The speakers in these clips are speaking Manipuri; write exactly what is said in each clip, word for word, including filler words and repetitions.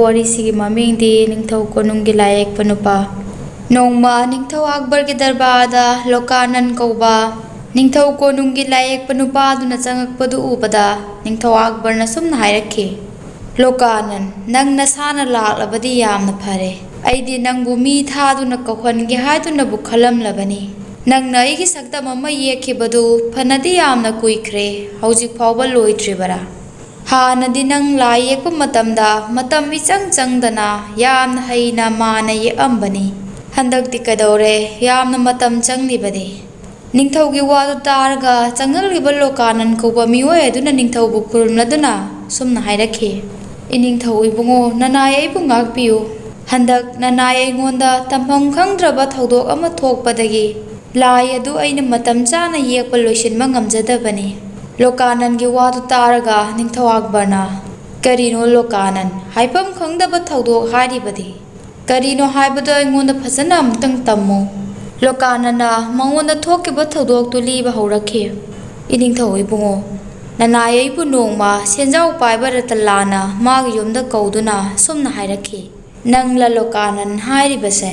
ꯋꯥꯔꯤꯁꯤꯒꯤ ꯃꯃꯤꯡꯗꯤ ꯅꯤꯡꯊꯧ ꯀꯣꯅꯨꯡꯒꯤ ꯂꯥꯏꯌꯦꯛꯄ ꯅꯨꯄꯥ꯫ ꯅꯣꯡꯃ ꯅꯤꯡꯊꯧ ꯑꯛꯕꯔꯒꯤ ꯗꯔꯕꯥꯔꯗ ꯂꯣꯀꯥꯅꯟ ꯀꯧꯕ ꯅꯤꯡꯊꯧ ꯀꯣꯅꯨꯡꯒꯤ ꯂꯥꯏꯌꯦꯛꯄ ꯅꯨꯄꯥꯗꯨꯅ ꯆꯪꯉꯛꯄꯗꯨ ꯎꯕꯗ ꯅꯤꯡꯊꯧ ꯑꯛꯕꯔꯅ ꯁꯨꯝꯅ ꯍꯥꯏꯔꯛꯈꯤ, "ꯂꯣꯀꯥꯅꯟ, ꯅꯪ ꯅꯁꯥꯅ ꯂꯥꯛꯂꯕꯗꯤ ꯌꯥꯝꯅ ꯐꯔꯦ꯫ ꯑꯩꯗꯤ ꯅꯪꯕꯨ ꯃꯤ ꯊꯥꯗꯨꯅ ꯀꯧꯍꯟꯒꯦ ꯍꯥꯏꯗꯨꯅꯕꯨ ꯈꯜꯂꯝꯂꯕꯅꯤ꯫ ꯅꯪꯅ ꯑꯩꯒꯤ ꯁꯛꯇꯝ ꯑꯃ ꯌꯦꯛꯈꯤꯕꯗꯨ ꯐꯅꯗꯤ ꯌꯥꯝꯅ ꯀꯨꯏꯈ꯭ꯔꯦ, ꯍꯧꯖꯤꯛ ꯐꯥꯎꯕ ꯂꯣꯏꯗ꯭ꯔꯤꯕꯔꯥ? ꯍꯥꯟꯅꯗꯤ ꯅꯪ ꯂꯥꯏ ꯌꯦꯛꯄ ꯃꯇꯝꯗ ꯃꯇꯝ ꯏꯆꯪ ꯆꯪꯗꯅ ꯌꯥꯝꯅ ꯍꯩꯅ ꯃꯥꯅ ꯌꯦꯛꯑꯝꯕꯅꯤ꯫ ꯍꯟꯗꯛꯇꯤ ꯀꯩꯗꯧꯔꯦ ꯌꯥꯝꯅ ꯃꯇꯝ ꯆꯪꯂꯤꯕꯗꯤ?" ꯅꯤꯡꯊꯧꯒꯤ ꯋꯥꯗꯨ ꯇꯥꯔꯒ ꯆꯪꯉꯛꯂꯤꯕ ꯂꯣꯀꯥꯅꯟ ꯀꯧꯕ ꯃꯤꯑꯣꯏ ꯑꯗꯨꯅ ꯅꯤꯡꯊꯧꯕꯨ ꯈꯨꯔꯨꯝꯂꯗꯨꯅ ꯁꯨꯝꯅ ꯍꯥꯏꯔꯛꯈꯤ, "ꯏꯅꯤꯡꯊꯧ ꯏꯕꯨꯡꯉꯣ, ꯅꯅꯥꯏ ꯑꯩꯕꯨ ꯉꯥꯛꯄꯤꯌꯨ꯫ ꯍꯟꯗꯛ ꯅꯅꯥꯏ ꯑꯩꯉꯣꯟꯗ ꯇꯝꯐꯝ ꯈꯪꯗ꯭ꯔꯕ ꯊꯧꯗꯣꯛ ꯑꯃ ꯊꯣꯛꯄꯗꯒꯤ ꯂꯥꯏ ꯑꯗꯨ ꯑꯩꯅ ꯃꯇꯝ ꯆꯥꯅ ꯌꯦꯛꯄ ꯂꯣꯏꯁꯤꯟꯕ ꯉꯝꯖꯗꯕꯅꯤ꯫" ꯂꯣꯀꯥꯅꯟꯒꯤ ꯋꯥꯗꯨ ꯇꯥꯔꯒ ꯅꯤꯡꯊꯧ ꯑꯛꯕꯔꯅ, "ꯀꯔꯤꯅꯣ ꯂꯣꯀꯥꯅꯟ, ꯍꯥꯏꯐꯝ ꯈꯪꯗꯕ ꯊꯧꯗꯣꯛ ꯍꯥꯏꯔꯤꯕꯗꯤ? ꯀꯔꯤꯅꯣ ꯍꯥꯏꯕꯗꯨ ꯑꯩꯉꯣꯟꯗ ꯐꯖꯅ ꯑꯃꯨꯛꯇꯪ ꯇꯝꯃꯨ꯫" ꯂꯣꯀꯥꯅꯟꯅ ꯃꯉꯣꯟꯗ ꯊꯣꯛꯈꯤꯕ ꯊꯧꯗꯣꯛꯇꯨ ꯂꯤꯕ ꯍꯧꯔꯛꯈꯤ꯫ "ꯏꯅꯤꯡꯊꯧ ꯏꯕꯨꯡꯉꯣ, ꯅꯅꯥꯏ ꯑꯩꯕꯨ ꯅꯣꯡꯃ ꯁꯦꯟꯖꯥꯎ ꯄꯥꯏꯕ ꯔꯇꯟꯂꯥꯜꯅ ꯃꯥꯒꯤ ꯌꯨꯝꯗ ꯀꯧꯗꯨꯅ ꯁꯨꯝꯅ ꯍꯥꯏꯔꯛꯈꯤ, 'ꯅꯪꯂ ꯂꯣꯀꯥꯅꯟ ꯍꯥꯏꯔꯤꯕꯁꯦ?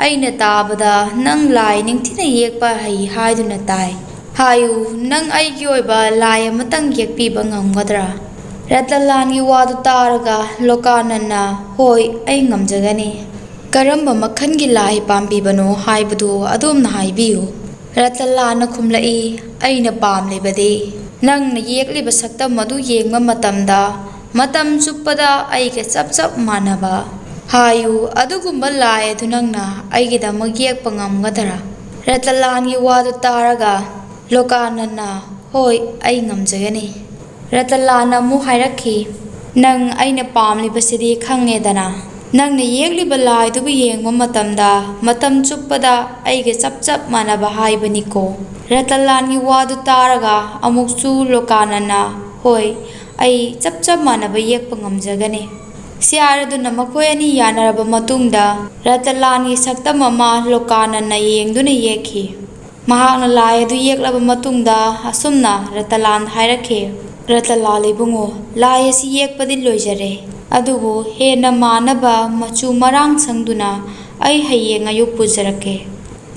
ꯑꯩꯅ ꯇꯥꯕꯗ ꯅꯪ ꯂꯥꯏ ꯅꯤꯡꯊꯤꯅ ꯌꯦꯛꯄ ꯍꯩ ꯍꯥꯏꯗꯨꯅ ꯇꯥꯏ꯫ ꯍꯥꯏꯌꯨ, ꯅꯪ ꯑꯩꯒꯤ ꯑꯣꯏꯕ ꯂꯥꯏ ꯑꯃꯇꯪ ꯌꯦꯛꯄꯤꯕ ꯉꯝꯒꯗ꯭ꯔꯥ?" ꯔꯇꯟꯂꯥꯜꯒꯤ ꯋꯥꯗꯨ ꯇꯥꯔꯒ ꯂꯣꯀꯥꯅꯟꯅ, "ꯍꯣꯏ, ꯑꯩ ꯉꯝꯖꯒꯅꯤ꯫ ꯀꯔꯝꯕ ꯃꯈꯜꯒꯤ ꯂꯥꯏ ꯄꯥꯝꯕꯤꯕꯅꯣ ꯍꯥꯏꯕꯗꯨ ꯑꯗꯣꯝꯅ ꯍꯥꯏꯕꯤꯌꯨ꯫" ꯔꯇꯟꯂꯥꯜꯅ ꯈꯨꯝꯂꯛꯏ, "ꯑꯩꯅ ꯄꯥꯝꯂꯤꯕꯗꯤ ꯅꯪꯅ ꯌꯦꯛꯂꯤꯕ ꯁꯛꯇꯝ ꯑꯗꯨ ꯌꯦꯡꯕ ꯃꯇꯝꯗ ꯃꯇꯝ ꯆꯨꯞꯄꯗ ꯑꯩꯒ ꯆꯞ ꯆꯞ ꯃꯥꯟꯅꯕ꯫ ꯍꯥꯏꯌꯨ, ꯑꯗꯨꯒꯨꯝꯕ ꯂꯥꯏ ꯑꯗꯨ ꯅꯪꯅ ꯑꯩꯒꯤꯗꯃꯛ ꯌꯦꯛꯄ ꯉꯝꯒꯗ꯭ꯔꯥ?" ꯔꯇꯟꯂꯥꯜꯒꯤ ꯋꯥꯗꯨ ꯇꯥꯔꯒ ꯂꯣꯀꯥꯅꯟꯅ, "ꯍꯣꯏ, ꯑꯩ ꯉꯝꯖꯒꯅꯤ꯫" ꯔꯇꯟꯂꯥꯜꯅ ꯑꯃꯨꯛ ꯍꯥꯏꯔꯛꯈꯤ, "ꯅꯪ ꯑꯩꯅ ꯄꯥꯝꯂꯤꯕꯁꯤꯗꯤ ꯈꯪꯉꯦꯗꯅ꯫ ꯅꯪꯅ ꯌꯦꯛꯂꯤꯕ ꯂꯥꯏꯗꯨꯕꯨ ꯌꯦꯡꯕ ꯃꯇꯝꯗ ꯃꯇꯝ ꯆꯨꯞꯄꯗ ꯑꯩꯒ ꯆꯞ ꯆꯞ ꯃꯥꯟꯅꯕ ꯍꯥꯏꯕꯅꯤꯀꯣ꯫" ꯔꯇꯟꯂꯥꯜꯒꯤ ꯋꯥꯗꯨ ꯇꯥꯔꯒ ꯑꯃꯨꯛꯁꯨ ꯂꯣꯀꯥꯅꯟꯅ, "ꯍꯣꯏ, ꯑꯩ ꯆꯞ ꯆꯞ ꯃꯥꯟꯅꯕ ꯌꯦꯛꯄ ꯉꯝꯖꯒꯅꯤ꯫" ꯁꯤꯌꯥꯔ ꯑꯗꯨꯅ ꯃꯈꯣꯏ ꯑꯅꯤ ꯌꯥꯅꯔꯕ ꯃꯇꯨꯡꯗ ꯔꯇꯟꯂꯥꯜꯒꯤ ꯁꯛꯇꯝ ꯑꯃ ꯂꯣꯀꯥꯅꯟꯅ ꯌꯦꯡꯗꯨꯅ ꯌꯦꯛꯈꯤ꯫ ꯃꯍꯥꯛꯅ ꯂꯥꯏ ꯑꯗꯨ ꯌꯦꯛꯂꯕ ꯃꯇꯨꯡꯗ ꯑꯁꯨꯝꯅ ꯔꯇꯟꯂꯥꯜꯗ ꯍꯥꯏꯔꯛꯈꯤ, "ꯔꯇꯟꯂꯥꯜ ꯏꯕꯨꯡꯉꯣ, ꯂꯥꯏ ꯑꯁꯤ ꯌꯦꯛꯄꯗꯤ ꯂꯣꯏꯖꯔꯦ꯫ ꯑꯗꯨꯕꯨ ꯍꯦꯟꯅ ꯃꯥꯟꯅꯕ ꯃꯆꯨ ꯃꯔꯥꯡ ꯁꯪꯗꯨꯅ ꯑꯩ ꯍꯌꯦꯡ ꯑꯌꯨꯛ ꯄꯨꯖꯔꯛꯀꯦ꯫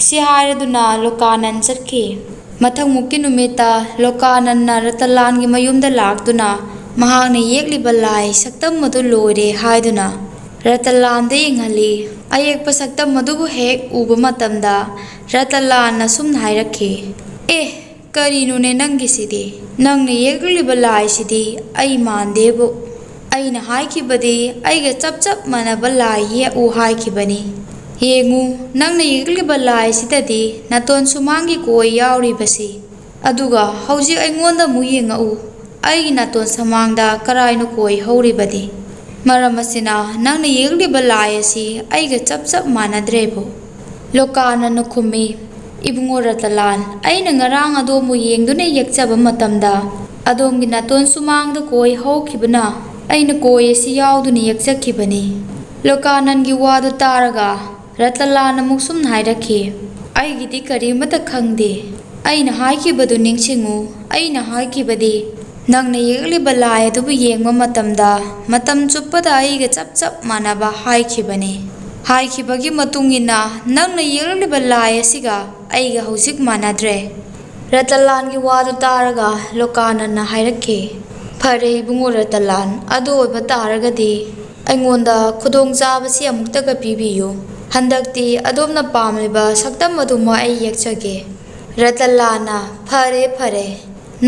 ꯁꯤ ꯍꯥꯏꯔꯗꯨꯅ ꯂꯣꯀꯥꯅꯟ ꯆꯠꯈꯤ꯫ ꯃꯊꯪꯃꯨꯛꯀꯤ ꯅꯨꯃꯤꯠꯇ ꯂꯣꯀꯥꯅꯟꯅ ꯔꯇꯟꯂꯥꯜꯒꯤ ꯃꯌꯨꯝꯗ ꯂꯥꯛꯇꯨꯅ ꯃꯍꯥꯛꯅ ꯌꯦꯛꯂꯤꯕ ꯂꯥꯏ ꯁꯛꯇꯝ ꯑꯗꯨ ꯂꯣꯏꯔꯦ ꯍꯥꯏꯗꯨꯅ ꯔꯇꯟꯂꯥꯜꯗ ꯌꯦꯡꯍꯜꯂꯤ꯫ ꯑꯌꯦꯛꯄ ꯁꯛꯇꯝ ꯑꯗꯨꯕꯨ ꯍꯦꯛ ꯎꯕ ꯃꯇꯝꯗ ꯔꯇꯟꯂꯥꯜꯅ ꯁꯨꯝꯅ ꯍꯥꯏꯔꯛꯈꯤ, "ꯑꯦ, ꯀꯔꯤꯅꯣꯅꯦ ꯅꯪꯒꯤꯁꯤꯗꯤ? ꯅꯪꯅ ꯌꯦꯛꯂꯤꯕ ꯂꯥꯏꯁꯤꯗꯤ ꯑꯩ ꯃꯥꯟꯗꯦꯕꯨ꯫ ꯑꯩꯅ ꯍꯥꯏꯈꯤꯕꯗꯤ ꯑꯩꯒ ꯆꯞ ꯆꯞ ꯃꯥꯟꯅꯕ ꯂꯥꯏ ꯌꯦꯛꯎ ꯍꯥꯏꯈꯤꯕꯅꯤ꯫ ꯌꯦꯡꯉꯨ, ꯅꯪꯅ ꯌꯦꯛꯂꯤꯕ ꯂꯥꯏꯁꯤꯗꯗꯤ ꯅꯥꯇꯣꯟ ꯁꯨꯃꯥꯡꯒꯤ ꯀꯣꯏ ꯌꯥꯎꯔꯤꯕꯁꯤ꯫ ꯑꯗꯨꯒ ꯍꯧꯖꯤꯛ ꯑꯩꯉꯣꯟꯗ ꯑꯃꯨꯛ ꯌꯦꯡꯉꯛꯎ꯫ ꯑꯩꯒꯤ ꯅꯥꯇꯣꯟ ꯁꯃꯥꯡꯗ ꯀꯔꯥꯏꯅꯣ ꯀꯣꯏ ꯍꯧꯔꯤꯕꯗꯤ? ꯃꯔꯝ ꯑꯁꯤꯅ ꯅꯪꯅ ꯌꯦꯛꯂꯤꯕ ꯂꯥꯏ ꯑꯁꯤ ꯑꯩꯒ ꯆꯞ ꯆꯞ ꯃꯥꯟꯅꯗ꯭ꯔꯦꯕꯨ?" ꯂꯣꯀꯥꯅꯟꯅ ꯈꯨꯝꯃꯤ, "ꯏꯕꯨꯡꯉꯣ ꯔꯇꯟꯂꯥꯜ, ꯑꯩꯅ ꯉꯔꯥꯡ ꯑꯗꯣꯝꯕꯨ ꯌꯦꯡꯗꯨꯅ ꯌꯦꯛꯆꯕ ꯃꯇꯝꯗ ꯑꯗꯣꯝꯒꯤ ꯅꯥꯇꯣꯟ ꯁꯨꯃꯥꯡꯗ ꯀꯣꯏ ꯍꯧꯈꯤꯕꯅ ꯑꯩꯅ ꯀꯣꯏ ꯑꯁꯤ ꯌꯥꯎꯗꯨꯅ ꯌꯦꯛꯆꯈꯤꯕꯅꯤ꯫" ꯂꯣꯀꯥꯅꯟꯒꯤ ꯋꯥꯗꯨ ꯇꯥꯔꯒ ꯔꯇꯟꯂꯥꯜꯅ ꯑꯃꯨꯛ ꯁꯨꯝꯅ ꯍꯥꯏꯔꯛꯈꯤ, "ꯑꯩꯒꯤꯗꯤ ꯀꯔꯤꯃꯠꯇ ꯈꯪꯗꯦ꯫ ꯑꯩꯅ ꯍꯥꯏꯈꯤꯕꯗꯨ ꯅꯤꯡꯁꯤꯡꯉꯨ꯫ ꯑꯩꯅ ꯍꯥꯏꯈꯤꯕꯗꯤ ꯅꯪꯅ ꯌꯦꯛꯂꯤꯕ ꯂꯥꯏ ꯑꯗꯨꯕꯨ ꯌꯦꯡꯕ ꯃꯇꯝꯗ ꯃꯇꯝ ꯆꯨꯞꯄꯗ ꯑꯩꯒ ꯆꯞ ꯆꯞ ꯃꯥꯟꯅꯕ ꯍꯥꯏꯈꯤꯕꯅꯤ꯫ ꯍꯥꯏꯈꯤꯕꯒꯤ ꯃꯇꯨꯡ ꯏꯟꯅ ꯅꯪꯅ ꯌꯦꯛꯂꯤꯕ ꯂꯥꯏ ꯑꯁꯤꯒ ꯑꯩꯒ ꯍꯧꯖꯤꯛ ꯃꯥꯟꯅꯗ꯭ꯔꯦ꯫" ꯔꯇꯟꯂꯥꯜꯒꯤ ꯋꯥꯗꯨ ꯇꯥꯔꯒ ꯂꯣꯀꯥꯅꯟꯅ ꯍꯥꯏꯔꯛꯈꯤ, "ꯐꯔꯦ ꯏꯕꯨꯡꯉꯣ ꯔꯇꯟꯂꯥꯜ, ꯑꯗꯨ ꯑꯣꯏꯕ ꯇꯥꯔꯒꯗꯤ ꯑꯩꯉꯣꯟꯗ ꯈꯨꯗꯣꯡꯆꯥꯕꯁꯤ ꯑꯃꯨꯛꯇꯒ ꯄꯤꯕꯤꯌꯨ꯫ ꯍꯟꯗꯛꯇꯤ ꯑꯗꯣꯝꯅ ꯄꯥꯝꯂꯤꯕ ꯁꯛꯇꯝ ꯑꯗꯨꯃꯛ ꯑꯩ ꯌꯦꯛꯆꯒꯦ꯫" ꯔꯇꯟꯂꯥꯜꯅ, "ꯐꯔꯦ, ꯐꯔꯦ,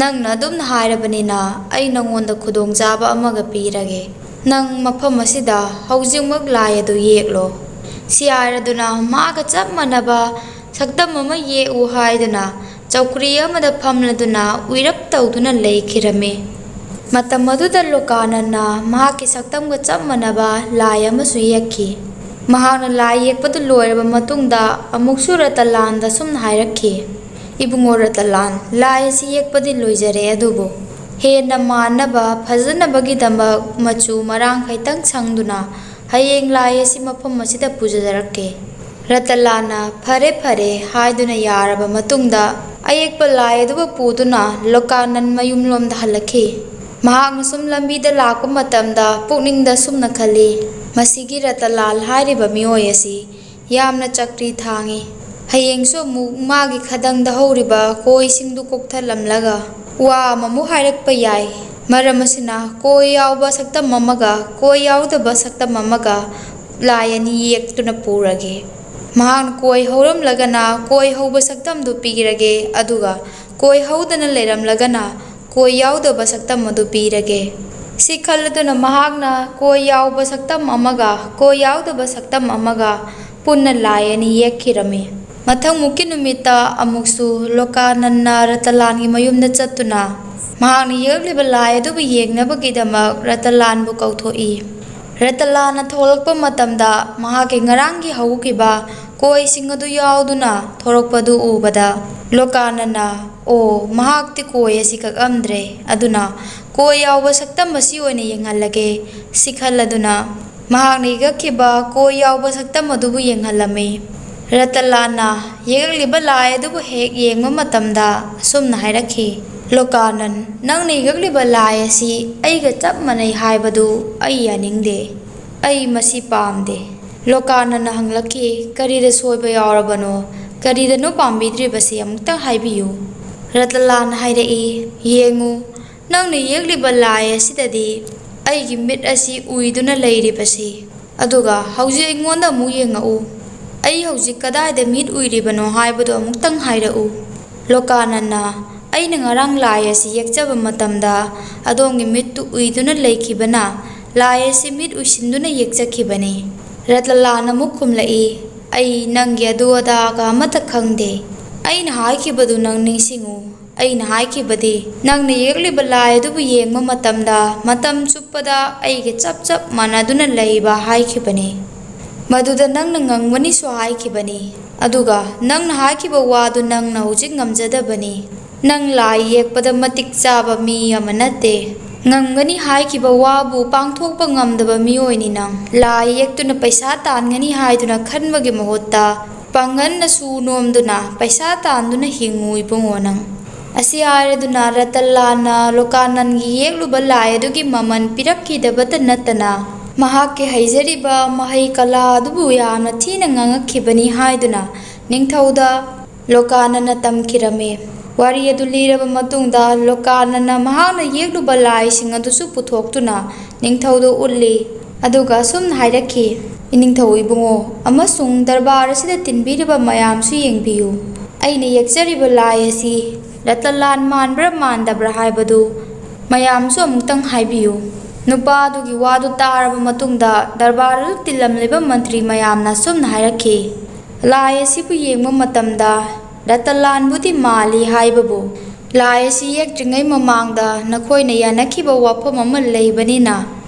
ꯅꯪꯅ ꯑꯗꯨꯝꯅ ꯍꯥꯏꯔꯕꯅꯤꯅ ꯑꯩ ꯅꯉꯣꯟꯗ ꯈꯨꯗꯣꯡꯆꯥꯕ ꯑꯃꯒ ꯄꯤꯔꯒꯦ꯫ ꯅꯪ ꯃꯐꯝ ꯑꯁꯤꯗ ꯍꯧꯖꯤꯛꯃꯛ ꯂꯥꯏ ꯑꯗꯨ ꯌꯦꯛꯂꯣ꯫" ꯁꯤ ꯍꯥꯏꯔꯗꯨꯅ ꯃꯍꯥꯛꯀ ꯆꯞ ꯃꯥꯟꯅꯕ ꯁꯛꯇꯝ ꯑꯃ ꯌꯦꯛꯎ ꯍꯥꯏꯗꯨꯅ ꯆꯧꯀ꯭ꯔꯤ ꯑꯃꯗ ꯐꯝꯂꯗꯨꯅ ꯎꯏꯔꯞ ꯇꯧꯗꯨꯅ ꯂꯩꯈꯤꯔꯝꯃꯤ꯫ ꯃꯇꯝ ꯑꯗꯨꯗ ꯂꯣꯀꯥꯅꯟꯅ ꯃꯍꯥꯛꯀꯤ ꯁꯛꯇꯝꯒ ꯆꯞ ꯃꯥꯟꯅꯕ ꯂꯥꯏ ꯑꯃꯁꯨ ꯌꯦꯛꯈꯤ꯫ ꯃꯍꯥꯛꯅ ꯂꯥꯏ ꯌꯦꯛꯄꯗꯨ ꯂꯣꯏꯔꯕ ꯃꯇꯨꯡꯗ ꯑꯃꯨꯛꯁꯨ ꯔꯇꯟꯂꯥꯜꯗ ꯁꯨꯝꯅ ꯍꯥꯏꯔꯛꯈꯤ, "ꯏꯕꯨꯡꯉꯣ ꯔꯇꯟꯂꯥꯜ, ꯂꯥꯏ ꯑꯁꯤ ꯌꯦꯛꯄꯗꯤ ꯂꯣꯏꯖꯔꯦ, ꯑꯗꯨꯕꯨ ꯍꯦꯟꯅ ꯃꯥꯟꯅꯕ ꯐꯖꯅꯕꯒꯤꯗꯃꯛ ꯃꯆꯨ ꯃꯔꯥꯡ ꯈꯤꯇꯪ ꯁꯪꯗꯨꯅ ꯍꯌꯦꯡ ꯂꯥꯏ ꯑꯁꯤ ꯃꯐꯝ ꯑꯁꯤꯗ ꯄꯨꯖꯔꯛꯀꯦ꯫" ꯔꯇꯟꯂꯥꯜꯅ "ꯐꯔꯦ, ꯐꯔꯦ" ꯍꯥꯏꯗꯨꯅ ꯌꯥꯔꯕ ꯃꯇꯨꯡꯗ ꯑꯌꯦꯛꯄ ꯂꯥꯏ ꯑꯗꯨꯕꯨ ꯄꯨꯗꯨꯅ ꯂꯣꯀꯥꯅꯟ ꯃꯌꯨꯝꯂꯣꯝꯗ ꯍꯜꯂꯛꯈꯤ꯫ ꯃꯍꯥꯛꯅ ꯁꯨꯝ ꯂꯝꯕꯤꯗ ꯂꯥꯛꯄ ꯃꯇꯝꯗ ꯄꯨꯛꯅꯤꯡꯗ ꯁꯨꯝꯅ ꯈꯜꯂꯤ, "ꯃꯁꯤꯒꯤ ꯔꯇꯟꯂꯥꯜ ꯍꯥꯏꯔꯤꯕ ꯃꯤꯑꯣꯏ ꯑꯁꯤ ꯌꯥꯝꯅ ꯆꯀ꯭ꯔꯤ ꯊꯥꯡꯉꯤ꯫ ꯍꯌꯦꯡꯁꯨ ꯑꯃꯨꯛ ꯃꯥꯒꯤ ꯈꯗꯪꯗ ꯍꯧꯔꯤꯕ ꯀꯣꯏꯁꯤꯡꯗꯨ ꯀꯣꯛꯊꯠꯂꯝꯂꯒ ꯋꯥ ꯑꯃꯃꯨꯛ ꯍꯥꯏꯔꯛꯄ ꯌꯥꯏ꯫ ꯃꯔꯝ ꯑꯁꯤꯅ ꯀꯣꯏ ꯌꯥꯎꯕ ꯁꯛꯇꯝ ꯑꯃꯒ ꯀꯣꯏ ꯌꯥꯎꯗꯕ ꯁꯛꯇꯝ ꯑꯃꯒ ꯂꯥꯏ ꯑꯅꯤ ꯌꯦꯛꯇꯨꯅ ꯄꯨꯔꯒꯦ꯫ ꯃꯍꯥꯛꯅ ꯀꯣꯏ ꯍꯧꯔꯝꯂꯒꯅ ꯀꯣꯏ ꯍꯧꯕ ꯁꯛꯇꯝꯗꯨ ꯄꯤꯔꯒꯦ, ꯑꯗꯨꯒ ꯀꯣꯏ ꯍꯧꯗꯅ ꯂꯩꯔꯝꯂꯒꯅ ꯀꯣꯏ ꯌꯥꯎꯗꯕ ꯁꯛꯇꯝ ꯑꯗꯨ ꯄꯤꯔꯒꯦ"꯫ ꯁꯤ ꯈꯜꯂꯗꯨꯅ ꯃꯍꯥꯛꯅ ꯀꯣꯏ ꯌꯥꯎꯕ ꯁꯛꯇꯝ ꯑꯃꯒ ꯀꯣꯏ ꯌꯥꯎꯗꯕ ꯁꯛꯇꯝ ꯑꯃꯒ ꯄꯨꯟꯅ ꯂꯥꯏ ꯑꯅꯤ ꯌꯦꯛꯈꯤꯔꯝꯃꯤ꯫ ꯃꯊꯪꯃꯨꯛꯀꯤ ꯅꯨꯃꯤꯠꯇ ꯑꯃꯨꯛꯁꯨ ꯂꯣꯀꯥꯅꯟꯅ ꯔꯇꯟꯂꯥꯜꯒꯤ ꯃꯌꯨꯝꯗ ꯆꯠꯇꯨꯅ ꯃꯍꯥꯛꯅ ꯌꯦꯛꯂꯤꯕ ꯂꯥꯏ ꯑꯗꯨꯕꯨ ꯌꯦꯡꯅꯕꯒꯤꯗꯃꯛ ꯔꯇꯟꯂꯥꯜꯕꯨ ꯀꯧꯊꯣꯛꯏ꯫ ꯔꯇꯟꯂꯥꯜꯅ ꯊꯣꯛꯂꯛꯄ ꯃꯇꯝꯗ ꯃꯍꯥꯛꯀꯤ ꯉꯔꯥꯡꯒꯤ ꯍꯧꯈꯤꯕ ꯀꯣꯏꯁꯤꯡ ꯑꯗꯨ ꯌꯥꯎꯗꯨꯅ ꯊꯣꯔꯛꯄꯗꯨ ꯎꯕꯗ ꯂꯣꯀꯥꯅꯟꯅ, "ꯑꯣ, ꯃꯍꯥꯛꯇꯤ ꯀꯣꯏ ꯑꯁꯤ ꯀꯛꯑꯝꯗ꯭ꯔꯦ, ꯑꯗꯨꯅ ꯀꯣꯏ ꯌꯥꯎꯕ ꯁꯛꯇꯝ ꯑꯁꯤ ꯑꯣꯏꯅ ꯌꯦꯡꯍꯜꯂꯒꯦ" ꯁꯤ ꯈꯜꯂꯗꯨꯅ ꯃꯍꯥꯛꯅ ꯏꯒꯛꯈꯤꯕ ꯀꯣꯏ ꯌꯥꯎꯕ ꯁꯛꯇꯝ ꯑꯗꯨꯕꯨ ꯌꯦꯡꯍꯜꯂꯝꯃꯤ꯫ ꯔꯇꯟꯂꯥꯜꯅ ꯌꯦꯛꯂꯤꯕ ꯂꯥꯏ ꯑꯗꯨꯕꯨ ꯍꯦꯛ ꯌꯦꯡꯕ ꯃꯇꯝꯗ ꯑꯁꯨꯝꯅ ꯍꯥꯏꯔꯛꯈꯤ, "ꯂꯣꯀꯥꯅꯟ, ꯅꯪꯅ ꯏꯒꯛꯂꯤꯕ ꯂꯥꯏ ꯑꯁꯤ ꯑꯩꯒ ꯆꯞ ꯃꯥꯟꯅꯩ ꯍꯥꯏꯕꯗꯨ ꯑꯩ ꯌꯥꯅꯤꯡꯗꯦ꯫ ꯑꯩ ꯃꯁꯤ ꯄꯥꯝꯗꯦ"꯫ ꯂꯣꯀꯥꯅꯟꯅ ꯍꯪꯂꯛꯈꯤ, "ꯀꯔꯤꯗ ꯁꯣꯏꯕ ꯌꯥꯎꯔꯕꯅꯣ? ꯀꯔꯤꯗꯅꯣ ꯄꯥꯝꯕꯤꯗ꯭ꯔꯤꯕꯁꯤ ꯑꯃꯨꯛꯇꯪ ꯍꯥꯏꯕꯤꯌꯨ"꯫ ꯔꯇꯟꯂꯥꯜꯅ ꯍꯥꯏꯔꯛꯏ, "ꯌꯦꯡꯉꯨ, ꯅꯪꯅ ꯌꯦꯛꯂꯤꯕ ꯂꯥꯏ ꯑꯁꯤꯗꯗꯤ ꯑꯩꯒꯤ ꯃꯤꯠ ꯑꯁꯤ ꯎꯏꯗꯨꯅ ꯂꯩꯔꯤꯕꯁꯤ, ꯑꯗꯨꯒ ꯍꯧꯖꯤꯛ ꯑꯩꯉꯣꯟꯗ ꯑꯃꯨꯛ ꯌꯦꯡꯉꯛꯎ꯫ ꯑꯩ ꯍꯧꯖꯤꯛ ꯀꯗꯥꯏꯗ ꯃꯤꯠ ꯎꯏꯔꯤꯕꯅꯣ ꯍꯥꯏꯕꯗꯨ ꯑꯃꯨꯛꯇꯪ ꯍꯥꯏꯔꯛꯎ"꯫ ꯂꯣꯀꯥꯅꯟꯅ, "ꯑꯩꯅ ꯉꯔꯥꯡ ꯂꯥꯏ ꯑꯁꯤ ꯌꯦꯛꯆꯕ ꯃꯇꯝꯗ ꯑꯗꯣꯝꯒꯤ ꯃꯤꯠꯇꯨ ꯎꯏꯗꯨꯅ ꯂꯩꯈꯤꯕꯅ ꯂꯥꯏ ꯑꯁꯤ ꯃꯤꯠ ꯎꯏꯁꯤꯟꯗꯨꯅ ꯌꯦꯛꯆꯈꯤꯕꯅꯤ"꯫ ꯔꯇꯟꯂꯥꯜꯅ ꯑꯃꯨꯛ ꯈꯨꯝꯂꯛꯏ, "ꯑꯩ ꯅꯪꯒꯤ ꯑꯗꯨ ꯑꯗꯥꯒ ꯑꯃꯠꯇ ꯈꯪꯗꯦ꯫ ꯑꯩꯅ ꯍꯥꯏꯈꯤꯕꯗꯨ ꯅꯪ ꯅꯤꯡꯁꯤꯡꯉꯨ꯫ ꯑꯩꯅ ꯍꯥꯏꯈꯤꯕꯗꯤ, ꯅꯪꯅ ꯌꯦꯛꯂꯤꯕ ꯂꯥꯏ ꯑꯗꯨꯕꯨ ꯌꯦꯡꯕ ꯃꯇꯝꯗ ꯃꯇꯝ ꯆꯨꯞꯄꯗ ꯑꯩꯒ ꯆꯞ ꯆꯞ ꯃꯥꯟꯅꯗꯨꯅ ꯂꯩꯕ ꯍꯥꯏꯈꯤꯕꯅꯤ꯫ ꯃꯗꯨꯗ ꯅꯪꯅ ꯉꯝꯒꯅꯤꯁꯨ ꯍꯥꯏꯈꯤꯕꯅꯤ꯫ ꯑꯗꯨꯒ ꯅꯪꯅ ꯍꯥꯏꯈꯤꯕ ꯋꯥꯗꯨ ꯅꯪꯅ ꯍꯧꯖꯤꯛ ꯉꯝꯖꯗꯕꯅꯤ꯫ ꯅꯪ ꯂꯥꯏ ꯌꯦꯛꯄꯗ ꯃꯇꯤꯛ ꯆꯥꯕ ꯃꯤ ꯑꯃ ꯅꯠꯇꯦ꯫ ꯉꯝꯒꯅꯤ ꯍꯥꯏꯈꯤꯕ ꯋꯥꯕꯨ ꯄꯥꯡꯊꯣꯛꯄ ꯉꯝꯗꯕ ꯃꯤꯑꯣꯏꯅꯤ ꯅꯪ꯫ ꯂꯥꯏ ꯌꯦꯛꯇꯨꯅ ꯄꯩꯁꯥ ꯇꯥꯟꯒꯅꯤ ꯍꯥꯏꯗꯨꯅ ꯈꯟꯕꯒꯤ ꯃꯍꯨꯠꯇ ꯄꯥꯡꯒꯜꯅ ꯁꯨ ꯅꯣꯝꯗꯨꯅ ꯄꯩꯁꯥ ꯇꯥꯟꯗꯨꯅ ꯍꯤꯡꯉꯨ ꯏꯕꯨꯡꯉꯣ ꯅꯪ꯫ ꯑꯁꯤ ꯍꯥꯏꯔꯗꯨꯅ ꯔꯇꯟꯂꯥꯜꯅ ꯂꯣꯀꯥꯅꯟꯒꯤ ꯌꯦꯛꯂꯨꯕ ꯂꯥꯏ ꯑꯗꯨꯒꯤ ꯃꯃꯜ ꯄꯤꯔꯛꯈꯤꯗꯕꯇ ꯅꯠꯇꯅ, ꯃꯍꯥꯛꯀꯤ ꯍꯩꯖꯔꯤꯕ ꯃꯍꯩ ꯀꯂꯥ ꯑꯗꯨꯕꯨ ꯌꯥꯝꯅ ꯊꯤꯅ ꯉꯥꯡꯉꯛꯈꯤꯕꯅꯤ ꯍꯥꯏꯗꯨꯅ ꯅꯤꯡꯊꯧꯗ ꯂꯣꯀꯥꯅꯟꯅ ꯇꯝꯈꯤꯔꯝꯃꯤ꯫ ꯋꯥꯔꯤ ꯑꯗꯨ ꯂꯤꯔꯕ ꯃꯇꯨꯡꯗ ꯂꯣꯀꯥꯅꯟꯅ ꯃꯍꯥꯛꯅ ꯌꯦꯛꯂꯨꯕ ꯂꯥꯏꯁꯤꯡ ꯑꯗꯨꯁꯨ ꯄꯨꯊꯣꯛꯇꯨꯅ ꯅꯤꯡꯊꯧꯗ ꯎꯠꯂꯤ꯫ ꯑꯗꯨꯒ ꯑꯁꯨꯝꯅ ꯍꯥꯏꯔꯛꯈꯤ, "ꯏꯅꯤꯡꯊꯧ ꯏꯕꯨꯡꯉꯣ ꯑꯃꯁꯨꯡ ꯗꯔꯕꯥꯔ ꯑꯁꯤꯗ ꯇꯤꯟꯕꯤꯔꯤꯕ ꯃꯌꯥꯝꯁꯨ ꯌꯦꯡꯕꯤꯌꯨ꯫ ꯑꯩꯅ ꯌꯦꯛꯆꯔꯤꯕ ꯂꯥꯏ ꯑꯁꯤ ꯔꯇꯟꯂꯥꯜ ꯃꯥꯟꯕ꯭ꯔꯥ ꯃꯥꯟꯗꯕ꯭ꯔꯥ ꯍꯥꯏꯕꯗꯨ ꯃꯌꯥꯝꯁꯨ ꯑꯃꯨꯛꯇꯪ ꯍꯥꯏꯕꯤꯌꯨ꯫" ꯅꯨꯄꯥ ꯑꯗꯨꯒꯤ ꯋꯥꯗꯨ ꯇꯥꯔꯕ ꯃꯇꯨꯡꯗ ꯗꯔꯕꯥꯔ ꯑꯗꯨ ꯇꯤꯜꯂꯝꯂꯤꯕ ꯃꯟꯇ꯭ꯔꯤ ꯃꯌꯥꯝꯅ ꯑꯁꯨꯝꯅ ꯍꯥꯏꯔꯛꯈꯤ, "ꯂꯥꯏ ꯑꯁꯤꯕꯨ ꯌꯦꯡꯕ ꯃꯇꯝꯗ ꯔꯇꯟꯂꯥꯜꯕꯨꯗꯤ ꯃꯥꯜꯂꯤ ꯍꯥꯏꯕꯕꯨ, ꯂꯥꯏ ꯑꯁꯤ ꯌꯦꯛꯇ꯭ꯔꯤꯉꯩ ꯃꯃꯥꯡꯗ ꯅꯈꯣꯏꯅ ꯌꯥꯅꯈꯤꯕ ꯋꯥꯐꯝ ꯑꯃ ꯂꯩꯕꯅꯤꯅ,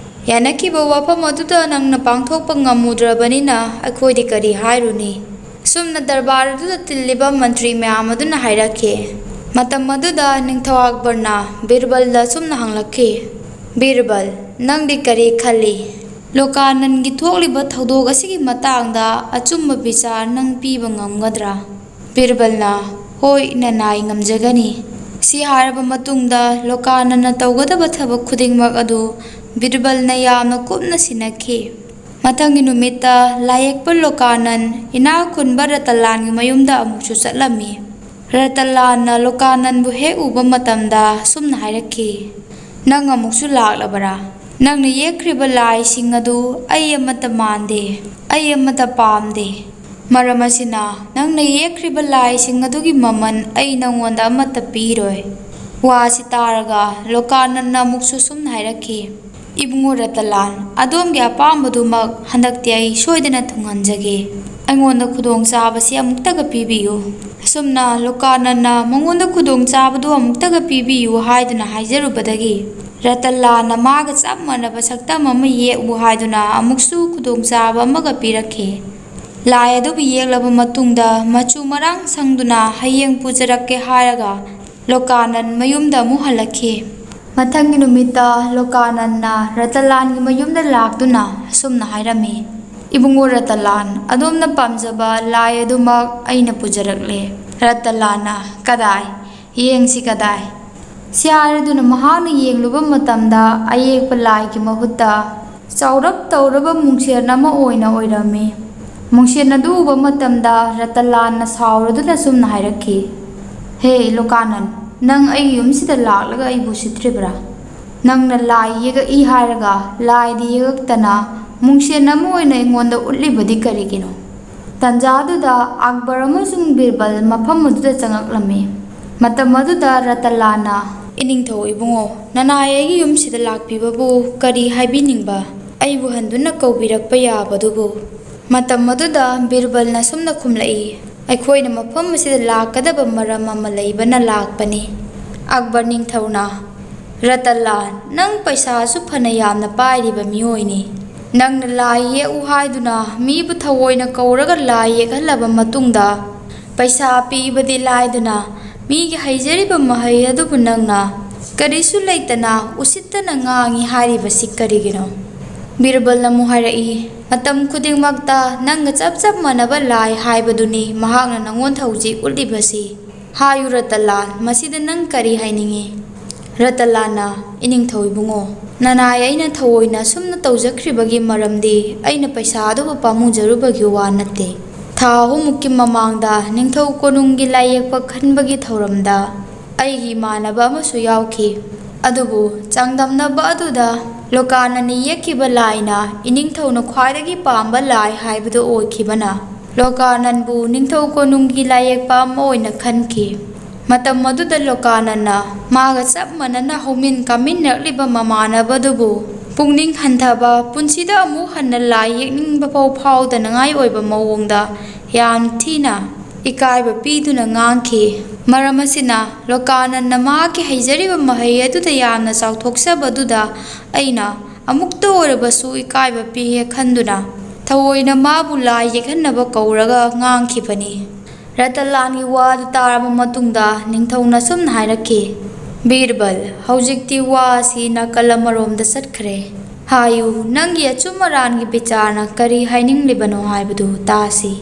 ꯌꯥꯅꯈꯤꯕ ꯋꯥꯐꯝ ꯑꯗꯨꯗ ꯅꯪꯅ ꯄꯥꯡꯊꯣꯛꯄ ꯉꯝꯃꯨꯗ꯭ꯔꯕꯅꯤꯅ ꯑꯩꯈꯣꯏꯗꯤ ꯀꯔꯤ ꯍꯥꯏꯔꯨꯅꯤ?" ꯁꯨꯝꯅ ꯗꯔꯕꯥꯔ ꯑꯗꯨꯗ ꯇꯤꯜꯂꯤꯕ ꯃꯟꯇ꯭ꯔꯤ ꯃꯌꯥꯝ ꯑꯗꯨꯅ ꯍꯥꯏꯔꯛꯈꯤ꯫ ꯃꯇꯝ ꯑꯗꯨꯗ ꯅꯤꯡꯊꯧ ꯑꯛꯕꯔꯅ ꯕꯤꯔꯕꯜꯗ ꯁꯨꯝꯅ ꯍꯪꯂꯛꯈꯤ, "ꯕꯤꯔꯕꯜ, ꯅꯪꯗꯤ ꯀꯔꯤ ꯈꯜꯂꯤ? ꯂꯣꯀꯥꯅꯟꯒꯤ ꯊꯣꯛꯂꯤꯕ ꯊꯧꯗꯣꯛ ꯑꯁꯤꯒꯤ ꯃꯇꯥꯡꯗ ꯑꯆꯨꯝꯕ ꯕꯤꯆꯥꯔ ꯅꯪ ꯄꯤꯕ ꯉꯝꯒꯗ꯭ꯔꯥ?" ꯕꯤꯔꯕꯜꯅ, "ꯍꯣꯏ, ꯅꯅꯥꯏ ꯉꯝꯖꯒꯅꯤ꯫" ꯁꯤ ꯍꯥꯏꯔꯕ ꯃꯇꯨꯡꯗ ꯂꯣꯀꯥꯅꯟꯅ ꯇꯧꯒꯗꯕ ꯊꯕꯛ ꯈꯨꯗꯤꯡꯃꯛ ꯑꯗꯨ ꯕꯤꯔꯕꯜꯅ ꯌꯥꯝꯅ ꯀꯨꯞꯅ ꯁꯤꯟꯅꯈꯤ꯫ ꯃꯊꯪꯒꯤ ꯅꯨꯃꯤꯠꯇ ꯂꯥꯏꯌꯦꯛꯄ ꯂꯣꯀꯥꯅꯟ ꯏꯅꯥꯛ ꯈꯨꯟꯕ ꯔꯇꯟꯂꯥꯜꯒꯤ ꯃꯌꯨꯝꯗ ꯑꯃꯨꯛꯁꯨ ꯆꯠꯂꯝꯃꯤ꯫ ꯔꯇꯟꯂꯥꯜꯅ ꯂꯣꯀꯥꯅꯟꯕꯨ ꯍꯦꯛ ꯎꯕ ꯃꯇꯝꯗ ꯁꯨꯝꯅ ꯍꯥꯏꯔꯛꯈꯤ, "ꯅꯪ ꯑꯃꯨꯛꯁꯨ ꯂꯥꯛꯂꯕꯔꯥ? ꯅꯪꯅ ꯌꯦꯛꯈ꯭ꯔꯤꯕ ꯂꯥꯏꯁꯤꯡ ꯑꯗꯨ ꯑꯩ ꯑꯃꯠꯇ ꯃꯥꯟꯗꯦ, ꯑꯩ ꯑꯃꯠꯇ ꯄꯥꯝꯗꯦ꯫ ꯃꯔꯝ ꯑꯁꯤꯅ, ꯅꯪꯅ ꯌꯦꯛꯈ꯭ꯔꯤꯕ ꯂꯥꯏꯁꯤꯡ ꯑꯗꯨꯒꯤ ꯃꯃꯜ ꯑꯩ ꯅꯪꯉꯣꯟꯗ ꯑꯃꯠꯇ ꯄꯤꯔꯣꯏ꯫" ꯋꯥꯁꯤ ꯇꯥꯔꯒ ꯂꯣꯀꯥꯅꯟꯅ ꯑꯃꯨꯛꯁꯨ ꯁꯨꯝꯅ ꯍꯥꯏꯔꯛꯈꯤ, "ꯏꯕꯨꯡꯉꯣ ꯔꯇꯟꯂꯥꯜ, ꯑꯗꯣꯝꯒꯤ ꯑꯄꯥꯝꯕꯗꯨꯃꯛ ꯍꯟꯗꯛꯇꯤ ꯑꯩ ꯁꯣꯏꯗꯅ ꯊꯨꯡꯍꯟꯖꯒꯦ꯫ ꯑꯩꯉꯣꯟꯗ ꯈꯨꯗꯣꯡꯆꯥꯕꯁꯤ ꯑꯃꯨꯛꯇꯒ ꯄꯤꯕꯤꯌꯨ꯫" ꯑꯁꯨꯝꯅ ꯂꯣꯀꯥꯅꯟꯅ ꯃꯉꯣꯟꯗ ꯈꯨꯗꯣꯡꯆꯥꯕꯗꯨ ꯑꯃꯨꯛꯇꯒ ꯄꯤꯕꯤꯌꯨ ꯍꯥꯏꯗꯨꯅ ꯍꯥꯏꯖꯔꯨꯕꯗꯒꯤ, ꯔꯇꯟꯂꯥꯜꯅ ꯃꯥꯒ ꯆꯞ ꯃꯥꯟꯅꯕ ꯁꯛꯇꯝ ꯑꯃ ꯌꯦꯛꯎ ꯍꯥꯏꯗꯨꯅ ꯑꯃꯨꯛꯁꯨ ꯈꯨꯗꯣꯡꯆꯥꯕ ꯑꯃꯒ ꯄꯤꯔꯛꯈꯤ꯫ ꯂꯥꯏ ꯑꯗꯨꯕꯨ ꯌꯦꯛꯂꯕ ꯃꯇꯨꯡꯗ ꯃꯆꯨ ꯃꯔꯥꯡ ꯁꯪꯗꯨꯅ ꯍꯌꯦꯡ ꯄꯨꯖꯔꯛꯀꯦ ꯍꯥꯏꯔꯒ ꯂꯣꯀꯥꯅꯟ ꯃꯌꯨꯝꯗ ꯑꯃꯨꯛ ꯍꯜꯂꯛꯈꯤ꯫ ꯃꯊꯪꯒꯤ ꯅꯨꯃꯤꯠꯇ ꯂꯣꯀꯥꯅꯟꯅ ꯔꯇꯟꯂꯥꯜꯒꯤ ꯃꯌꯨꯝꯗ ꯂꯥꯛꯇꯨꯅ ꯑꯁꯨꯝꯅ ꯍꯥꯏꯔꯝꯃꯤ, "ꯏꯕꯨꯡꯉꯣ ꯔꯇꯟꯂꯥꯜ, ꯑꯗꯣꯝꯅ ꯄꯥꯝꯖꯕ ꯂꯥꯏ ꯑꯗꯨꯃꯛ ꯑꯩꯅ ꯄꯨꯖꯔꯛꯂꯦ꯫" ꯔꯇꯟꯂꯥꯜꯅ, "ꯀꯗꯥꯏ? "ꯌꯦꯡꯁꯤ ꯀꯗꯥꯏ?" ꯁꯤ ꯍꯥꯏꯔꯗꯨꯅ ꯃꯍꯥꯛꯅ ꯌꯦꯡꯂꯨꯕ ꯃꯇꯝꯗ, ꯑꯌꯦꯛꯄ ꯂꯥꯏꯒꯤ ꯃꯍꯨꯠꯇ ꯆꯥꯎꯔꯞ ꯇꯧꯔꯕ ꯃꯨꯡꯁꯦꯟ ꯑꯃ ꯑꯣꯏꯅ ꯑꯣꯏꯔꯝꯃꯤ꯫ ꯃꯨꯡꯁꯦꯟ ꯑꯗꯨ ꯎꯕ ꯃꯇꯝꯗ ꯔꯇꯟꯂꯥꯜꯅ ꯁꯥꯎꯔꯗꯨꯅ ꯁꯨꯝꯅ ꯍꯥꯏꯔꯛꯈꯤ, "ꯍꯦ ꯂꯣꯀꯥꯅꯟ, ꯅꯪ ꯑꯩꯒꯤ ꯌꯨꯝꯁꯤꯗ ꯂꯥꯛꯂꯒ ꯑꯩꯕꯨ ꯎꯁꯤꯠꯇ꯭ꯔꯤꯕ꯭ꯔꯥ? ꯅꯪꯅ ꯂꯥꯏ ꯌꯦꯛꯂꯛꯏ ꯍꯥꯏꯔꯒ ꯂꯥꯏꯗꯤ ꯌꯦꯛꯂꯛꯇꯅ ꯃꯨꯡꯁꯦꯟ ꯑꯃ ꯑꯣꯏꯅ ꯑꯩꯉꯣꯟꯗ ꯎꯠꯂꯤꯕꯗꯤ ꯀꯔꯤꯒꯤꯅꯣ?" ꯇꯟꯖꯥꯗꯨꯗ ꯑꯛꯕꯔ ꯑꯃꯁꯨꯡ ꯕꯤꯔꯕꯜ ꯃꯐꯝ ꯑꯗꯨꯗ ꯆꯪꯂꯛꯂꯝꯃꯤ꯫ ꯃꯇꯝ ꯑꯗꯨꯗ ꯔꯇꯟꯂꯥꯜꯅ, "ꯏꯅꯤꯡꯊꯧ ꯏꯕꯨꯡꯉꯣ, ꯅꯅꯥꯏ ꯑꯩꯒꯤ ꯌꯨꯝꯁꯤꯗ ꯂꯥꯛꯄꯤꯕꯕꯨ ꯀꯔꯤ ꯍꯥꯏꯕꯤꯅꯤꯡꯕ? ꯑꯩꯕꯨ ꯍꯟꯗꯨꯅ ꯀꯧꯕꯤꯔꯛꯄ ꯌꯥꯕꯗꯨꯕꯨ?" ꯃꯇꯝ ꯑꯗꯨꯗ ꯕꯤꯔꯕꯜꯅ ꯁꯨꯝꯅ ꯈꯨꯝꯂꯛꯏ, "ꯑꯩꯈꯣꯏꯅ ꯃꯐꯝ ꯑꯁꯤꯗ ꯂꯥꯛꯀꯗꯕ ꯃꯔꯝ ꯑꯃ ꯂꯩꯕꯅ ꯂꯥꯛꯄꯅꯤ, ꯑꯛꯕꯔ ꯅꯤꯡꯊꯧꯅ꯫ ꯔꯇꯟꯂꯥꯜ, ꯅꯪ ꯄꯩꯁꯥꯁꯨ ꯐꯅ ꯌꯥꯝꯅ ꯄꯥꯏꯔꯤꯕ ꯃꯤꯑꯣꯏꯅꯤ꯫ ꯅꯪꯅ ꯂꯥꯏ ꯌꯦꯛꯎ ꯍꯥꯏꯗꯨꯅ ꯃꯤꯕꯨ ꯊꯑꯣꯏꯅ ꯀꯧꯔꯒ ꯂꯥꯏ ꯌꯦꯛꯍꯜꯂꯕ ꯃꯇꯨꯡꯗ, ꯄꯩꯁꯥ ꯄꯤꯕꯗꯤ ꯂꯥꯏꯗꯅ, ꯃꯤꯒꯤ ꯍꯩꯖꯔꯤꯕ ꯃꯍꯩ ꯑꯗꯨꯕꯨ ꯅꯪꯅ ꯀꯔꯤꯁꯨ ꯂꯩꯇꯅ ꯎꯁꯤꯠꯇꯅ ꯉꯥꯡꯉꯤ ꯍꯥꯏꯔꯤꯕꯁꯤ ꯀꯔꯤꯒꯤꯅꯣ?" ꯕꯤꯔꯕꯜꯅ ꯑꯃꯨꯛ ꯍꯥꯏꯔꯛꯏ, "ꯃꯇꯝ ꯈꯨꯗꯤꯡꯃꯛꯇ ꯅꯪꯒ ꯆꯞ ꯆꯞ ꯃꯥꯟꯅꯕ ꯂꯥꯏ ꯍꯥꯏꯕꯗꯨꯅꯤ ꯃꯍꯥꯛꯅ ꯅꯪꯉꯣꯟꯗ ꯍꯧꯖꯤꯛ ꯎꯠꯂꯤꯕꯁꯤ꯫ ꯍꯥꯏꯌꯨ ꯔꯇꯟꯂꯥꯜ, ꯃꯁꯤꯗ ꯅꯪ ꯀꯔꯤ ꯍꯥꯏꯅꯤꯡꯉꯤ?" ꯔꯇꯟꯂꯥꯜꯅ, "ꯏꯅꯤꯡꯊꯧ ꯏꯕꯨꯡꯉꯣ, ꯅꯅꯥꯏ ꯑꯩꯅ ꯊꯑꯣꯏꯅ ꯑꯁꯨꯝꯅ ꯇꯧꯖꯈ꯭ꯔꯤꯕꯒꯤ ꯃꯔꯝꯗꯤ ꯑꯩꯅ ꯄꯩꯁꯥ ꯑꯗꯨꯕꯨ ꯄꯥꯝꯃꯨꯖꯔꯨꯕꯒꯤ ꯋꯥ ꯅꯠꯇꯦ꯫ ꯊꯥ ꯑꯍꯨꯝꯃꯨꯛꯀꯤ ꯃꯃꯥꯡꯗ ꯅꯤꯡꯊꯧ ꯀꯣꯅꯨꯡꯒꯤ ꯂꯥꯏꯌꯦꯛꯄ ꯈꯟꯕꯒꯤ ꯊꯧꯔꯝꯗ ꯑꯩꯒꯤ ꯏꯃꯥꯟꯅꯕ ꯑꯃꯁꯨ ꯌꯥꯎꯈꯤ꯫ ꯑꯗꯨꯕꯨ ꯆꯥꯡꯗꯝꯅꯕ ꯑꯗꯨꯗ ꯂꯣꯀꯥꯅꯟꯅ ꯌꯦꯛꯈꯤꯕ ꯂꯥꯏꯅ ꯏꯅꯤꯡꯊꯧꯅ ꯈ꯭ꯋꯥꯏꯗꯒꯤ ꯄꯥꯝꯕ ꯂꯥꯏ ꯍꯥꯏꯕꯗꯨ ꯑꯣꯏꯈꯤꯕꯅ ꯂꯣꯀꯥꯅꯟꯕꯨ ꯅꯤꯡꯊꯧ ꯀꯣꯅꯨꯡꯒꯤ ꯂꯥꯏꯌꯦꯛꯄ ꯑꯃ ꯑꯣꯏꯅ ꯈꯟꯈꯤ꯫ ꯃꯇꯝ ꯑꯗꯨꯗ ꯂꯣꯀꯥꯅꯟꯅ ꯃꯥꯒ ꯆꯞ ꯃꯥꯟꯅꯅ ꯍꯧꯃꯤꯟ ꯀꯥꯃꯤꯟꯅꯔꯛꯂꯤꯕ ꯃꯃꯥꯟꯅꯕꯗꯨꯕꯨ ꯄꯨꯛꯅꯤꯡ ꯍꯟꯊꯕ, ꯄꯨꯟꯁꯤꯗ ꯑꯃꯨꯛ ꯍꯟꯅ ꯂꯥꯏ ꯌꯦꯛꯅꯤꯡꯕ ꯐꯥꯎ ꯐꯥꯎꯗꯅꯉꯥꯏ ꯑꯣꯏꯕ ꯃꯑꯣꯡꯗ ꯌꯥꯝ ꯊꯤꯅ ꯏꯀꯥꯏꯕ ꯄꯤꯗꯨꯅ ꯉꯥꯡꯈꯤ꯫ ꯃꯔꯝ ꯑꯁꯤꯅ ꯂꯣꯀꯥꯅꯟꯅ ꯃꯍꯥꯛꯀꯤ ꯍꯩꯖꯔꯤꯕ ꯃꯍꯩ ꯑꯗꯨꯗ ꯌꯥꯝꯅ ꯆꯥꯎꯊꯣꯛꯆꯕꯗꯨꯗ ꯑꯩꯅ ꯑꯃꯨꯛꯇ ꯑꯣꯏꯔꯕꯁꯨ ꯏꯀꯥꯏꯕ ꯄꯤꯍꯦ ꯈꯟꯗꯨꯅ ꯊꯑꯣꯏꯅ ꯃꯥꯕꯨ ꯂꯥꯏ ꯌꯦꯛꯍꯟꯅꯕ ꯀꯧꯔꯒ ꯉꯥꯡꯈꯤꯕꯅꯤ꯫ ꯔꯇꯟꯂꯥꯜꯒꯤ ꯋꯥꯗꯨ ꯇꯥꯔꯕ ꯃꯇꯨꯡꯗ ꯅꯤꯡꯊꯧꯅ ꯑꯁꯨꯝꯅ ꯍꯥꯏꯔꯛꯈꯤ, "ꯕꯤꯔꯕꯜ, ꯍꯧꯖꯤꯛꯇꯤ ꯋꯥ ꯑꯁꯤ ꯅꯥꯀꯜ ꯑꯃꯔꯣꯝꯗ ꯆꯠꯈ꯭ꯔꯦ꯫ ꯍꯥꯏꯌꯨ, ꯅꯪꯒꯤ ꯑꯆꯨꯝ ꯑꯔꯥꯟꯒꯤ ꯕꯤꯆꯥꯔꯅ ꯀꯔꯤ ꯍꯥꯏꯅꯤꯡꯂꯤꯕꯅꯣ ꯍꯥꯏꯕꯗꯨ ꯇꯥꯁꯤ꯫"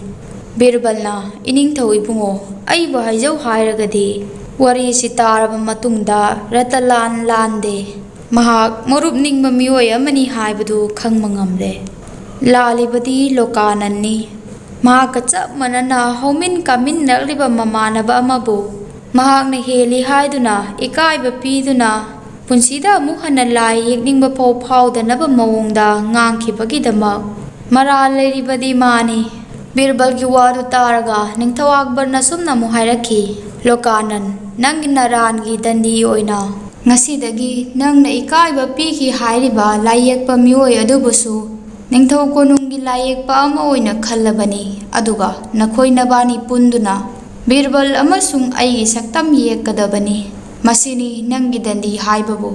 ꯕꯤꯔꯕꯜꯅ, "ꯏꯅꯤꯡꯊꯧ ꯏꯕꯨꯡꯉꯣ, ꯑꯩꯕꯨ ꯍꯥꯏꯖꯧ ꯍꯥꯏꯔꯒꯗꯤ ꯋꯥꯔꯤꯁꯤ ꯇꯥꯔꯕ ꯃꯇꯨꯡꯗ ꯔꯇꯟꯂꯥꯜ ꯂꯥꯟꯗꯦ꯫ ꯃꯍꯥꯛ ꯃꯔꯨꯞ ꯅꯤꯡꯕ ꯃꯤꯑꯣꯏ ꯑꯃꯅꯤ ꯍꯥꯏꯕꯗꯨ ꯈꯪꯕ ꯉꯝꯂꯦ꯫ ꯂꯥꯜꯂꯤꯕꯗꯤ ꯂꯣꯀꯥꯅꯟꯅꯤ꯫ ꯃꯍꯥꯛꯀ ꯆꯞ ꯃꯥꯟꯅꯅ ꯍꯧꯃꯤꯟ ꯀꯥꯃꯤꯟꯅꯔꯛꯂꯤꯕ ꯃꯃꯥꯟꯅꯕ ꯑꯃꯕꯨ ꯃꯍꯥꯛꯅ ꯍꯦꯜꯂꯤ ꯍꯥꯏꯗꯨꯅ ꯏꯀꯥꯏꯕ ꯄꯤꯗꯨꯅ ꯄꯨꯟꯁꯤꯗ ꯑꯃꯨꯛ ꯍꯟꯅ ꯂꯥꯏ ꯌꯦꯛꯅꯤꯡꯕ ꯐꯥꯎ ꯐꯥꯎꯗꯅꯕ ꯃꯑꯣꯡꯗ ꯉꯥꯡꯈꯤꯕꯒꯤꯗꯃꯛ ꯃꯔꯥꯜ ꯂꯩꯔꯤꯕꯗꯤ ꯃꯥꯅꯤ꯫ ꯕꯤꯔꯕꯜꯒꯤ ꯋꯥꯗꯨ ꯇꯥꯔꯒ ꯅꯤꯡꯊꯧ ꯑꯛꯕꯔꯅ ꯁꯨꯝꯅ ꯑꯃꯨꯛ ꯍꯥꯏꯔꯛꯈꯤ, "ꯂꯣꯀꯥꯅꯟ, ꯅꯪꯒꯤ ꯅꯔꯥꯟꯒꯤ ꯗꯟꯗꯤ ꯑꯣꯏꯅ ꯉꯁꯤꯗꯒꯤ ꯅꯪꯅ ꯏꯀꯥꯏꯕ ꯄꯤꯈꯤ ꯍꯥꯏꯔꯤꯕ ꯂꯥꯏꯌꯦꯛꯄ ꯃꯤꯑꯣꯏ ꯑꯗꯨꯕꯨꯁꯨ ꯅꯤꯡꯊꯧ ꯀꯣꯅꯨꯡꯒꯤ ꯂꯥꯏꯌꯦꯛꯄ ꯑꯃ ꯑꯣꯏꯅ ꯈꯜꯂꯕꯅꯤ, ꯑꯗꯨꯒ ꯅꯈꯣꯏ ꯅꯕꯥꯅꯤ ꯄꯨꯟꯗꯨꯅ ꯕꯤꯔꯕꯜ ꯑꯃꯁꯨꯡ ꯑꯩꯒꯤ ꯁꯛꯇꯝ ꯌꯦꯛꯀꯗꯕꯅꯤ꯫ ꯃꯁꯤꯅꯤ ꯅꯪꯒꯤ ꯗꯟꯗꯤ ꯍꯥꯏꯕꯕꯨ꯫"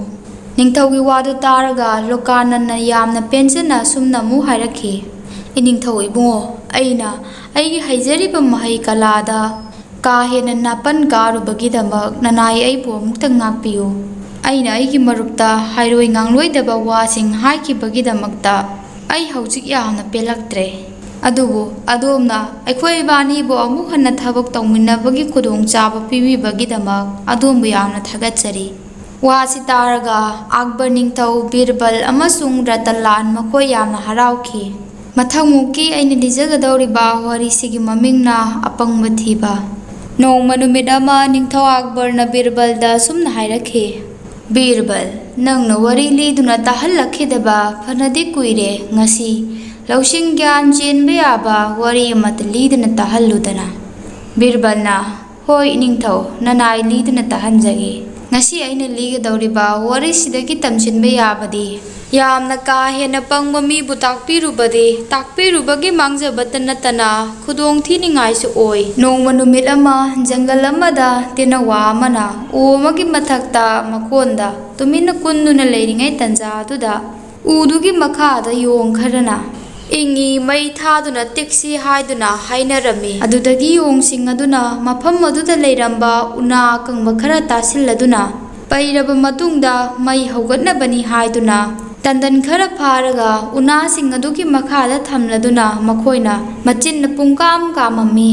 ꯅꯤꯡꯊꯧꯒꯤ ꯋꯥꯗꯨ ꯇꯥꯔꯒ ꯂꯣꯀꯥꯅꯟꯅ ꯌꯥꯝꯅ ꯄꯦꯟꯖꯅ ꯑꯁꯨꯝꯅ ꯑꯃꯨꯛ ꯍꯥꯏꯔꯛꯈꯤ, "ꯏꯅꯤꯡꯊꯧ ꯏꯕꯨꯡꯉꯣ, ꯑꯩꯅ ꯑꯩꯒꯤ ꯍꯩꯖꯔꯤꯕ ꯃꯍꯩ ꯀꯂꯥꯗ ꯀꯥ ꯍꯦꯟꯅ ꯅꯥꯄꯟ ꯀꯥꯔꯨꯕꯒꯤꯗꯃꯛ ꯅꯅꯥꯏ ꯑꯩꯕꯨ ꯑꯃꯨꯛꯇ ꯉꯥꯛꯄꯤꯌꯨ꯫ ꯑꯩꯅ ꯑꯩꯒꯤ ꯃꯔꯨꯞꯇ ꯍꯥꯏꯔꯣꯏ ꯉꯥꯡꯂꯣꯏꯗꯕ ꯋꯥꯁꯤꯡ ꯍꯥꯏꯈꯤꯕꯒꯤꯗꯃꯛꯇ ꯑꯩ ꯍꯧꯖꯤꯛ ꯌꯥꯝꯅ ꯄꯦꯜꯂꯛꯇ꯭ꯔꯦ꯫ ꯑꯗꯨꯕꯨ ꯑꯗꯣꯝꯅ ꯑꯩꯈꯣꯏ ꯏꯕꯥꯅꯤꯕꯨ ꯑꯃꯨꯛ ꯍꯟꯅ ꯊꯕꯛ ꯇꯧꯃꯤꯟꯅꯕꯒꯤ ꯈꯨꯗꯣꯡꯆꯥꯕ ꯄꯤꯕꯤꯕꯒꯤꯗꯃꯛ ꯑꯗꯣꯝꯕꯨ ꯌꯥꯝꯅ ꯊꯥꯒꯠꯆꯔꯤ꯫" ꯋꯥꯁꯤ ꯇꯥꯔꯒ ꯑꯛꯕꯔ ꯅꯤꯡꯊꯧ, ꯕꯤꯔꯕꯜ ꯑꯃꯁꯨꯡ ꯔꯇꯟꯂꯥꯜ ꯃꯈꯣꯏ ꯌꯥꯝꯅ ꯍꯔꯥꯎꯈꯤ꯫ ꯃꯊꯪꯃꯨꯛꯀꯤ ꯑꯩꯅ ꯂꯤꯖꯒꯗꯧꯔꯤꯕ ꯋꯥꯔꯤꯁꯤꯒꯤ ꯃꯃꯤꯡꯅ ꯑꯄꯪꯕ ꯊꯤꯕ꯫ ꯅꯣꯡꯃ ꯅꯨꯃꯤꯠ ꯑꯃ ꯅꯤꯡꯊꯧ ꯑꯛꯕꯔꯅ ꯕꯤꯔꯕꯜꯗ ꯑꯁꯨꯝꯅ ꯍꯥꯏꯔꯛꯈꯤ, "ꯕꯤꯔꯕꯜ, ꯅꯪꯅ ꯋꯥꯔꯤ ꯂꯤꯗꯨꯅ ꯇꯥꯍꯜꯂꯛꯈꯤꯗꯕ ꯐꯅꯗꯤ ꯀꯨꯏꯔꯦ꯫ ꯉꯁꯤ ꯂꯧꯁꯤꯡ ꯒ꯭ꯌꯥꯟ ꯆꯦꯟꯕ ꯌꯥꯕ ꯋꯥꯔꯤ ꯑꯃꯇ ꯂꯤꯗꯨꯅ ꯇꯥꯍꯜꯂꯨꯗꯅ꯫" ꯕꯤꯔꯕꯜꯅ, "ꯍꯣꯏ ꯏꯅꯤꯡꯊꯧ, ꯅꯅꯥꯏ ꯂꯤꯗꯨꯅ ꯇꯥꯍꯟꯖꯒꯦ꯫ ꯉꯁꯤ ꯑꯩꯅ ꯂꯤꯒꯗꯧꯔꯤꯕ ꯋꯥꯔꯤꯁꯤꯗꯒꯤ ꯇꯝꯁꯤꯟꯕ ꯌꯥꯕꯗꯤ ꯌꯥꯝꯅ ꯀꯥ ꯍꯦꯟꯅ ꯄꯪꯕ ꯃꯤꯕꯨ ꯇꯥꯛꯄꯤꯔꯨꯕꯗꯤ ꯇꯥꯛꯄꯤꯔꯨꯕꯒꯤ ꯃꯥꯡꯖꯕꯇ ꯅꯠꯇꯅ ꯈꯨꯗꯣꯡ ꯊꯤꯅꯤꯡꯉꯥꯏꯁꯨ ꯑꯣꯏ꯫" ꯅꯣꯡꯃ ꯅꯨꯃꯤꯠ ꯑꯃ ꯖꯪꯒꯜ ꯑꯃꯗ ꯇꯦꯅꯋꯥ ꯑꯃꯅ ꯎ ꯑꯃꯒꯤ ꯃꯊꯛꯇ ꯃꯀꯣꯟꯗ ꯇꯨꯃꯤꯟꯅ ꯀꯨꯟꯗꯨꯅ ꯂꯩꯔꯤꯉꯩ ꯇꯟꯖꯥ ꯑꯗꯨꯗ ꯎꯗꯨꯒꯤ ꯃꯈꯥꯗ ꯌꯣꯡ ꯈꯔꯅ "ꯏꯪꯉꯤ, ꯃꯩ ꯊꯥꯗꯨꯅ ꯇꯤꯛꯁꯤ" ꯍꯥꯏꯗꯨꯅ ꯍꯥꯏꯅꯔꯝꯃꯤ꯫ ꯑꯗꯨꯗꯒꯤ ꯌꯣꯡꯁꯤꯡ ꯑꯗꯨꯅ ꯃꯐꯝ ꯑꯗꯨꯗ ꯂꯩꯔꯝꯕ ꯎꯅꯥ ꯑꯀꯪꯕ ꯈꯔ ꯇꯥꯁꯤꯜꯂꯗꯨꯅ ꯄꯩꯔꯕ ꯃꯇꯨꯡꯗ ꯃꯩ ꯍꯧꯒꯠꯅꯕꯅꯤ ꯍꯥꯏꯗꯨꯅ ꯇꯟꯗꯟ ꯈꯔ ꯐꯥꯔꯒ ꯎꯅꯥꯁꯤꯡ ꯑꯗꯨꯒꯤ ꯃꯈꯥꯗ ꯊꯝꯂꯗꯨꯅ ꯃꯈꯣꯏꯅ ꯃꯆꯤꯟꯅ ꯄꯨꯡꯀꯥꯝ ꯀꯥꯝꯃꯝꯃꯤ꯫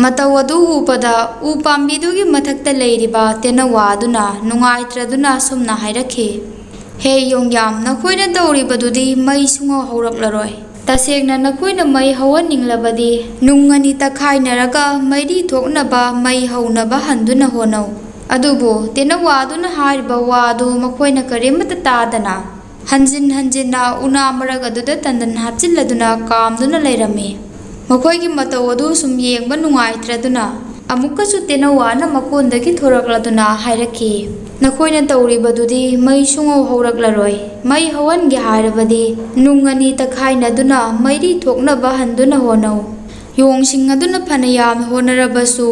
ꯃꯇꯧ ꯑꯗꯨ ꯎꯕꯗ ꯎ ꯄꯥꯝꯕꯤꯗꯨꯒꯤ ꯃꯊꯛꯇ ꯂꯩꯔꯤꯕ ꯇꯦꯅꯋꯥ ꯑꯗꯨꯅ ꯅꯨꯡꯉꯥꯏꯇ꯭ꯔꯗꯨꯅ ꯑꯁꯨꯝꯅ ꯍꯥꯏꯔꯛꯈꯤ, "ꯍꯦ ꯌꯣꯡꯌꯥꯝ, ꯅꯈꯣꯏꯅ ꯇꯧꯔꯤꯕꯗꯨꯗꯤ ꯃꯩ ꯁꯨꯡꯍꯧ ꯍꯧꯔꯛꯂꯔꯣꯏ꯫ ꯇꯁꯦꯡꯅ ꯅꯈꯣꯏꯅ ꯃꯩ ꯍꯧꯍꯟꯅꯤꯡꯂꯕꯗꯤ ꯅꯨꯡ ꯑꯅꯤ ꯇꯛꯈꯥꯏꯅꯔꯒ ꯃꯩꯔꯤ ꯊꯣꯛꯅꯕ ꯃꯩ ꯍꯧꯅꯕ ꯍꯟꯗꯨꯅ ꯍꯣꯠꯅꯧ꯫" ꯑꯗꯨꯕꯨ ꯇꯦꯅꯋꯥ ꯑꯗꯨꯅ ꯍꯥꯏꯔꯤꯕ ꯋꯥ ꯑꯗꯨ ꯃꯈꯣꯏꯅ ꯀꯔꯤꯃꯠꯇ ꯇꯥꯗꯅ ꯍꯟꯖꯤꯟ ꯍꯟꯖꯤꯟꯅ ꯎꯅꯥ ꯃꯔꯛ ꯑꯗꯨꯗ ꯇꯟꯗꯟ ꯍꯥꯞꯆꯤꯜꯂꯗꯨꯅ ꯀꯥꯝꯗꯨꯅ ꯂꯩꯔꯝꯃꯤ꯫ ꯃꯈꯣꯏꯒꯤ ꯃꯇꯧ ꯑꯗꯨ ꯁꯨꯝ ꯌꯦꯡꯕ ꯅꯨꯡꯉꯥꯏꯇ꯭ꯔꯗꯨꯅ ꯑꯃꯨꯛꯀꯁꯨ ꯇꯦꯅꯋꯥꯅ ꯃꯀꯣꯟꯗꯒꯤ ꯊꯣꯔꯛꯂꯗꯨꯅ ꯍꯥꯏꯔꯛꯈꯤ, "ꯅꯈꯣꯏꯅ ꯇꯧꯔꯤꯕꯗꯨꯗꯤ ꯃꯩ ꯁꯨꯡꯍꯧ ꯍꯧꯔꯛꯂꯔꯣꯏ꯫ ꯃꯩ ꯍꯧꯍꯟꯒꯦ ꯍꯥꯏꯔꯕꯗꯤ ꯅꯨꯡ ꯑꯅꯤ ꯇꯛꯈꯥꯏꯅꯗꯨꯅ ꯃꯩꯔꯤ ꯊꯣꯛꯅꯕ ꯍꯟꯗꯨꯅ ꯍꯣꯠꯅꯧ꯫" ꯌꯣꯡꯁꯤꯡ ꯑꯗꯨꯅ ꯐꯅ ꯌꯥꯝꯅ ꯍꯣꯠꯅꯔꯕꯁꯨ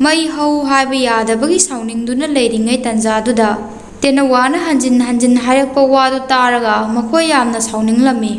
ꯃꯩ ꯍꯧ ꯍꯥꯏꯕ ꯌꯥꯗꯕꯒꯤ ꯁꯥꯎꯅꯤꯡꯗꯨꯅ ꯂꯩꯔꯤꯉꯩ ꯇꯟꯖꯥꯗꯨꯗ ꯇꯦꯅꯋꯥꯅ ꯍꯟꯖꯤꯟ ꯍꯟꯖꯤꯟ ꯍꯥꯏꯔꯛꯄ ꯋꯥꯗꯨ ꯇꯥꯔꯒ ꯃꯈꯣꯏ ꯌꯥꯝꯅ ꯁꯥꯎꯅꯤꯡꯂꯝꯃꯤ꯫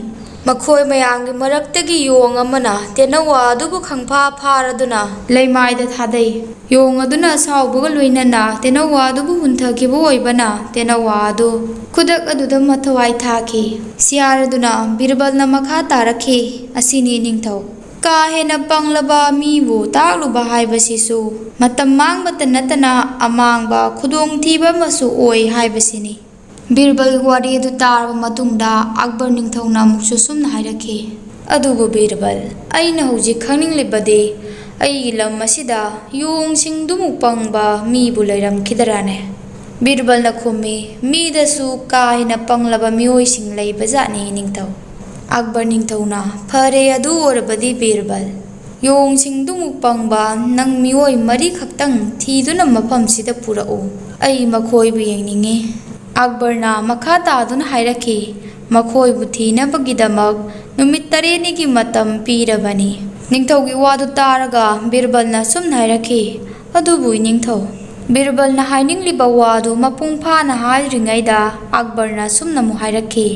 ꯃꯈꯣꯏ ꯃꯌꯥꯝꯒꯤ ꯃꯔꯛꯇꯒꯤ ꯌꯣꯡ ꯑꯃꯅ ꯇꯦꯅꯋꯥ ꯑꯗꯨꯕꯨ ꯈꯪꯐꯥ ꯐꯥꯔꯗꯨꯅ ꯂꯩꯃꯥꯏꯗ ꯊꯥꯗꯩ꯫ ꯌꯣꯡ ꯑꯗꯨꯅ ꯑꯁꯥꯎꯕꯒ ꯂꯣꯏꯅꯅ ꯇꯦꯅꯋꯥ ꯑꯗꯨꯕꯨ ꯍꯨꯟꯊꯈꯤꯕ ꯑꯣꯏꯕꯅ ꯇꯦꯅꯋꯥ ꯑꯗꯨ ꯈꯨꯗꯛ ꯑꯗꯨꯗ ꯃꯊ꯭ꯋꯥꯏ ꯊꯥꯈꯤ꯫ ꯁꯤꯌꯥꯔ ꯑꯗꯨꯅ ꯕꯤꯔꯕꯜꯅ ꯃꯈꯥ ꯇꯥꯔꯛꯈꯤ, "ꯑꯁꯤꯅꯤ ꯅꯤꯡꯊꯧ꯫ ꯀꯥ ꯍꯦꯟꯅ ꯄꯪꯂꯕ ꯃꯤꯕꯨ ꯇꯥꯛꯂꯨꯕ ꯍꯥꯏꯕꯁꯤꯁꯨ ꯃꯇꯝ ꯃꯥꯡꯕꯇ ꯅꯠꯇꯅ ꯑꯃꯥꯡꯕ ꯈꯨꯗꯣꯡꯊꯤꯕ ꯑꯃꯁꯨ ꯑꯣꯏ ꯍꯥꯏꯕꯁꯤꯅꯤ꯫" ꯕꯤꯔꯕꯜꯒꯤ ꯋꯥꯔꯤ ꯑꯗꯨ ꯇꯥꯔꯕ ꯃꯇꯨꯡꯗ ꯑꯛꯕꯔ ꯅꯤꯡꯊꯧꯅ ꯑꯃꯨꯛꯁꯨ ꯁꯨꯝꯅ ꯍꯥꯏꯔꯛꯈꯤ, "ꯑꯗꯨꯕꯨ ꯕꯤꯔꯕꯜ, ꯑꯩꯅ ꯍꯧꯖꯤꯛ ꯈꯪꯅꯤꯡꯂꯤꯕꯗꯤ ꯑꯩꯒꯤ ꯂꯝ ꯑꯁꯤꯗ ꯌꯣꯡꯁꯤꯡꯗꯨꯃꯨꯛ ꯄꯪꯕ ꯃꯤꯕꯨ ꯂꯩꯔꯝꯈꯤꯗ꯭ꯔꯥꯅꯦ?" ꯕꯤꯔꯕꯜꯅ ꯈꯨꯝꯃꯤ, "ꯃꯤꯗꯁꯨ ꯀꯥ ꯍꯦꯟꯅ ꯄꯪꯂꯕ ꯃꯤꯑꯣꯏꯁꯤꯡ ꯂꯩꯕꯖꯥꯠꯅꯤ ꯅꯤꯡꯊꯧ꯫" ꯑꯛꯕꯔ ꯅꯤꯡꯊꯧꯅ, "ꯐꯔꯦ, ꯑꯗꯨ ꯑꯣꯏꯔꯕꯗꯤ ꯕꯤꯔꯕꯜ, ꯌꯣꯡꯁꯤꯡꯗꯨꯃꯨꯛ ꯄꯪꯕ ꯅꯪ ꯃꯤꯑꯣꯏ ꯃꯔꯤꯈꯛꯇꯪ ꯊꯤꯗꯨꯅ ꯃꯐꯝꯁꯤꯗ ꯄꯨꯔꯛꯎ꯫ ꯑꯩ ꯃꯈꯣꯏꯕꯨ ꯌꯦꯡꯅꯤꯡꯉꯤ꯫" ꯑꯛꯕꯔꯅ ꯃꯈꯥ ꯇꯥꯗꯨꯅ ꯍꯥꯏꯔꯛꯈꯤ, "ꯃꯈꯣꯏꯕꯨ ꯊꯤꯅꯕꯒꯤꯗꯃꯛ ꯅꯨꯃꯤꯠ ꯇꯔꯦꯠꯅꯤꯒꯤ ꯃꯇꯝ ꯄꯤꯔꯕꯅꯤ꯫" ꯅꯤꯡꯊꯧꯒꯤ ꯋꯥꯗꯨ ꯇꯥꯔꯒ ꯕꯤꯔꯕꯜꯅ ꯑꯁꯨꯝꯅ ꯍꯥꯏꯔꯛꯈꯤ, "ꯑꯗꯨꯕꯨ ꯏꯅꯤꯡꯊꯧ, ꯕꯤꯔꯕꯜꯅ ꯍꯥꯏꯅꯤꯡꯂꯤꯕ ꯋꯥꯗꯨ ꯃꯄꯨꯡ ꯐꯥꯅ ꯍꯥꯏꯗ꯭ꯔꯤꯉꯩꯗ ꯑꯛꯕꯔꯅ ꯑꯁꯨꯝꯅ ꯑꯃꯨꯛ ꯍꯥꯏꯔꯛꯈꯤ,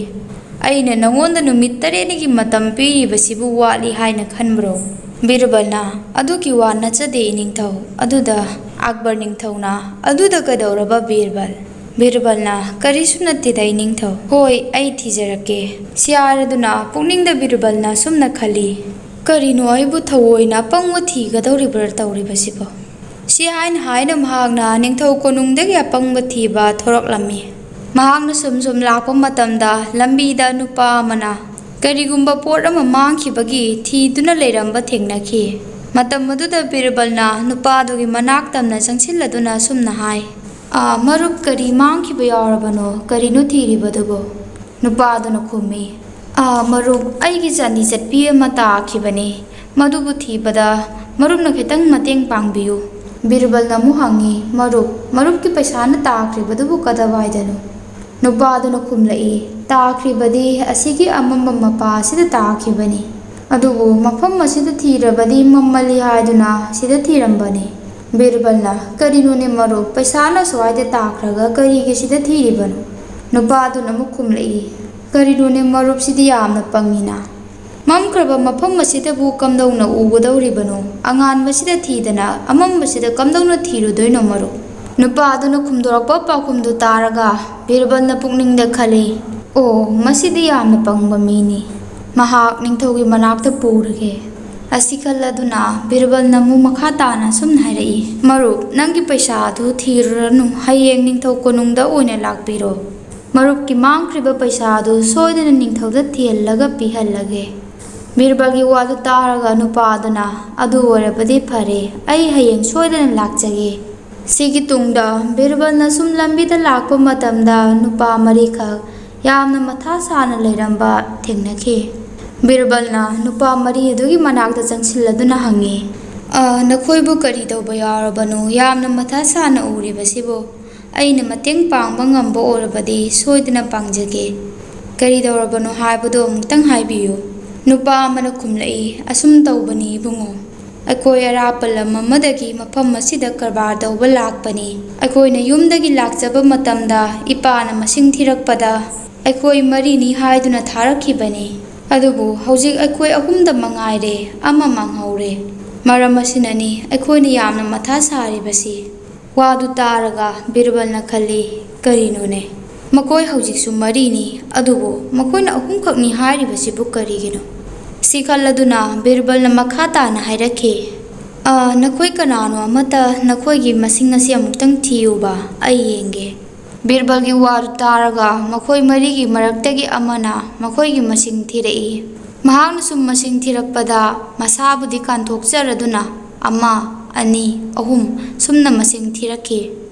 'ꯑꯩꯅ ꯅꯉꯣꯟꯗ ꯅꯨꯃꯤꯠ ꯇꯔꯦꯠꯅꯤꯒꯤ ꯃꯇꯝ ꯄꯤꯔꯤꯕꯁꯤꯕꯨ ꯋꯥꯠꯂꯤ ꯍꯥꯏꯅ ꯈꯟꯕ꯭ꯔꯣ?'" ꯕꯤꯔꯕꯜꯅ, "ꯑꯗꯨꯒꯤ ꯋꯥ ꯅꯠꯆꯗꯦ ꯏꯅꯤꯡꯊꯧ꯫" ꯑꯗꯨꯗ ꯑꯛꯕꯔ ꯅꯤꯡꯊꯧꯅ, "ꯑꯗꯨꯗ ꯀꯩꯗꯧꯔꯕ ꯕꯤꯔꯕꯜ?" ꯕꯤꯔꯕꯜꯅ, "ꯀꯔꯤꯁꯨ ꯅꯠꯇꯦꯗ ꯏꯅꯤꯡꯊꯧ꯫ ꯍꯣꯏ, ꯑꯩ ꯊꯤꯖꯔꯛꯀꯦ꯫" ꯁꯤꯌꯥꯔ ꯑꯗꯨꯅ ꯄꯨꯛꯅꯤꯡꯗ ꯕꯤꯔꯕꯜꯅ ꯑꯁꯨꯝꯅ ꯈꯜꯂꯤ, "ꯀꯔꯤꯅꯣ, ꯑꯩꯕꯨ ꯊꯑꯣꯏꯅ ꯑꯄꯪꯕ ꯊꯤꯒꯗꯧꯔꯤꯕ꯭ꯔꯥ ꯇꯧꯔꯤꯕꯁꯤꯕꯣ?" ꯁꯤ ꯍꯥꯏꯅ ꯍꯥꯏꯅ ꯃꯍꯥꯛꯅ ꯅꯤꯡꯊꯧ ꯀꯣꯅꯨꯡꯗꯒꯤ ꯑꯄꯪꯕ ꯊꯤꯕ ꯊꯣꯔꯛꯂꯝꯃꯤ꯫ ꯃꯍꯥꯛꯅ ꯁꯨꯝ ꯁꯨꯝ ꯂꯥꯛꯄ ꯃꯇꯝꯗ ꯂꯝꯕꯤꯗ ꯅꯨꯄꯥ ꯑꯃꯅ ꯀꯔꯤꯒꯨꯝꯕ ꯄꯣꯠ ꯑꯃ ꯃꯥꯡꯈꯤꯕꯒꯤ ꯊꯤꯗꯨꯅ ꯂꯩꯔꯝꯕ ꯊꯦꯡꯅꯈꯤ꯫ ꯃꯇꯝ ꯑꯗꯨꯗ ꯕꯤꯔꯕꯜꯅ ꯅꯨꯄꯥꯗꯨꯒꯤ ꯃꯅꯥꯛ ꯇꯝꯅ ꯆꯪꯁꯤꯜꯂꯗꯨꯅ ꯑꯁꯨꯝꯅ ꯍꯥꯏ, "ꯑꯥ, ꯃꯔꯨꯞ, ꯀꯔꯤ ꯃꯥꯡꯈꯤꯕ ꯌꯥꯎꯔꯕꯅꯣ? ꯀꯔꯤꯅꯣ ꯊꯤꯔꯤꯕꯗꯨꯕꯣ?" ꯅꯨꯄꯥꯗꯨꯅ ꯈꯨꯝꯃꯤ, "ꯑꯥ, ꯃꯔꯨꯞ, ꯑꯩꯒꯤ ꯆꯥꯟꯗꯤ ꯆꯠꯄꯤ ꯑꯃ ꯇꯥꯈꯤꯕꯅꯤ꯫ ꯃꯗꯨꯕꯨ ꯊꯤꯕꯗ ꯃꯔꯨꯞꯅ ꯈꯤꯇꯪ ꯃꯇꯦꯡ ꯄꯥꯡꯕꯤꯌꯨ꯫" ꯕꯤꯔꯕꯜꯅ ꯑꯃꯨꯛ ꯍꯪꯉꯤ, "ꯃꯔꯨꯞ, ꯃꯔꯨꯞꯀꯤ ꯄꯩꯁꯥꯅ ꯇꯥꯈ꯭ꯔꯤꯕꯗꯨꯕꯨ ꯀꯗꯥꯏꯋꯥꯏꯗꯅꯣ?" ꯅꯨꯄꯥꯗꯨꯅ ꯈꯨꯝꯂꯛꯏ, "ꯇꯥꯈ꯭ꯔꯤꯕꯗꯤ ꯑꯁꯤꯒꯤ ꯑꯃꯝꯕ ꯃꯄꯥ ꯑꯁꯤꯗ ꯇꯥꯈꯤꯕꯅꯤ꯫ ꯑꯗꯨꯕꯨ ꯃꯐꯝ ꯑꯁꯤꯗ ꯊꯤꯔꯕꯗꯤ ꯃꯝꯃꯜꯂꯤ ꯍꯥꯏꯗꯨꯅ ꯁꯤꯗ ꯊꯤꯔꯝꯕꯅꯤ꯫" ꯕꯤꯔꯕꯜꯅ, "ꯀꯔꯤꯅꯣꯅꯦ ꯃꯔꯨꯞ, ꯄꯩꯁꯥꯅ ꯁ꯭ꯋꯥꯏꯗ ꯇꯥꯈ꯭ꯔꯒ ꯀꯔꯤꯒꯤ ꯁꯤꯗ ꯊꯤꯔꯤꯕꯅꯣ?" ꯅꯨꯄꯥꯗꯨꯅ ꯑꯃꯨꯛ ꯈꯨꯝꯂꯛꯏ, "ꯀꯔꯤꯅꯣꯅꯦ ꯃꯔꯨꯞꯁꯤꯗꯤ ꯌꯥꯝꯅ ꯄꯪꯉꯤꯅ꯫ ꯃꯝꯈ꯭ꯔꯕ ꯃꯐꯝ ꯑꯁꯤꯗꯕꯨ ꯀꯝꯗꯧꯅ ꯎꯒꯗꯧꯔꯤꯕꯅꯣ? ꯑꯉꯥꯟꯕꯁꯤꯗ ꯊꯤꯗꯅ ꯑꯃꯝꯕꯁꯤꯗ ꯀꯝꯗꯧꯅ ꯊꯤꯔꯨꯗꯣꯏꯅꯣ ꯃꯔꯨꯞ?" ꯅꯨꯄꯥ ꯑꯗꯨꯅ ꯈꯨꯝꯗꯣꯔꯛꯄ ꯄꯥꯎꯈꯨꯝꯗꯨ ꯇꯥꯔꯒ ꯕꯤꯔꯕꯜꯅ ꯄꯨꯛꯅꯤꯡꯗ ꯈꯜꯂꯤ, "ꯑꯣ, ꯃꯁꯤꯗꯤ ꯌꯥꯝꯅ ꯄꯪꯕ ꯃꯤꯅꯤ꯫ ꯃꯍꯥꯛ ꯅꯤꯡꯊꯧꯒꯤ ꯃꯅꯥꯛꯇ ꯄꯨꯔꯒꯦ꯫" ꯑꯁꯤ ꯈꯜꯂꯗꯨꯅ ꯕꯤꯔꯕꯜꯅ ꯑꯃꯨꯛ ꯃꯈꯥ ꯇꯥꯅ ꯑꯁꯨꯝꯅ ꯍꯥꯏꯔꯛꯏ, "ꯃꯔꯨꯞ, ꯅꯪꯒꯤ ꯄꯩꯁꯥ ꯑꯗꯨ ꯊꯤꯔꯨꯔꯅꯨ, ꯍꯌꯦꯡ ꯅꯤꯡꯊꯧ ꯀꯣꯅꯨꯡꯗ ꯑꯣꯏꯅ ꯂꯥꯛꯄꯤꯔꯣ꯫ ꯃꯔꯨꯞꯀꯤ ꯃꯥꯡꯈ꯭ꯔꯤꯕ ꯄꯩꯁꯥ ꯑꯗꯨ ꯁꯣꯏꯗꯅ ꯅꯤꯡꯊꯧꯗ ꯊꯤꯍꯜꯂꯒ ꯄꯤꯍꯜꯂꯒꯦ꯫" ꯕꯤꯔꯕꯜꯒꯤ ꯋꯥꯗꯨ ꯇꯥꯔꯒ ꯅꯨꯄꯥ ꯑꯗꯨꯅ, "ꯑꯗꯨ ꯑꯣꯏꯔꯕꯗꯤ ꯐꯔꯦ, ꯑꯩ ꯍꯌꯦꯡ ꯁꯣꯏꯗꯅ ꯂꯥꯛꯆꯒꯦ꯫" ꯁꯤꯒꯤ ꯇꯨꯡꯗ ꯕꯤꯔꯕꯜꯅ ꯁꯨꯝ ꯂꯝꯕꯤꯗ ꯂꯥꯛꯄ ꯃꯇꯝꯗ ꯅꯨꯄꯥ ꯃꯔꯤꯈꯛ ꯌꯥꯝꯅ ꯃꯊꯥ ꯁꯥꯅ ꯂꯩꯔꯝꯕ ꯊꯦꯡꯅꯈꯤ꯫ ꯕꯤꯔꯕꯜꯅ ꯅꯨꯄꯥ ꯃꯔꯤ ꯑꯗꯨꯒꯤ ꯃꯅꯥꯛꯇ ꯆꯪꯁꯤꯜꯂꯗꯨꯅ ꯍꯪꯉꯤ, "ꯑ, ꯅꯈꯣꯏꯕꯨ ꯀꯔꯤ ꯇꯧꯕ ꯌꯥꯎꯔꯕꯅꯣ? ꯌꯥꯝꯅ ꯃꯊꯥ ꯁꯥꯅ ꯎꯔꯤꯕꯁꯤꯕꯨ?" "ꯑꯩꯅ ꯃꯇꯦꯡ ꯄꯥꯡꯕ ꯉꯝꯕ ꯑꯣꯏꯔꯕꯗꯤ ꯁꯣꯏꯗꯅ ꯄꯥꯡꯖꯒꯦ꯫ ꯀꯔꯤ ꯇꯧꯔꯕꯅꯣ ꯍꯥꯏꯕꯗꯨ ꯑꯃꯨꯛꯇꯪ ꯍꯥꯏꯕꯤꯌꯨ꯫" ꯅꯨꯄꯥ ꯑꯃꯅ ꯈꯨꯝꯂꯛꯏ, "ꯑꯁꯨꯝ ꯇꯧꯕꯅꯤ ꯏꯕꯨꯡꯉꯣ, ꯑꯩꯈꯣꯏ ꯑꯔꯥꯞꯄ ꯂꯝ ꯑꯃꯗꯒꯤ ꯃꯐꯝ ꯑꯁꯤꯗ ꯀꯔꯕꯥꯔ ꯇꯧꯕ ꯂꯥꯛꯄꯅꯤ꯫ ꯑꯩꯈꯣꯏꯅ ꯌꯨꯝꯗꯒꯤ ꯂꯥꯛꯆꯕ ꯃꯇꯝꯗ ꯏꯄꯥꯅ ꯃꯁꯤꯡ ꯊꯤꯔꯛꯄꯗ ꯑꯩꯈꯣꯏ ꯃꯔꯤꯅꯤ ꯍꯥꯏꯗꯨꯅ ꯊꯥꯔꯛꯈꯤꯕꯅꯤ꯫ ꯑꯗꯨꯕꯨ ꯍꯧꯖꯤꯛ ꯑꯩꯈꯣꯏ ꯑꯍꯨꯝꯗ ꯃꯉꯥꯏꯔꯦ, ꯑꯃ ꯃꯥꯡꯍꯧꯔꯦ꯫ ꯃꯔꯝ ꯑꯁꯤꯅꯅꯤ ꯑꯩꯈꯣꯏꯅ ꯌꯥꯝꯅ ꯃꯊꯥ ꯁꯥꯔꯤꯕꯁꯤ꯫" ꯋꯥꯗꯨ ꯇꯥꯔꯒ ꯕꯤꯔꯕꯜꯅ ꯈꯜꯂꯤ, "ꯀꯔꯤꯅꯣꯅꯦ? ꯃꯈꯣꯏ ꯍꯧꯖꯤꯛꯁꯨ ꯃꯔꯤꯅꯤ, ꯑꯗꯨꯕꯨ ꯃꯈꯣꯏꯅ ꯑꯍꯨꯝꯈꯛꯅꯤ ꯍꯥꯏꯔꯤꯕꯁꯤꯕꯨ ꯀꯔꯤꯒꯤꯅꯣ?" ꯁꯤ ꯈꯜꯂꯗꯨꯅ ꯕꯤꯔꯕꯜꯅ ꯃꯈꯥ ꯇꯥꯅ ꯍꯥꯏꯔꯛꯈꯤ, "ꯑ, ꯅꯈꯣꯏ ꯀꯅꯥꯅꯣ ꯑꯃꯠꯇ ꯅꯈꯣꯏꯒꯤ ꯃꯁꯤꯡ ꯑꯁꯤ ꯑꯃꯨꯛꯇꯪ ꯊꯤꯌꯨꯕ, ꯑꯩ ꯌꯦꯡꯒꯦ꯫" ꯕꯤꯔꯕꯜꯒꯤ ꯋꯥꯗꯨ ꯇꯥꯔꯒ ꯃꯈꯣꯏ ꯃꯔꯤꯒꯤ ꯃꯔꯛꯇꯒꯤ ꯑꯃꯅ ꯃꯈꯣꯏꯒꯤ ꯃꯁꯤꯡ ꯊꯤꯔꯛꯏ꯫ ꯃꯍꯥꯛꯅ ꯁꯨꯝ ꯃꯁꯤꯡ ꯊꯤꯔꯛꯄꯗ ꯃꯁꯥꯕꯨꯗꯤ ꯀꯥꯟꯊꯣꯛꯆꯔꯗꯨꯅ ꯑꯃ, ꯑꯅꯤ, ꯑꯍꯨꯝ ꯁꯨꯝꯅ ꯃꯁꯤꯡ ꯊꯤꯔꯛꯈꯤ꯫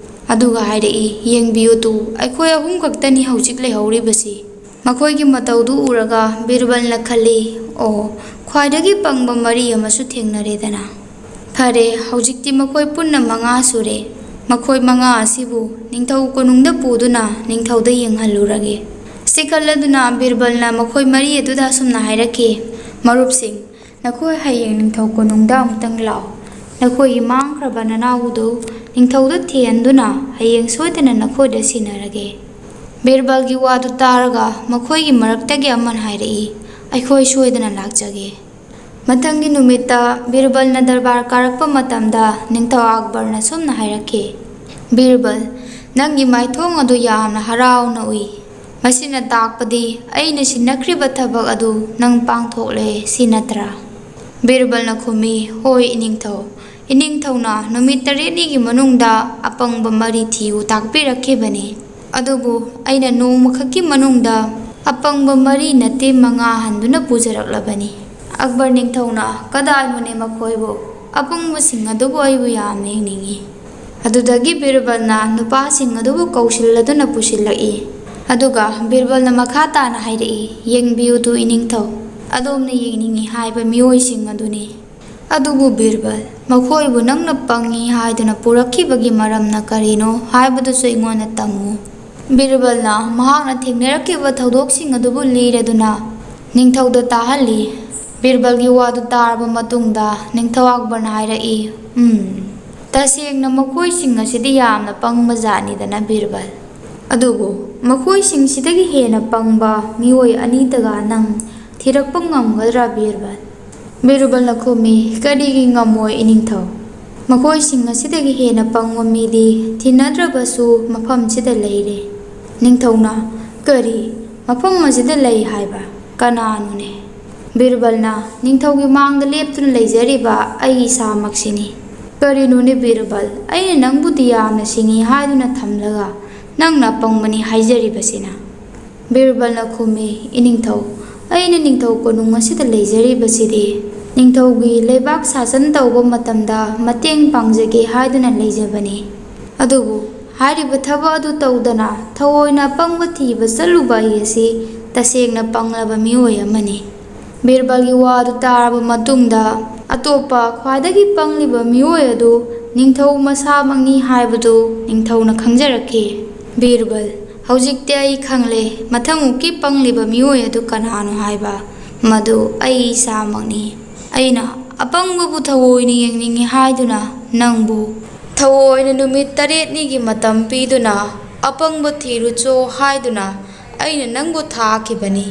ꯑꯗꯨꯒ ꯍꯥꯏꯔꯛꯏ, "ꯌꯦꯡꯕꯤꯌꯨ ꯇꯨ, ꯑꯩꯈꯣꯏ ꯑꯍꯨꯝ ꯈꯛꯇꯅꯤ ꯍꯧꯖꯤꯛ ꯂꯩꯍꯧꯔꯤꯕꯁꯤ꯫" ꯃꯈꯣꯏꯒꯤ ꯃꯇꯧꯗꯨ ꯎꯔꯒ ꯕꯤꯔꯕꯜꯅ ꯈꯜꯂꯤ, "ꯑꯣ, ꯈ꯭ꯋꯥꯏꯗꯒꯤ ꯄꯪꯕ ꯃꯔꯤ ꯑꯃꯁꯨ ꯊꯦꯡꯅꯔꯦꯗꯅ꯫ ꯐꯔꯦ, ꯍꯧꯖꯤꯛꯇꯤ ꯃꯈꯣꯏ ꯄꯨꯟꯅ ꯃꯉꯥ ꯁꯨꯔꯦ꯫ ꯃꯈꯣꯏ ꯃꯉꯥ ꯑꯁꯤꯕꯨ ꯅꯤꯡꯊꯧ ꯀꯣꯅꯨꯡꯗ ꯄꯨꯗꯨꯅ ꯅꯤꯡꯊꯧꯗ ꯌꯦꯡꯍꯜꯂꯨꯔꯒꯦ꯫" ꯁꯤ ꯈꯜꯂꯗꯨꯅ ꯕꯤꯔꯕꯜꯅ ꯃꯈꯣꯏ ꯃꯔꯤ ꯑꯗꯨꯗ ꯑꯁꯨꯝꯅ ꯍꯥꯏꯔꯛꯈꯤ, "ꯃꯔꯨꯞꯁꯤꯡ, ꯅꯈꯣꯏ ꯍꯌꯦꯡ ꯅꯤꯡꯊꯧ ꯀꯣꯅꯨꯡꯗ ꯑꯃꯨꯛꯇꯪ ꯂꯥꯛꯑꯣ꯫ ꯅꯈꯣꯏꯒꯤ ꯃꯥꯡꯈ꯭ꯔꯕ ꯅꯅꯥꯎꯗꯨ ꯅꯤꯡꯊꯧꯗ ꯊꯤꯍꯟꯗꯨꯅ ꯍꯌꯦꯡ ꯁꯣꯏꯗꯅ ꯅꯈꯣꯏꯗ ꯁꯤꯟꯅꯔꯒꯦ꯫" ꯕꯤꯔꯕꯜꯒꯤ ꯋꯥꯗꯨ ꯇꯥꯔꯒ ꯃꯈꯣꯏꯒꯤ ꯃꯔꯛꯇꯒꯤ ꯑꯃꯅ ꯍꯥꯏꯔꯛꯏ, "ꯑꯩꯈꯣꯏ ꯁꯣꯏꯗꯅ ꯂꯥꯛꯆꯒꯦ꯫" ꯃꯊꯪꯒꯤ ꯅꯨꯃꯤꯠꯇ ꯕꯤꯔꯕꯜꯅ ꯗꯔꯕꯥꯔ ꯀꯥꯔꯛꯄ ꯃꯇꯝꯗ ꯅꯤꯡꯊꯧ ꯑꯛꯕꯔꯅ ꯁꯨꯝꯅ ꯍꯥꯏꯔꯛꯈꯤ, "ꯕꯤꯔꯕꯜ, ꯅꯪꯒꯤ ꯃꯥꯏꯊꯣꯡ ꯑꯗꯨ ꯌꯥꯝꯅ ꯍꯔꯥꯎꯅ ꯎꯏ꯫ ꯃꯁꯤꯅ ꯇꯥꯛꯄꯗꯤ ꯑꯩꯅ ꯁꯤꯟꯅꯈ꯭ꯔꯤꯕ ꯊꯕꯛ ꯑꯗꯨ ꯅꯪ ꯄꯥꯡꯊꯣꯛꯂꯦ, ꯁꯤ ꯅꯠꯇ꯭ꯔꯥ?" ꯕꯤꯔꯕꯜꯅ ꯈꯨꯝꯃꯤ, "ꯍꯣꯏ, ꯏꯅꯤꯡꯊꯧ꯫ ꯏꯅꯤꯡꯊꯧꯅ ꯅꯨꯃꯤꯠ ꯇꯔꯦꯠꯅꯤꯒꯤ ꯃꯅꯨꯡꯗ ꯑꯄꯪꯕ ꯃꯔꯤ ꯊꯤꯌꯨ ꯇꯥꯛꯄꯤꯔꯛꯈꯤꯕꯅꯤ꯫ ꯑꯗꯨꯕꯨ ꯑꯩꯅ ꯅꯣꯡꯃꯈꯛꯀꯤ ꯃꯅꯨꯡꯗ ꯑꯄꯪꯕ ꯃꯔꯤ ꯅꯠꯇꯦ, ꯃꯉꯥ ꯍꯟꯗꯨꯅ ꯄꯨꯖꯔꯛꯂꯕꯅꯤ꯫" ꯑꯛꯕꯔ ꯅꯤꯡꯊꯧꯅ, "ꯀꯗꯥꯏꯅꯣꯅꯦ ꯃꯈꯣꯏꯕꯨ? ꯑꯄꯪꯕꯁꯤꯡ ꯑꯗꯨꯕꯨ ꯑꯩꯕꯨ ꯌꯥꯝꯅ ꯌꯦꯡꯅꯤꯡꯏ꯫" ꯑꯗꯨꯗꯒꯤ ꯕꯤꯔꯕꯜꯅ ꯅꯨꯄꯥꯁꯤꯡ ꯑꯗꯨꯕꯨ ꯀꯧꯁꯤꯜꯂꯗꯨꯅ ꯄꯨꯁꯤꯜꯂꯛꯏ꯫ ꯑꯗꯨꯒ ꯕꯤꯔꯕꯜꯅ ꯃꯈꯥ ꯇꯥꯅ ꯍꯥꯏꯔꯛꯏ, "ꯌꯦꯡꯕꯤꯌꯨ ꯇꯨ ꯏꯅꯤꯡꯊꯧ, ꯑꯗꯣꯝꯅ ꯌꯦꯡꯅꯤꯡꯏ ꯍꯥꯏꯕ ꯃꯤꯑꯣꯏꯁꯤꯡ ꯑꯗꯨꯅꯤ꯫ ꯑꯗꯨꯕꯨ ꯕꯤꯔꯕꯜ, ꯃꯈꯣꯏꯕꯨ ꯅꯪꯅ ꯄꯪꯉꯤ ꯍꯥꯏꯗꯨꯅ ꯄꯨꯔꯛꯈꯤꯕꯒꯤ ꯃꯔꯝꯅ ꯀꯔꯤꯅꯣ ꯍꯥꯏꯕꯗꯨꯁꯨ ꯑꯩꯉꯣꯟꯗ ꯇꯝꯃꯨ꯫" ꯕꯤꯔꯕꯜꯅ ꯃꯍꯥꯛꯅ ꯊꯦꯡꯅꯔꯛꯈꯤꯕ ꯊꯧꯗꯣꯛꯁꯤꯡ ꯑꯗꯨꯕꯨ ꯂꯤꯔꯗꯨꯅ ꯅꯤꯡꯊꯧꯗ ꯇꯥꯍꯜꯂꯤ꯫ ꯕꯤꯔꯕꯜꯒꯤ ꯋꯥꯗꯨ ꯇꯥꯔꯕ ꯃꯇꯨꯡꯗ ꯅꯤꯡꯊꯧ ꯑꯛꯕꯔꯅ ꯍꯥꯏꯔꯛꯏ, "ꯎꯝ, ꯇꯁꯦꯡꯅ ꯃꯈꯣꯏꯁꯤꯡ ꯑꯁꯤꯗꯤ ꯌꯥꯝꯅ ꯄꯪꯕ ꯖꯥꯠꯅꯤꯗꯅ ꯕꯤꯔꯕꯜ꯫ ꯑꯗꯨꯕꯨ ꯃꯈꯣꯏꯁꯤꯡꯁꯤꯗꯒꯤ ꯍꯦꯟꯅ ꯄꯪꯕ ꯃꯤꯑꯣꯏ ꯑꯅꯤꯇꯒ ꯅꯪ ꯊꯤꯔꯛꯄ ꯉꯝꯒꯗ꯭ꯔꯥ ꯕꯤꯔꯕꯜ?" ꯕꯤꯔꯕꯜꯅ ꯈꯨꯝꯃꯤ, "ꯀꯔꯤꯒꯤ ꯉꯝꯃꯣꯏ ꯏꯅꯤꯡꯊꯧ? ꯃꯈꯣꯏꯁꯤꯡ ꯑꯁꯤꯗꯒꯤ ꯍꯦꯟꯅ ꯄꯪꯕ ꯃꯤꯗꯤ ꯊꯤꯅꯗ꯭ꯔꯕꯁꯨ ꯃꯐꯝꯁꯤꯗ ꯂꯩꯔꯦ꯫" ꯅꯤꯡꯊꯧꯅ, "ꯀꯔꯤ? ꯃꯐꯝ ꯑꯁꯤꯗ ꯂꯩ ꯍꯥꯏꯕ? ꯀꯅꯥꯅꯣꯅꯦ?" ꯕꯤꯔꯕꯜꯅ, "ꯅꯤꯡꯊꯧꯒꯤ ꯃꯥꯡꯗ ꯂꯦꯞꯇꯨꯅ ꯂꯩꯖꯔꯤꯕ ꯑꯩ ꯏꯁꯥꯃꯛꯁꯤꯅꯤ꯫" "ꯀꯔꯤꯅꯣꯅꯦ ꯕꯤꯔꯕꯜ, ꯑꯩꯅ ꯅꯪꯕꯨꯗꯤ ꯌꯥꯝꯅ ꯁꯤꯡꯉꯤ ꯍꯥꯏꯗꯨꯅ ꯊꯝꯂꯒ ꯅꯪꯅ ꯑꯄꯪꯕꯅꯤ ꯍꯥꯏꯖꯔꯤꯕꯁꯤꯅ?" ꯕꯤꯔꯕꯜꯅ ꯈꯨꯝꯃꯤ, "ꯏꯅꯤꯡꯊꯧ, ꯑꯩꯅ ꯅꯤꯡꯊꯧ ꯀꯣꯅꯨꯡ ꯑꯁꯤꯗ ꯂꯩꯖꯔꯤꯕꯁꯤꯗꯤ ꯅꯤꯡꯊꯧꯒꯤ ꯂꯩꯕꯥꯛ ꯁꯥꯁꯟ ꯇꯧꯕ ꯃꯇꯝꯗ ꯃꯇꯦꯡ ꯄꯥꯡꯖꯒꯦ ꯍꯥꯏꯗꯨꯅ ꯂꯩꯖꯕꯅꯤ꯫ ꯑꯗꯨꯕꯨ ꯍꯥꯏꯔꯤꯕ ꯊꯕꯛ ꯑꯗꯨ ꯇꯧꯗꯅ ꯊꯑꯣꯏꯅ ꯑꯄꯪꯕ ꯊꯤꯕ ꯆꯠꯂꯨꯕ ꯑꯩ ꯑꯁꯤ ꯇꯁꯦꯡꯅ ꯄꯪꯂꯕ ꯃꯤꯑꯣꯏ ꯑꯃꯅꯤ꯫" ꯕꯤꯔꯕꯜꯒꯤ ꯋꯥꯗꯨ ꯇꯥꯔꯕ ꯃꯇꯨꯡꯗ ꯑꯇꯣꯞꯄ ꯈ꯭ꯋꯥꯏꯗꯒꯤ ꯄꯪꯂꯤꯕ ꯃꯤꯑꯣꯏ ꯑꯗꯨ ꯅꯤꯡꯊꯧ ꯃꯁꯥꯃꯛꯅꯤ ꯍꯥꯏꯕꯗꯨ ꯅꯤꯡꯊꯧꯅ ꯈꯪꯖꯔꯛꯈꯤ꯫ "ꯕꯤꯔꯕꯜ, ꯍꯧꯖꯤꯛꯇꯤ ꯑꯩ ꯈꯪꯂꯦ, ꯃꯊꯪꯃꯨꯛꯀꯤ ꯄꯪꯂꯤꯕ ꯃꯤꯑꯣꯏ ꯑꯗꯨ ꯀꯅꯥꯅꯣ ꯍꯥꯏꯕ꯫ ꯃꯗꯨ ꯑꯩ ꯏꯁꯥꯃꯛꯅꯤ꯫ ꯑꯩꯅ ꯑꯄꯪꯕꯕꯨ ꯊꯑꯣꯏꯅ ꯌꯦꯡꯅꯤꯡꯏ ꯍꯥꯏꯗꯨꯅ ꯅꯪꯕꯨ ꯊꯑꯣꯏꯅ ꯅꯨꯃꯤꯠ ꯇꯔꯦꯠꯅꯤꯒꯤ ꯃꯇꯝ ꯄꯤꯗꯨꯅ ꯑꯄꯪꯕ ꯊꯤꯔꯨꯆꯣ ꯍꯥꯏꯗꯨꯅ ꯑꯩꯅ ꯅꯪꯕꯨ ꯊꯥꯈꯤꯕꯅꯤ꯫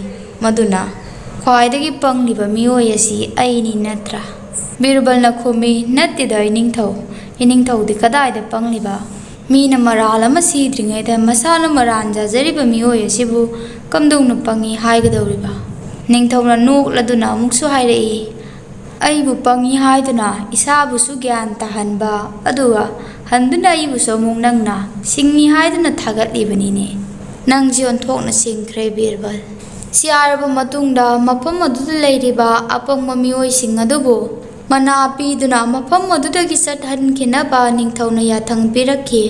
ꯃꯗꯨꯅ ꯈ꯭ꯋꯥꯏꯗꯒꯤ ꯄꯪꯂꯤꯕ ꯃꯤꯑꯣꯏ ꯑꯁꯤ ꯑꯩꯅꯤ ꯅꯠꯇ꯭ꯔꯥ?" ꯕꯤꯔꯕꯜꯅ ꯈꯨꯝꯃꯤ, "ꯅꯠꯇꯦꯗ ꯏꯅꯤꯡꯊꯧ, ꯏꯅꯤꯡꯊꯧꯗꯤ ꯀꯗꯥꯏꯗ ꯄꯪꯂꯤꯕ? ꯃꯤꯅ ꯃꯔꯥꯜ ꯑꯃ ꯁꯤꯗ꯭ꯔꯤꯉꯩꯗ ꯃꯁꯥꯅ ꯃꯔꯥꯟ ꯆꯥꯖꯔꯤꯕ ꯃꯤꯑꯣꯏ ꯑꯁꯤꯕꯨ ꯀꯝꯗꯧꯅ ꯄꯪꯉꯤ ꯍꯥꯏꯒꯗꯧꯔꯤꯕ?" ꯅꯤꯡꯊꯧꯅ ꯅꯣꯛꯂꯗꯨꯅ ꯑꯃꯨꯛꯁꯨ ꯍꯥꯏꯔꯛꯏ, "ꯑꯩꯕꯨ ꯄꯪꯉꯤ ꯍꯥꯏꯗꯨꯅ ꯏꯁꯥꯕꯨꯁꯨ ꯒ꯭ꯌꯥꯟ ꯇꯥꯍꯟꯕ, ꯑꯗꯨꯒ ꯍꯟꯗꯨꯅ ꯑꯩꯕꯨꯁꯨ ꯑꯃꯨꯛ ꯅꯪꯅ ꯁꯤꯡꯉꯤ ꯍꯥꯏꯗꯨꯅ ꯊꯥꯒꯠꯂꯤꯕꯅꯤꯅꯦ꯫ ꯅꯪꯁꯤ ꯑꯣꯟꯊꯣꯛꯅ ꯁꯤꯡꯈ꯭ꯔꯦ ꯕꯤꯔꯕꯜ꯫" ꯁꯤ ꯍꯥꯏꯔꯕ ꯃꯇꯨꯡꯗ ꯃꯐꯝ ꯑꯗꯨꯗ ꯂꯩꯔꯤꯕ ꯑꯄꯪꯕ ꯃꯤꯑꯣꯏꯁꯤꯡ ꯑꯗꯨꯕꯨ ꯃꯅꯥ ꯄꯤꯗꯨꯅ ꯃꯐꯝ ꯑꯗꯨꯗꯒꯤ ꯆꯠꯍꯟꯈꯤꯅꯕ ꯅꯤꯡꯊꯧꯅ ꯌꯥꯊꯪ ꯄꯤꯔꯛꯈꯤ꯫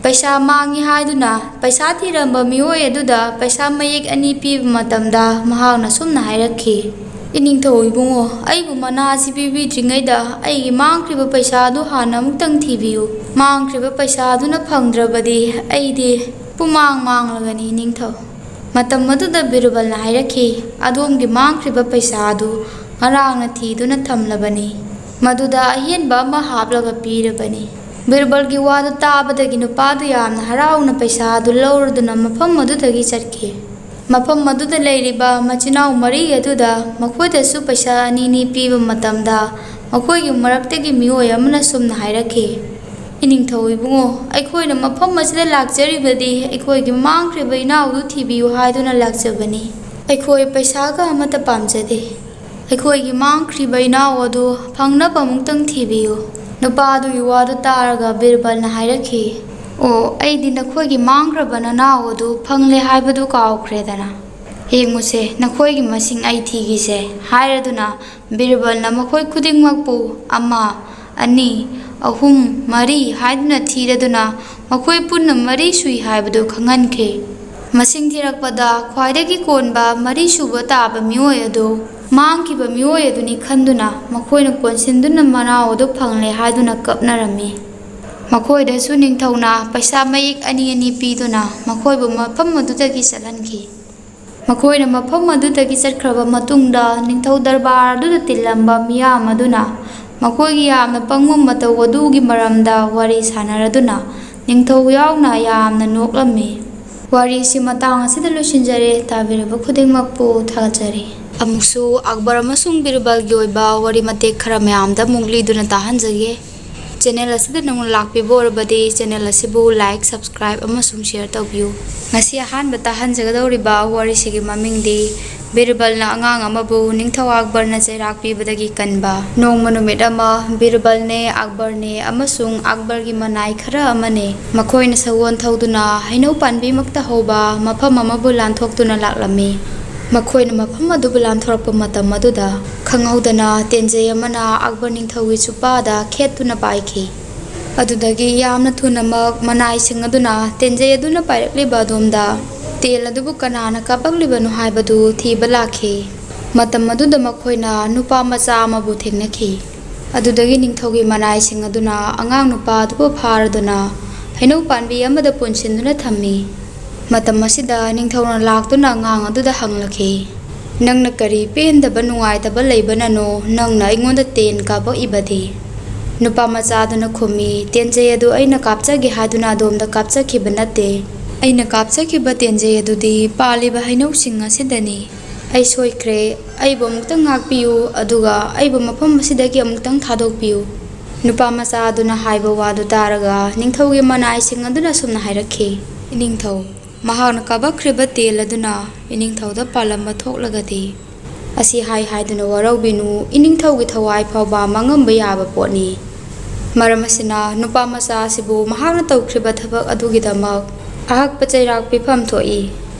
ꯄꯩꯁꯥ ꯃꯥꯡꯉꯤ ꯍꯥꯏꯗꯨꯅ ꯄꯩꯁꯥ ꯊꯤꯔꯝꯕ ꯃꯤꯑꯣꯏ ꯑꯗꯨꯗ ꯄꯩꯁꯥ ꯃꯌꯦꯛ ꯑꯅꯤ ꯄꯤꯕ ꯃꯇꯝꯗ ꯃꯍꯥꯛꯅ ꯁꯨꯝꯅ ꯍꯥꯏꯔꯛꯈꯤ, "ꯏꯅꯤꯡꯊꯧ ꯏꯕꯨꯡꯉꯣ, ꯑꯩꯕꯨ ꯃꯅꯥ ꯑꯁꯤ ꯄꯤꯕꯤꯗ꯭ꯔꯤꯉꯩꯗ ꯑꯩꯒꯤ ꯃꯥꯡꯈ꯭ꯔꯤꯕ ꯄꯩꯁꯥ ꯑꯗꯨ ꯍꯥꯟꯅ ꯑꯃꯨꯛꯇꯪ ꯊꯤꯕꯤꯌꯨ꯫ ꯃꯥꯡꯈ꯭ꯔꯤꯕ ꯄꯩꯁꯥ ꯑꯗꯨꯅ ꯐꯪꯗ꯭ꯔꯕꯗꯤ ꯑꯩꯗꯤ ꯄꯨꯃꯥꯡ ꯃꯥꯡꯂꯒꯅꯤ ꯏꯅꯤꯡꯊꯧ꯫" ꯃꯇꯝ ꯑꯗꯨꯗ ꯕꯤꯔꯕꯜꯅ ꯍꯥꯏꯔꯛꯈꯤ, "ꯑꯗꯣꯝꯒꯤ ꯃꯥꯡꯈ꯭ꯔꯤꯕ ꯄꯩꯁꯥ ꯑꯗꯨ ꯉꯔꯥꯡꯅ ꯊꯤꯗꯨꯅ ꯊꯝꯂꯕꯅꯤ꯫ ꯃꯗꯨꯗ ꯑꯍꯦꯟꯕ ꯑꯃ ꯍꯥꯞꯂꯒ ꯄꯤꯔꯕꯅꯤ꯫" ꯕꯤꯔꯕꯜꯒꯤ ꯋꯥꯗꯨ ꯇꯥꯕꯗꯒꯤ ꯅꯨꯄꯥꯗꯨ ꯌꯥꯝꯅ ꯍꯔꯥꯎꯅ ꯄꯩꯁꯥ ꯑꯗꯨ ꯂꯧꯔꯗꯨꯅ ꯃꯐꯝ ꯑꯗꯨꯗꯒꯤ ꯆꯠꯈꯤ꯫ ꯃꯐꯝ ꯑꯗꯨꯗ ꯂꯩꯔꯤꯕ ꯃꯆꯤꯟ ꯃꯅꯥꯎ ꯃꯔꯤ ꯑꯗꯨꯗ ꯃꯈꯣꯏꯗꯁꯨ ꯄꯩꯁꯥ ꯑꯅꯤꯅꯤ ꯄꯤꯕ ꯃꯇꯝꯗ ꯃꯈꯣꯏꯒꯤ ꯃꯔꯛꯇꯒꯤ ꯃꯤꯑꯣꯏ ꯑꯃꯅ ꯁꯨꯝꯅ ꯍꯥꯏꯔꯛꯈꯤ, "ꯏꯅꯤꯡꯊꯧ ꯏꯕꯨꯡꯉꯣ, ꯑꯩꯈꯣꯏꯅ ꯃꯐꯝ ꯑꯁꯤꯗ ꯂꯥꯛꯆꯔꯤꯕꯗꯤ ꯑꯩꯈꯣꯏꯒꯤ ꯃꯥꯡꯈ꯭ꯔꯤꯕ ꯏꯅꯥꯎꯗꯨ ꯊꯤꯕꯤꯌꯨ ꯍꯥꯏꯗꯨꯅ ꯂꯥꯛꯆꯕꯅꯤ꯫ ꯑꯩꯈꯣꯏ ꯄꯩꯁꯥꯒ ꯑꯃꯠꯇ ꯄꯥꯝꯖꯗꯦ꯫ ꯑꯩꯈꯣꯏꯒꯤ ꯃꯥꯡꯈ꯭ꯔꯤꯕ ꯏꯅꯥꯎ ꯑꯗꯨ ꯐꯪꯅꯕ ꯑꯃꯨꯛꯇꯪ ꯊꯤꯕꯤꯌꯨ꯫ ꯅꯨꯄꯥ ꯑꯗꯨꯒꯤ ꯋꯥꯗꯨ ꯇꯥꯔꯒ ꯕꯤꯔꯕꯜꯅ ꯍꯥꯏꯔꯛꯈꯤ, "ꯑꯣ, ꯑꯩꯗꯤ ꯅꯈꯣꯏꯒꯤ ꯃꯥꯡꯈ꯭ꯔꯕ ꯅꯅꯥꯎ ꯑꯗꯨ ꯐꯪꯂꯦ ꯍꯥꯏꯕꯗꯨ ꯀꯥꯎꯈ꯭ꯔꯦꯗꯅ꯫ ꯌꯦꯡꯉꯨꯁꯦ, ꯅꯈꯣꯏꯒꯤ ꯃꯁꯤꯡ ꯑꯩ ꯊꯤꯒꯤꯁꯦ" ꯍꯥꯏꯔꯗꯨꯅ ꯕꯤꯔꯕꯜꯅ ꯃꯈꯣꯏ ꯈꯨꯗꯤꯡꯃꯛꯄꯨ ꯑꯃ, ꯑꯅꯤ, ꯑꯍꯨꯝ, ꯃꯔꯤ ꯍꯥꯏꯗꯨꯅ ꯊꯤꯔꯗꯨꯅ ꯃꯈꯣꯏ ꯄꯨꯟꯅ ꯃꯔꯤ ꯁꯨꯏ ꯍꯥꯏꯕꯗꯨ ꯈꯪꯍꯟꯈꯤ꯫ ꯃꯁꯤꯡ ꯊꯤꯔꯛꯄꯗ ꯈ꯭ꯋꯥꯏꯗꯒꯤ ꯀꯣꯟꯕ ꯃꯔꯤ ꯁꯨꯕ ꯇꯥꯕ ꯃꯤꯑꯣꯏ ꯑꯗꯨ ꯃꯥꯡꯈꯤꯕ ꯃꯤꯑꯣꯏ ꯑꯗꯨꯅꯤ ꯈꯟꯗꯨꯅ ꯃꯈꯣꯏꯅ ꯀꯣꯟꯁꯤꯟꯗꯨꯅ ꯃꯅꯥꯎ ꯑꯗꯨ ꯐꯪꯂꯦ ꯍꯥꯏꯗꯨꯅ ꯀꯞꯅꯔꯝꯃꯤ꯫ ꯃꯈꯣꯏꯗꯁꯨ ꯅꯤꯡꯊꯧꯅ ꯄꯩꯁꯥ ꯃꯌꯦꯛ ꯑꯅꯤ ꯑꯅꯤ ꯄꯤꯗꯨꯅ ꯃꯈꯣꯏꯕꯨ ꯃꯐꯝ ꯑꯗꯨꯗꯒꯤ ꯆꯠꯍꯟꯈꯤ꯫ ꯃꯈꯣꯏꯅ ꯃꯐꯝ ꯑꯗꯨꯗꯒꯤ ꯆꯠꯈ꯭ꯔꯕ ꯃꯇꯨꯡꯗ ꯅꯤꯡꯊꯧ ꯗꯔꯕꯥꯔ ꯑꯗꯨꯗ ꯇꯤꯜꯂꯝꯕ ꯃꯤꯌꯥꯝ ꯑꯗꯨꯅ ꯃꯈꯣꯏꯒꯤ ꯌꯥꯝꯅ ꯄꯪꯕ ꯃꯇꯧ ꯑꯗꯨꯒꯤ ꯃꯔꯝꯗ ꯋꯥꯔꯤ ꯁꯥꯟꯅꯔꯗꯨꯅ ꯅꯤꯡꯊꯧ ꯌꯥꯎꯅ ꯌꯥꯝꯅ ꯅꯣꯛꯂꯝꯃꯤ꯫ ꯋꯥꯔꯤꯁꯤ ꯃꯇꯥꯡ ꯑꯁꯤꯗ ꯂꯣꯏꯁꯤꯟꯖꯔꯦ꯫ ꯇꯥꯕꯤꯔꯤꯕ ꯈꯨꯗꯤꯡꯃꯛꯄꯨ ꯊꯥꯒꯠꯆꯔꯤ꯫ ꯑꯃꯨꯛꯁꯨ ꯑꯛꯕꯔ ꯑꯃꯁꯨꯡ ꯕꯤꯔꯕꯜꯒꯤ ꯑꯣꯏꯕ ꯋꯥꯔꯤ ꯃꯇꯦꯛ ꯈꯔ ꯃꯌꯥꯝꯗ ꯑꯃꯨꯛ ꯂꯤꯗꯨꯅ ꯇꯥꯍꯟꯖꯒꯦ꯫ ꯆꯦꯅꯦꯜ ꯑꯁꯤꯗ ꯅꯧꯅ ꯂꯥꯛꯄꯤꯕ ꯑꯣꯏꯔꯕꯗꯤ ꯆꯦꯅꯦꯜ ꯑꯁꯤꯕꯨ ꯂꯥꯏꯛ, ꯁꯕꯁꯀ꯭ꯔꯥꯏꯕ ꯑꯃꯁꯨꯡ ꯁꯤꯌꯔ ꯇꯧꯕꯤꯌꯨ꯫ ꯉꯁꯤ ꯑꯍꯥꯟꯕ ꯇꯥꯍꯟꯖꯒꯗꯧꯔꯤꯕ ꯋꯥꯔꯤꯁꯤꯒꯤ ꯃꯃꯤꯡꯗꯤ ꯕꯤꯔꯕꯜꯅ ꯑꯉꯥꯡ ꯑꯃꯕꯨ ꯅꯤꯡꯊꯧ ꯑꯛꯕꯔꯅ ꯆꯩꯔꯥꯛ ꯄꯤꯕꯗꯒꯤ ꯀꯟꯕ꯫ ꯅꯣꯡꯃ ꯅꯨꯃꯤꯠ ꯑꯃ ꯕꯤꯔꯕꯜꯅꯦ, ꯑꯛꯕꯔꯅꯦ ꯑꯃꯁꯨꯡ ꯑꯛꯕꯔꯒꯤ ꯃꯅꯥꯏ ꯈꯔ ꯑꯃꯅꯦ, ꯃꯈꯣꯏꯅ ꯁꯒꯣꯜ ꯊꯧꯗꯨꯅ ꯍꯩꯅꯧ ꯄꯥꯝꯕꯤꯃꯛꯇ ꯍꯧꯕ ꯃꯐꯝ ꯑꯃꯕꯨ ꯂꯥꯟꯊꯣꯛꯇꯨꯅ ꯂꯥꯛꯂꯝꯃꯤ꯫ ꯃꯈꯣꯏꯅ ꯃꯐꯝ ꯑꯗꯨꯕꯨ ꯂꯥꯟꯊꯣꯔꯛꯄ ꯃꯇꯝ ꯑꯗꯨꯗ ꯈꯪꯍꯧꯗꯅ ꯇꯦꯟꯖꯩ ꯑꯃꯅ ꯑꯛꯕꯔ ꯅꯤꯡꯊꯧꯒꯤ ꯆꯨꯄꯥꯗ ꯈꯦꯠꯇꯨꯅ ꯄꯥꯏꯈꯤ꯫ ꯑꯗꯨꯗꯒꯤ ꯌꯥꯝꯅ ꯊꯨꯅꯃꯛ ꯃꯅꯥꯏꯁꯤꯡ ꯑꯗꯨꯅ ꯇꯦꯟꯖꯩ ꯑꯗꯨꯅ ꯄꯥꯏꯔꯛꯂꯤꯕ ꯑꯗꯣꯝꯗ ꯇꯦꯟ ꯑꯗꯨꯕꯨ ꯀꯅꯥꯅ ꯀꯥꯞꯂꯛꯂꯤꯕꯅꯣ ꯍꯥꯏꯕꯗꯨ ꯊꯤꯕ ꯂꯥꯛꯈꯤ꯫ ꯃꯇꯝ ꯑꯗꯨꯗ ꯃꯈꯣꯏꯅ ꯅꯨꯄꯥ ꯃꯆꯥ ꯑꯃꯕꯨ ꯊꯦꯡꯅꯈꯤ꯫ ꯑꯗꯨꯗꯒꯤ ꯅꯤꯡꯊꯧꯒꯤ ꯃꯅꯥꯏꯁꯤꯡ ꯑꯗꯨꯅ ꯑꯉꯥꯡ ꯅꯨꯄꯥ ꯑꯗꯨꯕꯨ ꯐꯥꯔꯗꯨꯅ ꯍꯩꯅꯧ ꯄꯥꯝꯕꯤ ꯑꯃꯗ ꯄꯨꯟꯁꯤꯟꯗꯨꯅ ꯊꯝꯃꯤ꯫ ꯃꯇꯝ ꯑꯁꯤꯗ ꯅꯤꯡꯊꯧꯅ ꯂꯥꯛꯇꯨꯅ ꯑꯉꯥꯡ ꯑꯗꯨꯗ ꯍꯪꯂꯛꯈꯤ, "ꯅꯪꯅ ꯀꯔꯤ ꯄꯦꯟꯗꯕ ꯅꯨꯡꯉꯥꯏꯇꯕ ꯂꯩꯕꯅꯅꯣ ꯅꯪꯅ ꯑꯩꯉꯣꯟꯗ ꯇꯦꯟ ꯀꯥꯞꯄꯛꯏꯕꯗꯤ?" ꯅꯨꯄꯥ ꯃꯆꯥ ꯑꯗꯨꯅ ꯈꯨꯝꯃꯤ, "ꯇꯦꯟꯖꯩ ꯑꯗꯨ ꯑꯩꯅ ꯀꯥꯞꯆꯒꯦ ꯍꯥꯏꯗꯨꯅ ꯑꯗꯣꯝꯗ ꯀꯥꯞꯆꯈꯤꯕ ꯅꯠꯇꯦ꯫ ꯑꯩꯅ ꯀꯥꯞꯆꯈꯤꯕ ꯇꯦꯟꯖꯩ ꯑꯗꯨꯗꯤ ꯄꯥꯜꯂꯤꯕ ꯍꯩꯅꯧꯁꯤꯡ ꯑꯁꯤꯗꯅꯤ꯫ ꯑꯩ ꯁꯣꯏꯈ꯭ꯔꯦ꯫ ꯑꯩꯕꯨ ꯑꯃꯨꯛꯇꯪ ꯉꯥꯛꯄꯤꯌꯨ, ꯑꯗꯨꯒ ꯑꯩꯕꯨ ꯃꯐꯝ ꯑꯁꯤꯗꯒꯤ ꯑꯃꯨꯛꯇꯪ ꯊꯥꯗꯣꯛꯄꯤꯌꯨ꯫" ꯅꯨꯄꯥ ꯃꯆꯥ ꯑꯗꯨꯅ ꯍꯥꯏꯕ ꯋꯥꯗꯨ ꯇꯥꯔꯒ ꯅꯤꯡꯊꯧꯒꯤ ꯃꯅꯥꯏꯁꯤꯡ ꯑꯗꯨꯅ ꯑꯁꯨꯝꯅ ꯍꯥꯏꯔꯛꯈꯤ, "ꯏꯅꯤꯡꯊꯧ, ꯃꯍꯥꯛꯅ ꯀꯥꯄꯛꯈ꯭ꯔꯤꯕ ꯇꯦꯟ ꯑꯗꯨꯅ ꯏꯅꯤꯡꯊꯧꯗ ꯄꯥꯜꯂꯝꯕ ꯊꯣꯛꯂꯒꯗꯤ?" ꯑꯁꯤ ꯍꯥꯏ ꯍꯥꯏꯗꯨꯅ ꯋꯥꯔꯧꯕꯤꯅꯨ, ꯏꯅꯤꯡꯊꯧꯒꯤ ꯊꯋꯥꯏ ꯐꯥꯎꯕ ꯃꯥꯡꯉꯝꯕ ꯌꯥꯕ ꯄꯣꯠꯅꯤ꯫ ꯃꯔꯝ ꯑꯁꯤꯅ ꯅꯨꯄꯥ ꯃꯆꯥ ꯑꯁꯤꯕꯨ ꯃꯍꯥꯛꯅ ꯇꯧꯈ꯭ꯔꯤꯕ ꯊꯕꯛ ꯑꯗꯨꯒꯤꯗꯃꯛ ꯑꯍꯛꯄ ꯆꯩꯔꯥꯛ ꯄꯤꯐꯝ ꯊꯣꯛꯏ꯫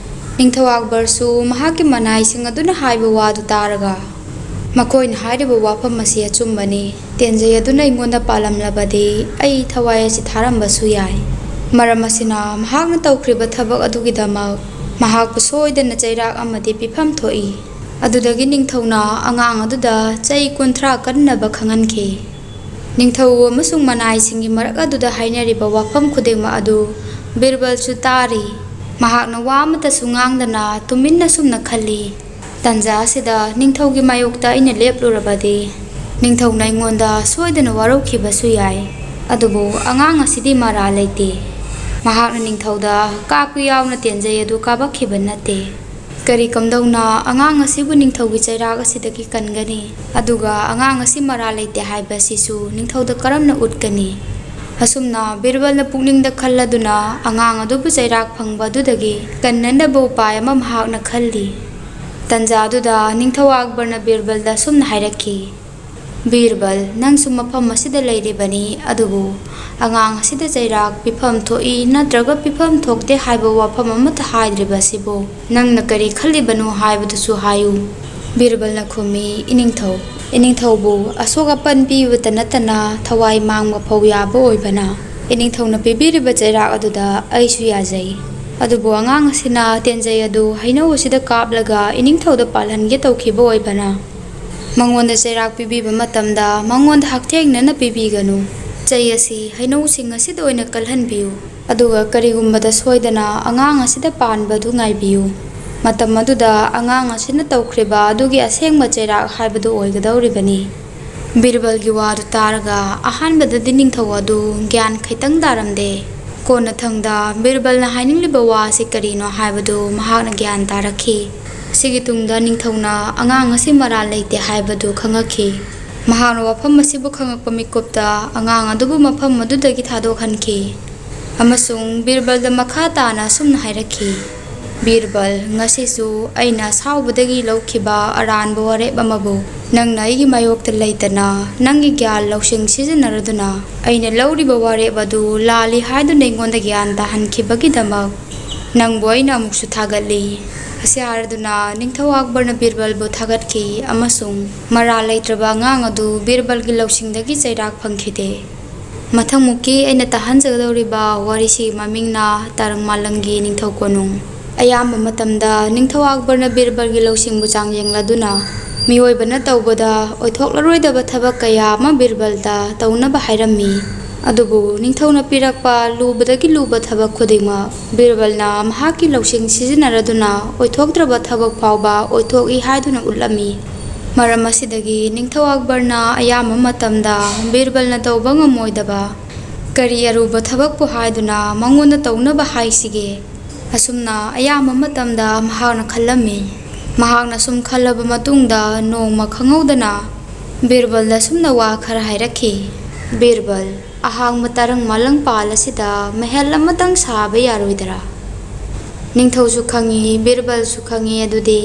ꯅꯤꯡꯊꯧ ꯑꯛꯕꯔꯁꯨ ꯃꯍꯥꯛꯀꯤ ꯃꯅꯥꯏꯁꯤꯡ ꯑꯗꯨꯅ ꯍꯥꯏꯕ ꯋꯥꯗꯨ ꯇꯥꯔꯒ, "ꯃꯈꯣꯏꯅ ꯍꯥꯏꯔꯤꯕ ꯋꯥꯐꯝ ꯑꯁꯤ ꯑꯆꯨꯝꯕꯅꯤ꯫ ꯇꯦꯟꯖꯩ ꯑꯗꯨꯅ ꯑꯩꯉꯣꯟꯗ ꯄꯥꯜꯂꯝꯂꯕꯗꯤ ꯑꯩ ꯊꯋꯥꯏ ꯑꯁꯤ ꯊꯥꯔꯝꯕꯁꯨ ꯌꯥꯏ꯫ ꯃꯔꯝ ꯑꯁꯤꯅ ꯃꯍꯥꯛꯅ ꯇꯧꯈ꯭ꯔꯤꯕ ꯊꯕꯛ ꯑꯗꯨꯒꯤꯗꯃꯛ ꯃꯍꯥꯛꯄꯨ ꯁꯣꯏꯗꯅ ꯆꯩꯔꯥꯛ ꯑꯃꯗꯤ ꯄꯤꯐꯝ ꯊꯣꯛꯏ"꯫ ꯑꯗꯨꯗꯒꯤ ꯅꯤꯡꯊꯧꯅ ꯑꯉꯥꯡ ꯑꯗꯨꯗ ꯆꯍꯤ ꯀꯨꯟꯊ꯭ꯔꯥ ꯀꯟꯅꯕ ꯈꯪꯍꯟꯈꯤ꯫ ꯅꯤꯡꯊꯧ ꯑꯃꯁꯨꯡ ꯃꯅꯥꯏꯁꯤꯡꯒꯤ ꯃꯔꯛ ꯑꯗꯨꯗ ꯍꯥꯏꯅꯔꯤꯕ ꯋꯥꯐꯝ ꯈꯨꯗꯤꯡꯃꯛ ꯑꯗꯨ ꯕꯤꯔꯕꯜꯁꯨ ꯇꯥꯔꯤ꯫ ꯃꯍꯥꯛꯅ ꯋꯥ ꯑꯃꯠꯇꯁꯨ ꯉꯥꯡꯗꯅ ꯇꯨꯃꯤꯟꯅ ꯁꯨꯝꯅ ꯈꯜꯂꯤ, "ꯇꯟꯖꯥ ꯑꯁꯤꯗ ꯅꯤꯡꯊꯧꯒꯤ ꯃꯥꯌꯣꯛꯇ ꯑꯩꯅ ꯂꯦꯞꯂꯨꯔꯕꯗꯤ ꯅꯤꯡꯊꯧꯅ ꯑꯩꯉꯣꯟꯗ ꯁꯣꯏꯗꯅ ꯋꯥꯔꯧꯈꯤꯕꯁꯨ ꯌꯥꯏ꯫ ꯑꯗꯨꯕꯨ ꯑꯉꯥꯡ ꯑꯁꯤꯗꯤ ꯃꯔꯥꯜ ꯂꯩꯇꯦ꯫ ꯃꯍꯥꯛꯅ ꯅꯤꯡꯊꯧꯗ ꯀꯥꯞꯄ ꯌꯥꯎꯅ ꯇꯦꯟꯖꯩ ꯑꯗꯨ ꯀꯥꯄꯛꯈꯤꯕ ꯅꯠꯇꯦ꯫ ꯀꯔꯤ ꯀꯝꯗꯧꯅ ꯑꯉꯥꯡ ꯑꯁꯤꯕꯨ ꯅꯤꯡꯊꯧꯒꯤ ꯆꯩꯔꯥꯛ ꯑꯁꯤꯗꯒꯤ ꯀꯟꯒꯅꯤ? ꯑꯗꯨꯒ ꯑꯉꯥꯡ ꯑꯁꯤ ꯃꯔꯥꯜ ꯂꯩꯇꯦ ꯍꯥꯏꯕ ꯑꯁꯤꯁꯨ ꯅꯤꯡꯊꯧꯗ ꯀꯔꯝꯅ ꯎꯠꯀꯅꯤ?" ꯑꯁꯨꯝꯅ ꯕꯤꯔꯕꯜꯅ ꯄꯨꯛꯅꯤꯡꯗ ꯈꯜꯂꯗꯨꯅ ꯑꯉꯥꯡ ꯑꯗꯨꯕꯨ ꯆꯩꯔꯥꯛ ꯐꯪꯕ ꯑꯗꯨꯗꯒꯤ ꯀꯟꯅꯅꯕ ꯎꯄꯥꯏ ꯑꯃ ꯃꯍꯥꯛꯅ ꯈꯜꯂꯤ꯫ ꯇꯟꯖꯥ ꯑꯗꯨꯗ ꯅꯤꯡꯊꯧ ꯑꯛꯕꯔꯅ ꯕꯤꯔꯕꯜꯗ ꯑꯁꯨꯝꯅ ꯍꯥꯏꯔꯛꯈꯤ, "ꯕꯤꯔꯕꯜ, ꯅꯪꯁꯨ ꯃꯐꯝ ꯑꯁꯤꯗ ꯂꯩꯔꯤꯕꯅꯤ, ꯑꯗꯨꯕꯨ ꯑꯉꯥꯡ ꯑꯁꯤꯗ ꯆꯩꯔꯥꯛ ꯄꯤꯐꯝ ꯊꯣꯛꯏ ꯅꯠꯇ꯭ꯔꯒ ꯄꯤꯐꯝ ꯊꯣꯛꯇꯦ ꯍꯥꯏꯕ ꯋꯥꯐꯝ ꯑꯃꯠꯇ ꯍꯥꯏꯗ꯭ꯔꯤꯕ ꯑꯁꯤꯕꯨ ꯅꯪꯅ ꯀꯔꯤ ꯈꯜꯂꯤꯕꯅꯣ ꯍꯥꯏꯕꯗꯨꯁꯨ ꯍꯥꯏꯌꯨ꯫" ꯕꯤꯔꯕꯜꯅ ꯈꯨꯝꯃꯤ, "ꯏꯅꯤꯡꯊꯧ, ꯏꯅꯤꯡꯊꯧꯕꯨ ꯑꯁꯣꯛ ꯑꯄꯟ ꯄꯤꯕꯇ ꯅꯠꯇꯅ ꯊꯋꯥꯏ ꯃꯥꯡꯕ ꯐꯥꯎ ꯌꯥꯕ ꯑꯣꯏꯕꯅ, ꯏꯅꯤꯡꯊꯧꯅ ꯄꯤꯕꯤꯔꯤꯕ ꯆꯩꯔꯥꯛ ꯑꯗꯨꯗ ꯑꯩꯁꯨ ꯌꯥꯖꯩ꯫ ꯑꯗꯨꯕꯨ ꯑꯉꯥꯡ ꯑꯁꯤꯅ ꯇꯦꯟꯖꯩ ꯑꯗꯨ ꯍꯩꯅꯧ ꯑꯁꯤꯗ ꯀꯥꯞꯂꯒ ꯏꯅꯤꯡꯊꯧꯗ ꯄꯥꯜꯍꯟꯒꯦ ꯇꯧꯈꯤꯕ ꯑꯣꯏꯕꯅ, ꯃꯉꯣꯟꯗ ꯆꯩꯔꯥꯛ ꯄꯤꯕꯤꯕ ꯃꯇꯝꯗ ꯃꯉꯣꯟꯗ ꯍꯛꯊꯦꯡꯅꯅ ꯄꯤꯕꯤꯒꯅꯨ꯫ ꯆꯩ ꯑꯁꯤ ꯍꯩꯅꯧꯁꯤꯡ ꯑꯁꯤꯗ ꯑꯣꯏꯅ ꯀꯜꯍꯟꯕꯤꯌꯨ꯫ ꯑꯗꯨꯒ ꯀꯔꯤꯒꯨꯝꯕꯗ ꯁꯣꯏꯗꯅ ꯑꯉꯥꯡ ꯑꯁꯤꯗ ꯄꯥꯟꯕꯗꯨ ꯉꯥꯏꯕꯤꯌꯨ꯫ ꯃꯇꯝ ꯑꯗꯨꯗ ꯑꯉꯥꯡ ꯑꯁꯤꯅ ꯇꯧꯈ꯭ꯔꯤꯕ ꯑꯗꯨꯒꯤ ꯑꯁꯦꯡꯕ ꯆꯩꯔꯥꯛ ꯍꯥꯏꯕꯗꯨ ꯑꯣꯏꯒꯗꯧꯔꯤꯕꯅꯤ꯫" ꯕꯤꯔꯕꯜꯒꯤ ꯋꯥꯗꯨ ꯇꯥꯔꯒ ꯑꯍꯥꯟꯕꯗꯗꯤ ꯅꯤꯡꯊꯧ ꯑꯗꯨ ꯒ꯭ꯌꯥꯟ ꯈꯤꯇꯪ ꯇꯥꯔꯝꯗꯦ꯫ ꯀꯣꯟꯅꯊꯪꯗ ꯕꯤꯔꯕꯜꯅ ꯍꯥꯏꯅꯤꯡꯂꯤꯕ ꯋꯥ ꯑꯁꯤ ꯀꯔꯤꯅꯣ ꯍꯥꯏꯕꯗꯨ ꯃꯍꯥꯛꯅ ꯒ꯭ꯌꯥꯟ ꯇꯥꯔꯛꯈꯤ꯫ ꯁꯤꯒꯤ ꯇꯨꯡꯗ ꯅꯤꯡꯊꯧꯅ ꯑꯉꯥꯡ ꯑꯁꯤ ꯃꯔꯥꯜ ꯂꯩꯇꯦ ꯍꯥꯏꯕꯗꯨ ꯈꯪꯉꯛꯈꯤ꯫ ꯃꯍꯥꯛꯅ ꯋꯥꯐꯝ ꯑꯁꯤꯕꯨ ꯈꯪꯉꯛꯄ ꯃꯤꯀꯨꯞꯇ ꯑꯉꯥꯡ ꯑꯗꯨꯕꯨ ꯃꯐꯝ ꯑꯗꯨꯗꯒꯤ ꯊꯥꯗꯣꯛꯍꯟꯈꯤ ꯑꯃꯁꯨꯡ ꯕꯤꯔꯕꯜꯗ ꯃꯈꯥ ꯇꯥꯅ ꯑꯁꯨꯝꯅ ꯍꯥꯏꯔꯛꯈꯤ, ꯕꯤꯔꯕꯜ, ꯉꯁꯤꯁꯨ ꯑꯩꯅ ꯑꯁꯥꯎꯕꯗꯒꯤ ꯂꯧꯈꯤꯕ ꯑꯔꯥꯟꯕ ꯋꯥꯔꯦꯞ ꯑꯃꯕꯨ ꯅꯪꯅ ꯑꯩꯒꯤ ꯃꯥꯌꯣꯛꯇ ꯂꯩꯇꯅ ꯅꯪꯒꯤ ꯒ꯭ꯌꯥꯟ ꯂꯧꯁꯤꯡ ꯁꯤꯖꯤꯟꯅꯔꯗꯨꯅ ꯑꯩꯅ ꯂꯧꯔꯤꯕ ꯋꯥꯔꯦꯞ ꯑꯗꯨ ꯂꯥꯜꯂꯤ ꯍꯥꯏꯗꯨꯅ ꯑꯩꯉꯣꯟꯗ ꯒ꯭ꯌꯥꯟ ꯇꯥꯍꯟꯈꯤꯕꯒꯤꯗꯃꯛ ꯅꯪꯕꯨ ꯑꯩꯅ ꯑꯃꯨꯛꯁꯨ ꯊꯥꯒꯠꯂꯤ꯫ ꯑꯁꯤ ꯍꯥꯏꯔꯗꯨꯅ ꯅꯤꯡꯊꯧ ꯑꯛꯕꯔꯅ ꯕꯤꯔꯕꯜꯕꯨ ꯊꯥꯒꯠꯈꯤ ꯑꯃꯁꯨꯡ ꯃꯔꯥꯜ ꯂꯩꯇ꯭ꯔꯕ ꯑꯉꯥꯡ ꯑꯗꯨ ꯕꯤꯔꯕꯜꯒꯤ ꯂꯧꯁꯤꯡꯗꯒꯤ ꯆꯩꯔꯥꯛ ꯐꯪꯈꯤꯗꯦ꯫ ꯃꯊꯪꯃꯨꯛꯀꯤ ꯑꯩꯅ ꯇꯥꯍꯟꯖꯒꯗꯧꯔꯤꯕ ꯋꯥꯔꯤꯁꯤꯒꯤ ꯃꯃꯤꯡꯅ ꯇꯥꯔꯪ ꯃꯥꯂꯪꯒꯤ ꯅꯤꯡꯊꯧ ꯀꯣꯅꯨꯡ꯫ ꯑꯌꯥꯝꯕ ꯃꯇꯝꯗ ꯅꯤꯡꯊꯧ ꯑꯛꯕꯔꯅ ꯕꯤꯔꯕꯜꯒꯤ ꯂꯧꯁꯤꯡꯕꯨ ꯆꯥꯡꯌꯦꯡꯂꯗꯨꯅ ꯃꯤꯑꯣꯏꯕꯅ ꯇꯧꯕꯗ ꯑꯣꯏꯊꯣꯛꯂꯔꯣꯏꯗꯕ ꯊꯕꯛ ꯀꯌꯥ ꯑꯃ ꯕꯤꯔꯕꯜꯗ ꯇꯧꯅꯕ ꯍꯥꯏꯔꯝꯃꯤ꯫ ꯑꯗꯨꯕꯨ ꯅꯤꯡꯊꯧꯅ ꯄꯤꯔꯛꯄ ꯂꯨꯕꯗꯒꯤ ꯂꯨꯕ ꯊꯕꯛ ꯈꯨꯗꯤꯡꯃꯛ ꯕꯤꯔꯕꯜꯅ ꯃꯍꯥꯛꯀꯤ ꯂꯧꯁꯤꯡ ꯁꯤꯖꯤꯟꯅꯔꯗꯨꯅ ꯑꯣꯏꯊꯣꯛꯇ꯭ꯔꯕ ꯊꯕꯛ ꯐꯥꯎꯕ ꯑꯣꯏꯊꯣꯛꯏ ꯍꯥꯏꯗꯨꯅ ꯎꯠꯂꯝꯃꯤ꯫ ꯃꯔꯝ ꯑꯁꯤꯗꯒꯤ ꯅꯤꯡꯊꯧ ꯑꯛꯕꯔꯅ ꯑꯌꯥꯝꯕ ꯃꯇꯝꯗ ꯕꯤꯔꯕꯜꯅ ꯇꯧꯕ ꯉꯝꯃꯣꯏꯗꯕ ꯀꯔꯤ ꯑꯔꯨꯕ ꯊꯕꯛꯄꯨ ꯍꯥꯏꯗꯨꯅ ꯃꯉꯣꯟꯗ ꯇꯧꯅꯕ ꯍꯥꯏꯁꯤꯒꯦ? ꯑꯁꯨꯝꯅ ꯑꯌꯥꯝꯕ ꯃꯇꯝꯗ ꯃꯍꯥꯛꯅ ꯈꯜꯂꯝꯃꯤ꯫ ꯃꯍꯥꯛꯅ ꯁꯨꯝ ꯈꯜꯂꯕ ꯃꯇꯨꯡꯗ ꯅꯣꯡꯃ ꯈꯪꯍꯧꯗꯅ ꯕꯤꯔꯕꯜꯗ ꯑꯁꯨꯝꯅ ꯋꯥ ꯈꯔ ꯍꯥꯏꯔꯛꯈꯤ, "ꯕꯤꯔꯕꯜ, ꯑꯍꯥꯡꯕ ꯇꯔꯪ ꯃꯥꯂꯪ ꯄꯥꯜ ꯑꯁꯤꯗ ꯃꯍꯜ ꯑꯃꯇꯪ ꯁꯥꯕ ꯌꯥꯔꯣꯏꯗ꯭ꯔꯥ?" ꯅꯤꯡꯊꯧꯁꯨ ꯈꯪꯉꯤ, ꯕꯤꯔꯕꯜꯁꯨ ꯈꯪꯉꯤ, ꯑꯗꯨꯗꯤ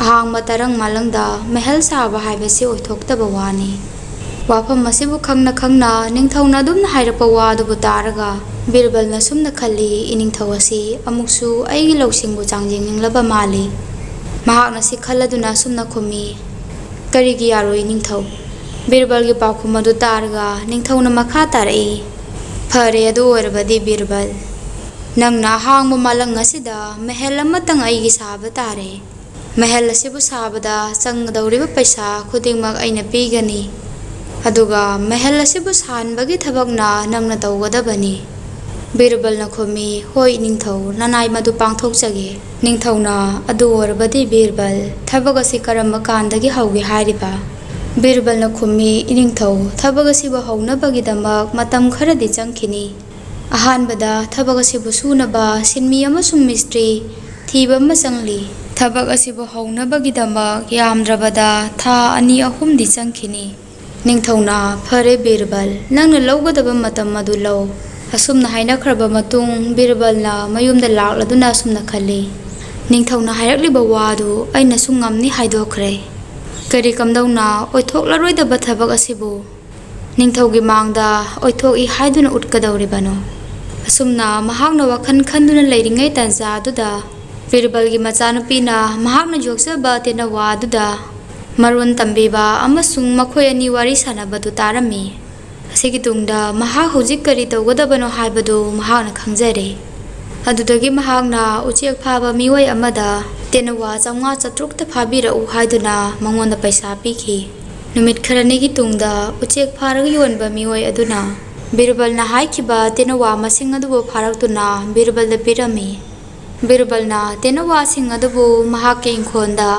ꯑꯍꯥꯡꯕ ꯇꯔꯪ ꯃꯥꯂꯪꯗ ꯃꯍꯜ ꯁꯥꯕ ꯍꯥꯏꯕꯁꯤ ꯑꯣꯏꯊꯣꯛꯇꯕ ꯋꯥꯅꯤ꯫ ꯋꯥꯐꯝ ꯑꯁꯤꯕꯨ ꯈꯪꯅ ꯈꯪꯅ ꯅꯤꯡꯊꯧꯅ ꯑꯗꯨꯝꯅ ꯍꯥꯏꯔꯛꯄ ꯋꯥ ꯑꯗꯨꯕꯨ ꯇꯥꯔꯒ ꯕꯤꯔꯕꯜꯅ ꯁꯨꯝꯅ ꯈꯜꯂꯤ, "ꯏꯅꯤꯡꯊꯧ ꯑꯁꯤ ꯑꯃꯨꯛꯁꯨ ꯑꯩꯒꯤ ꯂꯧꯁꯤꯡꯕꯨ ꯆꯥꯡꯌꯦꯡꯅꯤꯡꯂꯕ ꯃꯥꯜꯂꯤ"꯫ ꯃꯍꯥꯛꯅ ꯁꯤ ꯈꯜꯂꯗꯨꯅ ꯁꯨꯝꯅ ꯈꯨꯝꯃꯤ, "ꯀꯔꯤꯒꯤ ꯌꯥꯔꯣꯏ ꯅꯤꯡꯊꯧ?" ꯕꯤꯔꯕꯜꯒꯤ ꯄꯥꯎꯈꯨꯝ ꯑꯗꯨ ꯇꯥꯔꯒ ꯅꯤꯡꯊꯧꯅ ꯃꯈꯥ ꯇꯥꯔꯛꯏ, "ꯐꯔꯦ, ꯑꯗꯨ ꯑꯣꯏꯔꯕꯗꯤ ꯕꯤꯔꯕꯜ, ꯅꯪꯅ ꯑꯍꯥꯡꯕ ꯃꯥꯂꯪ ꯑꯁꯤꯗ ꯃꯍꯜ ꯑꯃꯇꯪ ꯑꯩꯒꯤ ꯁꯥꯕ ꯇꯥꯔꯦ꯫ ꯃꯍꯜ ꯑꯁꯤꯕꯨ ꯁꯥꯕꯗ ꯆꯪꯒꯗꯧꯔꯤꯕ ꯄꯩꯁꯥ ꯈꯨꯗꯤꯡꯃꯛ ꯑꯩꯅ ꯄꯤꯒꯅꯤ꯫ ꯑꯗꯨꯒ ꯃꯍꯜ ꯑꯁꯤꯕꯨ ꯁꯥꯍꯟꯕꯒꯤ ꯊꯕꯛꯅ ꯅꯪꯅ ꯇꯧꯒꯗꯕꯅꯤ"꯫ ꯕꯤꯔꯕꯜꯅ ꯈꯨꯝꯃꯤ, "ꯍꯣꯏ ꯅꯤꯡꯊꯧ, ꯅꯅꯥꯏ ꯃꯗꯨ ꯄꯥꯡꯊꯣꯛꯆꯒꯦ"꯫ ꯅꯤꯡꯊꯧꯅ, "ꯑꯗꯨ ꯑꯣꯏꯔꯕꯗꯤ ꯕꯤꯔꯕꯜ, ꯊꯕꯛ ꯑꯁꯤ ꯀꯔꯝꯕ ꯀꯥꯟꯗꯒꯤ ꯍꯧꯒꯦ ꯍꯥꯏꯔꯤꯕ?" ꯕꯤꯔꯕꯜꯅ ꯈꯨꯝꯃꯤ, "ꯏꯅꯤꯡꯊꯧ, ꯊꯕꯛ ꯑꯁꯤꯕꯨ ꯍꯧꯅꯕꯒꯤꯗꯃꯛ ꯃꯇꯝ ꯈꯔꯗꯤ ꯆꯪꯈꯤꯅꯤ꯫ ꯑꯍꯥꯟꯕꯗ ꯊꯕꯛ ꯑꯁꯤꯕꯨ ꯁꯨꯅꯕ ꯁꯤꯟꯃꯤ ꯑꯃꯁꯨꯡ ꯃꯤꯁꯇ꯭ꯔꯤ ꯊꯤꯕ ꯑꯃ ꯆꯪꯂꯤ꯫ ꯊꯕꯛ ꯑꯁꯤꯕꯨ ꯍꯧꯅꯕꯒꯤꯗꯃꯛ ꯌꯥꯝꯗ꯭ꯔꯕꯗ ꯊꯥ ꯑꯅꯤ ꯑꯍꯨꯝꯗꯤ ꯆꯪꯈꯤꯅꯤ"꯫ ꯅꯤꯡꯊꯧꯅ, "ꯐꯔꯦ ꯕꯤꯔꯕꯜ, ꯅꯪꯅ ꯂꯧꯒꯗꯕ ꯃꯇꯝ ꯑꯗꯨ ꯂꯧ"꯫ ꯑꯁꯨꯝꯅ ꯍꯥꯏꯅꯈ꯭ꯔꯕ ꯃꯇꯨꯡ ꯕꯤꯔꯕꯜꯅ ꯃꯌꯨꯝꯗ ꯂꯥꯛꯂꯗꯨꯅ ꯑꯁꯨꯝꯅ ꯈꯜꯂꯤ, ꯅꯤꯡꯊꯧꯅ ꯍꯥꯏꯔꯛꯂꯤꯕ ꯋꯥꯗꯨ ꯑꯩꯅꯁꯨ ꯉꯝꯅꯤ ꯍꯥꯏꯗꯣꯛꯈ꯭ꯔꯦ꯫ ꯀꯔꯤ ꯀꯝꯗꯧꯅ ꯑꯣꯏꯊꯣꯛꯂꯔꯣꯏꯗꯕ ꯊꯕꯛ ꯑꯁꯤꯕꯨ ꯅꯤꯡꯊꯧꯒꯤ ꯃꯥꯡꯗ ꯑꯣꯏꯊꯣꯛꯏ ꯍꯥꯏꯗꯨꯅ ꯎꯠꯀꯗꯧꯔꯤꯕꯅꯣ? ꯑꯁꯨꯝꯅ ꯃꯍꯥꯛꯅ ꯋꯥꯈꯜ ꯈꯟꯗꯨꯅ ꯂꯩꯔꯤꯉꯩ ꯇꯥꯟꯖꯥ ꯑꯗꯨꯗ ꯕꯤꯔꯕꯜꯒꯤ ꯃꯆꯥꯅꯨꯄꯤꯅ ꯃꯍꯥꯛꯅ ꯌꯣꯛꯆꯕ ꯇꯦꯅꯋꯥ ꯑꯗꯨꯗ ꯃꯔꯣꯟ ꯇꯝꯕꯤꯕ ꯑꯃꯁꯨꯡ ꯃꯈꯣꯏ ꯑꯅꯤ ꯋꯥꯔꯤ ꯁꯥꯟꯅꯕꯗꯨ ꯇꯥꯔꯝꯃꯤ꯫ ꯑꯁꯤꯒꯤ ꯇꯨꯡꯗ ꯃꯍꯥꯛ ꯍꯧꯖꯤꯛ ꯀꯔꯤ ꯇꯧꯒꯗꯕꯅꯣ ꯍꯥꯏꯕꯗꯨ ꯃꯍꯥꯛꯅ ꯈꯪꯖꯔꯦ꯫ ꯑꯗꯨꯗꯒꯤ ꯃꯍꯥꯛꯅ ꯎꯆꯦꯛ ꯐꯥꯕ ꯃꯤꯑꯣꯏ ꯑꯃꯗ ꯇꯦꯅꯋꯥ ꯆꯥꯝꯃꯉꯥ ꯆꯥꯇ꯭ꯔꯨꯛꯇ ꯐꯥꯕꯤꯔꯛꯎ ꯍꯥꯏꯗꯨꯅ ꯃꯉꯣꯟꯗ ꯄꯩꯁꯥ ꯄꯤꯈꯤ꯫ ꯅꯨꯃꯤꯠ ꯈꯔꯅꯤꯒꯤ ꯇꯨꯡꯗ ꯎꯆꯦꯛ ꯐꯥꯔꯒ ꯌꯣꯟꯕ ꯃꯤꯑꯣꯏ ꯑꯗꯨꯅ ꯕꯤꯔꯕꯜꯅ ꯍꯥꯏꯈꯤꯕ ꯇꯦꯅꯋꯥ ꯃꯁꯤꯡ ꯑꯗꯨꯕꯨ ꯐꯥꯔꯛꯇꯨꯅ ꯕꯤꯔꯕꯜꯗ ꯄꯤꯔꯝꯃꯤ꯫ ꯕꯤꯔꯕꯜꯅ ꯇꯦꯅꯋꯥꯁꯤꯡ ꯑꯗꯨꯕꯨ ꯃꯍꯥꯛꯀꯤ ꯏꯪꯈꯣꯜꯗ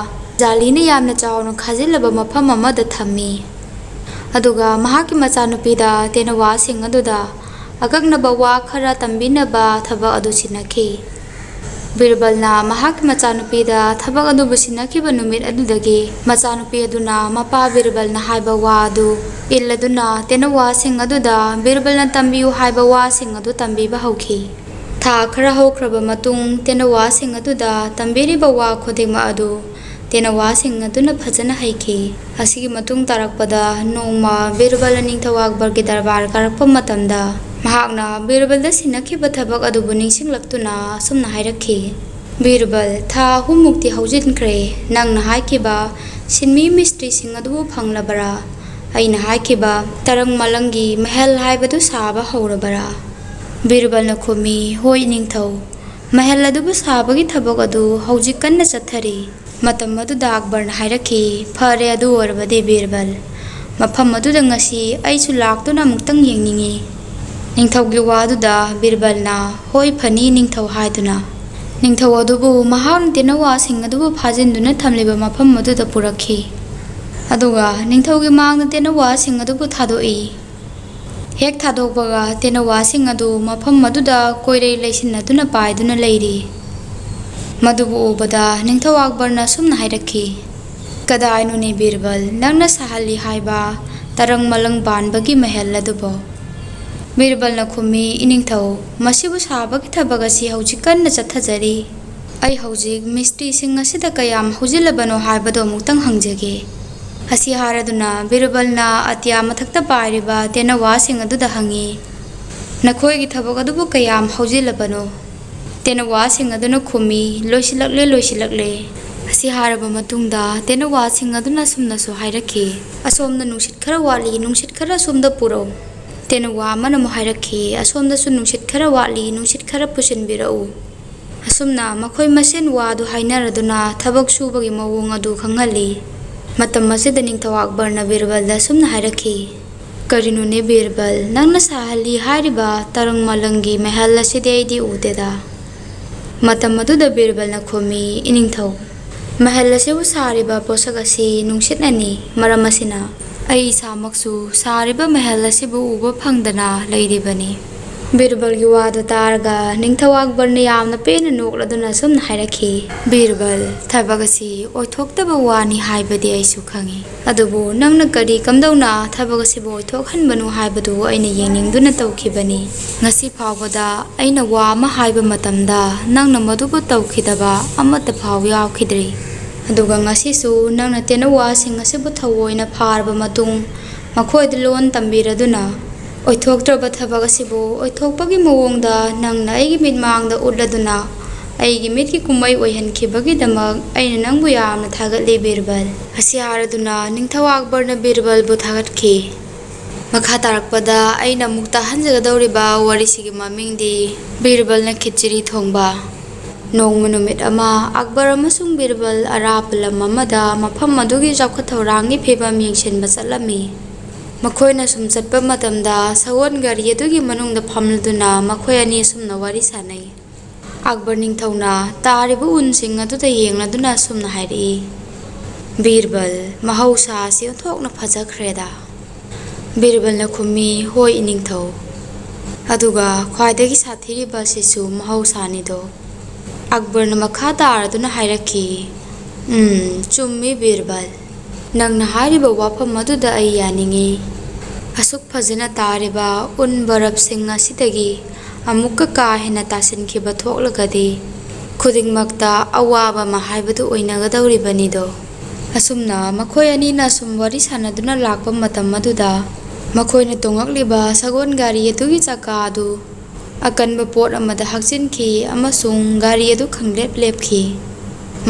ꯖꯥꯂꯤꯅ ꯌꯥꯝꯅ ꯆꯥꯎꯅ ꯈꯥꯖꯤꯜꯂꯕ ꯃꯐꯝ ꯑꯃꯗ ꯊꯝꯃꯤ꯫ ꯑꯗꯨꯒ ꯃꯍꯥꯛꯀꯤ ꯃꯆꯥꯅꯨꯄꯤꯗ ꯇꯦꯅꯋꯥꯁꯤꯡ ꯑꯗꯨꯗ ꯑꯀꯛꯅꯕ ꯋꯥ ꯈꯔ ꯇꯝꯕꯤꯅꯕ ꯊꯕꯛ ꯑꯗꯨ ꯁꯤꯟꯅꯈꯤ꯫ ꯕꯤꯔꯕꯜꯅ ꯃꯍꯥꯛꯀꯤ ꯃꯆꯥꯅꯨꯄꯤꯗ ꯊꯕꯛ ꯑꯗꯨꯕꯨ ꯁꯤꯟꯅꯈꯤꯕ ꯅꯨꯃꯤꯠ ꯑꯗꯨꯗꯒꯤ ꯃꯆꯥꯅꯨꯄꯤ ꯑꯗꯨꯅ ꯃꯄꯥ ꯕꯤꯔꯕꯜꯅ ꯍꯥꯏꯕ ꯋꯥ ꯑꯗꯨ ꯏꯜꯂꯗꯨꯅ ꯇꯦꯅꯋꯥꯁꯤꯡ ꯑꯗꯨꯗ ꯕꯤꯔꯕꯜꯅ ꯇꯝꯕꯤꯌꯨ ꯍꯥꯏꯕ ꯋꯥꯁꯤꯡ ꯑꯗꯨ ꯇꯝꯕꯤꯕ ꯍꯧꯈꯤ꯫ ꯊꯥ ꯈꯔ ꯍꯧꯈ꯭ꯔꯕ ꯃꯇꯨꯡ ꯇꯦꯅꯋꯥꯁꯤꯡ ꯑꯗꯨꯗ ꯇꯝꯕꯤꯔꯤꯕ ꯋꯥ ꯈꯨꯗꯤꯡꯃꯛ ꯑꯗꯨ ꯇꯦꯅꯋꯥꯁꯤꯡ ꯑꯗꯨꯅ ꯐꯖꯅ ꯍꯩꯈꯤ꯫ ꯑꯁꯤꯒꯤ ꯃꯇꯨꯡ ꯇꯥꯔꯛꯄꯗ ꯅꯣꯡꯃ ꯕꯤꯔꯕꯜꯅ ꯅꯤꯡꯊꯧ ꯑꯛꯕꯔꯒꯤ ꯗꯔꯕꯥꯔ ꯀꯥꯔꯛꯄ ꯃꯇꯝꯗ ꯃꯍꯥꯛꯅ ꯕꯤꯔꯕꯜꯗ ꯁꯤꯟꯅꯈꯤꯕ ꯊꯕꯛ ꯑꯗꯨꯕꯨ ꯅꯤꯡꯁꯤꯡꯂꯛꯇꯨꯅ ꯑꯁꯨꯝꯅ ꯍꯥꯏꯔꯛꯈꯤ, "ꯕꯤꯔꯕꯜ, ꯊꯥ ꯑꯍꯨꯝꯃꯨꯛꯇꯤ ꯍꯧꯖꯤꯟꯈ꯭ꯔꯦ꯫ ꯅꯪꯅ ꯍꯥꯏꯈꯤꯕ ꯁꯤꯟꯃꯤ ꯃꯤꯁꯇ꯭ꯔꯤꯁꯤꯡ ꯑꯗꯨꯕꯨ ꯐꯪꯂꯕꯔꯥ? ꯑꯩꯅ ꯍꯥꯏꯈꯤꯕ ꯇꯔꯪ ꯃꯂꯪꯒꯤ ꯃꯍꯜ ꯍꯥꯏꯕꯗꯨ ꯁꯥꯕ ꯍꯧꯔꯕꯔꯥ?" ꯕꯤꯔꯕꯜꯅ ꯈꯨꯝꯃꯤ, "ꯍꯣꯏ ꯅꯤꯡꯊꯧ, ꯃꯍꯜ ꯑꯗꯨꯕꯨ ꯁꯥꯕꯒꯤ ꯊꯕꯛ ꯑꯗꯨ ꯍꯧꯖꯤꯛ ꯀꯟꯅ ꯆꯠꯊꯔꯤ꯫" ꯃꯇꯝ ꯑꯗꯨꯗ ꯑꯛꯕꯔꯅ ꯍꯥꯏꯔꯛꯈꯤ, "ꯐꯔꯦ, ꯑꯗꯨ ꯑꯣꯏꯔꯕꯗꯤ ꯕꯤꯔꯕꯜ, ꯃꯐꯝ ꯑꯗꯨꯗ ꯉꯁꯤ ꯑꯩꯁꯨ ꯂꯥꯛꯇꯨꯅ ꯑꯃꯨꯛꯇꯪ ꯌꯦꯡꯅꯤꯡꯏ꯫" ꯅꯤꯡꯊꯧꯒꯤ ꯋꯥꯗꯨꯗ ꯕꯤꯔꯕꯜꯅ, "ꯍꯣꯏ, ꯐꯅꯤ ꯅꯤꯡꯊꯧ" ꯍꯥꯏꯗꯨꯅ ꯅꯤꯡꯊꯧ ꯑꯗꯨꯕꯨ ꯃꯍꯥꯛꯅ ꯇꯦꯅꯋꯥꯁꯤꯡ ꯑꯗꯨꯕꯨ ꯐꯥꯖꯤꯟꯗꯨꯅ ꯊꯝꯂꯤꯕ ꯃꯐꯝ ꯑꯗꯨꯗ ꯄꯨꯔꯛꯈꯤ꯫ ꯑꯗꯨꯒ ꯅꯤꯡꯊꯧꯒꯤ ꯃꯥꯡꯗ ꯇꯦꯅꯋꯥꯁꯤꯡ ꯑꯗꯨꯕꯨ ꯊꯥꯗꯣꯛꯏ꯫ ꯍꯦꯛ ꯊꯥꯗꯣꯛꯄꯒ ꯇꯦꯅꯋꯥꯁꯤꯡ ꯑꯗꯨ ꯃꯐꯝ ꯑꯗꯨꯗ ꯀꯣꯏꯔꯩ ꯂꯩꯁꯤꯟꯅꯗꯨꯅ ꯄꯥꯏꯗꯨꯅ ꯂꯩꯔꯤ꯫ ꯃꯗꯨꯕꯨ ꯎꯕꯗ ꯅꯤꯡꯊꯧ ꯑꯛꯕꯔꯅ ꯑꯁꯨꯝꯅ ꯍꯥꯏꯔꯛꯈꯤ, "ꯀꯗꯥꯏꯅꯣꯅꯦ ꯕꯤꯔꯕꯜ, ꯅꯪꯅ ꯁꯥꯍꯜꯂꯤ ꯍꯥꯏꯕ ꯇꯔꯪ ꯃꯂꯪ ꯄꯥꯟꯕꯒꯤ ꯃꯍꯜ ꯑꯗꯨꯕꯣ?" ꯕꯤꯔꯕꯜꯅ ꯈꯨꯝꯃꯤ, "ꯏꯅꯤꯡꯊꯧ, ꯃꯁꯤꯕꯨ ꯁꯥꯕꯒꯤ ꯊꯕꯛ ꯑꯁꯤ ꯍꯧꯖꯤꯛ ꯀꯟꯅ ꯆꯠꯊꯖꯔꯤ꯫ ꯑꯩ ꯍꯧꯖꯤꯛ ꯃꯤꯁꯇ꯭ꯔꯤꯁꯤꯡ ꯑꯁꯤꯗ ꯀꯌꯥꯝ ꯍꯧꯖꯤꯜꯂꯕꯅꯣ ꯍꯥꯏꯕꯗꯣ ꯑꯃꯨꯛꯇꯪ ꯍꯪꯖꯒꯦ꯫ ꯑꯁꯤ ꯍꯥꯏꯔꯗꯨꯅ ꯕꯤꯔꯕꯜꯅ ꯑꯇꯤꯌꯥ ꯃꯊꯛꯇ ꯄꯥꯏꯔꯤꯕ ꯇꯦꯅꯋꯥꯁꯤꯡ ꯑꯗꯨꯗ ꯍꯪꯉꯤ, "ꯅꯈꯣꯏꯒꯤ ꯊꯕꯛ ꯑꯗꯨꯕꯨ ꯀꯌꯥꯝ ꯍꯧꯖꯤꯜꯂꯕꯅꯣ?" ꯇꯦꯅꯋꯥꯁꯤꯡ ꯑꯗꯨꯅ ꯈꯨꯝꯃꯤ, "ꯂꯣꯏꯁꯤꯜꯂꯛꯂꯦ, ꯂꯣꯏꯁꯤꯜꯂꯛꯂꯦ꯫" ꯑꯁꯤ ꯍꯥꯏꯔꯕ ꯃꯇꯨꯡꯗ ꯇꯦꯅꯋꯥꯁꯤꯡ ꯑꯗꯨꯅ ꯑꯁꯨꯝꯅꯁꯨ ꯍꯥꯏꯔꯛꯈꯤ, "ꯑꯁꯣꯝꯗ ꯅꯨꯡꯁꯤꯠ ꯈꯔ ꯋꯥꯠꯂꯤ, ꯅꯨꯡꯁꯤꯠ ꯈꯔ ꯑꯁꯣꯝꯗ ꯄꯨꯔꯛꯎ꯫" ꯇꯦꯅꯋꯥ ꯑꯃꯅ ꯑꯃꯨꯛ ꯍꯥꯏꯔꯛꯈꯤ, "ꯑꯁꯣꯝꯗꯁꯨ ꯅꯨꯡꯁꯤꯠ ꯈꯔ ꯋꯥꯠꯂꯤ, ꯅꯨꯡꯁꯤꯠ ꯈꯔ ꯄꯨꯁꯤꯟꯕꯤꯔꯛꯎ꯫" ꯑꯁꯨꯝꯅ ꯃꯈꯣꯏ ꯃꯁꯦꯟ ꯋꯥꯗꯨ ꯍꯥꯏꯅꯔꯗꯨꯅ ꯊꯕꯛ ꯁꯨꯕꯒꯤ ꯃꯑꯣꯡ ꯑꯗꯨ ꯈꯪꯍꯜꯂꯤ꯫ ꯃꯇꯝ ꯑꯁꯤꯗ ꯅꯤꯡꯊꯧ ꯑꯛꯕꯔꯅ ꯕꯤꯔꯕꯜꯗ ꯑꯁꯨꯝꯅ ꯍꯥꯏꯔꯛꯈꯤ, "ꯀꯔꯤꯅꯣꯅꯦ ꯕꯤꯔꯕꯜ, ꯅꯪꯅ ꯁꯥꯍꯜꯂꯤ ꯍꯥꯏꯔꯤꯕ ꯇꯔꯪ ꯃꯂꯪꯒꯤ ꯃꯍꯜ ꯑꯁꯤꯗꯤ ꯑꯩꯗꯤ ꯎꯗꯦꯗ?" ꯃꯇꯝ ꯑꯗꯨꯗ ꯕꯤꯔꯕꯜꯅ ꯈꯨꯝꯃꯤ, "ꯏꯅꯤꯡꯊꯧ, ꯃꯍꯜ ꯑꯁꯤꯕꯨ ꯁꯥꯔꯤꯕ ꯄꯣꯠꯁꯛ ꯑꯁꯤ ꯅꯨꯡꯁꯤꯠꯅꯅꯤ꯫ ꯃꯔꯝ ꯑꯁꯤꯅ ꯑꯩ ꯏꯁꯥꯃꯛꯁꯨ ꯁꯥꯔꯤꯕ ꯃꯍꯜ ꯑꯁꯤꯕꯨ ꯎꯕ ꯐꯪꯗꯅ ꯂꯩꯔꯤꯕꯅꯤ꯫" ꯕꯤꯔꯕꯜꯒꯤ ꯋꯥꯗꯨ ꯇꯥꯔꯒ ꯅꯤꯡꯊꯧ ꯑꯛꯕꯔꯅ ꯌꯥꯝꯅ ꯄꯦꯟꯅ ꯅꯣꯛꯂꯗꯨꯅ ꯑꯁꯨꯝꯅ ꯍꯥꯏꯔꯛꯈꯤ, "ꯕꯤꯔꯕꯜ, ꯊꯕꯛ ꯑꯁꯤ ꯑꯣꯏꯊꯣꯛꯇꯕ ꯋꯥꯅꯤ ꯍꯥꯏꯕꯗꯤ ꯑꯩꯁꯨ ꯈꯪꯏ꯫ ꯑꯗꯨꯕꯨ ꯅꯪꯅ ꯀꯔꯤ ꯀꯝꯗꯧꯅ ꯊꯕꯛ ꯑꯁꯤꯕꯨ ꯑꯣꯏꯊꯣꯛꯍꯟꯕꯅꯣ ꯍꯥꯏꯕꯗꯨ ꯑꯩꯅ ꯌꯦꯡꯅꯤꯡꯗꯨꯅ ꯇꯧꯈꯤꯕꯅꯤ꯫ ꯉꯁꯤ ꯐꯥꯎꯕꯗ ꯑꯩꯅ ꯋꯥ ꯑꯃ ꯍꯥꯏꯕ ꯃꯇꯝꯗ ꯅꯪꯅ ꯃꯗꯨꯕꯨ ꯇꯧꯈꯤꯗꯕ ꯑꯃꯠꯇ ꯐꯥꯎ ꯌꯥꯎꯈꯤꯗ꯭ꯔꯤ꯫ ꯑꯗꯨꯒ ꯉꯁꯤꯁꯨ ꯅꯪꯅ ꯇꯦꯅꯋꯥꯁꯤꯡ ꯑꯁꯤꯕꯨ ꯊꯑꯣꯏꯅ ꯐꯥꯔꯕ ꯃꯇꯨꯡ, ꯃꯈꯣꯏꯗ ꯂꯣꯟ ꯇꯝꯕꯤꯔꯗꯨꯅ, ꯑꯣꯏꯊꯣꯛꯇ꯭ꯔꯕ ꯊꯕꯛ ꯑꯁꯤꯕꯨ ꯑꯣꯏꯊꯣꯛꯄꯒꯤ ꯃꯑꯣꯡꯗ ꯅꯪꯅ ꯑꯩꯒꯤ ꯃꯤꯠꯃꯥꯡꯗ ꯎꯠꯂꯗꯨꯅ, ꯑꯩꯒꯤ ꯃꯤꯠꯀꯤ ꯀꯨꯝꯍꯩ ꯑꯣꯏꯍꯟꯈꯤꯕꯒꯤꯗꯃꯛ ꯑꯩꯅ ꯅꯪꯕꯨ ꯌꯥꯝꯅ ꯊꯥꯒꯠꯂꯤ, ꯕꯤꯔꯕꯜ꯫" ꯑꯁꯤ ꯍꯥꯏꯔꯗꯨꯅ ꯅꯤꯡꯊꯧ ꯑꯛꯕꯔꯅ ꯕꯤꯔꯕꯜꯕꯨ ꯊꯥꯒꯠꯈꯤ꯫ ꯃꯈꯥ ꯇꯥꯔꯛꯄꯗ ꯑꯩꯅ ꯑꯃꯨꯛ ꯇꯥꯍꯟꯖꯒꯗꯧꯔꯤꯕ ꯋꯥꯔꯤꯁꯤꯒꯤ ꯃꯃꯤꯡꯗꯤ ꯕꯤꯔꯕꯜꯅ ꯈꯤꯆꯤꯔꯤ ꯊꯣꯡꯕ꯫ ꯅꯣꯡꯃ ꯅꯨꯃꯤꯠ ꯑꯃ ꯑꯛꯕꯔ ꯑꯃꯁꯨꯡ ꯕꯤꯔꯕꯜ ꯑꯔꯥꯞꯄ ꯂꯝ ꯑꯃꯗ ꯃꯐꯝ ꯑꯗꯨꯒꯤ ꯆꯥꯎꯈꯠ ꯊꯧꯔꯥꯡꯒꯤ ꯐꯤꯕꯝ ꯌꯦꯡꯁꯤꯟꯕ ꯆꯠꯂꯝꯃꯤ꯫ ꯃꯈꯣꯏꯅ ꯁꯨꯝ ꯆꯠꯄ ꯃꯇꯝꯗ ꯁꯒꯣꯜ ꯒꯥꯔꯤ ꯑꯗꯨꯒꯤ ꯃꯅꯨꯡꯗ ꯐꯝꯂꯗꯨꯅ ꯃꯈꯣꯏ ꯑꯅꯤ ꯑꯁꯨꯝꯅ ꯋꯥꯔꯤ ꯁꯥꯅꯩ꯫ ꯑꯛꯕꯔ ꯅꯤꯡꯊꯧꯅ ꯇꯥꯔꯤꯕ ꯎꯟꯁꯤꯡ ꯑꯗꯨꯗ ꯌꯦꯡꯂꯗꯨꯅ ꯑꯁꯨꯝꯅ ꯍꯥꯏꯔꯛꯏ, "ꯕꯤꯔꯕꯜ, ꯃꯍꯧꯁꯥ ꯑꯁꯤ ꯑꯣꯟꯊꯣꯛꯅ ꯐꯖꯈ꯭ꯔꯦꯗ꯫" ꯕꯤꯔꯕꯜꯅ ꯈꯨꯝꯃꯤ, "ꯍꯣꯏ, ꯏꯅꯤꯡꯊꯧ꯫ ꯑꯗꯨꯒ ꯈ꯭ꯋꯥꯏꯗꯒꯤ ꯁꯥꯊꯤꯔꯤꯕ ꯑꯁꯤꯁꯨ ꯃꯍꯧꯁꯥꯅꯤꯗꯣ꯫" ꯑꯛꯕꯔꯅ ꯃꯈꯥ ꯇꯥꯔꯗꯨꯅ ꯍꯥꯏꯔꯛꯈꯤ, "ꯎꯝ, ꯆꯨꯝꯃꯤ ꯕꯤꯔꯕꯜ꯫ ꯅꯪꯅ ꯍꯥꯏꯔꯤꯕ ꯋꯥꯐꯝ ꯑꯗꯨꯗ ꯑꯩ ꯌꯥꯅꯤꯡꯏ꯫ ꯑꯁꯨꯛ ꯐꯖꯅ ꯇꯥꯔꯤꯕ ꯎꯟ ꯕꯔꯞꯁꯤꯡ ꯑꯁꯤꯗꯒꯤ ꯑꯃꯨꯛꯀ ꯀꯥ ꯍꯦꯟꯅ ꯇꯥꯁꯤꯟꯈꯤꯕ ꯊꯣꯛꯂꯒꯗꯤ, ꯈꯨꯗꯤꯡꯃꯛꯇ ꯑꯋꯥꯕ ꯑꯃ ꯍꯥꯏꯕꯗꯨ ꯑꯣꯏꯅꯒꯗꯧꯔꯤꯕꯅꯤꯗꯣ꯫ ꯑꯁꯨꯝꯅ ꯃꯈꯣꯏ ꯑꯅꯤꯅ ꯁꯨꯝ ꯋꯥꯔꯤ ꯁꯥꯟꯅꯗꯨꯅ ꯂꯥꯛꯄ ꯃꯇꯝ ꯑꯗꯨꯗ, ꯃꯈꯣꯏꯅ ꯇꯣꯡꯂꯛꯂꯤꯕ ꯁꯒꯣꯜ ꯒꯥꯔꯤ ꯑꯗꯨꯒꯤ ꯆꯀꯥ ꯑꯗꯨ ꯑꯀꯟꯕ ꯄꯣꯠ ꯑꯃꯗ ꯍꯥꯛꯆꯤꯟꯈꯤ ꯑꯃꯁꯨꯡ ꯒꯥꯔꯤ ꯑꯗꯨ ꯈꯪꯂꯦꯞ ꯂꯦꯞꯈꯤ꯫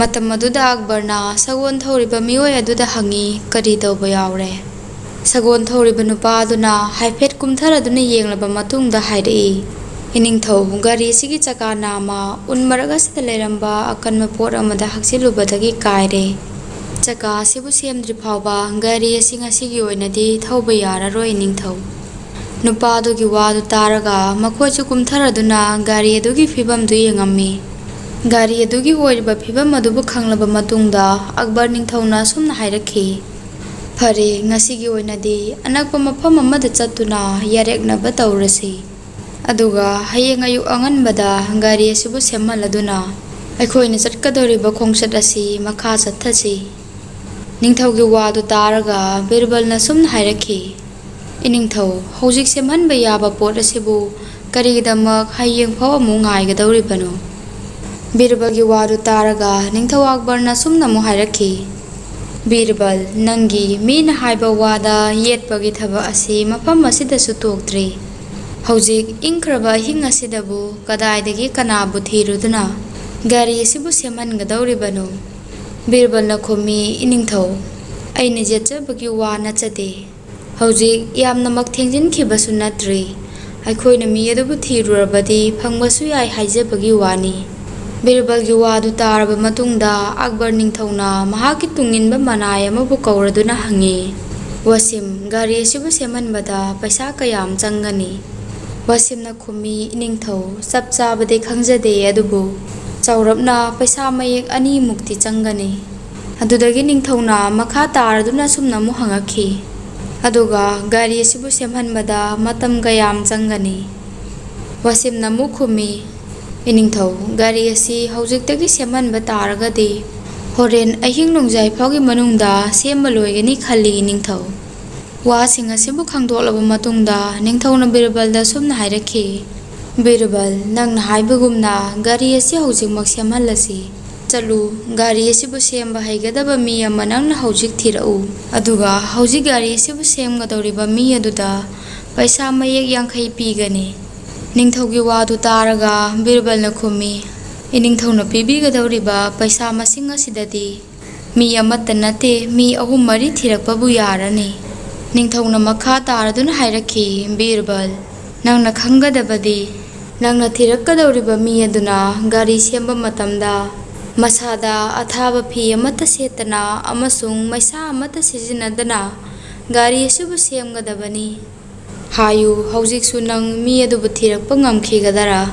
ꯃꯇꯝ ꯑꯗꯨꯗ ꯑꯛꯕꯔꯅ ꯁꯒꯣꯜ ꯊꯧꯔꯤꯕ ꯃꯤꯑꯣꯏ ꯑꯗꯨꯗ ꯍꯪꯉꯤ, "ꯀꯔꯤ ꯇꯧꯕ ꯌꯥꯎꯔꯦ?" ꯁꯒꯣꯜ ꯊꯧꯔꯤꯕ ꯅꯨꯄꯥ ꯑꯗꯨꯅ ꯍꯥꯏꯐꯦꯠ ꯀꯨꯝꯊꯔꯗꯨꯅ ꯌꯦꯡꯂꯕ ꯃꯇꯨꯡꯗ ꯍꯥꯏꯔꯛꯏ, "ꯏꯅꯤꯡꯊꯧ, ꯒꯥꯔꯤ ꯑꯁꯤꯒꯤ ꯆꯀꯥ ꯅꯥꯝꯃ ꯎꯟ ꯃꯔꯛ ꯑꯁꯤꯗ ꯂꯩꯔꯝꯕ ꯑꯀꯟꯕ ꯄꯣꯠ ꯑꯃꯗ ꯍꯥꯛꯆꯤꯜꯂꯨꯕꯗꯒꯤ ꯀꯥꯏꯔꯦ꯫ ꯆꯀꯥ ꯑꯁꯤꯕꯨ ꯁꯦꯝꯗ꯭ꯔꯤ ꯐꯥꯎꯕ ꯒꯥꯔꯤ ꯑꯁꯤ ꯉꯁꯤꯒꯤ ꯑꯣꯏꯅꯗꯤ ꯊꯧꯕ ꯌꯥꯔꯔꯣꯏ, ꯏꯅꯤꯡꯊꯧ꯫" ꯅꯨꯄꯥ ꯑꯗꯨꯒꯤ ꯋꯥꯗꯨ ꯇꯥꯔꯒ ꯃꯈꯣꯏꯁꯨ ꯀꯨꯝꯊꯔꯗꯨꯅ ꯒꯥꯔꯤ ꯑꯗꯨꯒꯤ ꯐꯤꯕꯝꯗꯨ ꯌꯦꯡꯉꯝꯃꯤ꯫ ꯒꯥꯔꯤ ꯑꯗꯨꯒꯤ ꯑꯣꯏꯔꯤꯕ ꯐꯤꯕꯝ ꯑꯗꯨꯕꯨ ꯈꯪꯂꯕ ꯃꯇꯨꯡꯗ ꯑꯛꯕꯔ ꯅꯤꯡꯊꯧꯅ ꯑꯁꯨꯝꯅ ꯍꯥꯏꯔꯛꯈꯤ, "ꯐꯔꯦ, ꯉꯁꯤꯒꯤ ꯑꯣꯏꯅꯗꯤ ꯑꯅꯛꯄ ꯃꯐꯝ ꯑꯃꯗ ꯆꯠꯇꯨꯅ ꯌꯥꯔꯦꯛꯅꯕ ꯇꯧꯔꯁꯤ꯫ ꯑꯗꯨꯒ ꯍꯌꯦꯡ ꯑꯌꯨꯛ ꯑꯉꯟꯕꯗ ꯒꯥꯔꯤ ꯑꯁꯤꯕꯨ ꯁꯦꯝꯍꯜꯂꯗꯨꯅ ꯑꯩꯈꯣꯏꯅ ꯆꯠꯀꯗꯧꯔꯤꯕ ꯈꯣꯡꯆꯠ ꯑꯁꯤ ꯃꯈꯥ ꯆꯠꯊꯁꯤ꯫" ꯅꯤꯡꯊꯧꯒꯤ ꯋꯥꯗꯨ ꯇꯥꯔꯒ ꯕꯤꯔꯕꯜꯅ ꯁꯨꯝꯅ ꯍꯥꯏꯔꯛꯈꯤ, "ꯏꯅꯤꯡꯊꯧ, ꯍꯧꯖꯤꯛ ꯁꯦꯝꯍꯟꯕ ꯌꯥꯕ ꯄꯣꯠ ꯑꯁꯤꯕꯨ ꯀꯔꯤꯒꯤꯗꯃꯛ ꯍꯌꯦꯡ ꯐꯥꯎ ꯑꯃꯨꯛ ꯉꯥꯏꯒꯗꯧꯔꯤꯕꯅꯣ?" ꯕꯤꯔꯕꯜꯒꯤ ꯋꯥꯗꯨ ꯇꯥꯔꯒ ꯅꯤꯡꯊꯧ ꯑꯛꯕꯔꯅ ꯁꯨꯝꯅ ꯑꯃꯨꯛ ꯍꯥꯏꯔꯛꯈꯤ, "ꯕꯤꯔꯕꯜ, ꯅꯪꯒꯤ ꯃꯤꯅ ꯍꯥꯏꯕ ꯋꯥꯗ ꯌꯦꯠꯄꯒꯤ ꯊꯕꯛ ꯑꯁꯤ ꯃꯐꯝ ꯑꯁꯤꯗꯁꯨ ꯇꯣꯛꯇ꯭ꯔꯤ꯫ ꯍꯧꯖꯤꯛ ꯏꯪꯈ꯭ꯔꯕ ꯑꯍꯤꯡ ꯑꯁꯤꯗꯕꯨ ꯀꯗꯥꯏꯗꯒꯤ ꯀꯅꯥꯕꯨ ꯊꯤꯔꯨꯗꯨꯅ ꯒꯥꯔꯤ ꯑꯁꯤꯕꯨ ꯁꯦꯝꯍꯟꯒꯗꯧꯔꯤꯕꯅꯣ?" ꯕꯤꯔꯕꯜꯅ ꯈꯨꯝꯃꯤ, "ꯏꯅꯤꯡꯊꯧ, ꯑꯩꯅ ꯌꯦꯠꯆꯕꯒꯤ ꯋꯥ ꯅꯠꯆꯗꯦ꯫ ꯍꯧꯖꯤꯛ ꯌꯥꯝꯅꯃꯛ ꯊꯦꯡꯖꯤꯟꯈꯤꯕꯁꯨ ꯅꯠꯇ꯭ꯔꯤ꯫ ꯑꯩꯈꯣꯏꯅ ꯃꯤ ꯑꯗꯨꯕꯨ ꯊꯤꯔꯨꯔꯕꯗꯤ ꯐꯪꯕꯁꯨ ꯌꯥꯏ ꯍꯥꯏꯖꯕꯒꯤ ꯋꯥꯅꯤ꯫" ꯕꯤꯔꯕꯜꯒꯤ ꯋꯥꯗꯨ ꯇꯥꯔꯕ ꯃꯇꯨꯡꯗ ꯑꯛꯕꯔ ꯅꯤꯡꯊꯧꯅ ꯃꯍꯥꯛꯀꯤ ꯇꯨꯡꯏꯟꯕ ꯃꯅꯥꯏ ꯑꯃꯕꯨ ꯀꯧꯔꯗꯨꯅ ꯍꯪꯉꯤ, "ꯋꯥꯁꯤꯝ, ꯒꯥꯔꯤ ꯑꯁꯤꯕꯨ ꯁꯦꯝꯍꯟꯕꯗ ꯄꯩꯁꯥ ꯀꯌꯥꯝ ꯆꯪꯒꯅꯤ?" ꯋꯥꯁꯤꯝꯅ ꯈꯨꯝꯃꯤ, "ꯏꯅꯤꯡꯊꯧ, ꯆꯞ ꯆꯥꯕꯗꯤ ꯈꯪꯖꯗꯦ, ꯑꯗꯨꯕꯨ ꯆꯥꯎꯔꯞꯅ ꯄꯩꯁꯥ ꯃꯌꯦꯛ ꯑꯅꯤꯃꯨꯛꯇꯤ ꯆꯪꯒꯅꯤ꯫" ꯑꯗꯨꯗꯒꯤ ꯅꯤꯡꯊꯧꯅ ꯃꯈꯥ ꯇꯥꯔꯗꯨꯅ ꯑꯁꯨꯝꯅ ꯑꯃꯨꯛ ꯍꯪꯉꯛꯈꯤ, "ꯑꯗꯨꯒ ꯒꯥꯔꯤ ꯑꯁꯤꯕꯨ ꯁꯦꯝꯍꯟꯕꯗ ꯃꯇꯝ ꯀꯌꯥꯝ ꯆꯪꯒꯅꯤ?" ꯋꯥꯁꯤꯝꯅ ꯑꯃꯨꯛ ꯈꯨꯝꯃꯤ, "ꯏꯅꯤꯡꯊꯧ, ꯒꯥꯔꯤ ꯑꯁꯤ ꯍꯧꯖꯤꯛꯇꯒꯤ ꯁꯦꯝꯍꯟꯕ ꯇꯥꯔꯒꯗꯤ ꯍꯣꯔꯦꯟ ꯑꯍꯤꯡ ꯅꯣꯡꯖꯥꯏ ꯐꯥꯎꯒꯤ ꯃꯅꯨꯡꯗ ꯁꯦꯝꯕ ꯂꯣꯏꯒꯅꯤ ꯈꯜꯂꯤ, ꯏꯅꯤꯡꯊꯧ꯫" ꯋꯥꯁꯤꯡ ꯑꯁꯤꯕꯨ ꯈꯪꯗꯣꯛꯂꯕ ꯃꯇꯨꯡꯗ ꯅꯤꯡꯊꯧꯅ ꯕꯤꯔꯕꯜꯗ ꯑꯁꯨꯝꯅ ꯍꯥꯏꯔꯛꯈꯤ, ꯕꯤꯔꯕꯜ, ꯅꯪꯅ ꯍꯥꯏꯕꯒꯨꯝꯅ ꯒꯥꯔꯤ ꯑꯁꯤ ꯍꯧꯖꯤꯛꯃꯛ ꯁꯦꯝꯍꯜꯂꯁꯤ꯫ ꯆꯠꯂꯨ, ꯒꯥꯔꯤ ꯑꯁꯤꯕꯨ ꯁꯦꯝꯕ ꯍꯩꯒꯗꯕ ꯃꯤ ꯑꯃ ꯅꯪꯅ ꯍꯧꯖꯤꯛ ꯊꯤꯔꯛꯎ꯫ ꯑꯗꯨꯒ ꯍꯧꯖꯤꯛ ꯒꯥꯔꯤ ꯑꯁꯤꯕꯨ ꯁꯦꯝꯒꯗꯧꯔꯤꯕ ꯃꯤ ꯑꯗꯨꯗ ꯄꯩꯁꯥ ꯃꯌꯦꯛ ꯌꯥꯡꯈꯩ ꯄꯤꯒꯅꯤ꯫ ꯅꯤꯡꯊꯧꯒꯤ ꯋꯥꯗꯨ ꯇꯥꯔꯒ ꯕꯤꯔꯕꯜꯅ ꯈꯨꯝꯃꯤ, "ꯏꯅꯤꯡꯊꯧꯅ ꯄꯤꯕꯤꯒꯗꯧꯔꯤꯕ ꯄꯩꯁꯥ ꯃꯁꯤꯡ ꯑꯁꯤꯗꯗꯤ ꯃꯤ ꯑꯃꯠꯇ ꯅꯠꯇꯦ, ꯃꯤ ꯑꯍꯨꯝ ꯃꯔꯤ ꯊꯤꯔꯛꯄꯕꯨ ꯌꯥꯔꯅꯤ꯫" ꯅꯤꯡꯊꯧꯅ ꯃꯈꯥ ꯇꯥꯔꯗꯨꯅ ꯍꯥꯏꯔꯛꯈꯤ, "ꯕꯤꯔꯕꯜ, ꯅꯪꯅ ꯈꯪꯒꯗꯕꯗꯤ, ꯅꯪꯅ ꯊꯤꯔꯛꯀꯗꯧꯔꯤꯕ ꯃꯤ ꯑꯗꯨꯅ ꯒꯥꯔꯤ ꯁꯦꯝꯕ ꯃꯇꯝꯗ ꯃꯁꯥꯗ ꯑꯊꯥꯕ ꯐꯤ ꯑꯃꯠꯇ ꯁꯦꯠꯇꯅ ꯑꯃꯁꯨꯡ ꯃꯩꯁꯥ ꯑꯃꯠꯇ ꯁꯤꯖꯤꯟꯅꯗꯅ ꯒꯥꯔꯤ ꯑꯁꯤꯕꯨ ꯁꯦꯝꯒꯗꯕꯅꯤ꯫ ꯍꯥꯏꯌꯨ, ꯍꯧꯖꯤꯛꯁꯨ ꯅꯪ ꯃꯤ ꯑꯗꯨꯕꯨ ꯊꯤꯔꯛꯄ ꯉꯝꯈꯤꯒꯗꯔꯥ?"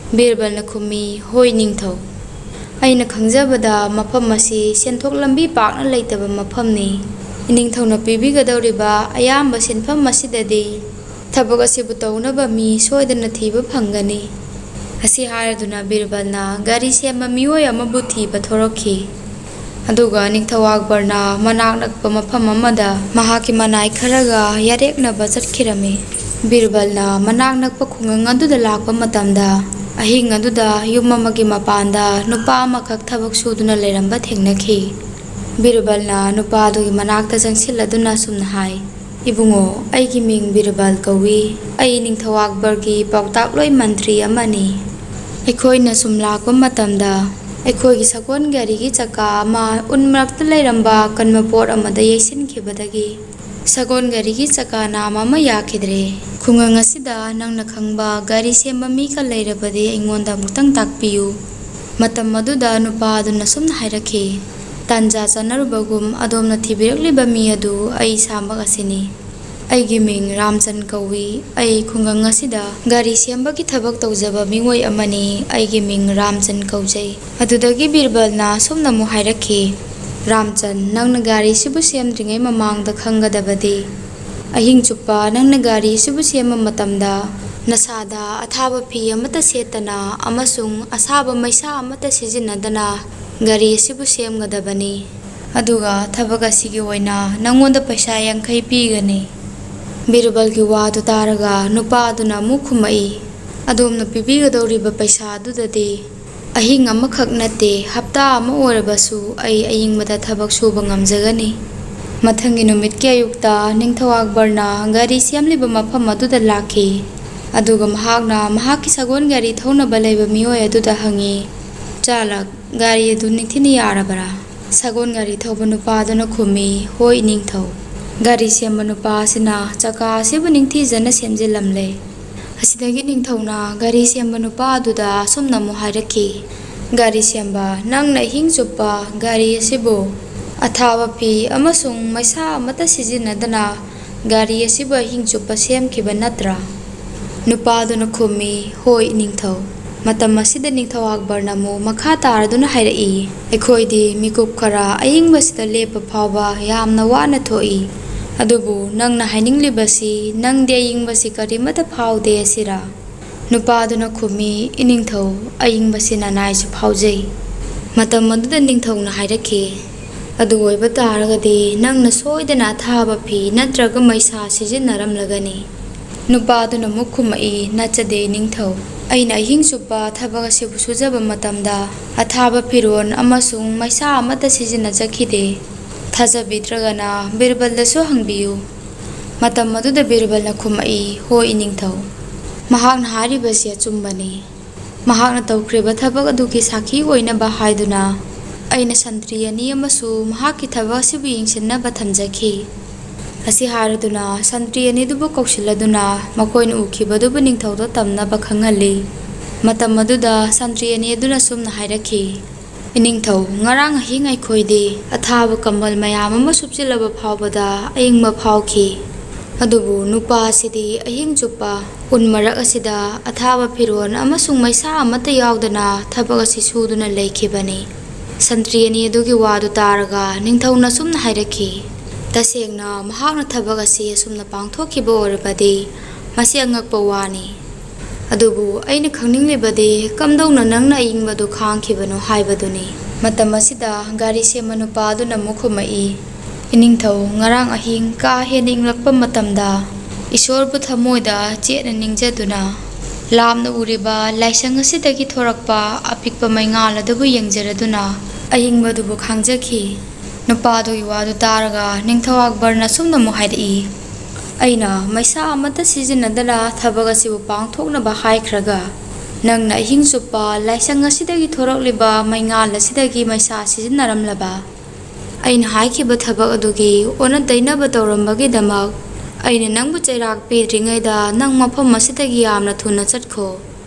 ꯕꯤꯔꯕꯜꯅ ꯈꯨꯝꯃꯤ, "ꯍꯣꯏ ꯅꯤꯡꯊꯧ꯫ ꯑꯩꯅ ꯈꯪꯖꯕꯗ ꯃꯐꯝ ꯑꯁꯤ ꯁꯦꯟꯊꯣꯛ ꯂꯝꯕꯤ ꯄꯥꯛꯅ ꯂꯩꯇꯕ ꯃꯐꯝꯅꯤ꯫ ꯏꯅꯤꯡꯊꯧꯅ ꯄꯤꯕꯤꯒꯗꯧꯔꯤꯕ ꯑꯌꯥꯝꯕ ꯁꯦꯟꯐꯝ ꯑꯁꯤꯗꯗꯤ ꯊꯕꯛ ꯑꯁꯤꯕꯨ ꯇꯧꯅꯕ ꯃꯤ ꯁꯣꯏꯗꯅ ꯊꯤꯕ ꯐꯪꯒꯅꯤ꯫" ꯑꯁꯤ ꯍꯥꯏꯔꯗꯨꯅ ꯕꯤꯔꯕꯜꯅ ꯒꯥꯔꯤ ꯁꯦꯝꯕ ꯃꯤꯑꯣꯏ ꯑꯃꯕꯨ ꯊꯤꯕ ꯊꯣꯔꯛꯈꯤ꯫ ꯑꯗꯨꯒ ꯅꯤꯡꯊꯧ ꯑꯛꯕꯔꯅ ꯃꯅꯥꯛ ꯅꯛꯄ ꯃꯐꯝ ꯑꯃꯗ ꯃꯍꯥꯛꯀꯤ ꯃꯅꯥꯏ ꯈꯔꯒ ꯌꯥꯔꯦꯛꯅꯕ ꯆꯠꯈꯤꯔꯝꯃꯤ꯫ ꯕꯤꯔꯕꯜꯅ ꯃꯅꯥꯛ ꯅꯛꯄ ꯈꯨꯡꯒꯪ ꯑꯗꯨꯗ ꯂꯥꯛꯄ ꯃꯇꯝꯗ, ꯑꯍꯤꯡ ꯑꯗꯨꯗ ꯌꯨꯝ ꯑꯃꯒꯤ ꯃꯄꯥꯟꯗ ꯅꯨꯄꯥ ꯑꯃꯈꯛ ꯊꯕꯛ ꯁꯨꯗꯨꯅ ꯂꯩꯔꯝꯕ ꯊꯦꯡꯅꯈꯤ꯫ ꯕꯤꯔꯕꯜꯅ ꯅꯨꯄꯥ ꯑꯗꯨꯒꯤ ꯃꯅꯥꯛꯇ ꯆꯪꯁꯤꯜꯂꯗꯨꯅ ꯑꯁꯨꯝꯅ ꯍꯥꯏ, "ꯏꯕꯨꯡꯉꯣ, ꯑꯩꯒꯤ ꯃꯤꯡ ꯕꯤꯔꯕꯜ ꯀꯧꯏ꯫ ꯑꯩ ꯅꯤꯡꯊꯧ ꯑꯛꯕꯔꯒꯤ ꯄꯥꯎꯇꯥꯛꯂꯣꯏ ꯃꯟꯇ꯭ꯔꯤ ꯑꯃꯅꯤ꯫ ꯑꯩꯈꯣꯏꯅ ꯁꯨꯝ ꯂꯥꯛꯄ ꯃꯇꯝꯗ ꯑꯩꯈꯣꯏꯒꯤ ꯁꯒꯣꯜ ꯒꯥꯔꯤꯒꯤ ꯆꯀꯥ ꯑꯃ ꯎꯟ ꯃꯔꯛꯇ ꯂꯩꯔꯝꯕ ꯑꯀꯟꯕ ꯄꯣꯠ ꯑꯃꯗ ꯌꯩꯁꯤꯟꯈꯤꯕꯗꯒꯤ ꯁꯒꯣꯜ ꯒꯥꯔꯤꯒꯤ ꯆꯀꯥ ꯅꯥꯝꯃ ꯑꯃ ꯌꯥꯈꯤꯗ꯭ꯔꯦ꯫ ꯈꯨꯡꯒꯪ ꯑꯁꯤꯗ ꯅꯪꯅ ꯈꯪꯕ ꯒꯥꯔꯤ ꯁꯦꯝꯕ ꯃꯤꯒ ꯂꯩꯔꯕꯗꯤ ꯑꯩꯉꯣꯟꯗ ꯑꯃꯨꯛꯇꯪ ꯇꯥꯛꯄꯤꯌꯨ꯫" ꯃꯇꯝ ꯑꯗꯨꯗ ꯅꯨꯄꯥ ꯑꯗꯨꯅ ꯁꯨꯝꯅ ꯍꯥꯏꯔꯛꯈꯤ, "ꯇꯥꯟꯖꯥ ꯆꯥꯟꯅꯔꯨꯕꯒꯨꯝ ꯑꯗꯣꯝꯅ ꯊꯤꯕꯤꯔꯛꯂꯤꯕ ꯃꯤ ꯑꯗꯨ ꯑꯩ ꯏꯁꯥꯃꯛ ꯑꯁꯤꯅꯤ꯫ ꯑꯩꯒꯤ ꯃꯤꯡ ꯔꯥꯝꯆꯟ ꯀꯧꯏ꯫ ꯑꯩ ꯈꯨꯡꯒꯪ ꯑꯁꯤꯗ ꯒꯥꯔꯤ ꯁꯦꯝꯕꯒꯤ ꯊꯕꯛ ꯇꯧꯖꯕ ꯃꯤꯑꯣꯏ ꯑꯃꯅꯤ꯫ ꯑꯩꯒꯤ ꯃꯤꯡ ꯔꯥꯝꯆꯟ ꯀꯧꯖꯩ꯫" ꯑꯗꯨꯗꯒꯤ ꯕꯤꯔꯕꯜꯅ ꯑꯁꯨꯝꯅ ꯑꯃꯨꯛ ꯍꯥꯏꯔꯛꯈꯤ, "ꯔꯥꯝꯆꯟ, ꯅꯪꯅ ꯒꯥꯔꯤꯁꯤꯕꯨ ꯁꯦꯝꯗ꯭ꯔꯤꯉꯩ ꯃꯃꯥꯡꯗ ꯈꯪꯒꯗꯕꯗꯤ, ꯑꯍꯤꯡ ꯆꯨꯞꯄ ꯅꯪꯅ ꯒꯥꯔꯤꯁꯤꯕꯨ ꯁꯦꯝꯕ ꯃꯇꯝꯗ ꯅꯁꯥꯗ ꯑꯊꯥꯕ ꯐꯤ ꯑꯃꯠꯇ ꯁꯦꯠꯇꯅ ꯑꯃꯁꯨꯡ ꯑꯁꯥꯕ ꯃꯩꯁꯥ ꯑꯃꯠꯇ ꯁꯤꯖꯤꯟꯅꯗꯅ ꯒꯥꯔꯤ ꯑꯁꯤꯕꯨ ꯁꯦꯝꯒꯗꯕꯅꯤ꯫ ꯑꯗꯨꯒ ꯊꯕꯛ ꯑꯁꯤꯒꯤ ꯑꯣꯏꯅ ꯅꯪꯉꯣꯟꯗ ꯄꯩꯁꯥ ꯌꯥꯡꯈꯩ ꯄꯤꯒꯅꯤ꯫" ꯕꯤꯔꯕꯜꯒꯤ ꯋꯥꯗꯨ ꯇꯥꯔꯒ ꯅꯨꯄꯥ ꯑꯗꯨꯅ ꯑꯃꯨꯛ ꯈꯨꯝꯃꯛꯏ, ꯑꯗꯣꯝꯅ ꯄꯤꯕꯤꯒꯗꯧꯔꯤꯕ ꯄꯩꯁꯥ ꯑꯗꯨꯗꯗꯤ ꯑꯍꯤꯡ ꯑꯃꯈꯛ ꯅꯠꯇꯦ, ꯍꯞꯇꯥ ꯑꯃ ꯑꯣꯏꯔꯕꯁꯨ ꯑꯩ ꯑꯏꯪꯕꯗ ꯊꯕꯛ ꯁꯨꯕ ꯉꯝꯖꯒꯅꯤ꯫ ꯃꯊꯪꯒꯤ ꯅꯨꯃꯤꯠꯀꯤ ꯑꯌꯨꯛꯇ ꯅꯤꯡꯊꯧ ꯑꯛꯕꯔꯅ ꯒꯥꯔꯤ ꯁꯦꯝꯂꯤꯕ ꯃꯐꯝ ꯑꯗꯨꯗ ꯂꯥꯛꯈꯤ꯫ ꯑꯗꯨꯒ ꯃꯍꯥꯛꯅ ꯃꯍꯥꯛꯀꯤ ꯁꯒꯣꯜ ꯒꯥꯔꯤ ꯊꯧꯅꯕ ꯂꯩꯕ ꯃꯤꯑꯣꯏ ꯑꯗꯨꯗ ꯍꯪꯉꯤ, "ꯆꯥꯂꯛ, ꯒꯥꯔꯤ ꯑꯗꯨ ꯅꯤꯡꯊꯤꯅ ꯌꯥꯔꯕꯔꯥ?" ꯁꯒꯣꯜ ꯒꯥꯔꯤ ꯊꯧꯕ ꯅꯨꯄꯥ ꯑꯗꯨꯅ ꯈꯨꯝꯃꯤ, "ꯍꯣꯏ, ꯅꯤꯡꯊꯧ꯫ ꯒꯥꯔꯤ ꯁꯦꯝꯕ ꯅꯨꯄꯥ ꯑꯁꯤꯅ ꯆꯀꯥ ꯑꯁꯤꯕꯨ ꯅꯤꯡꯊꯤꯖꯅ ꯁꯦꯝꯖꯤꯜꯂꯝꯂꯦ꯫" ꯑꯁꯤꯗꯒꯤ ꯅꯤꯡꯊꯧꯅ ꯒꯥꯔꯤ ꯁꯦꯝꯕ ꯅꯨꯄꯥ ꯑꯗꯨꯗ ꯑꯁꯨꯝꯅ ꯑꯃꯨꯛ ꯍꯥꯏꯔꯛꯈꯤ, "ꯒꯥꯔꯤ ꯁꯦꯝꯕ, ꯅꯪꯅ ꯑꯍꯤꯡ ꯆꯨꯞꯄ ꯒꯥꯔꯤ ꯑꯁꯤꯕꯨ ꯑꯊꯥꯕ ꯐꯤ ꯑꯃꯁꯨꯡ ꯃꯩꯁꯥ ꯑꯃꯠꯇ ꯁꯤꯖꯤꯟꯅꯗꯅ ꯒꯥꯔꯤ ꯑꯁꯤꯕꯨ ꯑꯍꯤꯡ ꯆꯨꯞꯄ ꯁꯦꯝꯈꯤꯕ ꯅꯠꯇ꯭ꯔꯥ?" ꯅꯨꯄꯥ ꯑꯗꯨꯅ ꯈꯨꯝꯃꯤ, "ꯍꯣꯏ, ꯅꯤꯡꯊꯧ꯫" ꯃꯇꯝ ꯑꯁꯤꯗ ꯅꯤꯡꯊꯧ ꯑꯛꯕꯔꯅ ꯑꯃꯨꯛ ꯃꯈꯥ ꯇꯥꯔꯗꯨꯅ ꯍꯥꯏꯔꯛꯏ, "ꯑꯩꯈꯣꯏꯗꯤ ꯃꯤꯀꯨꯞ ꯈꯔ ꯑꯏꯪꯕꯁꯤꯗ ꯂꯦꯞꯄ ꯐꯥꯎꯕ ꯌꯥꯝꯅ ꯋꯥꯅ ꯊꯣꯛꯏ꯫ ꯑꯗꯨꯕꯨ ꯅꯪꯅ ꯍꯥꯏꯅꯤꯡꯂꯤꯕꯁꯤ, ꯅꯪꯗꯤ ꯑꯏꯪꯕꯁꯤ ꯀꯔꯤꯃꯠꯇ ꯐꯥꯎꯗꯦ ꯑꯁꯤꯔꯥ?" ꯅꯨꯄꯥꯗꯨꯅ ꯈꯨꯝꯃꯤ, "ꯏꯅꯤꯡꯊꯧ, ꯑꯏꯪꯕꯁꯤ ꯅꯅꯥꯏꯁꯨ ꯐꯥꯎꯖꯩ꯫" ꯃꯇꯝ ꯑꯗꯨꯗ ꯅꯤꯡꯊꯧꯅ ꯍꯥꯏꯔꯛꯈꯤ, "ꯑꯗꯨ ꯑꯣꯏꯕ ꯇꯥꯔꯒꯗꯤ ꯅꯪꯅ ꯁꯣꯏꯗꯅ ꯑꯊꯥꯕ ꯐꯤ ꯅꯠꯇ꯭ꯔꯒ ꯃꯩꯁꯥ ꯁꯤꯖꯤꯟꯅꯔꯝꯂꯒꯅꯤ꯫" ꯅꯨꯄꯥꯗꯨꯅ ꯑꯃꯨꯛ ꯈꯨꯝꯃꯛꯏ, "ꯅꯠꯆꯗꯦ ꯅꯤꯡꯊꯧ꯫ ꯑꯩꯅ ꯑꯍꯤꯡ ꯆꯨꯞꯄ ꯊꯕꯛ ꯑꯁꯤꯕꯨ ꯁꯨꯖꯕ ꯃꯇꯝꯗ ꯑꯊꯥꯕ ꯐꯤꯔꯣꯜ ꯑꯃꯁꯨꯡ ꯃꯩꯁꯥ ꯑꯃꯠꯇ ꯁꯤꯖꯤꯟꯅꯖꯈꯤꯗꯦ꯫ ꯊꯥꯖꯕꯤꯗ꯭ꯔꯒꯅ ꯕꯤꯔꯕꯜꯗꯁꯨ ꯍꯪꯕꯤꯌꯨ꯫" ꯃꯇꯝ ꯑꯗꯨꯗ ꯕꯤꯔꯕꯜꯅ ꯈꯨꯝꯃꯛꯏ, "ꯍꯣꯏ, ꯏꯅꯤꯡꯊꯧ꯫ ꯃꯍꯥꯛꯅ ꯍꯥꯏꯔꯤꯕꯁꯤ ꯑꯆꯨꯝꯕꯅꯤ꯫ ꯃꯍꯥꯛꯅ ꯇꯧꯈ꯭ꯔꯤꯕ ꯊꯕꯛ ꯑꯗꯨꯒꯤ ꯁꯥꯈꯤ ꯑꯣꯏꯅꯕ ꯍꯥꯏꯗꯨꯅ ꯑꯩꯅ ꯁꯟꯇ꯭ꯔꯤ ꯑꯅꯤ ꯑꯃꯁꯨ ꯃꯍꯥꯛꯀꯤ ꯊꯕꯛ ꯑꯁꯤꯕꯨ ꯌꯦꯡꯁꯤꯟꯅꯕ ꯊꯝꯖꯈꯤ꯫" ꯑꯁꯤ ꯍꯥꯏꯔꯗꯨꯅ ꯁꯟꯇ꯭ꯔꯤ ꯑꯅꯤꯗꯨꯕꯨ ꯀꯧꯁꯤꯜꯂꯗꯨꯅ ꯃꯈꯣꯏꯅ ꯎꯈꯤꯕꯗꯨꯕꯨ ꯅꯤꯡꯊꯧꯗ ꯇꯝꯅꯕ ꯈꯪꯍꯜꯂꯤ꯫ ꯃꯇꯝ ꯑꯗꯨꯗ ꯁꯟꯇ꯭ꯔꯤ ꯑꯅꯤ ꯑꯗꯨꯅ ꯁꯨꯝꯅ ꯍꯥꯏꯔꯛꯈꯤ, "ꯏꯅꯤꯡꯊꯧ, ꯉꯔꯥꯡ ꯑꯍꯤꯡ ꯑꯩꯈꯣꯏꯗꯤ ꯑꯊꯥꯕ ꯀꯝꯕꯜ ꯃꯌꯥꯝ ꯑꯃ ꯁꯨꯞꯆꯤꯜꯂꯕ ꯐꯥꯎꯕꯗ ꯑꯏꯪꯕ ꯐꯥꯎꯈꯤ꯫ ꯑꯗꯨꯕꯨ ꯅꯨꯄꯥ ꯑꯁꯤꯗꯤ ꯑꯍꯤꯡ ꯆꯨꯞꯄ ꯎꯟ ꯃꯔꯛ ꯑꯁꯤꯗ ꯑꯊꯥꯕ ꯐꯤꯔꯣꯜ ꯑꯃꯁꯨꯡ ꯃꯩꯁꯥ ꯑꯃꯠꯇ ꯌꯥꯎꯗꯅ ꯊꯕꯛ ꯑꯁꯤ ꯁꯨꯗꯨꯅ ꯂꯩꯈꯤꯕꯅꯤ꯫" ꯁꯟꯇ꯭ꯔꯤ ꯑꯅꯤ ꯑꯗꯨꯒꯤ ꯋꯥꯗꯨ ꯇꯥꯔꯒ ꯅꯤꯡꯊꯧꯅ ꯑꯁꯨꯝꯅ ꯍꯥꯏꯔꯛꯈꯤ, "ꯇꯁꯦꯡꯅ ꯃꯍꯥꯛꯅ ꯊꯕꯛ ꯑꯁꯤ ꯑꯁꯨꯝꯅ ꯄꯥꯡꯊꯣꯛꯈꯤꯕ ꯑꯣꯏꯔꯕꯗꯤ ꯃꯁꯤ ꯑꯉꯛꯄ ꯋꯥꯅꯤ꯫ ꯑꯗꯨꯕꯨ ꯑꯩꯅ ꯈꯪꯅꯤꯡꯂꯤꯕꯗꯤ ꯀꯝꯗꯧꯅ ꯅꯪꯅ ꯑꯏꯪꯕꯗꯨ ꯈꯥꯡꯈꯤꯕꯅꯣ ꯍꯥꯏꯕꯗꯨꯅꯤ꯫" ꯃꯇꯝ ꯑꯁꯤꯗ ꯒꯥꯔꯤ ꯁꯦꯝꯕ ꯅꯨꯄꯥ ꯑꯗꯨꯅ ꯑꯃꯨꯛ ꯈꯨꯝꯃꯛꯏ, "ꯏꯅꯤꯡꯊꯧ, ꯉꯔꯥꯡ ꯑꯍꯤꯡ ꯀꯥ ꯍꯦꯟꯅ ꯏꯪꯂꯛꯄ ꯃꯇꯝꯗ ꯏꯁꯣꯔꯕꯨ ꯊꯃꯣꯏꯗ ꯆꯦꯠꯅ ꯅꯤꯡꯖꯗꯨꯅ ꯂꯥꯞꯅ ꯎꯔꯤꯕ ꯂꯥꯏꯁꯪ ꯑꯁꯤꯗꯒꯤ ꯊꯣꯔꯛꯄ ꯑꯄꯤꯛꯄ ꯃꯩꯉꯥꯜ ꯑꯗꯨꯕꯨ ꯌꯦꯡꯖꯔꯗꯨꯅ ꯑꯍꯤꯡꯕꯗꯨꯕꯨ ꯈꯥꯡꯖꯈꯤ꯫ ꯅꯨꯄꯥꯗꯨꯒꯤ ꯋꯥꯗꯨ ꯇꯥꯔꯒ ꯅꯤꯡꯊꯧ ꯑꯛꯕꯔꯅ ꯑꯁꯨꯝꯅ ꯑꯃꯨꯛ ꯍꯥꯏꯔꯛꯏ, "ꯑꯩꯅ ꯃꯩꯁꯥ ꯑꯃꯠꯇ ꯁꯤꯖꯤꯟꯅꯗꯅ ꯊꯕꯛ ꯑꯁꯤꯕꯨ ꯄꯥꯡꯊꯣꯛꯅꯕ ꯍꯥꯏꯈ꯭ꯔꯒ, ꯅꯪꯅ ꯑꯍꯤꯡ ꯆꯨꯞꯄ ꯂꯥꯏꯁꯪ ꯑꯁꯤꯗꯒꯤ ꯊꯣꯔꯛꯂꯤꯕ ꯃꯩꯉꯥꯜ ꯑꯁꯤꯗꯒꯤ ꯃꯩꯁꯥ ꯁꯤꯖꯤꯟꯅꯔꯝꯂꯕ? ꯑꯩꯅ ꯍꯥꯏꯈꯤꯕ ꯊꯕꯛ ꯑꯗꯨꯒꯤ ꯑꯣꯟꯅ ꯇꯩꯅꯕ ꯇꯧꯔꯝꯕꯒꯤꯗꯃꯛ ꯑꯩꯅ ꯅꯪꯕꯨ ꯆꯩꯔꯥꯛ ꯄꯤꯗ꯭ꯔꯤꯉꯩꯗ ꯅꯪ ꯃꯐꯝ ꯑꯁꯤꯗꯒꯤ ꯌꯥꯝꯅ ꯊꯨꯅ ꯆꯠꯈꯣ꯫"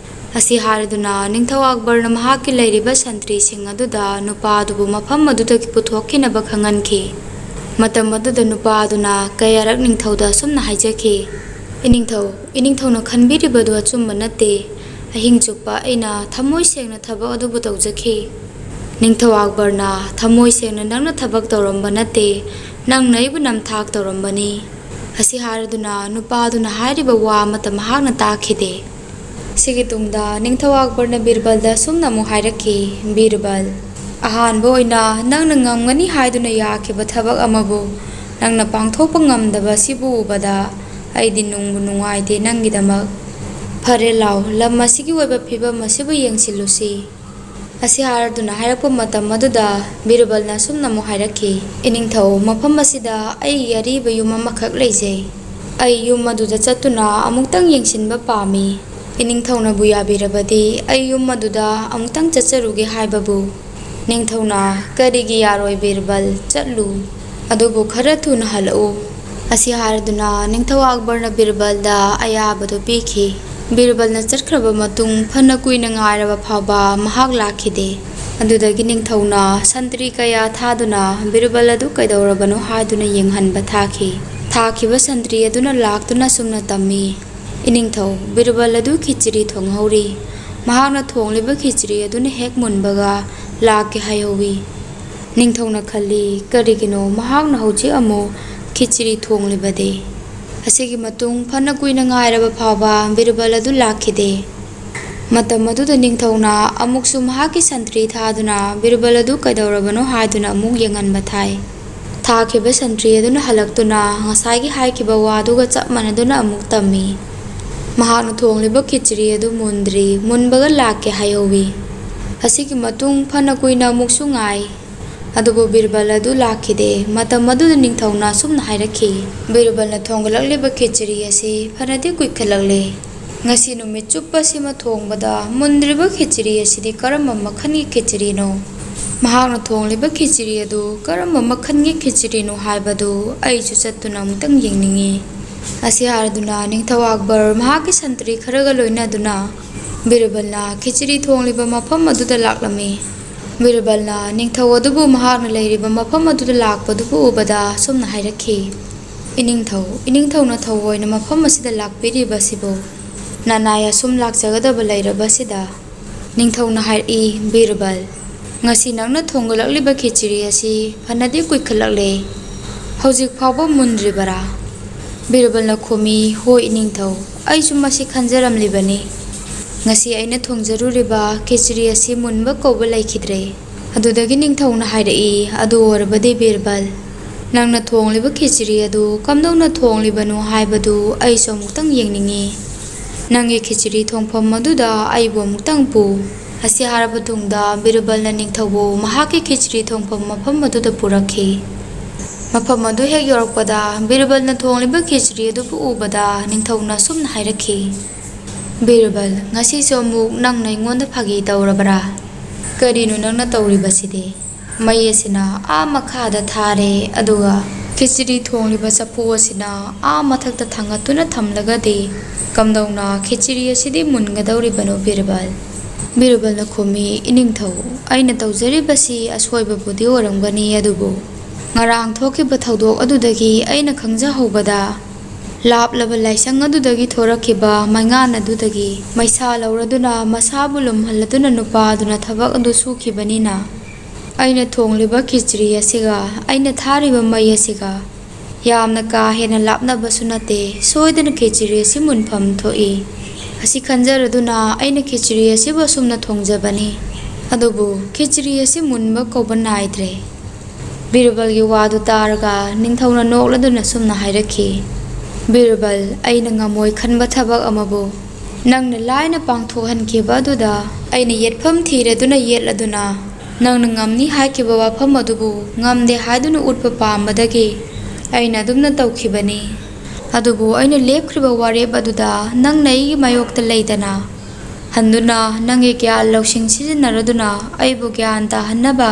ꯑꯁꯤ ꯍꯥꯏꯔꯗꯨꯅ ꯅꯤꯡꯊꯧ ꯑꯛꯕꯔꯅ ꯃꯍꯥꯛꯀꯤ ꯂꯩꯔꯤꯕ ꯁꯟꯇ꯭ꯔꯤꯁꯤꯡ ꯑꯗꯨꯗ ꯅꯨꯄꯥ ꯑꯗꯨꯕꯨ ꯃꯐꯝ ꯑꯗꯨꯗꯒꯤ ꯄꯨꯊꯣꯛꯈꯤꯅꯕ ꯈꯪꯍꯟꯈꯤ꯫ ꯃꯇꯝ ꯑꯗꯨꯗ ꯅꯨꯄꯥ ꯑꯗꯨꯅ ꯀꯌꯥꯔꯛ ꯅꯤꯡꯊꯧꯗ ꯑꯁꯨꯝꯅ ꯍꯥꯏꯖꯈꯤ, "ꯏꯅꯤꯡꯊꯧ, ꯏꯅꯤꯡꯊꯧꯅ ꯈꯟꯕꯤꯔꯤꯕꯗꯨ ꯑꯆꯨꯝꯕ ꯅꯠꯇꯦ꯫ ꯑꯍꯤꯡ ꯆꯨꯞꯄ ꯑꯩꯅ ꯊꯃꯣꯏ ꯁꯦꯡꯅ ꯊꯕꯛ ꯑꯗꯨꯕꯨ ꯇꯧꯖꯈꯤ꯫" ꯅꯤꯡꯊꯧ ꯑꯛꯕꯔꯅ, "ꯊꯃꯣꯏ ꯁꯦꯡꯅ ꯅꯪꯅ ꯊꯕꯛ ꯇꯧꯔꯝꯕ ꯅꯠꯇꯦ, ꯅꯪꯅ ꯑꯩꯕꯨ ꯅꯝꯊꯥꯛ ꯇꯧꯔꯝꯕꯅꯤ꯫" ꯑꯁꯤ ꯍꯥꯏꯔꯗꯨꯅ ꯅꯨꯄꯥ ꯑꯗꯨꯅ ꯍꯥꯏꯔꯤꯕ ꯋꯥ ꯑꯃꯠꯇ ꯃꯍꯥꯛꯅ ꯇꯥꯈꯤꯗꯦ꯫ ꯁꯤꯒꯤ ꯇꯨꯡꯗ ꯅꯤꯡꯊꯧ ꯑꯛꯕꯔꯅ ꯕꯤꯔꯕꯜꯗ ꯑꯁꯨꯝꯅ ꯑꯃꯨꯛ ꯍꯥꯏꯔꯛꯈꯤ, "ꯕꯤꯔꯕꯜ, ꯑꯍꯥꯟꯕ ꯑꯣꯏꯅ ꯅꯪꯅ ꯉꯝꯒꯅꯤ ꯍꯥꯏꯗꯨꯅ ꯌꯥꯈꯤꯕ ꯊꯕꯛ ꯑꯃꯕꯨ ꯅꯪꯅ ꯄꯥꯡꯊꯣꯛꯄ ꯉꯝꯗꯕ ꯑꯁꯤꯕꯨ ꯎꯕꯗ ꯑꯩꯗꯤ ꯅꯨꯡꯕꯨ ꯅꯨꯡꯉꯥꯏꯇꯦ ꯅꯪꯒꯤꯗꯃꯛ꯫ ꯐꯔꯦ ꯂꯥꯎ, ꯂꯝ ꯑꯁꯤꯒꯤ ꯑꯣꯏꯕ ꯐꯤꯕꯝ ꯑꯁꯤꯕꯨ ꯌꯦꯡꯁꯤꯜꯂꯨꯁꯤ꯫" ꯑꯁꯤ ꯍꯥꯏꯔꯗꯨꯅ ꯍꯥꯏꯔꯛꯄ ꯃꯇꯝ ꯑꯗꯨꯗ ꯕꯤꯔꯕꯜꯅ ꯑꯁꯨꯝꯅ ꯑꯃꯨꯛ ꯍꯥꯏꯔꯛꯈꯤ, "ꯏꯅꯤꯡꯊꯧ, ꯃꯐꯝ ꯑꯁꯤꯗ ꯑꯩꯒꯤ ꯑꯔꯤꯕ ꯌꯨꯝ ꯑꯃꯈꯛ ꯂꯩꯖꯩ꯫ ꯑꯩ ꯌꯨꯝ ꯑꯗꯨꯗ ꯆꯠꯇꯨꯅ ꯑꯃꯨꯛꯇꯪ ꯌꯦꯡꯁꯤꯟꯕ ꯄꯥꯝꯃꯤ꯫" ꯏꯅꯤꯡꯊꯧꯅꯕꯨ ꯌꯥꯕꯤꯔꯕꯗꯤ ꯑꯩ ꯌꯨꯝ ꯑꯗꯨꯗ ꯑꯃꯨꯛꯇꯪ ꯆꯠꯆꯔꯨꯒꯦ ꯍꯥꯏꯕꯕꯨ꯫ ꯅꯤꯡꯊꯧꯅ, "ꯀꯔꯤꯒꯤ ꯌꯥꯔꯣꯏ ꯕꯤꯔꯕꯜ? ꯆꯠꯂꯨ꯫ ꯑꯗꯨꯕꯨ ꯈꯔ ꯊꯨꯅ ꯍꯜꯂꯛꯎ꯫" ꯑꯁꯤ ꯍꯥꯏꯔꯗꯨꯅ ꯅꯤꯡꯊꯧ ꯑꯛꯕꯔꯅ ꯕꯤꯔꯕꯜꯗ ꯑꯌꯥꯕꯗꯨ ꯄꯤꯈꯤ꯫ ꯕꯤꯔꯕꯜꯅ ꯆꯠꯈ꯭ꯔꯕ ꯃꯇꯨꯡ ꯐꯅ ꯀꯨꯏꯅ ꯉꯥꯏꯔꯕ ꯐꯥꯎꯕ ꯃꯍꯥꯛ ꯂꯥꯛꯈꯤꯗꯦ꯫ ꯑꯗꯨꯗꯒꯤ ꯅꯤꯡꯊꯧꯅ ꯁꯟꯇ꯭ꯔꯤ ꯀꯌꯥ ꯊꯥꯗꯨꯅ ꯕꯤꯔꯕꯜ ꯑꯗꯨ ꯀꯩꯗꯧꯔꯕꯅꯣ ꯍꯥꯏꯗꯨꯅ ꯌꯦꯡꯍꯟꯕ ꯊꯥꯈꯤ꯫ ꯊꯥꯈꯤꯕ ꯁꯟꯇ꯭ꯔꯤ ꯑꯗꯨꯅ ꯂꯥꯛꯇꯨꯅ ꯑꯁꯨꯝꯅ ꯇꯝꯃꯤ, "ꯏꯅꯤꯡꯊꯧ, ꯕꯤꯔꯕꯜ ꯑꯗꯨ ꯈꯤꯆ꯭ꯔꯤ ꯊꯣꯡꯍꯧꯔꯤ꯫ ꯃꯍꯥꯛꯅ ꯊꯣꯡꯂꯤꯕ ꯈꯤꯆ꯭ꯔꯤ ꯑꯗꯨꯅ ꯍꯦꯛ ꯃꯨꯟꯕꯒ ꯂꯥꯛꯀꯦ ꯍꯥꯏꯍꯧꯋꯤ꯫" ꯅꯤꯡꯊꯧꯅ ꯈꯜꯂꯤ, "ꯀꯔꯤꯒꯤꯅꯣ ꯃꯍꯥꯛꯅ ꯍꯧꯖꯤꯛ ꯑꯃꯨꯛ ꯈꯤꯆ꯭ꯔꯤ ꯊꯣꯡꯂꯤꯕꯗꯤ?" ꯑꯁꯤꯒꯤ ꯃꯇꯨꯡ ꯐꯅ ꯀꯨꯏꯅ ꯉꯥꯏꯔꯕ ꯐꯥꯎꯕ ꯕꯤꯔꯕꯜ ꯑꯗꯨ ꯂꯥꯛꯈꯤꯗꯦ꯫ ꯃꯇꯝ ꯑꯗꯨꯗ ꯅꯤꯡꯊꯧꯅ ꯑꯃꯨꯛꯁꯨ ꯃꯍꯥꯛꯀꯤ ꯁꯟꯇ꯭ꯔꯤ ꯊꯥꯗꯨꯅ ꯕꯤꯔꯕꯜ ꯑꯗꯨ ꯀꯩꯗꯧꯔꯕꯅꯣ ꯍꯥꯏꯗꯨꯅ ꯑꯃꯨꯛ ꯌꯦꯡꯍꯟꯕ ꯊꯥꯏ꯫ ꯊꯥꯈꯤꯕ ꯁꯟꯇ꯭ꯔꯤ ꯑꯗꯨꯅ ꯍꯜꯂꯛꯇꯨꯅ ꯉꯁꯥꯏꯒꯤ ꯍꯥꯏꯈꯤꯕ ꯋꯥꯗꯨꯒ ꯆꯞ ꯃꯥꯟꯅꯗꯨꯅ ꯑꯃꯨꯛ ꯇꯝꯃꯤ꯫ ꯃꯍꯥꯛꯅ ꯊꯣꯡꯂꯤꯕ ꯈꯦꯆ꯭ꯔꯤ ꯑꯗꯨ ꯃꯨꯟꯗ꯭ꯔꯤ, ꯃꯨꯟꯕꯒ ꯂꯥꯛꯀꯦ ꯍꯥꯏꯍꯧꯋꯤ꯫ ꯑꯁꯤꯒꯤ ꯃꯇꯨꯡ ꯐꯅ ꯀꯨꯏꯅ ꯑꯃꯨꯛꯁꯨ ꯉꯥꯏ, ꯑꯗꯨꯕꯨ ꯕꯤꯔꯕꯜ ꯑꯗꯨ ꯂꯥꯛꯈꯤꯗꯦ꯫ ꯃꯇꯝ ꯑꯗꯨꯗ ꯅꯤꯡꯊꯧꯅ ꯑꯁꯨꯝꯅ ꯍꯥꯏꯔꯛꯈꯤ, "ꯕꯤꯔꯕꯜꯅ ꯊꯣꯡꯒꯠꯂꯛꯂꯤꯕ ꯈꯦꯆ꯭ꯔꯤ ꯑꯁꯤ ꯐꯅꯗꯤ ꯀꯨꯏꯈꯠꯂꯛꯂꯦ꯫ ꯉꯁꯤ ꯅꯨꯃꯤꯠ ꯆꯨꯞꯄꯁꯤꯃ ꯊꯣꯡꯕꯗ ꯃꯨꯟꯗ꯭ꯔꯤꯕ ꯈꯦꯆ꯭ꯔꯤ ꯑꯁꯤꯗꯤ ꯀꯔꯝꯕ ꯃꯈꯜꯒꯤ ꯈꯦꯆ꯭ꯔꯤꯅꯣ? ꯃꯍꯥꯛꯅ ꯊꯣꯡꯂꯤꯕ ꯈꯦꯆ꯭ꯔꯤ ꯑꯗꯨ ꯀꯔꯝꯕ ꯃꯈꯜꯒꯤ ꯈꯦꯆ꯭ꯔꯤꯅꯣ ꯍꯥꯏꯕꯗꯨ ꯑꯩꯁꯨ ꯆꯠꯇꯨꯅ ꯑꯃꯨꯛꯇꯪ ꯌꯦꯡꯅꯤꯡꯏ"꯫ ꯑꯁꯤ ꯍꯥꯏꯔꯗꯨꯅ ꯅꯤꯡꯊꯧ ꯑꯛꯕꯔ ꯃꯍꯥꯛꯀꯤ ꯁꯟꯇ꯭ꯔꯤ ꯈꯔꯒ ꯂꯣꯏꯅꯗꯨꯅ ꯕꯤꯔꯕꯜꯅ ꯈꯦꯆ꯭ꯔꯤ ꯊꯣꯡꯂꯤꯕ ꯃꯐꯝ ꯑꯗꯨꯗ ꯂꯥꯛꯂꯝꯃꯤ꯫ ꯕꯤꯔꯕꯜꯅ ꯅꯤꯡꯊꯧ ꯑꯗꯨꯕꯨ ꯃꯍꯥꯛꯅ ꯂꯩꯔꯤꯕ ꯃꯐꯝ ꯑꯗꯨꯗ ꯂꯥꯛꯄꯗꯨꯕꯨ ꯎꯕꯗ ꯑꯁꯨꯝꯅ ꯍꯥꯏꯔꯛꯈꯤ, "ꯏꯅꯤꯡꯊꯧ, ꯏꯅꯤꯡꯊꯧꯅ ꯊꯧꯑꯣꯏꯅ ꯃꯐꯝ ꯑꯁꯤꯗ ꯂꯥꯛꯄꯤꯔꯤꯕꯁꯤꯕꯨ ꯅꯅꯥꯏ ꯑꯁꯨꯝ ꯂꯥꯛꯆꯒꯗꯕ ꯂꯩꯔꯕꯁꯤꯗ?" ꯅꯤꯡꯊꯧꯅ ꯍꯥꯏꯔꯛꯏ, "ꯕꯤꯔꯕꯜ, ꯉꯁꯤ ꯅꯪꯅ ꯊꯣꯡꯒꯠꯂꯛꯂꯤꯕ ꯈꯦꯆ꯭ꯔꯤ ꯑꯁꯤ ꯐꯅꯗꯤ ꯀꯨꯏꯈꯠꯂꯛꯂꯦ꯫ ꯍꯧꯖꯤꯛ ꯐꯥꯎꯕ ꯃꯨꯟꯗ꯭ꯔꯤꯕꯔꯥ?" ꯕꯤꯔꯕꯜꯅ ꯈꯨꯝꯃꯤ, "ꯍꯣꯏ ꯏꯅꯤꯡꯊꯧ, ꯑꯩꯁꯨ ꯃꯁꯤ ꯈꯟꯖꯔꯝꯂꯤꯕꯅꯤ꯫ ꯉꯁꯤ ꯑꯩꯅ ꯊꯣꯡꯖꯔꯨꯔꯤꯕ ꯈꯦꯆ꯭ꯔꯤ ꯑꯁꯤ ꯃꯨꯟꯕ ꯀꯧꯕ ꯂꯩꯈꯤꯗ꯭ꯔꯦ"꯫ ꯑꯗꯨꯗꯒꯤ ꯅꯤꯡꯊꯧꯅ ꯍꯥꯏꯔꯛꯏ, "ꯑꯗꯨ ꯑꯣꯏꯔꯕꯗꯤ ꯕꯤꯔꯕꯜ, ꯅꯪꯅ ꯊꯣꯡꯂꯤꯕ ꯈꯦꯆ꯭ꯔꯤ ꯑꯗꯨ ꯀꯝꯗꯧꯅ ꯊꯣꯡꯂꯤꯕꯅꯣ ꯍꯥꯏꯕꯗꯨ ꯑꯩꯁꯨ ꯑꯃꯨꯛꯇꯪ ꯌꯦꯡꯅꯤꯡꯏ꯫ ꯅꯪꯒꯤ ꯈꯦꯆ꯭ꯔꯤ ꯊꯣꯡꯐꯝ ꯑꯗꯨꯗ ꯑꯩꯕꯨ ꯑꯃꯨꯛꯇꯪ ꯄꯨ"꯫ ꯑꯁꯤ ꯍꯥꯏꯔꯕ ꯇꯨꯡꯗ ꯕꯤꯔꯕꯜꯅ ꯅꯤꯡꯊꯧꯕꯨ ꯃꯍꯥꯛꯀꯤ ꯈꯦꯆ꯭ꯔꯤ ꯊꯣꯡꯐꯝ ꯃꯐꯝ ꯑꯗꯨꯗ ꯄꯨꯔꯛꯈꯤ꯫ ꯃꯐꯝ ꯑꯗꯨ ꯍꯦꯛ ꯌꯧꯔꯛꯄꯗ ꯕꯤꯔꯕꯜꯅ ꯊꯣꯡꯂꯤꯕ ꯈꯦꯆ꯭ꯔꯤ ꯑꯗꯨꯕꯨ ꯎꯕꯗ ꯅꯤꯡꯊꯧꯅ ꯑꯁꯨꯝꯅ ꯍꯥꯏꯔꯛꯈꯤ, "ꯕꯤꯔꯕꯜ, ꯉꯁꯤꯁꯨ ꯑꯃꯨꯛ ꯅꯪꯅ ꯑꯩꯉꯣꯟꯗ ꯐꯥꯒꯤ ꯇꯧꯔꯕꯔꯥ? ꯀꯔꯤꯅꯣ ꯅꯪꯅ ꯇꯧꯔꯤꯕꯁꯤꯗꯤ? ꯃꯩ ꯑꯁꯤꯅ ꯑꯥ ꯃꯈꯥꯗ ꯊꯥꯔꯦ, ꯑꯗꯨꯒ ꯈꯦꯆ꯭ꯔꯤ ꯊꯣꯡꯂꯤꯕ ꯆꯐꯨ ꯑꯁꯤꯅ ꯑꯥ ꯃꯊꯛꯇ ꯊꯥꯡꯒꯠꯇꯨꯅ ꯊꯝꯂꯒꯗꯤ ꯀꯝꯗꯧꯅ ꯈꯦꯆ꯭ꯔꯤ ꯑꯁꯤꯗꯤ ꯃꯨꯟꯒꯗꯧꯔꯤꯕꯅꯣ, ꯕꯤꯔꯕꯜ?" ꯕꯤꯔꯕꯜꯅ ꯈꯨꯝꯃꯤ, "ꯏꯅꯤꯡꯊꯧ, ꯑꯩꯅ ꯇꯧꯖꯔꯤꯕꯁꯤ ꯑꯁꯣꯏꯕꯕꯨꯗꯤ ꯑꯣꯏꯔꯝꯒꯅꯤ, ꯑꯗꯨꯕꯨ ꯉꯔꯥꯡ ꯊꯣꯛꯈꯤꯕ ꯊꯧꯗꯣꯛ ꯑꯗꯨꯗꯒꯤ ꯑꯩꯅ ꯈꯪꯖꯍꯧꯕꯗ, ꯂꯥꯞꯂꯕ ꯂꯥꯏꯁꯪ ꯑꯗꯨꯗꯒꯤ ꯊꯣꯔꯛꯈꯤꯕ ꯃꯩꯉꯥꯟ ꯑꯗꯨꯗꯒꯤ ꯃꯩꯁꯥ ꯂꯧꯔꯗꯨꯅ ꯃꯁꯥꯕꯨ ꯂꯨꯝꯍꯜꯂꯗꯨꯅ ꯅꯨꯄꯥ ꯑꯗꯨꯅ ꯊꯕꯛ ꯑꯗꯨ ꯁꯨꯈꯤꯕꯅꯤꯅ, ꯑꯩꯅ ꯊꯣꯡꯂꯤꯕ ꯈꯦꯆ꯭ꯔꯤ ꯑꯁꯤꯒ ꯑꯩꯅ ꯊꯥꯔꯤꯕ ꯃꯩ ꯑꯁꯤꯒ ꯌꯥꯝꯅ ꯀꯥ ꯍꯦꯟꯅ ꯂꯥꯞꯅꯕꯁꯨ ꯅꯠꯇꯦ꯫ ꯁꯣꯏꯗꯅ ꯈꯦꯆ꯭ꯔꯤ ꯑꯁꯤ ꯃꯨꯟꯐꯝ ꯊꯣꯛꯏ꯫ ꯑꯁꯤ ꯈꯟꯖꯔꯗꯨꯅ ꯑꯩꯅ ꯈꯦꯆ꯭ꯔꯤ ꯑꯁꯤꯕꯨ ꯑꯁꯨꯝꯅ ꯊꯣꯡꯖꯕꯅꯤ꯫ ꯑꯗꯨꯕꯨ ꯈꯦꯆ꯭ꯔꯤ ꯑꯁꯤ ꯃꯨꯟꯕ ꯀꯧꯕ ꯅꯥꯏꯗ꯭ꯔꯦ"꯫ ꯕꯤꯔꯕꯜꯒꯤ ꯋꯥꯗꯨ ꯇꯥꯔꯒ ꯅꯤꯡꯊꯧꯅ ꯅꯣꯛꯂꯗꯨꯅ ꯁꯨꯝꯅ ꯍꯥꯏꯔꯛꯈꯤ, "ꯕꯤꯔꯕꯜ, ꯑꯩꯅ ꯉꯝꯃꯣꯏ ꯈꯟꯕ ꯊꯕꯛ ꯑꯃꯕꯨ ꯅꯪꯅ ꯂꯥꯏꯅ ꯄꯥꯡꯊꯣꯛꯍꯟꯈꯤꯕ ꯑꯗꯨꯗ ꯑꯩꯅ ꯌꯦꯠꯐꯝ ꯊꯤꯔꯗꯨꯅ ꯌꯦꯠꯂꯗꯨꯅ, ꯅꯪꯅ ꯉꯝꯅꯤ ꯍꯥꯏꯈꯤꯕ ꯋꯥꯐꯝ ꯑꯗꯨꯕꯨ ꯉꯝꯗꯦ ꯍꯥꯏꯗꯨꯅ ꯎꯠꯄ ꯄꯥꯝꯕꯗꯒꯤ ꯑꯩꯅ ꯑꯗꯨꯝꯅ ꯇꯧꯈꯤꯕꯅꯤ꯫ ꯑꯗꯨꯕꯨ ꯑꯩꯅ ꯂꯦꯞꯈ꯭ꯔꯤꯕ ꯋꯥꯔꯦꯞ ꯑꯗꯨꯗ ꯅꯪꯅ ꯑꯩꯒꯤ ꯃꯥꯌꯣꯛꯇ ꯂꯩꯗꯅ ꯍꯟꯗꯨꯅ ꯅꯪꯒꯤ ꯒ꯭ꯌꯥꯟ ꯂꯧꯁꯤꯡ ꯁꯤꯖꯤꯟꯅꯔꯗꯨꯅ ꯑꯩꯕꯨ ꯒ꯭ꯌꯥꯟ ꯇꯥꯍꯟꯅꯕ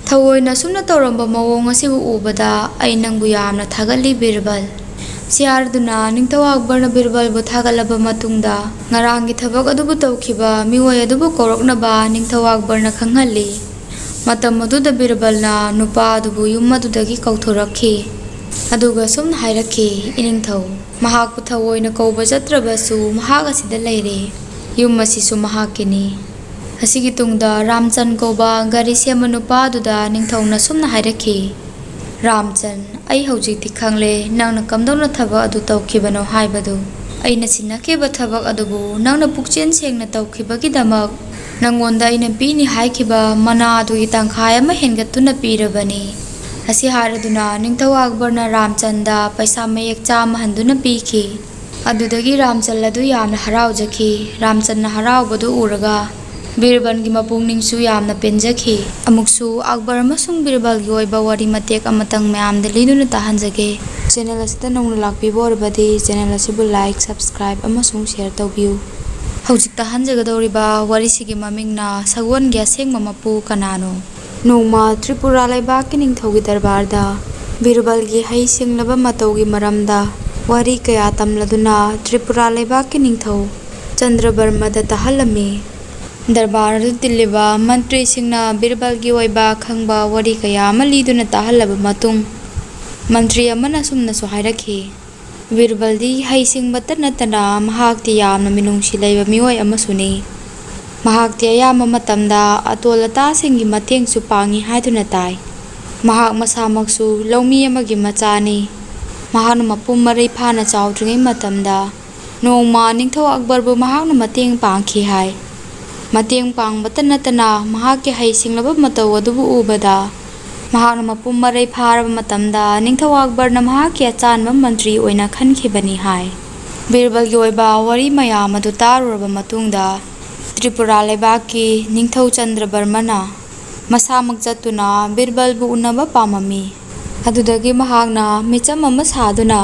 ꯊꯑꯣꯏꯅ ꯑꯁꯨꯝꯅ ꯇꯧꯔꯝꯕ ꯃꯑꯣꯡ ꯑꯁꯤꯕꯨ ꯎꯕꯗ ꯑꯩ ꯅꯪꯕꯨ ꯌꯥꯝꯅ ꯊꯥꯒꯠꯂꯤ, ꯕꯤꯔꯕꯜ꯫ ꯁꯤ ꯍꯥꯏꯔꯗꯨꯅ ꯅꯤꯡꯊꯧ ꯑꯛꯕꯔꯅ ꯕꯤꯔꯕꯜꯕꯨ ꯊꯥꯒꯠꯂꯕ ꯃꯇꯨꯡꯗ, ꯉꯔꯥꯡꯒꯤ ꯊꯕꯛ ꯑꯗꯨꯕꯨ ꯇꯧꯈꯤꯕ ꯃꯤꯑꯣꯏ ꯑꯗꯨꯕꯨ ꯀꯧꯔꯛꯅꯕ ꯅꯤꯡꯊꯧ ꯑꯛꯕꯔꯅ ꯈꯪꯍꯜꯂꯤ꯫ ꯃꯇꯝ ꯑꯗꯨꯗ ꯕꯤꯔꯕꯜꯅ ꯅꯨꯄꯥ ꯑꯗꯨꯕꯨ ꯌꯨꯝ ꯑꯗꯨꯗꯒꯤ ꯀꯧꯊꯣꯔꯛꯈꯤ꯫ ꯑꯗꯨꯒ ꯁꯨꯝꯅ ꯍꯥꯏꯔꯛꯈꯤ, "ꯏꯅꯤꯡꯊꯧ, ꯃꯍꯥꯛꯄꯨ ꯊꯑꯣꯏꯅ ꯀꯧꯕ ꯆꯠꯇ꯭ꯔꯕꯁꯨ ꯃꯍꯥꯛ ꯑꯁꯤꯗ ꯂꯩꯔꯦ꯫ ꯌꯨꯝ ꯑꯁꯤꯁꯨ ꯃꯍꯥꯛꯀꯤꯅꯤ"꯫ ꯑꯁꯤꯒꯤ ꯇꯨꯡꯗ ꯔꯥꯝꯆꯟ ꯀꯧꯕ ꯒꯥꯔꯤ ꯁꯦꯝꯕ ꯅꯨꯄꯥ ꯑꯗꯨꯗ ꯅꯤꯡꯊꯧꯅ ꯁꯨꯝꯅ ꯍꯥꯏꯔꯛꯈꯤ, "ꯔꯥꯝꯆꯟ, ꯑꯩ ꯍꯧꯖꯤꯛꯇꯤ ꯈꯪꯂꯦ ꯅꯪꯅ ꯀꯝꯗꯧꯅ ꯊꯕꯛ ꯑꯗꯨ ꯇꯧꯈꯤꯕꯅꯣ ꯍꯥꯏꯕꯗꯨ꯫ ꯑꯩꯅ ꯁꯤꯟꯅꯈꯤꯕ ꯊꯕꯛ ꯑꯗꯨꯕꯨ ꯅꯪꯅ ꯄꯨꯛꯆꯦꯜ ꯁꯦꯡꯅ ꯇꯧꯈꯤꯕꯒꯤꯗꯃꯛ ꯅꯪꯉꯣꯟꯗ ꯑꯩꯅ ꯄꯤꯅꯤ ꯍꯥꯏꯈꯤꯕ ꯃꯅꯥ ꯑꯗꯨꯒꯤ ꯇꯪꯈꯥꯏ ꯑꯃ ꯍꯦꯟꯒꯠꯇꯨꯅ ꯄꯤꯔꯕꯅꯤ"꯫ ꯑꯁꯤ ꯍꯥꯏꯔꯗꯨꯅ ꯅꯤꯡꯊꯧ ꯑꯛꯕꯔꯅ ꯔꯥꯝꯆꯟꯗ ꯄꯩꯁꯥ ꯃꯌꯦꯛ ꯆꯥꯝꯃ ꯍꯟꯗꯨꯅ ꯄꯤꯈꯤ꯫ ꯑꯗꯨꯗꯒꯤ ꯔꯥꯝꯆꯟ ꯑꯗꯨ ꯌꯥꯝꯅ ꯍꯔꯥꯎꯖꯈꯤ꯫ ꯔꯥꯝꯆꯟꯅ ꯍꯔꯥꯎꯕꯗꯨ ꯎꯔꯒ ꯕꯤꯔꯕꯜꯒꯤ ꯃꯄꯨꯛꯅꯤꯡꯁꯨ ꯌꯥꯝꯅ ꯄꯦꯟꯖꯈꯤ꯫ ꯑꯃꯨꯛꯁꯨ ꯑꯛꯕꯔ ꯑꯃꯁꯨꯡ ꯕꯤꯔꯕꯜꯒꯤ ꯑꯣꯏꯕ ꯋꯥꯔꯤ ꯃꯇꯦꯛ ꯑꯃꯇꯪ ꯃꯌꯥꯝꯗ ꯂꯤꯗꯨꯅ ꯇꯥꯍꯟꯖꯒꯦ꯫ ꯆꯦꯅꯦꯜ ꯑꯁꯤꯗ ꯅꯧꯅ ꯂꯥꯛꯄꯤꯕ ꯑꯣꯏꯔꯕꯗꯤ ꯆꯦꯅꯦꯜ ꯑꯁꯤꯕꯨ ꯂꯥꯏꯛ, ꯁꯕꯁꯀ꯭ꯔꯥꯏꯕ ꯑꯃꯁꯨꯡ ꯁꯤꯌꯔ ꯇꯧꯕꯤꯌꯨ꯫ ꯍꯧꯖꯤꯛ ꯇꯥꯍꯟꯖꯒꯗꯧꯔꯤꯕ ꯋꯥꯔꯤꯁꯤꯒꯤ ꯃꯃꯤꯡꯅ ꯁꯒꯣꯜꯒꯤ ꯑꯁꯦꯡꯕ ꯃꯄꯨ ꯀꯅꯥꯅꯣ? ꯅꯣꯡꯃ ꯇ꯭ꯔꯤꯄꯨꯔꯥ ꯂꯩꯕꯥꯛꯀꯤ ꯅꯤꯡꯊꯧꯒꯤ ꯗꯔꯕꯥꯔꯗ ꯕꯤꯔꯕꯜꯒꯤ ꯍꯩ ꯁꯤꯡꯂꯕ ꯃꯇꯧꯒꯤ ꯃꯔꯝꯗ ꯋꯥꯔꯤ ꯀꯌꯥ ꯇꯝꯂꯗꯨꯅ ꯇ꯭ꯔꯤꯄꯨꯔꯥ ꯂꯩꯕꯥꯛꯀꯤ ꯅꯤꯡꯊꯧ ꯆꯟꯗ꯭ꯔꯕꯔꯃꯗ ꯇꯥꯍꯜꯂꯝꯃꯤ꯫ ꯗꯔꯕꯥꯔ ꯑꯗꯨ ꯇꯤꯜꯂꯤꯕ ꯃꯟꯇ꯭ꯔꯤꯁꯤꯡꯅ ꯕꯤꯔꯕꯜꯒꯤ ꯑꯣꯏꯕ ꯈꯪꯕ ꯋꯥꯔꯤ ꯀꯌꯥ ꯑꯃ ꯂꯤꯗꯨꯅ ꯇꯥꯍꯜꯂꯕ ꯃꯇꯨꯡ, ꯃꯟꯇ꯭ꯔꯤ ꯑꯃꯅ ꯑꯁꯨꯝꯅꯁꯨ ꯍꯥꯏꯔꯛꯈꯤ, "ꯕꯤꯔꯕꯜꯗꯤ ꯍꯩꯁꯤꯡꯕꯇ ꯅꯠꯇꯅ ꯃꯍꯥꯛꯇꯤ ꯌꯥꯝꯅ ꯃꯤꯅꯨꯡꯁꯤ ꯂꯩꯕ ꯃꯤꯑꯣꯏ ꯑꯃꯁꯨꯅꯤ꯫ ꯃꯍꯥꯛꯇꯤ ꯑꯌꯥꯝꯕ ꯃꯇꯝꯗ ꯑꯇꯣꯜ ꯑꯇꯥꯁꯤꯡꯒꯤ ꯃꯇꯦꯡꯁꯨ ꯄꯥꯡꯏ ꯍꯥꯏꯗꯨꯅ ꯇꯥꯏ꯫ ꯃꯍꯥꯛ ꯃꯁꯥꯃꯛꯁꯨ ꯂꯧꯃꯤ ꯑꯃꯒꯤ ꯃꯆꯥꯅꯤ꯫ ꯃꯍꯥꯛꯅ ꯃꯄꯨꯡ ꯃꯔꯩ ꯐꯥꯅ ꯆꯥꯎꯗ꯭ꯔꯤꯉꯩ ꯃꯇꯝꯗ ꯅꯣꯡꯃ ꯅꯤꯡꯊꯧ ꯑꯛꯕꯔꯕꯨ ꯃꯍꯥꯛꯅ ꯃꯇꯦꯡ ꯄꯥꯡꯈꯤ ꯍꯥꯏ꯫ ꯃꯇꯦꯡ ꯄꯥꯡꯕꯇ ꯅꯠꯇꯅ ꯃꯍꯥꯛꯀꯤ ꯍꯩꯁꯤꯡꯂꯕ ꯃꯇꯧ ꯑꯗꯨꯕꯨ ꯎꯕꯗ ꯃꯍꯥꯛꯅ ꯃꯄꯨꯝ ꯃꯔꯩ ꯐꯥꯔꯕ ꯃꯇꯝꯗ ꯅꯤꯡꯊꯧ ꯑꯛꯕꯔꯅ ꯃꯍꯥꯛꯀꯤ ꯑꯆꯥꯟꯕ ꯃꯟꯇ꯭ꯔꯤ ꯑꯣꯏꯅ ꯈꯟꯈꯤꯕꯅꯤ ꯍꯥꯏ꯫ ꯕꯤꯔꯕꯜꯒꯤ ꯑꯣꯏꯕ ꯋꯥꯔꯤ ꯃꯌꯥꯝ ꯑꯗꯨ ꯇꯥꯔꯨꯔꯕ ꯃꯇꯨꯡꯗ ꯇ꯭ꯔꯤꯄꯨꯔꯥ ꯂꯩꯕꯥꯛꯀꯤ ꯅꯤꯡꯊꯧ ꯆꯟꯗ꯭ꯔꯕꯔꯃꯅ ꯃꯁꯥꯃꯛ ꯆꯠꯇꯨꯅ ꯕꯤꯔꯕꯜꯕꯨ ꯎꯅꯕ ꯄꯥꯝꯃꯝꯃꯤ꯫ ꯑꯗꯨꯗꯒꯤ ꯃꯍꯥꯛꯅ ꯃꯤꯆꯝ ꯑꯃ ꯁꯥꯗꯨꯅ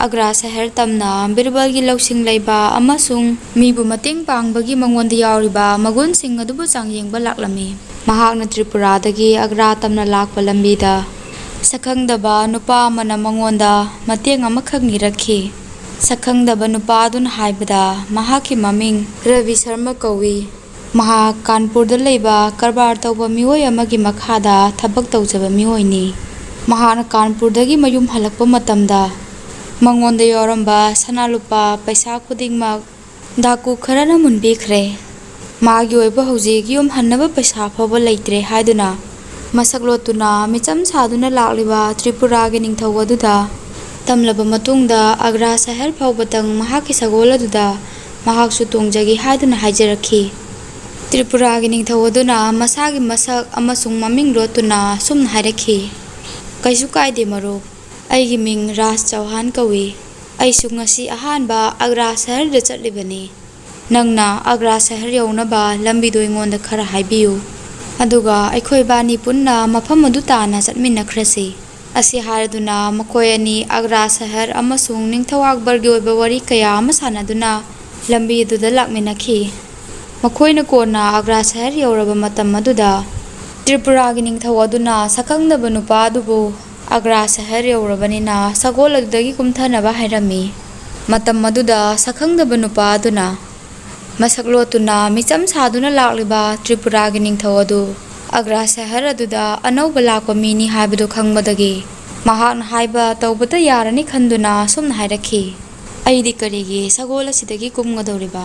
ꯑꯒ꯭ꯔꯥ ꯁꯍꯔ ꯇꯝꯅ ꯕꯤꯔꯕꯜꯒꯤ ꯂꯧꯁꯤꯡ ꯂꯩꯕ ꯑꯃꯁꯨꯡ ꯃꯤꯕꯨ ꯃꯇꯦꯡ ꯄꯥꯡꯕꯒꯤ ꯃꯉꯣꯟꯗ ꯌꯥꯎꯔꯤꯕ ꯃꯒꯨꯟꯁꯤꯡ ꯑꯗꯨꯕꯨ ꯆꯥꯡꯌꯦꯡꯕ ꯂꯥꯛꯂꯝꯃꯤ꯫ ꯃꯍꯥꯛꯅ ꯇ꯭ꯔꯤꯄꯨꯔꯥꯗꯒꯤ ꯑꯒ꯭ꯔꯥ ꯇꯝꯅ ꯂꯥꯛꯄ ꯂꯝꯕꯤꯗ ꯁꯛꯈꯪꯗꯕ ꯅꯨꯄꯥ ꯑꯃꯅ ꯃꯉꯣꯟꯗ ꯃꯇꯦꯡ ꯑꯃꯈꯛ ꯅꯤꯔꯛꯈꯤ꯫ ꯁꯛꯈꯪꯗꯕ ꯅꯨꯄꯥ ꯑꯗꯨꯅ ꯍꯥꯏꯕꯗ, ꯃꯍꯥꯛꯀꯤ ꯃꯃꯤꯡ ꯔꯕꯤ ꯁꯔꯃ ꯀꯧꯏ꯫ ꯃꯍꯥꯛ ꯀꯥꯟꯄꯨꯔꯗ ꯂꯩꯕ ꯀꯔꯕꯥꯔ ꯇꯧꯕ ꯃꯤꯑꯣꯏ ꯑꯃꯒꯤ ꯃꯈꯥꯗ ꯊꯕꯛ ꯇꯧꯖꯕ ꯃꯤꯑꯣꯏꯅꯤ꯫ ꯃꯍꯥꯛꯅ ꯀꯥꯟꯄꯨꯔꯗꯒꯤ ꯃꯌꯨꯝ ꯍꯜꯂꯛꯄ ꯃꯇꯝꯗ ꯃꯉꯣꯟꯗ ꯌꯥꯎꯔꯝꯕ ꯁꯅꯥ ꯂꯨꯄꯥ ꯄꯩꯁꯥ ꯈꯨꯗꯤꯡꯃꯛ ꯗꯥꯀꯨ ꯈꯔꯅ ꯃꯨꯟꯕꯤꯈ꯭ꯔꯦ꯫ ꯃꯥꯒꯤ ꯑꯣꯏꯕ ꯍꯧꯖꯤꯛ ꯌꯨꯝ ꯍꯟꯅꯕ ꯄꯩꯁꯥ ꯐꯥꯎꯕ ꯂꯩꯇ꯭ꯔꯦ ꯍꯥꯏꯗꯨꯅ ꯃꯁꯛ ꯂꯣꯠꯇꯨꯅ ꯃꯤꯆꯝ ꯁꯥꯗꯨꯅ ꯂꯥꯛꯂꯤꯕ ꯇ꯭ꯔꯤꯄꯨꯔꯥꯒꯤ ꯅꯤꯡꯊꯧ ꯑꯗꯨꯗ ꯇꯝꯂꯕ ꯃꯇꯨꯡꯗ ꯑꯒ꯭ꯔꯥ ꯁꯍꯔ ꯐꯥꯎꯕꯇꯪ ꯃꯍꯥꯛꯀꯤ ꯁꯒꯣꯜ ꯑꯗꯨꯗ ꯃꯍꯥꯛꯁꯨ ꯇꯣꯡꯖꯒꯦ ꯍꯥꯏꯗꯨꯅ ꯍꯥꯏꯖꯔꯛꯈꯤ꯫ ꯇ꯭ꯔꯤꯄꯨꯔꯥꯒꯤ ꯅꯤꯡꯊꯧ ꯑꯗꯨꯅ ꯃꯁꯥꯒꯤ ꯃꯁꯛ ꯑꯃꯁꯨꯡ ꯃꯃꯤꯡ ꯂꯣꯠꯇꯨꯅ ꯑꯁꯨꯝꯅ ꯍꯥꯏꯔꯛꯈꯤ, "ꯀꯩꯁꯨ ꯀꯥꯏꯗꯦ ꯃꯔꯨꯞ, ꯑꯩꯒꯤ ꯃꯤꯡ ꯔꯥꯖ ꯆꯧꯍꯥꯟ ꯀꯧꯏ꯫ ꯑꯩꯁꯨ ꯉꯁꯤ ꯑꯍꯥꯟꯕ ꯑꯒ꯭ꯔꯥ ꯁꯍꯔꯗ ꯆꯠꯂꯤꯕꯅꯤ꯫ ꯅꯪꯅ ꯑꯒ꯭ꯔꯥ ꯁꯍꯔ ꯌꯧꯅꯕ ꯂꯝꯕꯤꯗꯨ ꯑꯩꯉꯣꯟꯗ ꯈꯔ ꯍꯥꯏꯕꯤꯌꯨ꯫ ꯑꯗꯨꯒ ꯑꯩꯈꯣꯏ ꯏꯕꯥꯅꯤ ꯄꯨꯟꯅ ꯃꯐꯝ ꯑꯗꯨ ꯇꯥꯟꯅ ꯆꯠꯃꯤꯟꯅꯈ꯭ꯔꯁꯤ꯫" ꯑꯁꯤ ꯍꯥꯏꯔꯗꯨꯅ ꯃꯈꯣꯏ ꯑꯅꯤ ꯑꯒ꯭ꯔꯥ ꯁꯍꯔ ꯑꯃꯁꯨꯡ ꯅꯤꯡꯊꯧ ꯑꯛꯕꯔꯒꯤ ꯑꯣꯏꯕ ꯋꯥꯔꯤ ꯀꯌꯥ ꯑꯃ ꯁꯥꯟꯅꯗꯨꯅ ꯂꯝꯕꯤ ꯑꯗꯨꯗ ꯂꯥꯛꯃꯤꯟꯅꯈꯤ꯫ ꯃꯈꯣꯏꯅ ꯀꯣꯟꯅ ꯑꯒ꯭ꯔꯥ ꯁꯍꯔ ꯌꯧꯔꯕ ꯃꯇꯝ ꯑꯗꯨꯗ ꯇ꯭ꯔꯤꯄꯨꯔꯥꯒꯤ ꯅꯤꯡꯊꯧ ꯑꯗꯨꯅ ꯁꯛꯈꯪꯗꯕ ꯅꯨꯄꯥ ꯑꯗꯨꯕꯨ ꯑꯒ꯭ꯔꯥ ꯁꯍꯔ ꯌꯧꯔꯕꯅꯤꯅ ꯁꯒꯣꯜ ꯑꯗꯨꯗꯒꯤ ꯀꯨꯝꯊꯅꯕ ꯍꯥꯏꯔꯝꯃꯤ꯫ ꯃꯇꯝ ꯑꯗꯨꯗ ꯁꯛꯈꯪꯗꯕ ꯅꯨꯄꯥ ꯑꯗꯨꯅ ꯃꯁꯛ ꯂꯣꯠꯇꯨꯅ ꯃꯤꯆꯝ ꯁꯥꯗꯨꯅ ꯂꯥꯛꯂꯤꯕ ꯇ꯭ꯔꯤꯄꯨꯔꯥꯒꯤ ꯅꯤꯡꯊꯧ ꯑꯗꯨ ꯑꯒ꯭ꯔꯥ ꯁꯍꯔ ꯑꯗꯨꯗ ꯑꯅꯧꯕ ꯂꯥꯛꯄ ꯃꯤꯅꯤ ꯍꯥꯏꯕꯗꯨ ꯈꯪꯕꯗꯒꯤ ꯃꯍꯥꯛꯅ ꯍꯥꯏꯕ ꯇꯧꯕꯇ ꯌꯥꯔꯅꯤ ꯈꯟꯗꯨꯅ ꯑꯁꯨꯝꯅ ꯍꯥꯏꯔꯛꯈꯤ, "ꯑꯩꯗꯤ ꯀꯔꯤꯒꯤ ꯁꯒꯣꯜ ꯑꯁꯤꯗꯒꯤ ꯀꯨꯝꯒꯗꯧꯔꯤꯕ?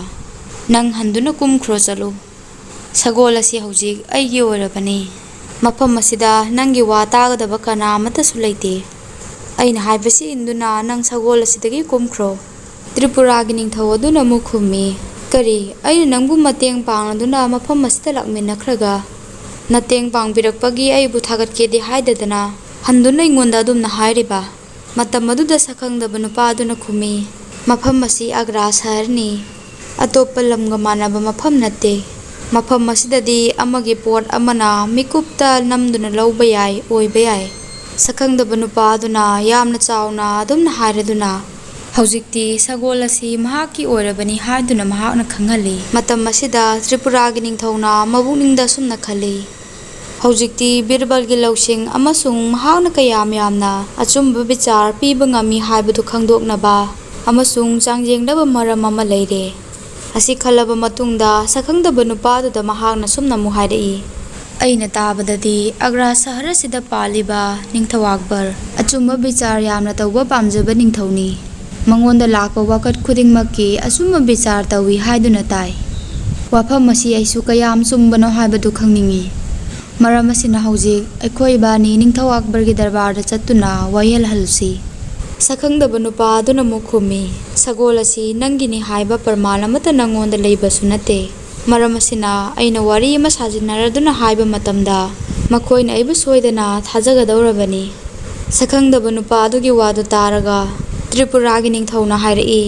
ꯅꯪ ꯍꯟꯗꯨꯅ ꯀꯨꯝꯈ꯭ꯔꯣ ꯆꯠꯂꯨ꯫ ꯁꯒꯣꯜ ꯑꯁꯤ ꯍꯧꯖꯤꯛ ꯑꯩꯒꯤ ꯑꯣꯏꯔꯕꯅꯤ꯫ ꯃꯐꯝ ꯑꯁꯤꯗ ꯅꯪꯒꯤ ꯋꯥ ꯇꯥꯒꯗꯕ ꯀꯅꯥ ꯑꯃꯠꯇꯁꯨ ꯂꯩꯇꯦ꯫ ꯑꯩꯅ ꯍꯥꯏꯕꯁꯤ ꯏꯟꯗꯨꯅ ꯅꯪ ꯁꯒꯣꯜ ꯑꯁꯤꯗꯒꯤ ꯀꯨꯝꯈ꯭ꯔꯣ꯫" ꯇ꯭ꯔꯤꯄꯨꯔꯥꯒꯤ ꯅꯤꯡꯊꯧ ꯑꯗꯨꯅ ꯑꯃꯨꯛ ꯈꯨꯝꯃꯤ, "ꯀꯔꯤ, ꯑꯩꯅ ꯅꯪꯕꯨ ꯃꯇꯦꯡ ꯄꯥꯡꯂꯗꯨꯅ ꯃꯐꯝ ꯑꯁꯤꯗ ꯂꯥꯛꯃꯤꯟꯅꯈ꯭ꯔꯒ ꯅꯇꯦꯡ ꯄꯥꯡꯕꯤꯔꯛꯄꯒꯤ ꯑꯩꯕꯨ ꯊꯥꯒꯠꯀꯦꯗꯤ ꯍꯥꯏꯗꯗꯅ ꯍꯟꯗꯨꯅ ꯑꯩꯉꯣꯟꯗ ꯑꯗꯨꯝꯅ ꯍꯥꯏꯔꯤꯕ?" ꯃꯇꯝ ꯑꯗꯨꯗ ꯁꯛꯈꯪꯗꯕ ꯅꯨꯄꯥ ꯑꯗꯨꯅ ꯈꯨꯝꯃꯤ, "ꯃꯐꯝ ꯑꯁꯤ ꯑꯒ꯭ꯔꯥ ꯁꯍꯔꯅꯤ꯫ ꯑꯇꯣꯞꯄ ꯂꯝꯒ ꯃꯥꯟꯅꯕ ꯃꯐꯝ ꯅꯠꯇꯦ꯫ ꯃꯐꯝ ꯑꯁꯤꯗꯗꯤ ꯑꯃꯒꯤ ꯄꯣꯠ ꯑꯃꯅ ꯃꯤꯀꯨꯞꯇ ꯅꯝꯗꯨꯅ ꯂꯧꯕ ꯌꯥꯏ, ꯑꯣꯏꯕ ꯌꯥꯏ꯫" ꯁꯛꯈꯪꯗꯕ ꯅꯨꯄꯥ ꯑꯗꯨꯅ ꯌꯥꯝꯅ ꯆꯥꯎꯅ ꯑꯗꯨꯝꯅ ꯍꯥꯏꯔꯗꯨꯅ, ꯍꯧꯖꯤꯛꯇꯤ ꯁꯒꯣꯜ ꯑꯁꯤ ꯃꯍꯥꯛꯀꯤ ꯑꯣꯏꯔꯕꯅꯤ ꯍꯥꯏꯗꯨꯅ ꯃꯍꯥꯛꯅ ꯈꯪꯍꯜꯂꯤ꯫ ꯃꯇꯝ ꯑꯁꯤꯗ ꯇ꯭ꯔꯤꯄꯨꯔꯥꯒꯤ ꯅꯤꯡꯊꯧꯅ ꯃꯕꯨꯛꯅꯤꯡꯗ ꯑꯁꯨꯝꯅ ꯈꯜꯂꯤ, "ꯍꯧꯖꯤꯛꯇꯤ ꯕꯤꯔꯕꯜꯒꯤ ꯂꯧꯁꯤꯡ ꯑꯃꯁꯨꯡ ꯃꯍꯥꯛꯅ ꯀꯌꯥꯝ ꯌꯥꯝꯅ ꯑꯆꯨꯝꯕ ꯕꯤꯆꯥꯔ ꯄꯤꯕ ꯉꯝꯃꯤ ꯍꯥꯏꯕꯗꯨ ꯈꯪꯗꯣꯛꯅꯕ ꯑꯃꯁꯨꯡ ꯆꯥꯡꯌꯦꯡꯅꯕ ꯃꯔꯝ ꯑꯃ ꯂꯩꯔꯦ꯫" ꯑꯁꯤ ꯈꯜꯂꯕ ꯃꯇꯨꯡꯗ ꯁꯛꯈꯪꯗꯕ ꯅꯨꯄꯥꯗꯨꯗ ꯃꯍꯥꯛꯅ ꯁꯨꯝꯅ ꯑꯃꯨꯛ ꯍꯥꯏꯔꯛꯏ, "ꯑꯩꯅ ꯇꯥꯕꯗꯗꯤ ꯑꯒ꯭ꯔꯥ ꯁꯍꯔ ꯑꯁꯤꯗ ꯄꯥꯜꯂꯤꯕ ꯅꯤꯡꯊꯧ ꯑꯛꯕꯔ ꯑꯆꯨꯝꯕ ꯕꯤꯆꯥꯔ ꯌꯥꯝꯅ ꯇꯧꯕ ꯄꯥꯝꯖꯕ ꯅꯤꯡꯊꯧꯅꯤ꯫ ꯃꯉꯣꯟꯗ ꯂꯥꯛꯄ ꯋꯥꯀꯠ ꯈꯨꯗꯤꯡꯃꯛꯀꯤ ꯑꯆꯨꯝꯕ ꯕꯤꯆꯥꯔ ꯇꯧꯏ ꯍꯥꯏꯗꯨꯅ ꯇꯥꯏ꯫ ꯋꯥꯐꯝ ꯑꯁꯤ ꯑꯩꯁꯨ ꯀꯌꯥꯝ ꯆꯨꯝꯕꯅꯣ ꯍꯥꯏꯕꯗꯨ ꯈꯪꯅꯤꯡꯏ꯫ ꯃꯔꯝ ꯑꯁꯤꯅ ꯍꯧꯖꯤꯛ ꯑꯩꯈꯣꯏ ꯏꯕꯥꯅꯤ ꯅꯤꯡꯊꯧ ꯑꯛꯕꯔꯒꯤ ꯗꯔꯕꯥꯔꯗ ꯆꯠꯇꯨꯅ ꯋꯥꯌꯦꯜꯍꯜꯂꯨꯁꯤ꯫" ꯁꯛꯈꯪꯗꯕ ꯅꯨꯄꯥ ꯑꯗꯨꯅ ꯑꯃꯨꯛ ꯈꯨꯝꯃꯤ, "ꯁꯒꯣꯜ ꯑꯁꯤ ꯅꯪꯒꯤꯅꯤ ꯍꯥꯏꯕ ꯄ꯭ꯔꯃꯥꯟ ꯑꯃꯠꯇ ꯅꯪꯉꯣꯟꯗ ꯂꯩꯕꯁꯨ ꯅꯠꯇꯦ꯫ ꯃꯔꯝ ꯑꯁꯤꯅ ꯑꯩꯅ ꯋꯥꯔꯤ ꯑꯃ ꯁꯥꯖꯤꯟꯅꯔꯗꯨꯅ ꯍꯥꯏꯕ ꯃꯇꯝꯗ ꯃꯈꯣꯏꯅ ꯑꯩꯕꯨ ꯁꯣꯏꯗꯅ ꯊꯥꯖꯒꯗꯧꯔꯕꯅꯤ꯫" ꯁꯛꯈꯪꯗꯕ ꯅꯨꯄꯥ ꯑꯗꯨꯒꯤ ꯋꯥꯗꯨ ꯇꯥꯔꯒ ꯇ꯭ꯔꯤꯄꯨꯔꯥꯒꯤ ꯅꯤꯡꯊꯧꯅ ꯍꯥꯏꯔꯛꯏ,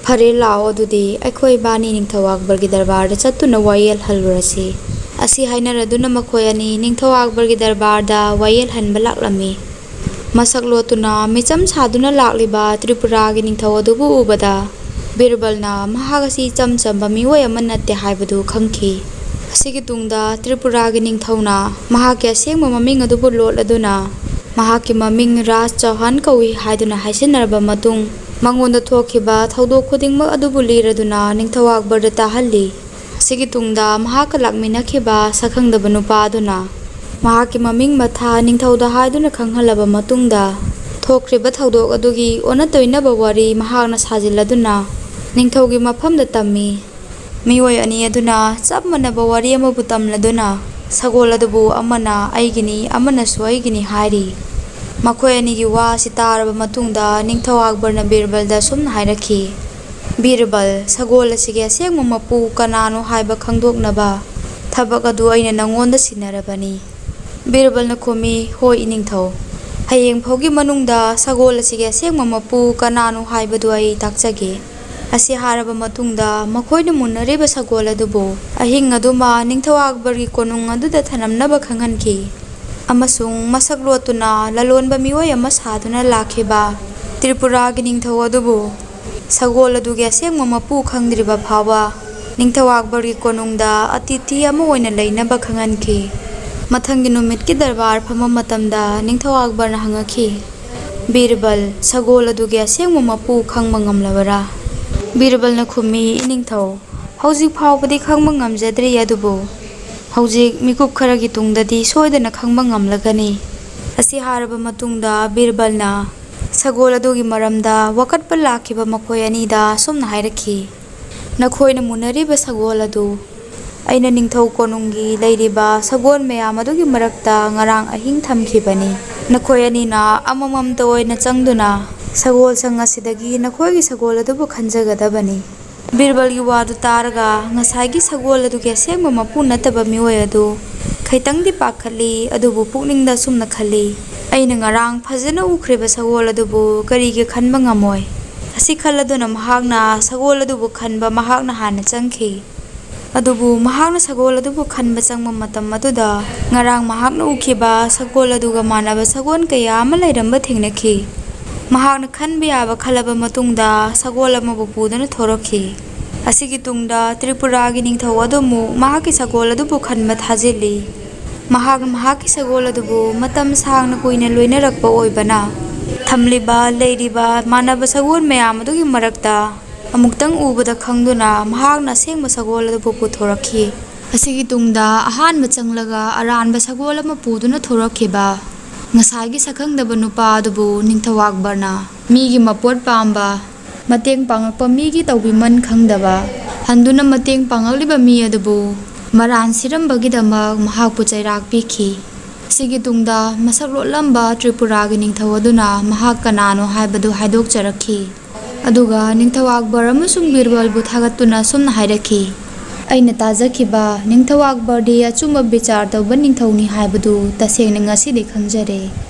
"ꯐꯔꯦ, ꯂꯥꯛꯑꯣ, ꯑꯗꯨꯗꯤ ꯑꯩꯈꯣꯏ ꯏꯕꯥꯅꯤ ꯅꯤꯡꯊꯧ ꯑꯛꯕꯔꯒꯤ ꯗꯔꯕꯥꯔꯗ ꯆꯠꯇꯨꯅ ꯋꯥꯌꯦꯜ ꯍꯜꯂꯨꯔꯁꯤ꯫" ꯑꯁꯤ ꯍꯥꯏꯅꯔꯗꯨꯅ ꯃꯈꯣꯏ ꯑꯅꯤ ꯅꯤꯡꯊꯧ ꯑꯛꯕꯔꯒꯤ ꯗꯔꯕꯥꯔꯗ ꯋꯥꯌꯦꯜ ꯍꯟꯕ ꯂꯥꯛꯂꯝꯃꯤ꯫ ꯃꯁꯛ ꯂꯣꯠꯇꯨꯅ ꯃꯤꯆꯝ ꯁꯥꯗꯨꯅ ꯂꯥꯛꯂꯤꯕ ꯇ꯭ꯔꯤꯄꯨꯔꯥꯒꯤ ꯅꯤꯡꯊꯧ ꯑꯗꯨꯕꯨ ꯎꯕꯗ ꯕꯤꯔꯕꯜꯅ ꯃꯍꯥꯛ ꯑꯁꯤ ꯏꯆꯝ ꯆꯝꯕ ꯃꯤꯑꯣꯏ ꯑꯃ ꯅꯠꯇꯦ ꯍꯥꯏꯕꯗꯨ ꯈꯪꯈꯤ꯫ ꯑꯁꯤꯒꯤ ꯇꯨꯡꯗ ꯇ꯭ꯔꯤꯄꯨꯔꯥꯒꯤ ꯅꯤꯡꯊꯧꯅ ꯃꯍꯥꯛꯀꯤ ꯑꯁꯦꯡꯕ ꯃꯃꯤꯡ ꯑꯗꯨꯕꯨ ꯂꯣꯠꯂꯗꯨꯅ ꯃꯍꯥꯛꯀꯤ ꯃꯃꯤꯡ ꯔꯥꯖ ꯆꯧꯍꯥꯟ ꯀꯧꯏ ꯍꯥꯏꯗꯨꯅ ꯍꯥꯏꯁꯤꯟꯅꯔꯕ ꯃꯇꯨꯡ, ꯃꯉꯣꯟꯗ ꯊꯣꯛꯈꯤꯕ ꯊꯧꯗꯣꯛ ꯈꯨꯗꯤꯡꯃꯛ ꯑꯗꯨꯕꯨ ꯂꯤꯔꯗꯨꯅ ꯅꯤꯡꯊꯧ ꯑꯛꯕꯔꯗ ꯇꯥꯍꯜꯂꯤ꯫ ꯑꯁꯤꯒꯤ ꯇꯨꯡꯗ ꯃꯍꯥꯛꯀ ꯂꯥꯛꯃꯤꯟꯅꯈꯤꯕ ꯁꯛꯈꯪꯗꯕ ꯅꯨꯄꯥ ꯑꯗꯨꯅ ꯃꯍꯥꯛꯀꯤ ꯃꯃꯤꯡ ꯃꯊꯥ ꯅꯤꯡꯊꯧꯗ ꯍꯥꯏꯗꯨꯅ ꯈꯪꯍꯜꯂꯕ ꯃꯇꯨꯡꯗ, ꯊꯣꯛꯈ꯭ꯔꯤꯕ ꯊꯧꯗꯣꯛ ꯑꯗꯨꯒꯤ ꯑꯣꯟꯅ ꯇꯩꯅꯕ ꯋꯥꯔꯤ ꯃꯍꯥꯛꯅ ꯁꯥꯖꯤꯜꯂꯗꯨꯅ ꯅꯤꯡꯊꯧꯒꯤ ꯃꯐꯝꯗ ꯇꯝꯃꯤ꯫ ꯃꯤꯑꯣꯏ ꯑꯅꯤ ꯑꯗꯨꯅ ꯆꯞ ꯃꯥꯟꯅꯕ ꯋꯥꯔꯤ ꯑꯃꯕꯨ ꯇꯝꯂꯗꯨꯅ ꯁꯒꯣꯜ ꯑꯗꯨꯕꯨ ꯑꯃꯅ "ꯑꯩꯒꯤꯅꯤ", ꯑꯃꯅꯁꯨ "ꯑꯩꯒꯤꯅꯤ" ꯍꯥꯏꯔꯤ꯫ ꯃꯈꯣꯏ ꯑꯅꯤꯒꯤ ꯋꯥ ꯑꯁꯤ ꯇꯥꯔꯕ ꯃꯇꯨꯡꯗ ꯅꯤꯡꯊꯧ ꯑꯛꯕꯔꯅ ꯕꯤꯔꯕꯜꯗ ꯑꯁꯨꯝꯅ ꯍꯥꯏꯔꯛꯈꯤ, "ꯕꯤꯔꯕꯜ, ꯁꯒꯣꯜ ꯑꯁꯤꯒꯤ ꯑꯁꯦꯡꯕ ꯃꯄꯨ ꯀꯅꯥꯅꯣ ꯍꯥꯏꯕ ꯈꯪꯗꯣꯛꯅꯕ ꯊꯕꯛ ꯑꯗꯨ ꯑꯩꯅ ꯅꯪꯉꯣꯟꯗ ꯁꯤꯟꯅꯔꯕꯅꯤ꯫ ꯕꯤꯔꯕꯜꯅ ꯈꯨꯝꯃꯤ, "ꯍꯣꯏ, ꯏꯅꯤꯡꯊꯧ꯫ ꯍꯌꯦꯡ ꯐꯥꯎꯒꯤ ꯃꯅꯨꯡꯗ ꯁꯒꯣꯜ ꯑꯁꯤꯒꯤ ꯑꯁꯦꯡꯕ ꯃꯄꯨ ꯀꯅꯥꯅꯣ ꯍꯥꯏꯕꯗꯨ ꯑꯩ ꯇꯥꯛꯆꯒꯦ꯫" ꯑꯁꯤ ꯍꯥꯏꯔꯕ ꯃꯇꯨꯡꯗ ꯃꯈꯣꯏꯅ ꯃꯨꯟꯅꯔꯤꯕ ꯁꯒꯣꯜ ꯑꯗꯨꯕꯨ ꯑꯍꯤꯡ ꯑꯗꯨꯃ ꯅꯤꯡꯊꯧ ꯑꯛꯕꯔꯒꯤ ꯀꯣꯅꯨꯡ ꯑꯗꯨꯗ ꯊꯅꯝꯅꯕ ꯈꯪꯍꯟꯈꯤ꯫ ꯑꯃꯁꯨꯡ ꯃꯁꯛ ꯂꯣꯠꯇꯨꯅ ꯂꯂꯣꯟꯕ ꯃꯤꯑꯣꯏ ꯑꯃ ꯁꯥꯗꯨꯅ ꯂꯥꯛꯈꯤꯕ ꯇ꯭ꯔꯤꯄꯨꯔꯥꯒꯤ ꯅꯤꯡꯊꯧ ꯑꯗꯨꯕꯨ ꯁꯒꯣꯜ ꯑꯗꯨꯒꯤ ꯑꯁꯦꯡꯕ ꯃꯄꯨ ꯈꯪꯗ꯭ꯔꯤꯕ ꯐꯥꯎꯕ ꯅꯤꯡꯊꯧ ꯑꯛꯕꯔꯒꯤ ꯀꯣꯅꯨꯡꯗ ꯑꯇꯤꯊꯤ ꯑꯃ ꯑꯣꯏꯅ ꯂꯩꯅꯕ ꯈꯪꯍꯟꯈꯤ꯫ ꯃꯊꯪꯒꯤ ꯅꯨꯃꯤꯠꯀꯤ ꯗꯔꯕꯥꯔ ꯐꯝꯕ ꯃꯇꯝꯗ ꯅꯤꯡꯊꯧ ꯑꯛꯕꯔꯅ ꯍꯪꯉꯛꯈꯤ, "ꯕꯤꯔꯕꯜ, ꯁꯒꯣꯜ ꯑꯗꯨꯒꯤ ꯑꯁꯦꯡꯕ ꯃꯄꯨ ꯈꯪꯕ ꯉꯝꯂꯕꯔꯥ?" ꯕꯤꯔꯕꯜꯅ ꯈꯨꯝꯃꯤ, "ꯏꯅꯤꯡꯊꯧ, ꯍꯧꯖꯤꯛ ꯐꯥꯎꯕꯗꯤ ꯈꯪꯕ ꯉꯝꯖꯗ꯭ꯔꯤ, ꯑꯗꯨꯕꯨ ꯍꯧꯖꯤꯛ ꯃꯤꯀꯨꯞ ꯈꯔꯒꯤ ꯇꯨꯡꯗꯗꯤ ꯁꯣꯏꯗꯅ ꯈꯪꯕ ꯉꯝꯂꯒꯅꯤ꯫" ꯑꯁꯤ ꯍꯥꯏꯔꯕ ꯃꯇꯨꯡꯗ ꯕꯤꯔꯕꯜꯅ ꯁꯒꯣꯜ ꯑꯗꯨꯒꯤ ꯃꯔꯝꯗ ꯋꯥꯀꯠꯄ ꯂꯥꯛꯈꯤꯕ ꯃꯈꯣꯏ ꯑꯅꯤꯗ ꯑꯁꯨꯝꯅ ꯍꯥꯏꯔꯛꯈꯤ, "ꯅꯈꯣꯏꯅ ꯃꯨꯟꯅꯔꯤꯕ ꯁꯒꯣꯜ ꯑꯗꯨ ꯑꯩꯅ ꯅꯤꯡꯊꯧ ꯀꯣꯅꯨꯡꯒꯤ ꯂꯩꯔꯤꯕ ꯁꯒꯣꯜ ꯃꯌꯥꯝ ꯑꯗꯨꯒꯤ ꯃꯔꯛꯇ ꯉꯔꯥꯡ ꯑꯍꯤꯡ ꯊꯝꯈꯤꯕꯅꯤ꯫ ꯅꯈꯣꯏ ꯑꯅꯤꯅ ꯑꯃꯃꯝꯇ ꯑꯣꯏꯅ ꯆꯪꯗꯨꯅ ꯁꯒꯣꯜꯁꯪ ꯑꯁꯤꯗꯒꯤ ꯅꯈꯣꯏꯒꯤ ꯁꯒꯣꯜ ꯑꯗꯨꯕꯨ ꯈꯟꯖꯒꯗꯕꯅꯤ꯫" ꯕꯤꯔꯕꯜꯒꯤ ꯋꯥꯗꯨ ꯇꯥꯔꯒ ꯉꯁꯥꯏꯒꯤ ꯁꯒꯣꯜ ꯑꯗꯨꯒꯤ ꯑꯁꯦꯡꯕ ꯃꯄꯨ ꯅꯠꯇꯕ ꯃꯤꯑꯣꯏ ꯑꯗꯨ ꯈꯤꯇꯪꯗꯤ ꯄꯥꯈꯠꯂꯤ, ꯑꯗꯨꯕꯨ ꯄꯨꯛꯅꯤꯡꯗ ꯑꯁꯨꯝꯅ ꯈꯜꯂꯤ, "ꯑꯩꯅ ꯉꯔꯥꯡ ꯐꯖꯅ ꯎꯈ꯭ꯔꯤꯕ ꯁꯒꯣꯜ ꯑꯗꯨꯕꯨ ꯀꯔꯤꯒꯤ ꯈꯟꯕ ꯉꯝꯃꯣꯏ?" ꯑꯁꯤ ꯈꯜꯂꯗꯨꯅ ꯃꯍꯥꯛꯅ ꯁꯒꯣꯜ ꯑꯗꯨꯕꯨ ꯈꯟꯕ ꯃꯍꯥꯛꯅ ꯍꯥꯟꯅ ꯆꯪꯈꯤ꯫ ꯑꯗꯨꯕꯨ ꯃꯍꯥꯛꯅ ꯁꯒꯣꯜ ꯑꯗꯨꯕꯨ ꯈꯟꯕ ꯆꯪꯕ ꯃꯇꯝ ꯑꯗꯨꯗ ꯉꯔꯥꯡ ꯃꯍꯥꯛꯅ ꯎꯈꯤꯕ ꯁꯒꯣꯜ ꯑꯗꯨꯒ ꯃꯥꯟꯅꯕ ꯁꯒꯣꯜ ꯀꯌꯥ ꯑꯃ ꯂꯩꯔꯝꯕ ꯊꯦꯡꯅꯈꯤ꯫ ꯃꯍꯥꯛꯅ ꯈꯟꯕ ꯌꯥꯕ ꯈꯜꯂꯕ ꯃꯇꯨꯡꯗ ꯁꯒꯣꯜ ꯑꯃꯕꯨ ꯄꯨꯗꯨꯅ ꯊꯣꯔꯛꯈꯤ꯫ ꯑꯁꯤꯒꯤ ꯇꯨꯡꯗ ꯇ꯭ꯔꯤꯄꯨꯔꯥꯒꯤ ꯅꯤꯡꯊꯧ ꯑꯗꯨꯃꯨꯛ ꯃꯍꯥꯛꯀꯤ ꯁꯒꯣꯜ ꯑꯗꯨꯕꯨ ꯈꯟꯕ ꯊꯥꯖꯤꯜꯂꯤ꯫ ꯃꯍꯥꯛꯅ ꯃꯍꯥꯛꯀꯤ ꯁꯒꯣꯜ ꯑꯗꯨꯕꯨ ꯃꯇꯝ ꯁꯥꯡꯅ ꯀꯨꯏꯅ ꯂꯣꯏꯅꯔꯛꯄ ꯑꯣꯏꯕꯅ, ꯊꯝꯂꯤꯕ, ꯂꯩꯔꯤꯕ ꯃꯥꯟꯅꯕ ꯁꯒꯣꯜ ꯃꯌꯥꯝ ꯑꯗꯨꯒꯤ ꯃꯔꯛꯇ ꯑꯃꯨꯛꯇꯪ ꯎꯕꯗ ꯈꯪꯗꯨꯅ ꯃꯍꯥꯛꯅ ꯑꯁꯦꯡꯕ ꯁꯒꯣꯜ ꯑꯗꯨꯕꯨ ꯄꯨꯊꯣꯔꯛꯈꯤ꯫ ꯑꯁꯤꯒꯤ ꯇꯨꯡꯗ ꯑꯍꯥꯟꯕ ꯆꯪꯂꯒ ꯑꯔꯥꯟꯕ ꯁꯒꯣꯜ ꯑꯃ ꯄꯨꯗꯨꯅ ꯊꯣꯔꯛꯈꯤꯕ ꯉꯁꯥꯏꯒꯤ ꯁꯛꯈꯪꯗꯕ ꯅꯨꯄꯥ ꯑꯗꯨꯕꯨ ꯅꯤꯡꯊꯧ ꯑꯛꯕꯔꯅ ꯃꯤꯒꯤ ꯃꯄꯣꯠ ꯄꯥꯝꯕ, ꯃꯇꯦꯡ ꯄꯥꯡꯂꯛꯄ ꯃꯤꯒꯤ ꯇꯧꯕꯤꯃꯟ ꯈꯪꯗꯕ, ꯍꯟꯗꯨꯅ ꯃꯇꯦꯡ ꯄꯥꯡꯂꯛꯂꯤꯕ ꯃꯤ ꯑꯗꯨꯕꯨ ꯃꯔꯥꯟ ꯁꯤꯔꯝꯕꯒꯤꯗꯃꯛ ꯃꯍꯥꯛꯄꯨ ꯆꯩꯔꯥꯛ ꯄꯤꯈꯤ꯫ ꯑꯁꯤꯒꯤ ꯇꯨꯡꯗ ꯃꯁꯛ ꯂꯣꯠꯂꯝꯕ ꯇ꯭ꯔꯤꯄꯨꯔꯥꯒꯤ ꯅꯤꯡꯊꯧ ꯑꯗꯨꯅ ꯃꯍꯥꯛ ꯀꯅꯥꯅꯣ ꯍꯥꯏꯕꯗꯨ ꯍꯥꯏꯗꯣꯛꯆꯔꯛꯈꯤ꯫ ꯑꯗꯨꯒ ꯅꯤꯡꯊꯧ ꯑꯛꯕꯔ ꯑꯃꯁꯨꯡ ꯕꯤꯔꯕꯜꯕꯨ ꯊꯥꯒꯠꯇꯨꯅ ꯑꯁꯨꯝꯅ ꯍꯥꯏꯔꯛꯈꯤ, ꯑꯩꯅ ꯇꯥꯖꯈꯤꯕ ꯅꯤꯡꯊꯧ ꯑꯛꯕꯔꯗꯤ ꯑꯆꯨꯝꯕ ꯕꯤꯆꯥꯔ ꯇꯧꯕ ꯅꯤꯡꯊꯧꯅꯤ ꯍꯥꯏꯕꯗꯨ ꯇꯁꯦꯡꯅ ꯉꯁꯤꯗꯤ ꯈꯪꯖꯔꯦ꯫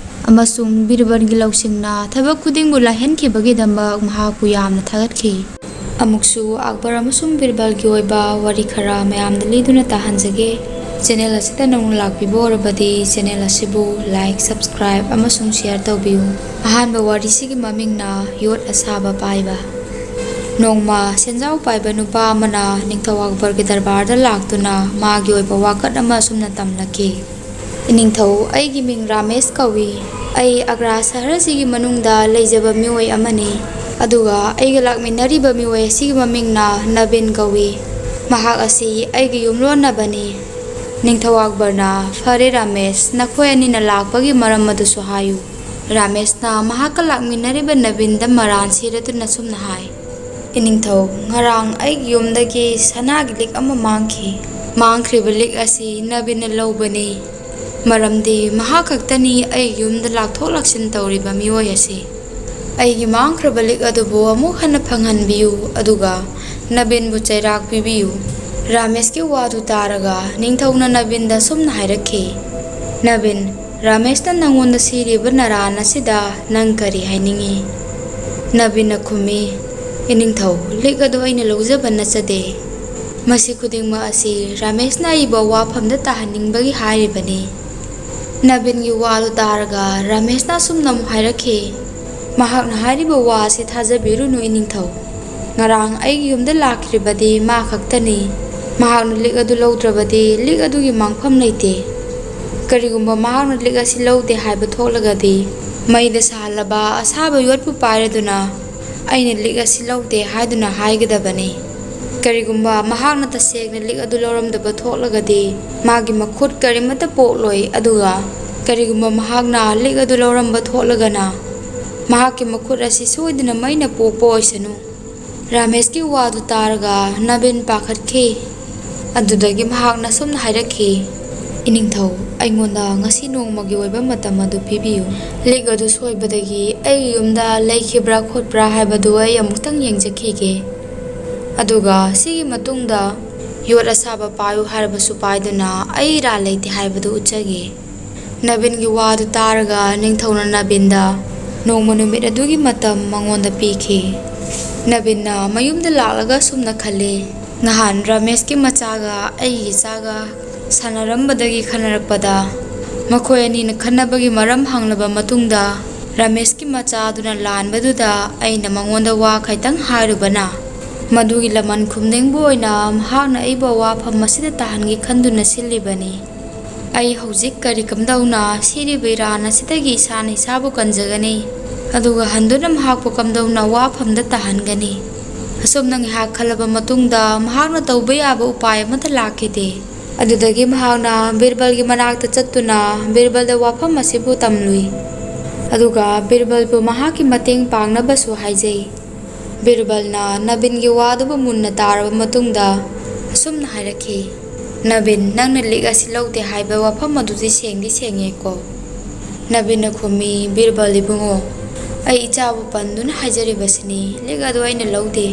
ꯑꯃꯁꯨꯡ ꯕꯤꯔꯕꯜꯒꯤ ꯂꯧꯁꯤꯡꯅ ꯊꯕꯛ ꯈꯨꯗꯤꯡꯕꯨ ꯂꯥꯏꯍꯟꯈꯤꯕꯒꯤꯗꯃꯛ ꯃꯍꯥꯛꯄꯨ ꯌꯥꯝꯅ ꯊꯥꯒꯠꯈꯤ꯫ ꯑꯃꯨꯛꯁꯨ ꯑꯛꯕꯔ ꯑꯃꯁꯨꯡ ꯕꯤꯔꯕꯜꯒꯤ ꯑꯣꯏꯕ ꯋꯥꯔꯤ ꯈꯔ ꯃꯌꯥꯝꯗ ꯂꯤꯗꯨꯅ ꯇꯥꯍꯟꯖꯒꯦ꯫ ꯆꯦꯅꯦꯜ ꯑꯁꯤꯗ ꯅꯧꯅ ꯂꯥꯛꯄꯤꯕ ꯑꯣꯏꯔꯕꯗꯤ ꯆꯦꯅꯦꯜ ꯑꯁꯤꯕꯨ ꯂꯥꯏꯛ, ꯁꯕꯁꯀ꯭ꯔꯥꯏꯕ ꯑꯃꯁꯨꯡ ꯁꯤꯌꯔ ꯇꯧꯕꯤꯌꯨ꯫ ꯑꯍꯥꯟꯕ ꯋꯥꯔꯤꯁꯤꯒꯤ ꯃꯃꯤꯡꯅ ꯌꯣꯠ ꯑꯁꯥꯕ ꯄꯥꯏꯕ꯫ ꯅꯣꯡꯃ ꯁꯦꯟꯖꯥꯎ ꯄꯥꯏꯕ ꯅꯨꯄꯥ ꯑꯃꯅ ꯅꯤꯡꯊꯧ ꯑꯛꯕꯔꯒꯤ ꯗꯔꯕꯥꯔꯗ ꯂꯥꯛꯇꯨꯅ ꯃꯥꯒꯤ ꯑꯣꯏꯕ ꯋꯥꯀꯠ ꯑꯃ ꯑꯁꯨꯝꯅ ꯇꯝꯂꯛꯈꯤ꯫ "ꯏꯅꯤꯡꯊꯧ, ꯑꯩꯒꯤ ꯃꯤꯡ ꯔꯥꯃꯦꯁ ꯀꯧꯏ꯫ ꯑꯩ ꯑꯒ꯭ꯔꯥ ꯁꯍꯔꯁꯤꯒꯤ ꯃꯅꯨꯡꯗ ꯂꯩꯖꯕ ꯃꯤꯑꯣꯏ ꯑꯃꯅꯤ꯫ ꯑꯗꯨꯒ ꯑꯩꯒ ꯂꯥꯛꯃꯤꯟꯅꯔꯤꯕ ꯃꯤꯑꯣꯏ ꯑꯁꯤꯒꯤ ꯃꯃꯤꯡꯅ ꯅꯕꯤꯟ ꯀꯧꯏ꯫ ꯃꯍꯥꯛ ꯑꯁꯤ ꯑꯩꯒꯤ ꯌꯨꯝꯂꯣꯟꯅꯕꯅꯤ꯫" ꯅꯤꯡꯊꯧ ꯑꯛꯕꯔꯅ, "ꯐꯔꯦ ꯔꯥꯃꯦꯁ, ꯅꯈꯣꯏ ꯑꯅꯤꯅ ꯂꯥꯛꯄꯒꯤ ꯃꯔꯝ ꯑꯗꯨꯁꯨ ꯍꯥꯏꯌꯨ꯫" ꯔꯥꯃꯦꯁꯅ ꯃꯍꯥꯛꯀ ꯂꯥꯛꯃꯤꯟꯅꯔꯤꯕ ꯅꯕꯤꯟꯗ ꯃꯔꯥꯟ ꯁꯤꯔꯗꯨꯅ ꯁꯨꯝꯅ ꯍꯥꯏ, "ꯏꯅꯤꯡꯊꯧ, ꯉꯔꯥꯡ ꯑꯩꯒꯤ ꯌꯨꯝꯗꯒꯤ ꯁꯅꯥꯒꯤ ꯂꯤꯛ ꯑꯃ ꯃꯥꯡꯈꯤ꯫ ꯃꯥꯡꯈ꯭ꯔꯤꯕ ꯂꯤꯛ ꯑꯁꯤ ꯅꯕꯤꯟꯅ ꯂꯧꯕꯅꯤ, ꯃꯔꯝꯗꯤ ꯃꯍꯥꯛ ꯈꯛꯇꯅꯤ ꯑꯩꯒꯤ ꯌꯨꯝꯗ ꯂꯥꯛꯊꯣꯛ ꯂꯥꯛꯁꯤꯟ ꯇꯧꯔꯤꯕ ꯃꯤꯑꯣꯏ ꯑꯁꯤ꯫ ꯑꯩꯒꯤ ꯃꯥꯡꯈ꯭ꯔꯕ ꯂꯤꯛ ꯑꯗꯨꯕꯨ ꯑꯃꯨꯛ ꯍꯟꯅ ꯐꯪꯍꯟꯕꯤꯌꯨ, ꯑꯗꯨꯒ ꯅꯕꯤꯟꯕꯨ ꯆꯩꯔꯥꯛ ꯄꯤꯕꯤꯌꯨ꯫" ꯔꯥꯃꯦꯁꯀꯤ ꯋꯥꯗꯨ ꯇꯥꯔꯒ ꯅꯤꯡꯊꯧꯅ ꯅꯕꯤꯟꯗ ꯁꯨꯝꯅ ꯍꯥꯏꯔꯛꯈꯤ, "ꯅꯕꯤꯟ, ꯔꯥꯃꯦꯁꯅ ꯅꯪꯉꯣꯟꯗ ꯁꯤꯔꯤꯕ ꯅꯔꯥꯟ ꯑꯁꯤꯗ ꯅꯪ ꯀꯔꯤ ꯍꯥꯏꯅꯤꯡꯏ?" ꯅꯕꯤꯟꯅ ꯈꯨꯝꯃꯤ, "ꯏꯅꯤꯡꯊꯧ, ꯂꯤꯛ ꯑꯗꯨ ꯑꯩꯅ ꯂꯧꯖꯕ ꯅꯠꯆꯗꯦ꯫ ꯃꯁꯤ ꯈꯨꯗꯤꯡꯃꯛ ꯑꯁꯤ ꯔꯥꯃꯦꯁꯅ ꯑꯩꯕꯨ ꯑꯋꯥꯐꯝꯗ ꯇꯥꯍꯟꯅꯤꯡꯕꯒꯤ ꯍꯥꯏꯔꯤꯕꯅꯤ꯫" ꯅꯕꯤꯟꯒꯤ ꯋꯥꯗꯨ ꯇꯥꯔꯒ ꯔꯥꯃꯦꯁꯅ ꯑꯁꯨꯝꯅ ꯑꯃꯨꯛ ꯍꯥꯏꯔꯛꯈꯤ, "ꯃꯍꯥꯛꯅ ꯍꯥꯏꯔꯤꯕ ꯋꯥ ꯑꯁꯤ ꯊꯥꯖꯕꯤꯔꯨꯅꯨ, ꯏꯅꯤꯡꯊꯧ꯫ ꯉꯔꯥꯡ ꯑꯩꯒꯤ ꯌꯨꯝꯗ ꯂꯥꯛꯈꯤꯕꯗꯤ ꯃꯥ ꯈꯛꯇꯅꯤ꯫ ꯃꯍꯥꯛꯅ ꯂꯤꯛ ꯑꯗꯨ ꯂꯧꯗ꯭ꯔꯕꯗꯤ ꯂꯤꯛ ꯑꯗꯨꯒꯤ ꯃꯥꯡꯐꯝ ꯂꯩꯇꯦ꯫ ꯀꯔꯤꯒꯨꯝꯕ ꯃꯍꯥꯛꯅ ꯂꯤꯛ ꯑꯁꯤ ꯂꯧꯗꯦ ꯍꯥꯏꯕ ꯊꯣꯛꯂꯒꯗꯤ, ꯃꯩꯗ ꯁꯥꯍꯜꯂꯕ ꯑꯁꯥꯕ ꯌꯣꯠꯄꯨ ꯄꯥꯏꯔꯗꯨꯅ ꯑꯩꯅ ꯂꯤꯛ ꯑꯁꯤ ꯂꯧꯗꯦ ꯍꯥꯏꯗꯨꯅ ꯍꯥꯏꯒꯗꯕꯅꯤ꯫ ꯀꯔꯤꯒꯨꯝꯕ ꯃꯍꯥꯛꯅ ꯇꯁꯦꯡꯅ ꯂꯤꯛ ꯑꯗꯨ ꯂꯧꯔꯝꯗꯕ ꯊꯣꯛꯂꯒꯗꯤ, ꯃꯥꯒꯤ ꯃꯈꯨꯠ ꯀꯔꯤꯃꯠꯇ ꯄꯣꯛꯂꯣꯏ, ꯑꯗꯨꯒ ꯀꯔꯤꯒꯨꯝꯕ ꯃꯍꯥꯛꯅ ꯂꯤꯛ ꯑꯗꯨ ꯂꯧꯔꯝꯕ ꯊꯣꯛꯂꯒꯅ, ꯃꯍꯥꯛꯀꯤ ꯃꯈꯨꯠ ꯑꯁꯤ ꯁꯣꯏꯗꯅ ꯃꯩꯅ ꯄꯣꯛꯄ ꯑꯣꯏꯁꯅꯨ꯫" ꯔꯥꯃꯦꯁꯀꯤ ꯋꯥꯗꯨ ꯇꯥꯔꯒ ꯅꯕꯤꯟ ꯄꯥꯈꯠꯈꯤ꯫ ꯑꯗꯨꯗꯒꯤ ꯃꯍꯥꯛꯅ ꯁꯨꯝꯅ ꯍꯥꯏꯔꯛꯈꯤ, "ꯏꯅꯤꯡꯊꯧ, ꯑꯩꯉꯣꯟꯗ ꯉꯁꯤ ꯅꯣꯡꯃꯒꯤ ꯑꯣꯏꯕ ꯃꯇꯝ ꯑꯗꯨ ꯄꯤꯕꯤꯌꯨ꯫ ꯂꯤꯛ ꯑꯗꯨ ꯁꯣꯏꯕꯗꯒꯤ ꯑꯩꯒꯤ ꯌꯨꯝꯗ ꯂꯩꯈꯤꯕ꯭ꯔꯥ ꯈꯣꯠꯄ꯭ꯔꯥ ꯍꯥꯏꯕꯗꯨ ꯑꯩ ꯑꯃꯨꯛꯇꯪ ꯌꯦꯡꯖꯈꯤꯒꯦ꯫ ꯑꯗꯨꯒ ꯁꯤꯒꯤ ꯃꯇꯨꯡꯗ ꯌꯣꯠ ꯑꯁꯥꯕ ꯄꯥꯏꯌꯨ ꯍꯥꯏꯔꯕꯁꯨ ꯄꯥꯏꯗꯨꯅ ꯑꯩ ꯏꯔꯥꯜ ꯂꯩꯇꯦ ꯍꯥꯏꯕꯗꯨ ꯎꯠꯆꯒꯦ꯫ ꯅꯕꯤꯟꯒꯤ ꯋꯥꯗꯨ ꯇꯥꯔꯒ ꯅꯤꯡꯊꯧꯅ ꯅꯕꯤꯟꯗ ꯅꯣꯡꯃ ꯅꯨꯃꯤꯠ ꯑꯗꯨꯒꯤ ꯃꯇꯝ ꯃꯉꯣꯟꯗ ꯄꯤꯈꯤ꯫ ꯅꯕꯤꯟꯅ ꯃꯌꯨꯝꯗ ꯂꯥꯛꯂꯒ ꯑꯁꯨꯝꯅ ꯈꯜꯂꯤ, ꯅꯍꯥꯟ ꯔꯥꯃꯦꯁꯀꯤ ꯃꯆꯥꯒ ꯑꯩꯒꯤ ꯏꯆꯥꯒ ꯁꯥꯟꯅꯔꯝꯕꯗꯒꯤ ꯈꯟꯅꯔꯛꯄꯗ, ꯃꯈꯣꯏ ꯑꯅꯤꯅ ꯈꯟꯅꯕꯒꯤ ꯃꯔꯝ ꯍꯪꯂꯕ ꯃꯇꯨꯡꯗ, ꯔꯥꯃꯦꯁꯀꯤ ꯃꯆꯥꯗꯨꯅ ꯂꯥꯟꯕꯗꯨꯗ ꯑꯩꯅ ꯃꯉꯣꯟꯗ ꯋꯥ ꯈꯤꯇꯪ ꯍꯥꯏꯔꯨꯕꯅ, ꯃꯗꯨꯒꯤ ꯂꯃꯟ ꯈꯨꯝꯅꯤꯡꯕ ꯑꯣꯏꯅ ꯃꯍꯥꯛꯅ ꯑꯩꯕꯨ ꯑꯋꯥꯐꯝ ꯑꯁꯤꯗ ꯇꯥꯍꯟꯒꯦ ꯈꯟꯗꯨꯅ ꯁꯤꯜꯂꯤꯕꯅꯤ꯫ ꯑꯩ ꯍꯧꯖꯤꯛ ꯀꯔꯤ ꯀꯝꯗꯧꯅ ꯁꯤꯔꯤꯕ ꯏꯔꯥꯟ ꯑꯁꯤꯗꯒꯤ ꯏꯁꯥꯅ ꯏꯁꯥꯕꯨ ꯀꯟꯖꯒꯅꯤ? ꯑꯗꯨꯒ ꯍꯟꯗꯨꯅ ꯃꯍꯥꯛꯄꯨ ꯀꯝꯗꯧꯅ ꯑꯋꯥꯐꯝꯗ ꯇꯥꯍꯟꯒꯅꯤ? ꯑꯁꯨꯝꯅ ꯉꯥꯏꯍꯥꯛ ꯈꯜꯂꯕ ꯃꯇꯨꯡꯗ ꯃꯍꯥꯛꯅ ꯇꯧꯕ ꯌꯥꯕ ꯎꯄꯥꯏ ꯑꯃꯠꯇ ꯂꯥꯛꯈꯤꯗꯦ꯫ ꯑꯗꯨꯗꯒꯤ ꯃꯍꯥꯛꯅ ꯕꯤꯔꯕꯜꯒꯤ ꯃꯅꯥꯛꯇ ꯆꯠꯇꯨꯅ ꯕꯤꯔꯕꯜꯗ ꯋꯥꯐꯝ ꯑꯁꯤꯕꯨ ꯇꯝꯂꯨꯏ꯫ ꯑꯗꯨꯒ ꯕꯤꯔꯕꯜꯕꯨ ꯃꯍꯥꯛꯀꯤ ꯃꯇꯦꯡ ꯄꯥꯡꯅꯕꯁꯨ ꯍꯥꯏꯖꯩ꯫ ꯕꯤꯔꯕꯜꯅ ꯅꯕꯤꯟꯒꯤ ꯋꯥꯗꯨꯕꯨ ꯃꯨꯟꯅ ꯇꯥꯔꯕ ꯃꯇꯨꯡꯗ ꯑꯁꯨꯝꯅ ꯍꯥꯏꯔꯛꯈꯤ, "ꯅꯕꯤꯟ, ꯅꯪꯅ ꯂꯤꯛ ꯑꯁꯤ ꯂꯧꯗꯦ ꯍꯥꯏꯕ ꯋꯥꯐꯝ ꯑꯗꯨꯗꯤ ꯁꯦꯡꯗꯤ ꯁꯦꯡꯉꯦꯀꯣ?" ꯅꯕꯤꯟꯅ ꯈꯨꯝꯃꯤ, "ꯕꯤꯔꯕꯜ ꯏꯕꯨꯡꯉꯣ, ꯑꯩ ꯏꯆꯥꯕꯨ ꯄꯟꯗꯨꯅ ꯍꯥꯏꯖꯔꯤꯕꯁꯤꯅꯤ, ꯂꯤꯛ ꯑꯗꯨ ꯑꯩꯅ ꯂꯧꯗꯦ꯫"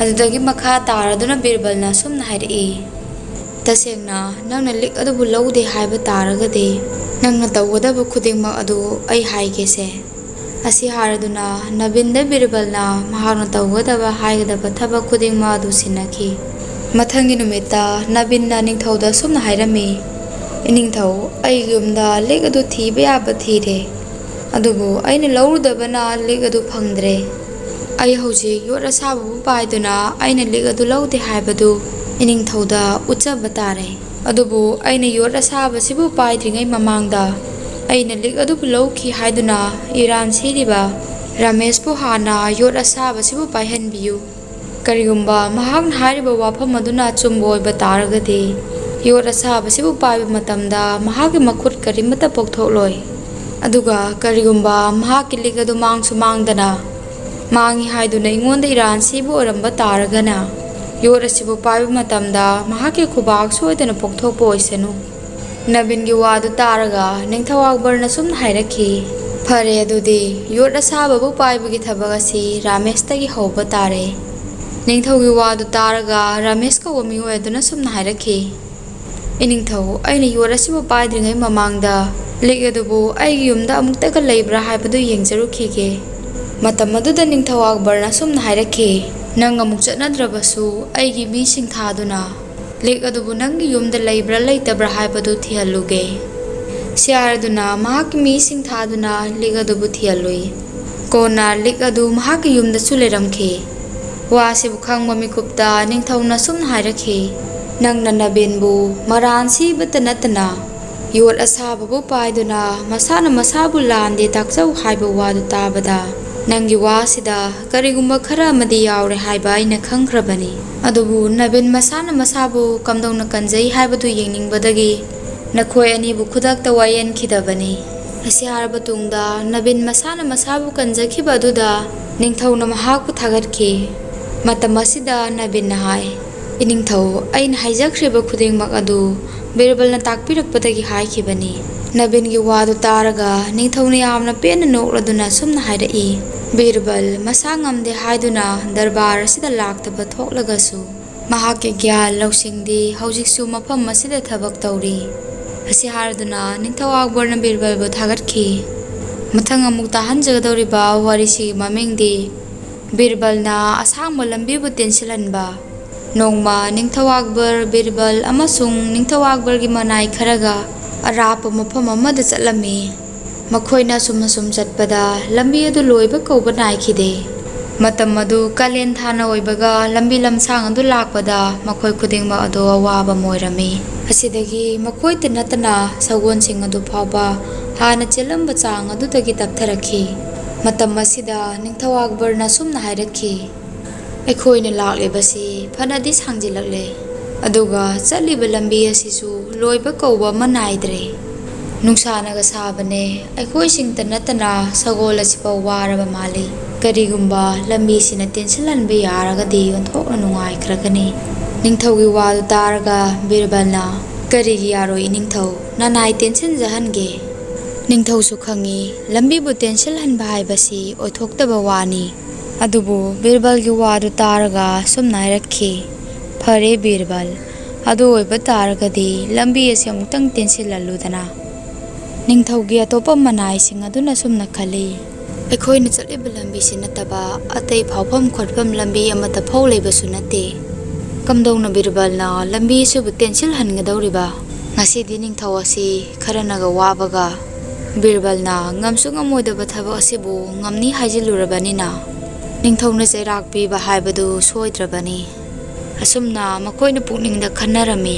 ꯑꯗꯨꯗꯒꯤ ꯃꯈꯥ ꯇꯥꯔꯗꯨꯅ ꯕꯤꯔꯕꯜꯅ ꯑꯁꯨꯝꯅ ꯍꯥꯏꯔꯛꯏ, "ꯇꯁꯦꯡꯅ ꯅꯪꯅ ꯂꯤꯛ ꯑꯗꯨꯕꯨ ꯂꯧꯗꯦ ꯍꯥꯏꯕ ꯇꯥꯔꯒꯗꯤ, ꯅꯪꯅ ꯇꯧꯒꯗꯕ ꯈꯨꯗꯤꯡꯃꯛ ꯑꯗꯨ ꯑꯩ ꯍꯥꯏꯒꯦꯁꯦ꯫" ꯑꯁꯤ ꯍꯥꯏꯔꯗꯨꯅ ꯅꯕꯤꯟꯗ ꯕꯤꯔꯕꯜꯅ ꯃꯍꯥꯛꯅ ꯇꯧꯒꯗꯕ ꯍꯥꯏꯒꯗꯕ ꯊꯕꯛ ꯈꯨꯗꯤꯡꯃꯛ ꯑꯗꯨ ꯁꯤꯟꯅꯈꯤ꯫ ꯃꯊꯪꯒꯤ ꯅꯨꯃꯤꯠꯇ ꯅꯕꯤꯟꯅ ꯅꯤꯡꯊꯧꯗ ꯑꯁꯨꯝꯅ ꯍꯥꯏꯔꯝꯃꯤ, "ꯏꯅꯤꯡꯊꯧ, ꯑꯩꯒꯤ ꯌꯨꯝꯗ ꯂꯤꯛ ꯑꯗꯨ ꯊꯤꯕ ꯌꯥꯕ ꯊꯤꯔꯦ, ꯑꯗꯨꯕꯨ ꯑꯩꯅ ꯂꯧꯔꯨꯗꯕꯅ ꯂꯤꯛ ꯑꯗꯨ ꯐꯪꯗ꯭ꯔꯦ꯫ ꯑꯩ ꯍꯧꯖꯤꯛ ꯌꯣꯠ ꯑꯁꯥꯕꯕꯨ ꯄꯥꯏꯗꯨꯅ ꯑꯩꯅ ꯂꯤꯛ ꯑꯗꯨ ꯂꯧꯗꯦ ꯍꯥꯏꯕꯗꯨ ꯏꯅꯤꯡꯊꯧꯗ ꯎꯠꯆꯕ ꯇꯥꯔꯦ꯫ ꯑꯗꯨꯕꯨ ꯑꯩꯅ ꯌꯣꯠ ꯑꯁꯥꯕꯁꯤꯕꯨ ꯄꯥꯏꯗ꯭ꯔꯤꯉꯩ ꯃꯃꯥꯡꯗ ꯑꯩꯅ ꯂꯤꯛ ꯑꯗꯨꯕꯨ ꯂꯧꯈꯤ ꯍꯥꯏꯗꯨꯅ ꯏꯔꯥꯟ ꯁꯤꯔꯤꯕ ꯔꯥꯃꯦꯁꯄꯨ ꯍꯥꯟꯅ ꯌꯣꯠ ꯑꯁꯥꯕꯁꯤꯕꯨ ꯄꯥꯏꯍꯟꯕꯤꯌꯨ꯫ ꯀꯔꯤꯒꯨꯝꯕ ꯃꯍꯥꯛꯅ ꯍꯥꯏꯔꯤꯕ ꯋꯥꯐꯝ ꯑꯗꯨꯅ ꯑꯆꯨꯝꯕ ꯑꯣꯏꯕ ꯇꯥꯔꯒꯗꯤ, ꯌꯣꯠ ꯑꯁꯥꯕꯁꯤꯕꯨ ꯄꯥꯏꯕ ꯃꯇꯝꯗ ꯃꯍꯥꯛꯀꯤ ꯃꯈꯨꯠ ꯀꯔꯤꯃꯠꯇ ꯄꯣꯛꯊꯣꯛꯂꯣꯏ꯫ ꯑꯗꯨꯒ ꯀꯔꯤꯒꯨꯝꯕ ꯃꯍꯥꯛꯀꯤ ꯂꯤꯛ ꯑꯗꯨ ꯃꯥꯡꯁꯨ ꯃꯥꯡꯗꯅ ꯃꯥꯡꯉꯤ ꯍꯥꯏꯗꯨꯅ ꯑꯩꯉꯣꯟꯗ ꯏꯔꯥꯟ ꯁꯤꯕ ꯑꯣꯏꯔꯝꯕ ꯇꯥꯔꯒꯅ, ꯌꯣꯠ ꯑꯁꯤꯕꯨ ꯄꯥꯏꯕ ꯃꯇꯝꯗ ꯃꯍꯥꯛꯀꯤ ꯈꯨꯕꯥꯛ ꯁꯣꯏꯗꯅ ꯄꯣꯛꯊꯣꯛꯄ ꯑꯣꯏꯁꯅꯨ꯫" ꯅꯕꯤꯟꯒꯤ ꯋꯥꯗꯨ ꯇꯥꯔꯒ ꯅꯤꯡꯊꯧ ꯑꯛꯕꯔꯅ ꯁꯨꯝꯅ ꯍꯥꯏꯔꯛꯈꯤ, "ꯐꯔꯦ, ꯑꯗꯨꯗꯤ ꯌꯣꯠ ꯑꯁꯥꯕꯕꯨ ꯄꯥꯏꯕꯒꯤ ꯊꯕꯛ ꯑꯁꯤ ꯔꯥꯃꯦꯁꯇꯒꯤ ꯍꯧꯕ ꯇꯥꯔꯦ꯫" ꯅꯤꯡꯊꯧꯒꯤ ꯋꯥꯗꯨ ꯇꯥꯔꯒ ꯔꯥꯃꯦꯁ ꯀꯧꯕ ꯃꯤꯑꯣꯏ ꯑꯗꯨꯅ ꯁꯨꯝꯅ ꯍꯥꯏꯔꯛꯈꯤ, "ꯏꯅꯤꯡꯊꯧ, ꯑꯩꯅ ꯌꯣꯠ ꯑꯁꯤꯕꯨ ꯄꯥꯏꯗ꯭ꯔꯤꯉꯩ ꯃꯃꯥꯡꯗ ꯂꯤꯛ ꯑꯗꯨꯕꯨ ꯑꯩꯒꯤ ꯌꯨꯝꯗ ꯑꯃꯨꯛꯇꯒ ꯂꯩꯕ꯭ꯔꯥ ꯍꯥꯏꯕꯗꯨ ꯌꯦꯡꯖꯔꯨꯈꯤꯒꯦ"꯫ ꯃꯇꯝ ꯑꯗꯨꯗ ꯅꯤꯡꯊꯧ ꯑꯛꯕꯔꯅ ꯁꯨꯝꯅ ꯍꯥꯏꯔꯛꯈꯤ, "ꯅꯪ ꯑꯃꯨꯛ ꯆꯠꯅꯗ꯭ꯔꯕꯁꯨ ꯑꯩꯒꯤ ꯃꯤꯁꯤꯡ ꯊꯥꯗꯨꯅ ꯂꯤꯛ ꯑꯗꯨꯕꯨ ꯅꯪꯒꯤ ꯌꯨꯝꯗ ꯂꯩꯕ꯭ꯔꯥ ꯂꯩꯇꯕ꯭ꯔꯥ ꯍꯥꯏꯕꯗꯨ ꯊꯤꯍꯜꯂꯨꯒꯦ"꯫ ꯁꯤꯌꯥꯔꯗꯨꯅ ꯃꯍꯥꯛꯀꯤ ꯃꯤꯁꯤꯡ ꯊꯥꯗꯨꯅ ꯂꯤꯛ ꯑꯗꯨꯕꯨ ꯊꯤꯍꯜꯂꯨꯏ꯫ ꯀꯣꯟꯅ ꯂꯤꯛ ꯑꯗꯨ ꯃꯍꯥꯛꯀꯤ ꯌꯨꯝꯗꯁꯨ ꯂꯩꯔꯝꯈꯤ꯫ ꯋꯥꯁꯤꯕꯨ ꯈꯪꯕ ꯃꯤꯀꯨꯞꯇ ꯅꯤꯡꯊꯧꯅ ꯁꯨꯝꯅ ꯍꯥꯏꯔꯛꯈꯤ, "ꯅꯪꯅ ꯅꯕꯤꯟꯕꯨ ꯃꯔꯥꯟ ꯁꯤꯕꯇ ꯅꯠꯇꯅ ꯌꯣꯠ ꯑꯁꯥꯕꯕꯨ ꯄꯥꯏꯗꯨꯅ ꯃꯁꯥꯅ ꯃꯁꯥꯕꯨ ꯂꯥꯟꯗꯦ ꯇꯥꯛꯆꯧ ꯍꯥꯏꯕ ꯋꯥꯗꯨ ꯇꯥꯕꯗ ꯅꯪꯒꯤ ꯋꯥꯁꯤꯗ ꯀꯔꯤꯒꯨꯝꯕ ꯈꯔ ꯑꯃꯗꯤ ꯌꯥꯎꯔꯦ ꯍꯥꯏꯕ ꯑꯩꯅ ꯈꯪꯈ꯭ꯔꯕꯅꯤ꯫ ꯑꯗꯨꯕꯨ ꯅꯕꯤꯟ ꯃꯁꯥꯅ ꯃꯁꯥꯕꯨ ꯀꯝꯗꯧꯅ ꯀꯟꯖꯩ ꯍꯥꯏꯕꯗꯨ ꯌꯦꯡꯅꯤꯡꯕꯗꯒꯤ ꯅꯈꯣꯏ ꯑꯅꯤꯕꯨ ꯈꯨꯗꯛꯇ ꯋꯥꯌꯦꯟꯈꯤꯗꯕꯅꯤ"꯫ ꯑꯁꯤ ꯍꯥꯏꯔꯕ ꯇꯨꯡꯗ ꯅꯕꯤꯟ ꯃꯁꯥꯅ ꯃꯁꯥꯕꯨ ꯀꯟꯖꯈꯤꯕ ꯑꯗꯨꯗ ꯅꯤꯡꯊꯧꯅ ꯃꯍꯥꯛꯄꯨ ꯊꯥꯒꯠꯈꯤ꯫ ꯃꯇꯝ ꯑꯁꯤꯗ ꯅꯕꯤꯟꯅ ꯍꯥꯏ, "ꯏꯅꯤꯡꯊꯧ, ꯑꯩꯅ ꯍꯥꯏꯖꯈ꯭ꯔꯤꯕ ꯈꯨꯗꯤꯡꯃꯛ ꯑꯗꯨ ꯕꯤꯔꯕꯜꯅ ꯇꯥꯛꯄꯤꯔꯛꯄꯗꯒꯤ ꯍꯥꯏꯈꯤꯕꯅꯤ"꯫ ꯅꯕꯤꯟꯒꯤ ꯋꯥꯗꯨ ꯇꯥꯔꯒ ꯅꯤꯡꯊꯧꯅ ꯌꯥꯝꯅ ꯄꯦꯟꯅ ꯅꯣꯛꯂꯗꯨꯅ ꯁꯨꯝꯅ ꯍꯥꯏꯔꯛꯏ, "ꯕꯤꯔꯕꯜ ꯃꯁꯥ ꯉꯝꯗꯦ ꯍꯥꯏꯗꯨꯅ ꯗꯔꯕꯥꯔ ꯑꯁꯤꯗ ꯂꯥꯛꯇꯕ ꯊꯣꯛꯂꯒꯁꯨ ꯃꯍꯥꯛꯀꯤ ꯒ꯭ꯌꯥꯟ ꯂꯧꯁꯤꯡꯗꯤ ꯍꯧꯖꯤꯛꯁꯨ ꯃꯐꯝ ꯑꯁꯤꯗ ꯊꯕꯛ ꯇꯧꯔꯤ"꯫ ꯑꯁꯤ ꯍꯥꯏꯔꯗꯨꯅ ꯅꯤꯡꯊꯧ ꯑꯛꯕꯔꯅ ꯕꯤꯔꯕꯜꯕꯨ ꯊꯥꯒꯠꯈꯤ꯫ ꯃꯊꯪ ꯑꯃꯨꯛ ꯇꯥꯍꯟꯖꯒꯗꯧꯔꯤꯕ ꯋꯥꯔꯤꯁꯤꯒꯤ ꯃꯃꯤꯡꯗꯤ ꯕꯤꯔꯕꯜꯅ ꯑꯁꯥꯡꯕ ꯂꯝꯕꯤꯕꯨ ꯇꯦꯟꯁꯤꯜꯍꯟꯕ꯫ ꯅꯣꯡꯃ ꯅꯤꯡꯊꯧ ꯑꯛꯕꯔ, ꯕꯤꯔꯕꯜ ꯑꯃꯁꯨꯡ ꯅꯤꯡꯊꯧ ꯑꯛꯕꯔꯒꯤ ꯃꯅꯥꯏ ꯈꯔꯒ ꯑꯔꯥꯞꯄ ꯃꯐꯝ ꯑꯃꯗ ꯆꯠꯂꯝꯃꯤ꯫ ꯃꯈꯣꯏꯅ ꯑꯁꯨꯝ ꯑꯁꯨꯝ ꯆꯠꯄꯗ ꯂꯝꯕꯤ ꯑꯗꯨ ꯂꯣꯏꯕ ꯀꯧꯕ ꯅꯥꯏꯈꯤꯗꯦ꯫ ꯃꯇꯝ ꯑꯗꯨ ꯀꯥꯂꯦꯟ ꯊꯥꯅ ꯑꯣꯏꯕꯒ ꯂꯝꯕꯤ ꯂꯝꯁꯥꯡ ꯑꯗꯨ ꯂꯥꯛꯄꯗ ꯃꯈꯣꯏ ꯈꯨꯗꯤꯡꯃꯛ ꯑꯗꯨ ꯑꯋꯥꯕ ꯑꯃ ꯑꯣꯏꯔꯝꯃꯤ꯫ ꯑꯁꯤꯗꯒꯤ ꯃꯈꯣꯏꯇ ꯅꯠꯇꯅ ꯁꯒꯣꯜꯁꯤꯡ ꯑꯗꯨ ꯐꯥꯎꯕ ꯍꯥꯟꯅ ꯆꯦꯜꯂꯝꯕ ꯆꯥꯡ ꯑꯗꯨꯗꯒꯤ ꯇꯞꯊꯔꯛꯈꯤ꯫ ꯃꯇꯝ ꯑꯁꯤꯗ ꯅꯤꯡꯊꯧ ꯑꯛꯕꯔꯅ ꯑꯁꯨꯝꯅ ꯍꯥꯏꯔꯛꯈꯤ, "ꯑꯩꯈꯣꯏꯅ ꯂꯥꯛꯂꯤꯕꯁꯤ ꯐꯅꯗꯤ ꯁꯥꯡꯖꯤꯜꯂꯛꯂꯦ, ꯑꯗꯨꯒ ꯆꯠꯂꯤꯕ ꯂꯝꯕꯤ ꯑꯁꯤꯁꯨ ꯂꯣꯏꯕ ꯀꯧꯕ ꯑꯃ ꯅꯥꯏꯗ꯭ꯔꯦ꯫ ꯅꯨꯡꯁꯥꯅꯒ ꯁꯥꯕꯅꯦ, ꯑꯩꯈꯣꯏꯁꯤꯡꯇ ꯅꯠꯇꯅ ꯁꯒꯣꯜ ꯑꯁꯤꯐꯥꯎ ꯋꯥꯔꯕ ꯃꯥꯜꯂꯤ꯫ ꯀꯔꯤꯒꯨꯝꯕ ꯂꯝꯕꯤꯁꯤꯅ ꯇꯦꯟꯁꯤꯜꯍꯟꯕ ꯌꯥꯔꯒꯗꯤ ꯑꯣꯟꯊꯣꯛꯅ ꯅꯨꯡꯉꯥꯏꯈ꯭ꯔꯒꯅꯤ"꯫ ꯅꯤꯡꯊꯧꯒꯤ ꯋꯥꯗꯨ ꯇꯥꯔꯒ ꯕꯤꯔꯕꯜꯅ, "ꯀꯔꯤꯒꯤ ꯌꯥꯔꯣꯏ ꯏꯅꯤꯡꯊꯧ? ꯅꯅꯥꯏ ꯇꯦꯟꯁꯤꯟꯖꯍꯟꯒꯦ"꯫ ꯅꯤꯡꯊꯧꯁꯨ ꯈꯪꯏ, ꯂꯝꯕꯤꯕꯨ ꯇꯦꯟꯁꯤꯜꯍꯟꯕ ꯍꯥꯏꯕꯁꯤ ꯑꯣꯏꯊꯣꯛꯇꯕ ꯋꯥꯅꯤ꯫ ꯑꯗꯨꯕꯨ ꯕꯤꯔꯕꯜꯒꯤ ꯋꯥꯗꯨ ꯇꯥꯔꯒ ꯑꯁꯨꯝꯅ ꯍꯥꯏꯔꯛꯈꯤ, "ꯐꯔꯦ ꯕꯤꯔꯕꯜ, ꯑꯗꯨ ꯑꯣꯏꯕ ꯇꯥꯔꯒꯗꯤ ꯂꯝꯕꯤ ꯑꯁꯤ ꯑꯃꯨꯛꯇꯪ ꯇꯦꯟꯁꯤꯜꯍꯜꯂꯨꯗꯅ꯫" ꯅꯤꯡꯊꯧꯒꯤ ꯑꯇꯣꯞꯄ ꯃꯅꯥꯏꯁꯤꯡ ꯑꯗꯨꯅ ꯑꯁꯨꯝꯅ ꯈꯜꯂꯤ, "ꯑꯩꯈꯣꯏꯅ ꯆꯠꯂꯤꯕ ꯂꯝꯕꯤꯁꯤ ꯅꯠꯇꯕ ꯑꯇꯩ ꯐꯥꯎꯐꯝ ꯈꯣꯠꯐꯝ ꯂꯝꯕꯤ ꯑꯃꯠꯇ ꯐꯥꯎ ꯂꯩꯕꯁꯨ ꯅꯠꯇꯦ꯫ ꯀꯝꯗꯧꯅ ꯕꯤꯔꯕꯜꯅ ꯂꯝꯕꯤ ꯑꯁꯤꯕꯨ ꯇꯦꯟꯁꯤꯜꯍꯟꯒꯗꯧꯔꯤꯕ? ꯉꯁꯤꯗꯤ ꯅꯤꯡꯊꯧ ꯑꯁꯤ ꯈꯔꯅꯒ ꯋꯥꯕꯒ ꯕꯤꯔꯕꯜꯅ ꯉꯝꯁꯨ ꯉꯝꯃꯣꯏꯗꯕ ꯊꯕꯛ ꯑꯁꯤꯕꯨ ꯉꯝꯅꯤ ꯍꯥꯏꯖꯤꯜꯂꯨꯔꯕꯅꯤꯅ꯫" ꯅꯤꯡꯊꯧꯅ ꯆꯩꯔꯥꯛ ꯄꯤꯕ ꯍꯥꯏꯕꯗꯨ ꯁꯣꯏꯗ꯭ꯔꯕꯅꯤ꯫ ꯑꯁꯨꯝꯅ ꯃꯈꯣꯏꯅ ꯄꯨꯛꯅꯤꯡꯗ ꯈꯟꯅꯔꯝꯃꯤ꯫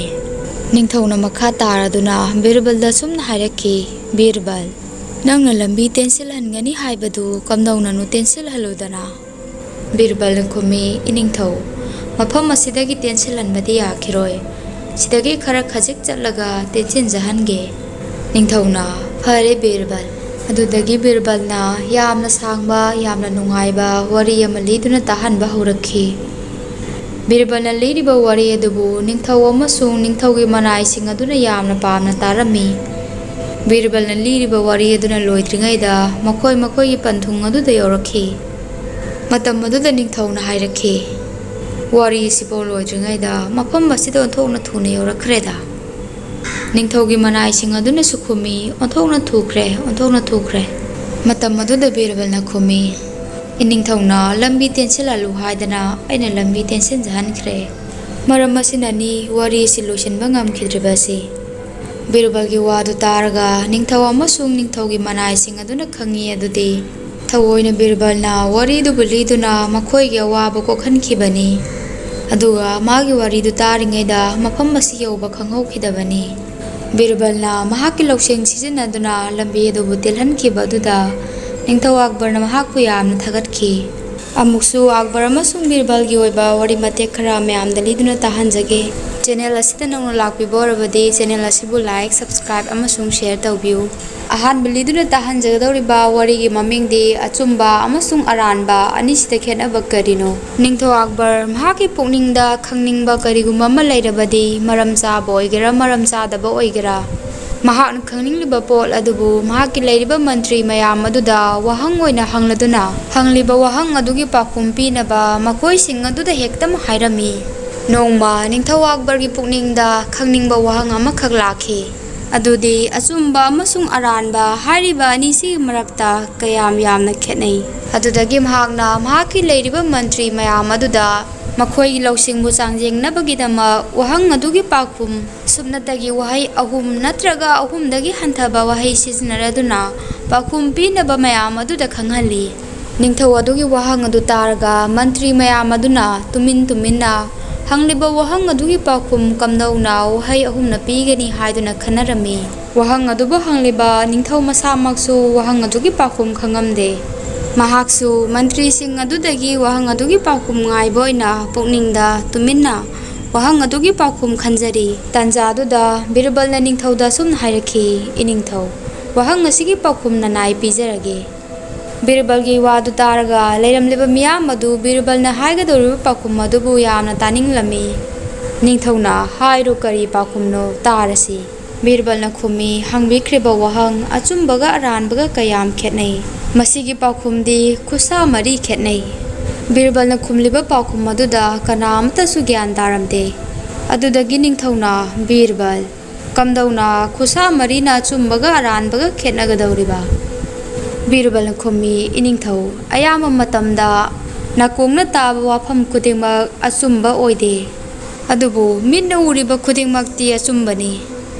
ꯅꯤꯡꯊꯧꯅ ꯃꯈꯥ ꯇꯥꯔꯗꯨꯅ ꯕꯤꯔꯕꯜꯗ ꯑꯁꯨꯝꯅ ꯍꯥꯏꯔꯛꯈꯤ, "ꯕꯤꯔꯕꯜ, ꯅꯪꯅ ꯂꯝꯕꯤ ꯇꯦꯟꯁꯤꯜꯍꯟꯒꯅꯤ ꯍꯥꯏꯕꯗꯨ ꯀꯝꯗꯧꯅꯅꯣ ꯇꯦꯟꯁꯤꯜꯍꯜꯂꯨꯗꯅ?" ꯕꯤꯔꯕꯜꯅ ꯈꯨꯝꯃꯤ, "ꯏꯅꯤꯡꯊꯧ, ꯃꯐꯝ ꯑꯁꯤꯗꯒꯤ ꯇꯦꯟꯁꯤꯜꯍꯟꯕꯗꯤ ꯌꯥꯈꯤꯔꯣꯏ꯫ ꯁꯤꯗꯒꯤ ꯈꯔ ꯈꯖꯤꯛ ꯆꯠꯂꯒ ꯇꯦꯟꯁꯤꯟꯖꯍꯟꯒꯦ꯫" ꯅꯤꯡꯊꯧꯅ, "ꯐꯔꯦ ꯕꯤꯔꯕꯜ꯫" ꯑꯗꯨꯗꯒꯤ ꯕꯤꯔꯕꯜꯅ ꯌꯥꯝꯅ ꯁꯥꯡꯕ, ꯌꯥꯝꯅ ꯅꯨꯡꯉꯥꯏꯕ ꯋꯥꯔꯤ ꯑꯃ ꯂꯤꯗꯨꯅ ꯇꯥꯍꯟꯕ ꯍꯧꯔꯛꯈꯤ꯫ ꯕꯤꯔꯕꯜꯅ ꯂꯤꯔꯤꯕ ꯋꯥꯔꯤ ꯑꯗꯨꯕꯨ ꯅꯤꯡꯊꯧ ꯑꯃꯁꯨꯡ ꯅꯤꯡꯊꯧꯒꯤ ꯃꯅꯥꯏꯁꯤꯡ ꯑꯗꯨꯅ ꯌꯥꯝꯅ ꯄꯥꯝꯅ ꯇꯥꯔꯝꯃꯤ꯫ ꯕꯤꯔꯕꯜꯅ ꯂꯤꯔꯤꯕ ꯋꯥꯔꯤ ꯑꯗꯨꯅ ꯂꯣꯏꯗ꯭ꯔꯤꯉꯩꯗ ꯃꯈꯣꯏ ꯃꯈꯣꯏꯒꯤ ꯄꯟꯊꯨꯡ ꯑꯗꯨꯗ ꯌꯧꯔꯛꯈꯤ꯫ ꯃꯇꯝ ꯑꯗꯨꯗ ꯅꯤꯡꯊꯧꯅ ꯍꯥꯏꯔꯛꯈꯤ, "ꯋꯥꯔꯤ ꯑꯁꯤꯐꯥꯎ ꯂꯣꯏꯗ꯭ꯔꯤꯉꯩꯗ ꯃꯐꯝ ꯑꯁꯤꯗ ꯑꯣꯟꯊꯣꯛꯅ ꯊꯨꯅ ꯌꯧꯔꯛꯈ꯭ꯔꯦꯗ꯫" ꯅꯤꯡꯊꯧꯒꯤ ꯃꯅꯥꯏꯁꯤꯡ ꯑꯗꯨꯅꯁꯨ ꯈꯨꯝꯃꯤ, "ꯑꯣꯟꯊꯣꯛꯅ ꯊꯨꯈ꯭ꯔꯦ, ꯑꯣꯟꯊꯣꯛꯅ ꯊꯨꯈ꯭ꯔꯦ꯫" ꯃꯇꯝ ꯑꯗꯨꯗ ꯕꯤꯔꯕꯜꯅ ꯈꯨꯝꯃꯤ, "ꯏꯅꯤꯡꯊꯧꯅ ꯂꯝꯕꯤ ꯇꯦꯟꯁꯤꯜꯍꯜꯂꯨ ꯍꯥꯏꯗꯅ ꯑꯩꯅ ꯂꯝꯕꯤ ꯇꯦꯟꯁꯤꯟꯖꯍꯟꯈ꯭ꯔꯦ꯫ ꯃꯔꯝ ꯑꯁꯤꯅꯅꯤ ꯋꯥꯔꯤ ꯑꯁꯤ ꯂꯣꯏꯁꯤꯟꯕ ꯉꯝꯈꯤꯗ꯭ꯔꯤꯕ ꯑꯁꯤ꯫" ꯕꯤꯔꯕꯜꯒꯤ ꯋꯥꯗꯨ ꯇꯥꯔꯒ ꯅꯤꯡꯊꯧ ꯑꯃꯁꯨꯡ ꯅꯤꯡꯊꯧꯒꯤ ꯃꯅꯥꯏꯁꯤꯡ ꯑꯗꯨꯅ ꯈꯪꯉꯤ ꯑꯗꯨꯗꯤ ꯊꯑꯣꯏꯅ ꯕꯤꯔꯕꯜꯅ ꯋꯥꯔꯤꯗꯨꯕꯨ ꯂꯤꯗꯨꯅ ꯃꯈꯣꯏꯒꯤ ꯑꯋꯥꯕ ꯀꯣꯛꯍꯟꯈꯤꯕꯅꯤ꯫ ꯑꯗꯨꯒ ꯃꯥꯒꯤ ꯋꯥꯔꯤꯗꯨ ꯇꯥꯔꯤꯉꯩꯗ ꯃꯐꯝ ꯑꯁꯤ ꯌꯧꯕ ꯈꯪꯍꯧꯈꯤꯗꯕꯅꯤ꯫ ꯕꯤꯔꯕꯜꯅ ꯃꯍꯥꯛꯀꯤ ꯂꯧꯁꯤꯡ ꯁꯤꯖꯤꯟꯅꯗꯨꯅ ꯂꯝꯕꯤ ꯑꯗꯨꯕꯨ ꯇꯦꯜꯍꯟꯈꯤꯕ ꯑꯗꯨꯗ ꯅꯤꯡꯊꯧ ꯑꯛꯕꯔꯅ ꯃꯍꯥꯛꯄꯨ ꯌꯥꯝꯅ ꯊꯥꯒꯠꯈꯤ꯫ ꯑꯃꯨꯛꯁꯨ ꯑꯛꯕꯔ ꯑꯃꯁꯨꯡ ꯕꯤꯔꯕꯜꯒꯤ ꯑꯣꯏꯕ ꯋꯥꯔꯤ ꯃꯇꯦꯛ ꯈꯔ ꯃꯌꯥꯝꯗ ꯂꯤꯗꯨꯅ ꯇꯥꯍꯟꯖꯒꯦ꯫ ꯆꯦꯅꯦꯜ ꯑꯁꯤꯗ ꯅꯧꯅ ꯂꯥꯛꯄꯤꯕ ꯑꯣꯏꯔꯕꯗꯤ ꯆꯦꯅꯦꯜ ꯑꯁꯤꯕꯨ like, subscribe ꯑꯃꯁꯨꯡ share ꯇꯧꯕꯤꯌꯨ꯫ ꯑꯍꯥꯟꯕ ꯂꯤꯗꯨꯅ ꯇꯥꯍꯟꯖꯒꯗꯧꯔꯤꯕ ꯋꯥꯔꯤꯒꯤ ꯃꯃꯤꯡꯗꯤ ꯑꯆꯨꯝꯕ ꯑꯃꯁꯨꯡ ꯑꯔꯥꯟꯕ ꯑꯅꯤꯁꯤꯗ ꯈꯦꯠꯅꯕ ꯀꯔꯤꯅꯣ? ꯅꯤꯡꯊꯧ ꯑꯛꯕꯔ ꯃꯍꯥꯛꯀꯤ ꯄꯨꯛꯅꯤꯡꯗ ꯈꯪꯅꯤꯡꯕ ꯀꯔꯤꯒꯨꯝꯕ ꯑꯃ ꯂꯩꯔꯕꯗꯤ, ꯃꯔꯝ ꯆꯥꯕ ꯑꯣꯏꯒꯦꯔꯥ, ꯃꯔꯝ ꯆꯥꯗꯕ ꯑꯣꯏꯒꯦꯔꯥ, ꯃꯍꯥꯛꯅ ꯈꯪꯅꯤꯡꯂꯤꯕ ꯄꯣꯠ ꯑꯗꯨꯕꯨ ꯃꯍꯥꯛꯀꯤ ꯂꯩꯔꯤꯕ ꯃꯟꯇ꯭ꯔꯤ ꯃꯌꯥꯝ ꯑꯗꯨꯗ ꯋꯥꯍꯪ ꯑꯣꯏꯅ ꯍꯪꯂꯗꯨꯅ, ꯍꯪꯂꯤꯕ ꯋꯥꯍꯪ ꯑꯗꯨꯒꯤ ꯄꯥꯎꯈꯨꯝ ꯄꯤꯅꯕ ꯃꯈꯣꯏꯁꯤꯡ ꯑꯗꯨꯗ ꯍꯦꯛꯇꯃꯛ ꯍꯥꯏꯔꯝꯃꯤ꯫ ꯅꯣꯡꯃ ꯅꯤꯡꯊꯧ ꯑꯛꯕꯔꯒꯤ ꯄꯨꯛꯅꯤꯡꯗ ꯈꯪꯅꯤꯡꯕ ꯋꯥꯍꯪ ꯑꯃꯈꯛ ꯂꯥꯛꯈꯤ꯫ ꯑꯗꯨꯗꯤ ꯑꯆꯨꯝꯕ ꯑꯃꯁꯨꯡ ꯑꯔꯥꯟꯕ ꯍꯥꯏꯔꯤꯕ ꯑꯅꯤꯁꯤꯒꯤ ꯃꯔꯛꯇ ꯀꯌꯥꯝ ꯌꯥꯝꯅ ꯈꯦꯠꯅꯩ? ꯑꯗꯨꯗꯒꯤ ꯃꯍꯥꯛꯅ ꯃꯍꯥꯛꯀꯤ ꯂꯩꯔꯤꯕ ꯃꯟꯇ꯭ꯔꯤ ꯃꯌꯥꯝ ꯑꯗꯨꯗ ꯃꯈꯣꯏꯒꯤ ꯂꯧꯁꯤꯡꯕꯨ ꯆꯥꯡꯌꯦꯡꯅꯕꯒꯤꯗꯃꯛ ꯋꯥꯍꯪ ꯑꯗꯨꯒꯤ ꯄꯥꯎꯈꯨꯝ ꯁꯨꯞꯅꯇꯒꯤ ꯋꯥꯍꯩ ꯑꯍꯨꯝ ꯅꯠꯇ꯭ꯔꯒ ꯑꯍꯨꯝꯗꯒꯤ ꯍꯟꯊꯕ ꯋꯥꯍꯩ ꯁꯤꯖꯤꯟꯅꯔꯗꯨꯅ ꯄꯥꯎꯈꯨꯝ ꯄꯤꯅꯕ ꯃꯌꯥꯝ ꯑꯗꯨꯗ ꯈꯪꯍꯜꯂꯤ꯫ ꯅꯤꯡꯊꯧ ꯑꯗꯨꯒꯤ ꯋꯥꯍꯪ ꯑꯗꯨ ꯇꯥꯔꯒ ꯃꯟꯇ꯭ꯔꯤ ꯃꯌꯥꯝ ꯑꯗꯨꯅ ꯇꯨꯃꯤꯟ ꯇꯨꯃꯤꯟꯅ ꯍꯪꯂꯤꯕ ꯋꯥꯍꯪ ꯑꯗꯨꯒꯤ ꯄꯥꯎꯈꯨꯝ ꯀꯝꯗꯧꯅ ꯋꯥꯍꯩ ꯑꯍꯨꯝꯅ ꯄꯤꯒꯅꯤ ꯍꯥꯏꯗꯨꯅ ꯈꯟꯅꯔꯝꯃꯤ꯫ ꯋꯥꯍꯪ ꯑꯗꯨꯕꯨ ꯍꯪꯂꯤꯕ ꯅꯤꯡꯊꯧ ꯃꯁꯥꯃꯛꯁꯨ ꯋꯥꯍꯪ ꯑꯗꯨꯒꯤ ꯄꯥꯎꯈꯨꯝ ꯈꯪꯉꯝꯗꯦ꯫ ꯃꯍꯥꯛꯁꯨ ꯃꯟꯇ꯭ꯔꯤꯁꯤꯡ ꯑꯗꯨꯗꯒꯤ ꯋꯥꯍꯪ ꯑꯗꯨꯒꯤ ꯄꯥꯎꯈꯨꯝ ꯉꯥꯏꯕ ꯑꯣꯏꯅ ꯄꯨꯛꯅꯤꯡꯗ ꯇꯨꯃꯤꯟꯅ ꯋꯥꯍꯪ ꯑꯗꯨꯒꯤ ꯄꯥꯎꯈꯨꯝ ꯈꯟꯖꯔꯤ꯫ ꯇꯥꯟꯖꯥ ꯑꯗꯨꯗ ꯕꯤꯔꯕꯜꯅ ꯅꯤꯡꯊꯧꯗ ꯑꯁꯨꯝꯅ ꯍꯥꯏꯔꯛꯈꯤ, "ꯏꯅꯤꯡꯊꯧ, ꯋꯥꯍꯪ ꯑꯁꯤꯒꯤ ꯄꯥꯎꯈꯨꯝ ꯅꯅꯥꯏ ꯄꯤꯖꯔꯒꯦ꯫" ꯕꯤꯔꯕꯜꯒꯤ ꯋꯥꯗꯨ ꯇꯥꯔꯒ ꯂꯩꯔꯝꯂꯤꯕ ꯃꯤꯌꯥꯝ ꯑꯗꯨ ꯕꯤꯔꯕꯜꯅ ꯍꯥꯏꯒꯗꯧꯔꯤꯕ ꯄꯥꯎꯈꯨꯝ ꯑꯗꯨꯕꯨ ꯌꯥꯝꯅ ꯇꯥꯅꯤꯡꯂꯝꯃꯤ꯫ ꯅꯤꯡꯊꯧꯅ, "ꯍꯥꯏꯔꯣ, ꯀꯔꯤ ꯄꯥꯎꯈꯨꯝꯅꯣ? ꯇꯥꯔꯁꯤ꯫" ꯕꯤꯔꯕꯜꯅ ꯈꯨꯝꯃꯤ, "ꯍꯪꯕꯤꯈ꯭ꯔꯤꯕ ꯋꯥꯍꯪ ꯑꯆꯨꯝꯕꯒ ꯑꯔꯥꯟꯕꯒ ꯀꯌꯥꯝ ꯈꯦꯠꯅꯩ? ꯃꯁꯤꯒꯤ ꯄꯥꯎꯈꯨꯝꯗꯤ ꯈꯨꯠꯁꯥ ꯃꯔꯤ ꯈꯦꯠꯅꯩ꯫" ꯕꯤꯔꯕꯜꯅ ꯈꯨꯝꯂꯤꯕ ꯄꯥꯎꯈꯨꯝ ꯑꯗꯨꯗ ꯀꯅꯥ ꯑꯃꯠꯇꯁꯨ ꯒ꯭ꯌꯥꯟ ꯇꯥꯔꯝꯗꯦ꯫ ꯑꯗꯨꯗꯒꯤ ꯅꯤꯡꯊꯧꯅ, "ꯕꯤꯔꯕꯜ, ꯀꯝꯗꯧꯅ ꯈꯨꯠꯁꯥ ꯃꯔꯤꯅ ꯑꯆꯨꯝꯕꯒ ꯑꯔꯥꯟꯕꯒ ꯈꯦꯠꯅꯒꯗꯧꯔꯤꯕ?" ꯕꯤꯔꯕꯜꯅ ꯈꯨꯝꯃꯤ, "ꯏꯅꯤꯡꯊꯧ, ꯑꯌꯥꯝꯕ ꯃꯇꯝꯗ ꯅꯥꯀꯣꯡꯅ ꯇꯥꯕ ꯋꯥꯐꯝ ꯈꯨꯗꯤꯡꯃꯛ ꯑꯆꯨꯝꯕ ꯑꯣꯏꯗꯦ, ꯑꯗꯨꯕꯨ ꯃꯤꯠꯅ ꯎꯔꯤꯕ ꯈꯨꯗꯤꯡꯃꯛꯇꯤ ꯑꯆꯨꯝꯕꯅꯤ꯫"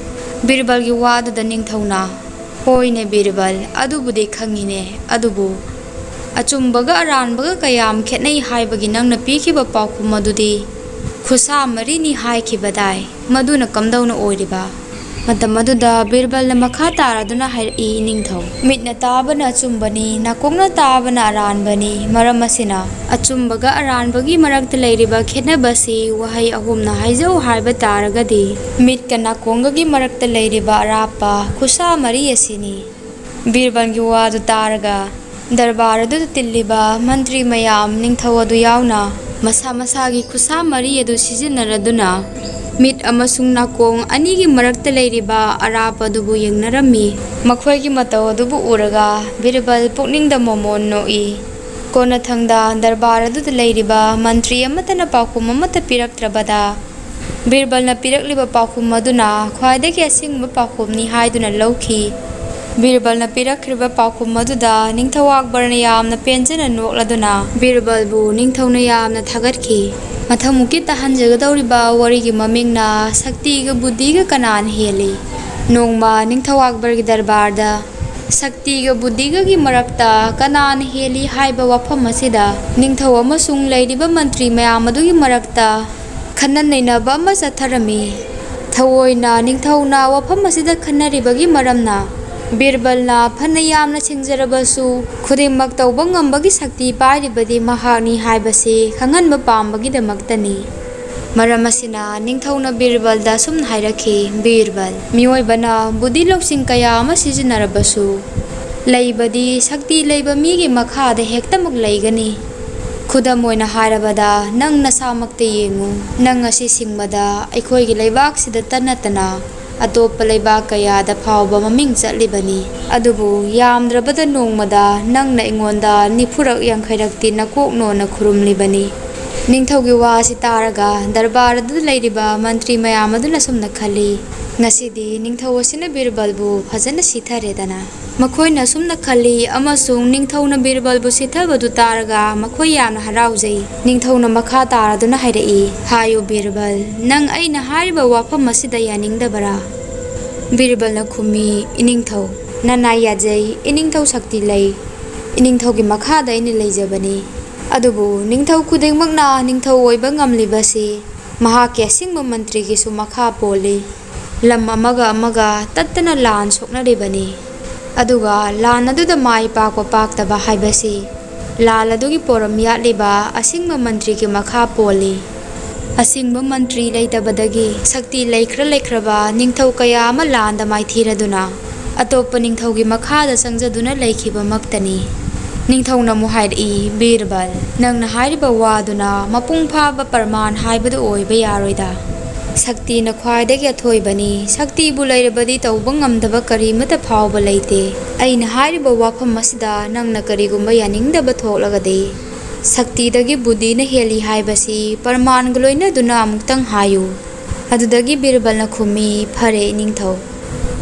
ꯕꯤꯔꯕꯜꯒꯤ ꯋꯥꯗꯨꯗ ꯅꯤꯡꯊꯧꯅ, "ꯍꯣꯏꯅꯦ ꯕꯤꯔꯕꯜ, ꯑꯗꯨꯕꯨꯗꯤ ꯈꯪꯉꯤꯅꯦ, ꯑꯗꯨꯕꯨ ꯑꯆꯨꯝꯕꯒ ꯑꯔꯥꯟꯕꯒ ꯀꯌꯥꯝ ꯈꯦꯠꯅꯩ ꯍꯥꯏꯕꯒꯤ ꯅꯪꯅ ꯄꯤꯈꯤꯕ ꯄꯥꯎꯈꯨꯝ ꯑꯗꯨꯗꯤ ꯈꯨꯠꯁꯥ ꯃꯔꯤꯅꯤ ꯍꯥꯏꯈꯤꯕꯗꯥꯏ? ꯃꯗꯨꯅ ꯀꯝꯗꯧꯅ ꯑꯣꯏꯔꯤꯕ?" ꯃꯇꯝ ꯑꯗꯨꯗ ꯕꯤꯔꯕꯜꯅ ꯃꯈꯥ ꯇꯥꯔꯗꯨꯅ ꯍꯥꯏꯔꯛꯏ, "ꯏꯅꯤꯡꯊꯧ, ꯃꯤꯠꯅ ꯇꯥꯕꯅ ꯑꯆꯨꯝꯕꯅꯤ, ꯅꯥꯀꯣꯡꯅ ꯇꯥꯕꯅ ꯑꯔꯥꯟꯕꯅꯤ꯫ ꯃꯔꯝ ꯑꯁꯤꯅ, ꯑꯆꯨꯝꯕꯒ ꯑꯔꯥꯟꯕꯒꯤ ꯃꯔꯛꯇ ꯂꯩꯔꯤꯕ ꯈꯦꯠꯅꯕꯁꯤ ꯋꯥꯍꯩ ꯑꯍꯨꯝꯅ ꯍꯥꯏꯖꯧ ꯍꯥꯏꯕ ꯇꯥꯔꯒꯗꯤ, ꯃꯤꯠꯀ ꯅꯥꯀꯣꯡꯒꯒꯤ ꯃꯔꯛꯇ ꯂꯩꯔꯤꯕ ꯑꯔꯥꯞꯄ ꯈꯨꯠꯁꯥ ꯃꯔꯤ ꯑꯁꯤꯅꯤ꯫" ꯕꯤꯔꯕꯜꯒꯤ ꯋꯥꯗꯨ ꯇꯥꯔꯒ ꯗꯔꯕꯥꯔ ꯑꯗꯨꯗ ꯇꯤꯜꯂꯤꯕ ꯃꯟꯇ꯭ꯔꯤ ꯃꯌꯥꯝ, ꯅꯤꯡꯊꯧ ꯑꯗꯨ ꯌꯥꯎꯅ, ꯃꯁꯥ ꯃꯁꯥꯒꯤ ꯈꯨꯠꯁꯥ ꯃꯔꯤ ꯑꯗꯨ ꯁꯤꯖꯤꯟꯅꯔꯗꯨꯅ ꯃꯤꯠ ꯑꯃꯁꯨꯡ ꯅꯥꯀꯣꯡ ꯑꯅꯤꯒꯤ ꯃꯔꯛꯇ ꯂꯩꯔꯤꯕ ꯑꯔꯥꯞꯄ ꯑꯗꯨꯕꯨ ꯌꯦꯡꯅꯔꯝꯃꯤ꯫ ꯃꯈꯣꯏꯒꯤ ꯃꯇꯧ ꯑꯗꯨꯕꯨ ꯎꯔꯒ ꯕꯤꯔꯕꯜ ꯄꯨꯛꯅꯤꯡꯗ ꯃꯣꯃꯣꯟ ꯅꯣꯛꯏ꯫ ꯀꯣꯟꯅꯊꯪꯗ ꯗꯔꯕꯥꯔ ꯑꯗꯨꯗ ꯂꯩꯔꯤꯕ ꯃꯟꯇ꯭ꯔꯤ ꯑꯃꯠꯇꯅ ꯄꯥꯎꯈꯨꯝ ꯑꯃꯠꯇ ꯄꯤꯔꯛꯇ꯭ꯔꯕꯗ, ꯕꯤꯔꯕꯜꯅ ꯄꯤꯔꯛꯂꯤꯕ ꯄꯥꯎꯈꯨꯝ ꯑꯗꯨꯅ ꯈ꯭ꯋꯥꯏꯗꯒꯤ ꯑꯁꯦꯡꯕ ꯄꯥꯎꯈꯨꯝꯅꯤ ꯍꯥꯏꯗꯨꯅ ꯂꯧꯈꯤ꯫ ꯕꯤꯔꯕꯜꯅ ꯄꯤꯔꯛꯈꯤꯕ ꯄꯥꯎꯈꯨꯝ ꯑꯗꯨꯗ ꯅꯤꯡꯊꯧ ꯑꯛꯕꯔꯅ ꯌꯥꯝꯅ ꯄꯦꯟꯖꯅ ꯅꯣꯛꯂꯗꯨꯅ ꯕꯤꯔꯕꯜꯕꯨ ꯅꯤꯡꯊꯧꯅ ꯌꯥꯝꯅ ꯊꯥꯒꯠꯈꯤ꯫ ꯃꯊꯪꯃꯨꯛꯀꯤ ꯇꯥꯍꯟꯖꯒꯗꯧꯔꯤꯕ ꯋꯥꯔꯤꯒꯤ ꯃꯃꯤꯡꯅ ꯁꯛꯇꯤꯒ ꯕꯨꯙꯤꯒ ꯀꯅꯥꯅ ꯍꯦꯜꯂꯤ? ꯅꯣꯡꯃ ꯅꯤꯡꯊꯧ ꯑꯛꯕꯔꯒꯤ ꯗꯔꯕꯥꯔꯗ ꯁꯛꯇꯤꯒ ꯕꯨꯙꯤꯒꯒꯤ ꯃꯔꯛꯇ ꯀꯅꯥꯅ ꯍꯦꯜꯂꯤ ꯍꯥꯏꯕ ꯋꯥꯐꯝ ꯑꯁꯤꯗ ꯅꯤꯡꯊꯧ ꯑꯃꯁꯨꯡ ꯂꯩꯔꯤꯕ ꯃꯟꯇ꯭ꯔꯤ ꯃꯌꯥꯝ ꯑꯗꯨꯒꯤ ꯃꯔꯛꯇ ꯈꯟꯅ ꯅꯩꯅꯕ ꯑꯃ ꯆꯠꯊꯔꯝꯃꯤ꯫ ꯊꯑꯣꯏꯅ ꯅꯤꯡꯊꯧꯅ ꯋꯥꯐꯝ ꯑꯁꯤꯗ ꯈꯟꯅꯔꯤꯕꯒꯤ ꯃꯔꯝꯅ ꯕꯤꯔꯕꯜꯅ ꯐꯅ ꯌꯥꯝꯅ ꯁꯤꯡꯖꯔꯕꯁꯨ ꯈꯨꯗꯤꯡꯃꯛ ꯇꯧꯕ ꯉꯝꯕꯒꯤ ꯁꯛꯇꯤ ꯄꯥꯏꯔꯤꯕꯗꯤ ꯃꯍꯥꯛꯅꯤ ꯍꯥꯏꯕꯁꯤ ꯈꯪꯍꯟꯕ ꯄꯥꯝꯕꯒꯤꯗꯃꯛꯇꯅꯤ꯫ ꯃꯔꯝ ꯑꯁꯤꯅ ꯅꯤꯡꯊꯧꯅ ꯕꯤꯔꯕꯜꯗ ꯑꯁꯨꯝꯅ ꯍꯥꯏꯔꯛꯈꯤ, "ꯕꯤꯔꯕꯜ, ꯃꯤꯑꯣꯏꯕꯅ ꯕꯨꯙꯤ ꯂꯧꯁꯤꯡ ꯀꯌꯥ ꯑꯃ ꯁꯤꯖꯤꯟꯅꯔꯕꯁꯨ, ꯂꯩꯕꯗꯤ ꯁꯛꯇꯤ ꯂꯩꯕ ꯃꯤꯒꯤ ꯃꯈꯥꯗ ꯍꯦꯛꯇꯃꯛ ꯂꯩꯒꯅꯤ꯫ ꯈꯨꯗꯝ ꯑꯣꯏꯅ ꯍꯥꯏꯔꯕꯗ, ꯅꯪ ꯅꯁꯥꯃꯛꯇ ꯌꯦꯡꯉꯨ꯫ ꯅꯪ ꯑꯁꯤ ꯁꯤꯡꯕꯗ ꯑꯩꯈꯣꯏꯒꯤ ꯂꯩꯕꯥꯛꯁꯤꯗꯇ ꯅꯠꯇꯅ ꯑꯇꯣꯞꯄ ꯂꯩꯕꯥꯛ ꯀꯌꯥꯗ ꯐꯥꯎꯕ ꯃꯃꯤꯡ ꯆꯠꯂꯤꯕꯅꯤ꯫ ꯑꯗꯨꯕꯨ ꯌꯥꯝꯗ꯭ꯔꯕꯗ ꯅꯣꯡꯃꯗ ꯅꯪꯅ ꯑꯩꯉꯣꯟꯗ ꯅꯤꯐꯨꯔꯛ ꯌꯥꯡꯈꯩꯔꯛꯇꯤ ꯅꯀꯣꯛ ꯅꯣꯟꯅ ꯈꯨꯔꯨꯝꯂꯤꯕꯅꯤ꯫" ꯅꯤꯡꯊꯧꯒꯤ ꯋꯥ ꯑꯁꯤ ꯇꯥꯔꯒ ꯗꯔꯕꯥꯔ ꯑꯗꯨꯗ ꯂꯩꯔꯤꯕ ꯃꯟꯇ꯭ꯔꯤ ꯃꯌꯥꯝ ꯑꯗꯨꯅ ꯑꯁꯨꯝꯅ ꯈꯜꯂꯤ, "ꯉꯁꯤꯗꯤ ꯅꯤꯡꯊꯧ ꯑꯁꯤꯅ ꯕꯤꯔꯕꯜꯕꯨ ꯐꯖꯅ ꯁꯤꯊꯔꯦꯗꯅ꯫" ꯃꯈꯣꯏꯅ ꯑꯁꯨꯝꯅ ꯈꯜꯂꯤ ꯑꯃꯁꯨꯡ ꯅꯤꯡꯊꯧꯅ ꯕꯤꯔꯕꯜꯕꯨ ꯁꯤꯊꯕꯗꯨ ꯇꯥꯔꯒ ꯃꯈꯣꯏ ꯌꯥꯝꯅ ꯍꯔꯥꯎꯖꯩ꯫ ꯅꯤꯡꯊꯧꯅ ꯃꯈꯥ ꯇꯥꯔꯗꯨꯅ ꯍꯥꯏꯔꯛꯏ, "ꯍꯥꯏꯌꯨ ꯕꯤꯔꯕꯜ, ꯅꯪ ꯑꯩꯅ ꯍꯥꯏꯔꯤꯕ ꯋꯥꯐꯝ ꯑꯁꯤꯗ ꯌꯥꯅꯤꯡꯗꯕꯔꯥ?" ꯕꯤꯔꯕꯜꯅ ꯈꯨꯝꯃꯤ, "ꯏꯅꯤꯡꯊꯧ, ꯅꯅꯥꯏ ꯌꯥꯖꯩ, ꯏꯅꯤꯡꯊꯧ ꯁꯛꯇꯤ ꯂꯩ, ꯏꯅꯤꯡꯊꯧꯒꯤ ꯃꯈꯥꯗ ꯑꯩꯅ ꯂꯩꯖꯕꯅꯤ꯫ ꯑꯗꯨꯕꯨ ꯅꯤꯡꯊꯧ ꯈꯨꯗꯤꯡꯃꯛꯅ ꯅꯤꯡꯊꯧ ꯑꯣꯏꯕ ꯉꯝꯂꯤꯕꯁꯤ ꯃꯍꯥꯛꯀꯤ ꯑꯁꯤꯡꯕ ꯃꯟꯇ꯭ꯔꯤꯒꯤꯁꯨ ꯃꯈꯥ ꯄꯣꯜꯂꯤ꯫ ꯂꯝ ꯑꯃꯒ ꯑꯃꯒ ꯇꯠꯇꯅ ꯂꯥꯟ ꯁꯣꯛꯅꯔꯤꯕꯅꯤ꯫ ꯑꯗꯨꯒ ꯂꯥꯟ ꯑꯗꯨꯗ ꯃꯥꯏ ꯄꯥꯛꯄ ꯄꯥꯛꯇꯕ ꯍꯥꯏꯕꯁꯤ ꯂꯥꯟ ꯑꯗꯨꯒꯤ ꯄꯣꯔꯝ ꯌꯥꯠꯂꯤꯕ ꯑꯁꯤꯡꯕ ꯃꯟꯇ꯭ꯔꯤꯒꯤ ꯃꯈꯥ ꯄꯣꯜꯂꯤ꯫ ꯑꯁꯤꯡꯕ ꯃꯟꯇ꯭ꯔꯤ ꯂꯩꯇꯕꯗꯒꯤ ꯁꯛꯇꯤ ꯂꯩꯈ꯭ꯔ ꯂꯩꯈ꯭ꯔꯕ ꯅꯤꯡꯊꯧ ꯀꯌꯥ ꯑꯃ ꯂꯥꯟꯗ ꯃꯥꯏꯊꯤꯔꯗꯨꯅ ꯑꯇꯣꯞꯄ ꯅꯤꯡꯊꯧꯒꯤ ꯃꯈꯥꯗ ꯆꯪꯖꯗꯨꯅ ꯂꯩꯈꯤꯕꯃꯛꯇꯅꯤ꯫" ꯅꯤꯡꯊꯧꯅ ꯑꯃꯨꯛ ꯍꯥꯏꯔꯛꯏ, "ꯕꯤꯔꯕꯜ, ꯅꯪꯅ ꯍꯥꯏꯔꯤꯕ ꯋꯥꯗꯨꯅ ꯃꯄꯨꯡ ꯐꯥꯕ ꯄ꯭ꯔꯃꯥꯟ ꯍꯥꯏꯕꯗꯨ ꯑꯣꯏꯕ ꯌꯥꯔꯣꯏꯗ꯫ ꯁꯛꯇꯤꯅ ꯈ꯭ꯋꯥꯏꯗꯒꯤ ꯑꯊꯣꯏꯕꯅꯤ꯫ ꯁꯛꯇꯤꯕꯨ ꯂꯩꯔꯕꯗꯤ ꯇꯧꯕ ꯉꯝꯗꯕ ꯀꯔꯤꯃꯠꯇ ꯐꯥꯎꯕ ꯂꯩꯇꯦ꯫ ꯑꯩꯅ ꯍꯥꯏꯔꯤꯕ ꯋꯥꯐꯝ ꯑꯁꯤꯗ ꯅꯪꯅ ꯀꯔꯤꯒꯨꯝꯕ ꯌꯥꯅꯤꯡꯗꯕ ꯊꯣꯛꯂꯒꯗꯤ, ꯁꯛꯇꯤꯗꯒꯤ ꯕꯨꯙꯤꯅ ꯍꯦꯜꯂꯤ ꯍꯥꯏꯕꯁꯤ ꯄ꯭ꯔꯃꯥꯟꯒ ꯂꯣꯏꯅꯗꯨꯅ ꯑꯃꯨꯛꯇꯪ ꯍꯥꯏꯌꯨ꯫ ꯑꯗꯨꯗꯒꯤ ꯕꯤꯔꯕꯜꯅ ꯈꯨꯝꯃꯤ, "ꯐꯔꯦ, ꯏꯅꯤꯡꯊꯧ꯫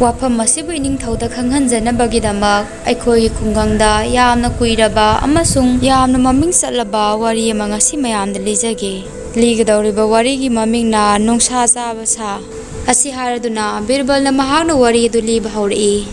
ꯋꯥꯐꯝ ꯑꯁꯤꯕꯨ ꯏꯅꯤꯡꯊꯧꯗ ꯈꯪꯍꯟꯖꯅꯕꯒꯤꯗꯃꯛ ꯑꯩꯈꯣꯏꯒꯤ ꯈꯨꯡꯒꯪꯗ ꯌꯥꯝꯅ ꯀꯨꯏꯔꯕ ꯑꯃꯁꯨꯡ ꯌꯥꯝꯅ ꯃꯃꯤꯡ ꯆꯠꯂꯕ ꯋꯥꯔꯤ ꯑꯃ ꯉꯁꯤ ꯃꯌꯥꯝꯗ ꯂꯤꯖꯒꯦ꯫ ꯂꯤꯒꯗꯧꯔꯤꯕ ꯋꯥꯔꯤꯒꯤ ꯃꯃꯤꯡꯅ ꯅꯨꯡꯁꯥ ꯆꯥꯕ ꯁꯥ"꯫ ꯑꯁꯤ ꯍꯥꯏꯔꯗꯨꯅ ꯕꯤꯔꯕꯜꯅ ꯃꯍꯥꯛꯅ ꯋꯥꯔꯤ ꯑꯗꯨ ꯂꯤꯕ ꯍꯧꯔꯛꯏ꯫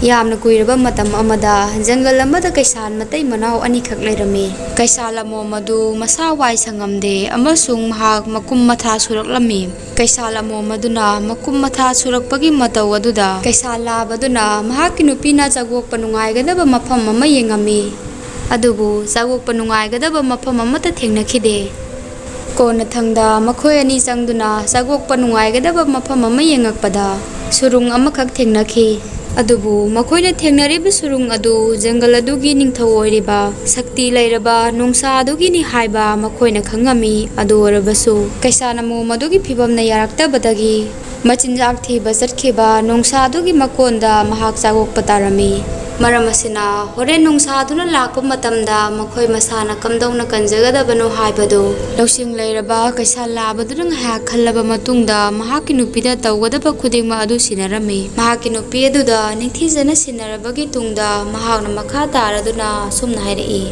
ꯌꯥꯝꯅ ꯀꯨꯏꯔꯕ ꯃꯇꯝ ꯑꯃꯗ ꯖꯪꯒꯜ ꯑꯃꯗ ꯀꯩꯁꯥꯜ ꯃꯇꯩ ꯃꯅꯥꯎ ꯑꯅꯤꯈꯛ ꯂꯩꯔꯝꯃꯤ꯫ ꯀꯩꯁꯥꯜ ꯑꯃꯣꯝ ꯑꯗꯨ ꯃꯁꯥ ꯋꯥꯏ ꯁꯪꯉꯝꯗꯦ ꯑꯃꯁꯨꯡ ꯃꯍꯥꯛ ꯃꯀꯨꯝ ꯃꯊꯥ ꯁꯨꯔꯛꯂꯝꯃꯤ꯫ ꯀꯩꯁꯥꯜ ꯑꯃꯣꯝ ꯑꯗꯨꯅ ꯃꯀꯨꯝ ꯃꯊꯥ ꯁꯨꯔꯛꯄꯒꯤ ꯃꯇꯧ ꯑꯗꯨꯗ ꯀꯩꯁꯥꯜ ꯂꯥꯕ ꯑꯗꯨꯅ ꯃꯍꯥꯛꯀꯤ ꯅꯨꯄꯤꯅ ꯆꯥꯒꯣꯛꯄ ꯅꯨꯡꯉꯥꯏꯒꯗꯕ ꯃꯐꯝ ꯑꯃ ꯌꯦꯡꯉꯝꯃꯤ꯫ ꯑꯗꯨꯕꯨ ꯆꯥꯒꯣꯛꯄ ꯅꯨꯡꯉꯥꯏꯒꯗꯕ ꯃꯐꯝ ꯑꯃꯠꯇ ꯊꯦꯡꯅꯈꯤꯗꯦ꯫ ꯀꯣꯟꯅꯊꯪꯗ ꯃꯈꯣꯏ ꯑꯅꯤ ꯆꯪꯗꯨꯅ ꯆꯥꯒꯣꯛꯄ ꯅꯨꯡꯉꯥꯏꯒꯗꯕ ꯃꯐꯝ ꯑꯃ ꯌꯦꯡꯉꯛꯄꯗ ꯁꯨꯔꯨꯡ ꯑꯃꯈꯛ ꯊꯦꯡꯅꯈꯤ꯫ ꯑꯗꯨꯕꯨ ꯃꯈꯣꯏꯅ ꯊꯦꯡꯅꯔꯤꯕ ꯁꯨꯔꯨꯡ ꯑꯗꯨ ꯖꯪꯒꯜ ꯑꯗꯨꯒꯤ ꯅꯤꯡꯊꯧ ꯑꯣꯏꯔꯤꯕ ꯁꯛꯇꯤ ꯂꯩꯔꯕ ꯅꯣꯡꯁꯥ ꯑꯗꯨꯒꯤꯅꯤ ꯍꯥꯏꯕ ꯃꯈꯣꯏꯅ ꯈꯪꯉꯝꯃꯤ꯫ ꯑꯗꯨ ꯑꯣꯏꯔꯕꯁꯨ ꯀꯩꯁꯥꯜ ꯑꯃꯣꯝ ꯑꯗꯨꯒꯤ ꯐꯤꯕꯝꯅ ꯌꯥꯔꯛꯇꯕꯗꯒꯤ ꯃꯆꯤꯟꯖꯥꯛ ꯊꯤꯕ ꯆꯠꯈꯤꯕ ꯅꯣꯡꯁꯥ ꯑꯗꯨꯒꯤ ꯃꯀꯣꯟꯗ ꯃꯍꯥꯛ ꯆꯥꯒꯣꯛꯄ ꯇꯥꯔꯝꯃꯤ꯫ ꯃꯔꯝ ꯑꯁꯤꯅ ꯍꯣꯔꯦꯟ ꯅꯣꯡꯁꯥ ꯑꯗꯨꯅ ꯂꯥꯛꯄ ꯃꯇꯝꯗ ꯃꯈꯣꯏ ꯃꯁꯥꯅ ꯀꯝꯗꯧꯅ ꯀꯟꯖꯒꯗꯕꯅꯣ ꯍꯥꯏꯕꯗꯨ ꯂꯧꯁꯤꯡ ꯂꯩꯔꯕ ꯀꯩꯁꯥꯜ ꯂꯥꯕꯗꯨꯅ ꯉꯥꯏꯍꯥꯛ ꯈꯜꯂꯕ ꯃꯇꯨꯡꯗ ꯃꯍꯥꯛꯀꯤ ꯅꯨꯄꯤꯗ ꯇꯧꯒꯗꯕ ꯈꯨꯗꯤꯡꯃꯛ ꯑꯗꯨ ꯁꯤꯟꯅꯔꯝꯃꯤ꯫ ꯃꯍꯥꯛꯀꯤ ꯅꯨꯄꯤ ꯑꯗꯨꯗ ꯅꯤꯡꯊꯤꯖꯅ ꯁꯤꯟꯅꯔꯕꯒꯤ ꯇꯨꯡꯗ ꯃꯍꯥꯛꯅ ꯃꯈꯥ ꯇꯥꯔꯗꯨꯅ ꯑꯁꯨꯝꯅ ꯍꯥꯏꯔꯛꯏ,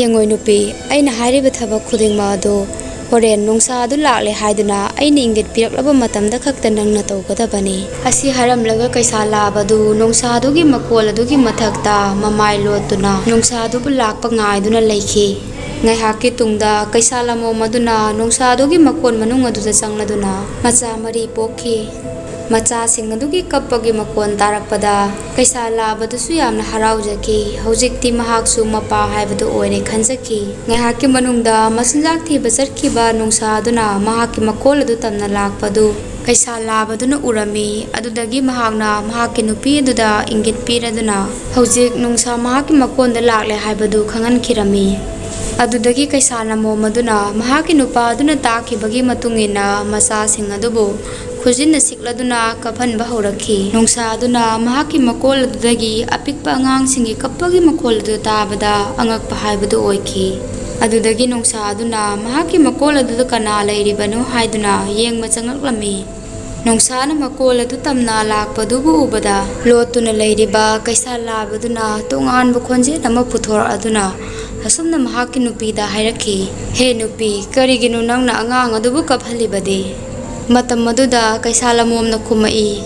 "ꯌꯦꯡꯉꯣꯏ ꯅꯨꯄꯤ, ꯑꯩꯅ ꯍꯥꯏꯔꯤꯕ ꯊꯕꯛ ꯈꯨꯗꯤꯡꯃꯛ ꯑꯗꯨ ꯍꯣꯔꯦꯟ ꯅꯣꯡꯁꯥ ꯑꯗꯨ ꯂꯥꯛꯂꯦ ꯍꯥꯏꯗꯨꯅ ꯑꯩꯅ ꯏꯪꯒꯤꯠ ꯄꯤꯔꯛꯂꯕ ꯃꯇꯝꯗ ꯈꯛꯇ ꯅꯪꯅ ꯇꯧꯒꯗꯕꯅꯤ"꯫ ꯑꯁꯤ ꯍꯥꯏꯔꯝꯂꯒ ꯀꯩꯁꯥꯜ ꯂꯥꯕꯗꯨ ꯅꯣꯡꯁꯥ ꯑꯗꯨꯒꯤ ꯃꯀꯣꯜ ꯑꯗꯨꯒꯤ ꯃꯊꯛꯇ ꯃꯃꯥꯏ ꯂꯣꯠꯇꯨꯅ ꯅꯣꯡꯁꯥ ꯑꯗꯨꯕꯨ ꯂꯥꯛꯄ ꯉꯥꯏꯗꯨꯅ ꯂꯩꯈꯤ꯫ ꯉꯥꯏꯍꯥꯛꯀꯤ ꯇꯨꯡꯗ ꯀꯩꯁꯥꯜ ꯑꯃꯣꯝ ꯑꯗꯨꯅ ꯅꯣꯡꯁꯥ ꯑꯗꯨꯒꯤ ꯃꯀꯣꯟ ꯃꯅꯨꯡ ꯑꯗꯨꯗ ꯆꯪꯂꯗꯨꯅ ꯃꯆꯥ ꯃꯔꯤ ꯄꯣꯛꯈꯤ꯫ ꯃꯆꯥꯁꯤꯡ ꯑꯗꯨꯒꯤ ꯀꯞꯄꯒꯤ ꯃꯈꯣꯟ ꯇꯥꯔꯛꯄꯗ ꯀꯩꯁꯥꯜ ꯂꯥꯕꯗꯨꯁꯨ ꯌꯥꯝꯅ ꯍꯔꯥꯎꯖꯈꯤ꯫ ꯍꯧꯖꯤꯛꯇꯤ ꯃꯍꯥꯛꯁꯨ ꯃꯄꯥ ꯍꯥꯏꯕꯗꯨ ꯑꯣꯏꯔꯦ ꯈꯟꯖꯈꯤ꯫ ꯉꯥꯏꯍꯥꯛꯀꯤ ꯃꯅꯨꯡꯗ ꯃꯆꯤꯟꯖꯥꯛ ꯊꯤꯕ ꯆꯠꯈꯤꯕ ꯅꯣꯡꯁꯥ ꯑꯗꯨꯅ ꯃꯍꯥꯛꯀꯤ ꯃꯀꯣꯜ ꯑꯗꯨ ꯇꯝꯅ ꯂꯥꯛꯄꯗꯨ ꯀꯩꯁꯥꯜ ꯂꯥꯕꯗꯨꯅ ꯎꯔꯝꯃꯤ꯫ ꯑꯗꯨꯗꯒꯤ ꯃꯍꯥꯛꯅ ꯃꯍꯥꯛꯀꯤ ꯅꯨꯄꯤ ꯑꯗꯨꯗ ꯏꯪꯒꯤꯠ ꯄꯤꯔꯗꯨꯅ ꯍꯧꯖꯤꯛ ꯅꯣꯡꯁꯥ ꯃꯍꯥꯛꯀꯤ ꯃꯀꯣꯟꯗ ꯂꯥꯛꯂꯦ ꯍꯥꯏꯕꯗꯨ ꯈꯪꯍꯟꯈꯤꯔꯝꯃꯤ꯫ ꯑꯗꯨꯗꯒꯤ ꯀꯩꯁꯥꯅꯃꯣꯝ ꯑꯗꯨꯅ ꯃꯍꯥꯛꯀꯤ ꯅꯨꯄꯥ ꯑꯗꯨꯅ ꯇꯥꯛꯈꯤꯕꯒꯤ ꯃꯇꯨꯡ ꯏꯟꯅ ꯃꯆꯥꯁꯤꯡ ꯑꯗꯨꯕꯨ ꯈꯨꯖꯤꯟꯅ ꯁꯤꯛꯂꯗꯨꯅ ꯀꯞꯍꯟꯕ ꯍꯧꯔꯛꯈꯤ꯫ ꯅꯣꯡꯁꯥ ꯑꯗꯨꯅ ꯃꯍꯥꯛꯀꯤ ꯃꯀꯣꯜ ꯑꯗꯨꯗꯒꯤ ꯑꯄꯤꯛꯄ ꯑꯉꯥꯡꯁꯤꯡꯒꯤ ꯀꯞꯄꯒꯤ ꯃꯈꯣꯜ ꯑꯗꯨ ꯇꯥꯕꯗ ꯑꯉꯛꯄ ꯍꯥꯏꯕꯗꯨ ꯑꯣꯏꯈꯤ꯫ ꯑꯗꯨꯗꯒꯤ ꯅꯣꯡꯁꯥ ꯑꯗꯨꯅ ꯃꯍꯥꯛꯀꯤ ꯃꯀꯣꯜ ꯑꯗꯨꯗ ꯀꯅꯥ ꯂꯩꯔꯤꯕꯅꯣ ꯍꯥꯏꯗꯨꯅ ꯌꯦꯡꯕ ꯆꯪꯂꯛꯂꯝꯃꯤ꯫ ꯅꯣꯡꯁꯥꯅ ꯃꯀꯣꯜ ꯑꯗꯨ ꯇꯝꯅ ꯂꯥꯛꯄꯗꯨꯕꯨ ꯎꯕꯗ, ꯂꯣꯠꯇꯨꯅ ꯂꯩꯔꯤꯕ ꯀꯩꯁꯥ ꯂꯥꯕꯗꯨꯅ ꯇꯣꯉꯥꯟꯕ ꯈꯣꯟꯖꯦꯜ ꯑꯃ ꯄꯨꯊꯣꯔꯛꯑꯗꯨꯅ ꯑꯁꯨꯝꯅ ꯃꯍꯥꯛꯀꯤ ꯅꯨꯄꯤꯗ ꯍꯥꯏꯔꯛꯈꯤ, "ꯍꯦ ꯅꯨꯄꯤ, ꯀꯔꯤꯒꯤꯅꯣ ꯅꯪꯅ ꯑꯉꯥꯡ ꯑꯗꯨꯕꯨ ꯀꯞꯍꯜꯂꯤꯕꯗꯤ?" ꯃꯇꯝ ꯑꯗꯨꯗ ꯀꯩꯁꯥ ꯂꯃꯣꯝꯅ ꯈꯨꯝꯃꯛꯏ,